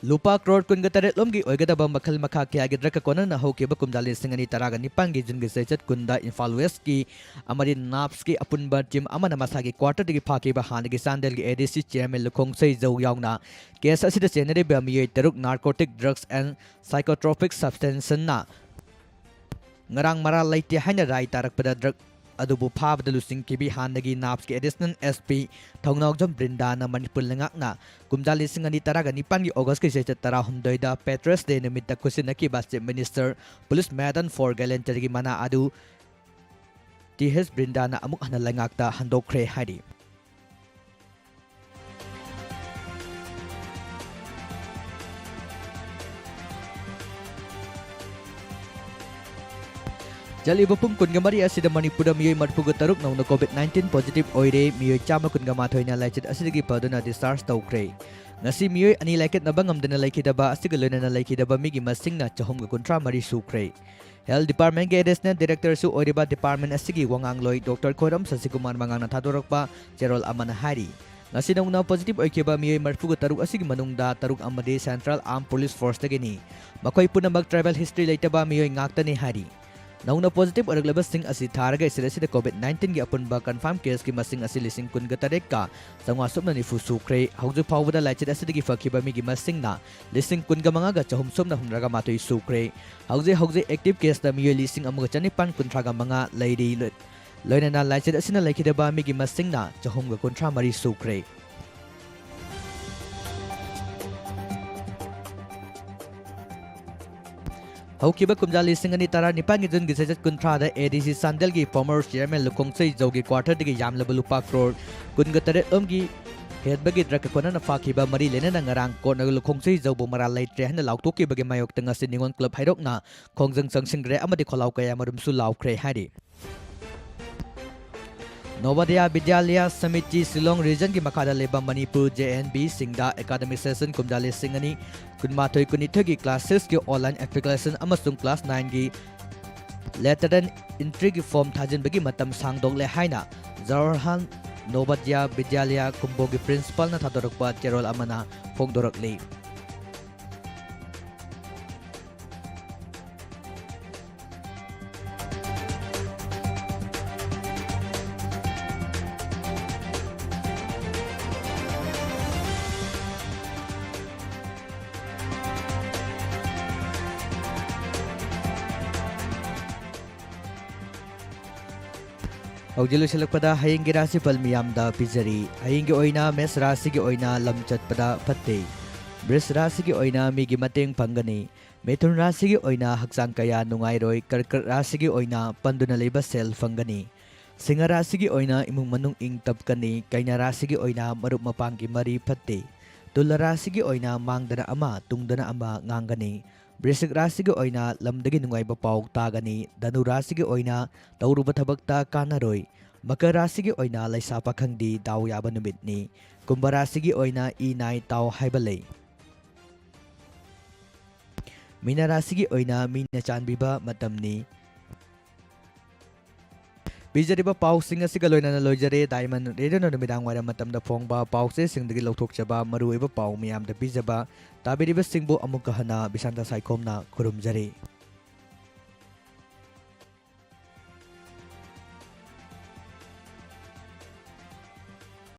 ꯂꯨꯄꯥ ꯀ꯭ꯔꯣꯔ ꯀꯨꯟꯒ ꯇꯔꯦꯠ ꯂꯣꯝꯒꯤ ꯑꯣꯏꯒꯗꯕ ꯃꯈꯜ ꯃꯈꯥ ꯀꯌꯥꯒꯤ drug ꯀꯣꯟꯅꯅ ꯍꯧꯈꯤꯕ ꯀꯨꯝꯖꯥ ꯂꯤꯁꯤꯡ ꯑꯅꯤ ꯇꯔꯥꯒ ꯅꯤꯄꯥꯟꯒꯤ ꯖꯨꯟꯒꯤ ꯆꯩꯆꯠ ꯀꯨꯟꯗ ꯏꯝꯐꯥꯜ Westꯀꯤ ꯑꯃꯗꯤ ꯅꯥꯞꯁꯀꯤ ꯑꯄꯨꯟꯕ team ꯑꯃꯅ ꯃꯁꯥꯒꯤ quarterꯗꯒꯤ ꯐꯥꯈꯤꯕ ꯍꯥꯟꯅꯒꯤ ꯆꯥꯟꯗꯦꯜꯒꯤ ꯑꯦ ꯗꯤ ꯁꯤ chairman ꯂꯨꯈꯣꯡ ꯁꯩꯖꯧ ꯌꯥꯎꯅ case ꯑꯁꯤꯗ ꯆꯦꯟꯅꯔꯤꯕ ꯃꯤꯑꯣꯏ ꯇꯔꯨꯛ narcotic drugs and psychotropic substanceꯅ ꯉꯔꯥꯡ ꯃꯔꯥꯜ ꯂꯩꯇꯦ ꯍꯥꯏꯅ ꯔꯥꯏ ꯇꯥꯔꯛꯄꯗ drug ꯑꯗꯨꯕꯨ ꯐꯥꯕꯗ ꯂꯨꯆꯤꯡꯈꯤꯕꯤ ꯍꯥꯟꯅꯒꯤ ꯅꯥꯞꯁꯀꯤ additional S P ꯊꯧꯅꯥꯎꯖꯝ ꯕ꯭ꯔꯤꯟꯗꯥꯅ ꯃꯅꯤꯄꯨꯔ ꯂꯩꯉꯥꯛꯅ ꯀꯨꯝꯖꯥ ꯂꯤꯁꯤꯡ ꯑꯅꯤ ꯇꯔꯥꯒ ꯅꯤꯄꯥꯟꯒꯤ Augustꯀꯤ ꯆꯩꯆꯠ ꯇꯔꯥꯍꯨꯝꯗꯣꯏꯗ Patriots Day ꯅꯨꯃꯤꯠꯇ ꯈꯨꯠꯁꯤꯟꯅꯈꯤꯕ Chief Minister Police Medal for Gallantryꯒꯤ ꯃꯅꯥ ꯑꯗꯨ ꯇꯤ ꯑꯩꯆ ꯕ꯭ꯔꯤꯟꯗꯥꯅ ꯑꯃꯨꯛ ꯍꯟꯅ ꯂꯩꯉꯥꯛꯇ ꯍꯟꯗꯣꯛꯈ꯭ꯔꯦ ꯍꯥꯏꯔꯤ꯫ ꯆꯠꯂꯤꯕ ꯄꯨꯡ ꯀꯨꯟꯒ ꯃꯔꯤ ꯑꯁꯤꯗ ꯃꯅꯤꯄꯨꯔꯗ ꯃꯤꯑꯣꯏ ꯃꯔꯤꯐꯨꯒ ꯇꯔꯨꯛ ꯅꯧꯅ COVID nineteen positive ꯑꯣꯏꯔꯦ꯫ ꯃꯤꯑꯣꯏ ꯆꯥꯝꯃ ꯀꯨꯟꯒ ꯃꯥꯊꯣꯏꯅ ꯂꯥꯏꯆꯠ ꯑꯁꯤꯗꯒꯤ ꯐꯗꯨꯅ discharge ꯇꯧꯈ꯭ꯔꯦ꯫ ꯉꯁꯤ ꯃꯤꯑꯣꯏ ꯑꯅꯤ ꯂꯥꯏꯀꯠꯅꯕ ꯉꯝꯗꯅ ꯂꯩꯈꯤꯗꯕ ꯑꯁꯤꯒ ꯂꯣꯏꯅꯅ ꯂꯩꯈꯤꯗꯕ ꯃꯤꯒꯤ ꯃꯁꯤꯡꯅ ꯆꯍꯨꯝꯒ ꯀꯨꯟꯊ꯭ꯔꯥ ꯃꯔꯤ ꯁꯨꯈ꯭ꯔꯦ꯫ Health Department ꯒꯤ Additional Director ꯁꯨ ꯑꯣꯏꯔꯤꯕ department ꯑꯁꯤꯒꯤ ꯋꯥꯉꯥꯡꯂꯣꯏ Doctor ꯈꯣꯏꯔꯝ ꯁꯁꯤꯀꯨꯃꯥꯔ ꯃꯉꯥꯡꯅ ꯊꯥꯗꯣꯔꯛꯄ ꯆꯦꯔꯣꯜ ꯑꯃꯅ ꯍꯥꯏꯔꯤ, ꯉꯁꯤ ꯅꯧꯅ positive ꯑꯣꯏꯈꯤꯕ ꯃꯤꯑꯣꯏ ꯃꯔꯤꯐꯨꯒ ꯇꯔꯨꯛ ꯑꯁꯤꯒꯤ ꯃꯅꯨꯡꯗ ꯇꯔꯨꯛ ꯑꯃꯗꯤ Central Armed Police Force ꯇꯒꯤꯅꯤ꯫ ꯃꯈꯣꯏ ꯄꯨꯝꯅꯃꯛ tribal history ꯂꯩꯇꯕ ꯃꯤꯑꯣꯏ ꯉꯥꯛꯇꯅꯤ ꯍꯥꯏꯔꯤ꯫ ꯅꯧꯅ positive ꯑꯣꯏꯔꯛꯂꯕꯁꯤꯡ ꯑꯁꯤ ꯊꯥꯔꯒ state ꯑꯁꯤꯗ COVID nineteen ꯒꯤ ꯑꯄꯨꯟꯕ confirm case ꯀꯤ ꯃꯁꯤꯡ ꯑꯁꯤ ꯂꯤꯁꯤꯡ ꯀꯨꯟꯒ ꯇꯔꯦꯠꯀ ꯆꯥꯝꯃꯉꯥ ꯁꯨꯞꯅ ꯅꯤꯐꯨ ꯁꯨꯈ꯭ꯔꯦ꯫ ꯍꯧꯖꯤꯛ ꯐꯥꯎꯕꯗ ꯂꯥꯏꯆꯠ ꯑꯁꯤꯗꯒꯤ ꯐꯈꯤꯕ ꯃꯤꯒꯤ ꯃꯁꯤꯡꯅ ꯂꯤꯁꯤꯡ ꯀꯨꯟꯒ ꯃꯉꯥꯒ ꯆꯍꯨꯝ ꯁꯨꯞꯅ ꯍꯨꯝꯗ꯭ꯔꯥꯒ ꯃꯥꯊꯣꯏ ꯁꯨꯈ꯭ꯔꯦ꯫ ꯍꯧꯖꯤꯛ ꯍꯧꯖꯤꯛ active case ꯅ ꯃꯤꯑꯣꯏ ꯂꯤꯁꯤꯡ ꯑꯃꯒ ꯆꯅꯤꯄꯥꯟ ꯀꯨꯟꯊ꯭ꯔꯥꯒ ꯃꯉꯥ ꯂꯩꯔꯤ꯫ ꯂꯣꯏ-, ꯂꯣꯏꯅꯅ ꯂꯥꯏꯆꯠ ꯑꯁꯤꯅ ꯂꯩꯈꯤꯗꯕ ꯃꯤꯒꯤ ꯃꯁꯤꯡꯅ ꯆꯍꯨꯝꯒ ꯀꯨꯟꯊ꯭ꯔꯥ ꯃꯔꯤ ꯁꯨꯈ꯭ꯔꯦ꯫ ꯍꯧꯈꯤꯕ ꯀꯨꯝꯖꯥ ꯂꯤꯁꯤꯡ ꯑꯅꯤ ꯇꯔꯥꯅꯤꯄꯥꯟꯒꯤ ꯖꯨꯟꯒꯤ ꯆꯩꯆꯠ ꯀꯨꯟꯊ꯭ꯔꯥꯗ ADC ꯆꯥꯟꯗꯦꯜꯒꯤ former chairman ꯂꯨꯈꯣꯡꯆꯩ ꯖꯧꯒꯤ quarter ꯗꯒꯤ ꯌꯥꯝꯂꯕ ꯂꯨꯄꯥ ꯀ꯭ꯔꯣꯔ ꯀꯨꯟꯒ ꯇꯔꯦꯠ ꯂꯣꯝꯒꯤ ꯍꯦꯟꯕꯒꯤ drug ꯀꯣꯟꯅꯅ ꯐꯥꯈꯤꯕ ꯃꯔꯤ ꯂꯩꯅꯅ ꯉꯔꯥꯡ ꯀꯣꯟꯅ ꯂꯨꯈꯣꯡꯆꯩ ꯖꯧꯕꯨ ꯃꯔꯥꯜ ꯂꯩꯇ꯭ꯔꯦ ꯍꯥꯏꯅ ꯂꯥꯎꯊꯣꯛꯈꯤꯕꯒꯤ ꯃꯥꯌꯣꯛꯇ ꯉꯁꯤ ꯅꯤꯉꯣꯜ club ꯍꯩꯔꯣꯛꯅ ꯈꯣꯡꯖꯪ ꯆꯪꯁꯤꯟꯈ꯭ꯔꯦ ꯑꯃꯗꯤ ꯈꯣꯜꯂꯥꯎ ꯀꯌꯥꯃꯔꯨꯝꯁꯨ ꯂꯥꯎꯈ꯭ꯔꯦ ꯍꯥꯏꯔꯤ꯫ ꯅꯣꯕꯣꯗꯌꯥ ꯕꯤꯗ꯭ꯌꯥꯂꯌꯥ ꯁꯃꯤꯇꯤ ꯁꯤꯂꯣꯡ region ꯒꯤ ꯃꯈꯥꯗ ꯂꯩꯕ ꯃꯅꯤꯄꯨꯔ JNV ꯁꯤꯡꯗ academic session ꯀꯨꯝꯖꯥ ꯂꯤꯁꯤꯡ ꯑꯅꯤ ꯀꯨꯟꯃꯥꯊꯣꯏ ꯀꯨꯟꯅꯤꯊꯣꯏꯒꯤ class six ꯀꯤ online application ꯑꯃꯁꯨꯡ class nine ꯒꯤ lateral entry ꯒꯤ form ꯊꯥꯖꯤꯟꯕꯒꯤ ꯃꯇꯝ ꯁꯥꯡꯗꯣꯛꯂꯦ ꯍꯥꯏꯅ ꯖꯋꯥꯍꯔꯂꯥꯜ ꯅꯣꯕꯣꯗꯌꯥ ꯕꯤꯗ꯭ꯌꯥꯂꯌꯥ ꯀꯨꯝꯕꯣꯒꯤ principal ꯅ ꯊꯥꯗꯣꯔꯛꯄ ꯆꯦꯔꯣꯜ ꯑꯃꯅ ꯐꯣꯡꯗꯣꯔꯛꯂꯤ꯫ ꯍꯧꯖꯤꯛ ꯂꯣꯏꯁꯤꯜꯂꯛꯄꯗ ꯍꯌꯦꯡꯒꯤ ꯔꯥꯁꯤꯐꯜ ꯃꯤꯌꯥꯝꯗ ꯄꯤꯖꯔꯤ꯫ ꯍꯌꯦꯡꯒꯤ ꯑꯣꯏꯅ ꯃꯦꯁ ꯔꯥꯁꯤꯒꯤ ꯑꯣꯏꯅ ꯂꯝ ꯆꯠꯄꯗ ꯐꯠꯇꯦ꯫ ꯕ꯭ꯔꯤꯖ ꯔꯥꯁꯤꯒꯤ ꯑꯣꯏꯅ ꯃꯤꯒꯤ ꯃꯇꯦꯡ ꯐꯪꯒꯅꯤ꯫ ꯃꯤꯊꯨꯟ ꯔꯥꯁꯤꯒꯤ ꯑꯣꯏꯅ ꯍꯛꯆꯥꯡ ꯀꯌꯥ ꯅꯨꯡꯉꯥꯏꯔꯣꯏ꯫ ꯀꯔꯀꯠ ꯔꯥꯁꯤꯒꯤ ꯑꯣꯏꯅ ꯄꯟꯗꯨꯅ ꯂꯩꯕ ꯁꯦꯜ ꯐꯪꯒꯅꯤ꯫ ꯁꯤꯡꯍ ꯔꯥꯁꯤꯒꯤ ꯑꯣꯏꯅ ꯏꯃꯨꯡ ꯃꯅꯨꯡ ꯏꯪ ꯇꯞꯀꯅꯤ꯫ ꯀꯩꯅꯥ ꯔꯥꯁꯤꯒꯤ ꯑꯣꯏꯅ ꯃꯔꯨꯞ ꯃꯄꯥꯡꯒꯤ ꯃꯔꯤ ꯐꯠꯇꯦ꯫ ꯇꯨꯂꯥ ꯔꯥꯁꯤꯒꯤ ꯑꯣꯏꯅ ꯃꯥꯡꯗꯅ ꯑꯃ, ꯇꯨꯡꯗꯅ ꯑꯃ ꯉꯥꯡꯒꯅꯤ꯫ ꯕ꯭ꯔꯤꯁꯤꯛ ꯔꯥꯁꯤꯒꯤ ꯑꯣꯏꯅ ꯂꯝꯗꯒꯤ ꯅꯨꯡꯉꯥꯏꯕ ꯄꯥꯎ ꯇꯥꯒꯅꯤ꯫ ꯙꯅꯨ ꯔꯥꯁꯤꯒꯤ ꯑꯣꯏꯅ ꯇꯧꯔꯨꯕ ꯊꯕꯛꯇ ꯀꯥꯟꯅꯔꯣꯏ꯫ ꯃꯀꯔ ꯔꯥꯁꯤꯒꯤ ꯑꯣꯏꯅ ꯂꯩꯁꯥ ꯄꯥꯈꯪꯗꯤ ꯗꯥꯎ ꯌꯥꯕ ꯅꯨꯃꯤꯠꯅꯤ꯫ ꯀꯨꯝꯚ ꯔꯥꯁꯤꯒꯤ ꯑꯣꯏꯅ ꯏ ꯅꯥꯏ ꯇꯥꯎ ꯍꯥꯏꯕ ꯂꯩ꯫ ꯃꯤꯅ ꯔꯥꯁꯤꯒꯤ ꯑꯣꯏꯅ ꯃꯤꯅ ꯆꯥꯟꯕꯤꯕ ꯃꯇꯝꯅꯤ꯫ ꯄꯤꯖꯔꯤꯕ ꯄꯥꯎꯁꯤꯡ ꯑꯁꯤꯒ ꯂꯣꯏꯅꯅ ꯂꯣꯏꯖꯔꯦ ꯗꯥꯏꯃꯟ ꯔꯦꯗꯤꯑꯣꯅ ꯅꯨꯃꯤꯗꯥꯡ ꯋꯥꯏꯔꯝ ꯃꯇꯝꯗ ꯐꯣꯡꯕ ꯄꯥꯎꯆꯦꯁꯤꯡꯗꯒꯤ ꯂꯧꯊꯣꯛꯆꯕ ꯃꯔꯨꯑꯣꯏꯕ ꯄꯥꯎ ꯃꯤꯌꯥꯝꯗ ꯄꯤꯖꯕ꯫ ꯇꯥꯕꯤꯔꯤꯕꯁꯤꯡꯕꯨ ꯑꯃꯨꯛꯀ ꯍꯟꯅ ꯕꯤꯁꯥꯟꯇ ꯁꯥꯏꯈꯣꯝꯅ ꯈꯨꯔꯨꯝꯖꯔꯤ꯫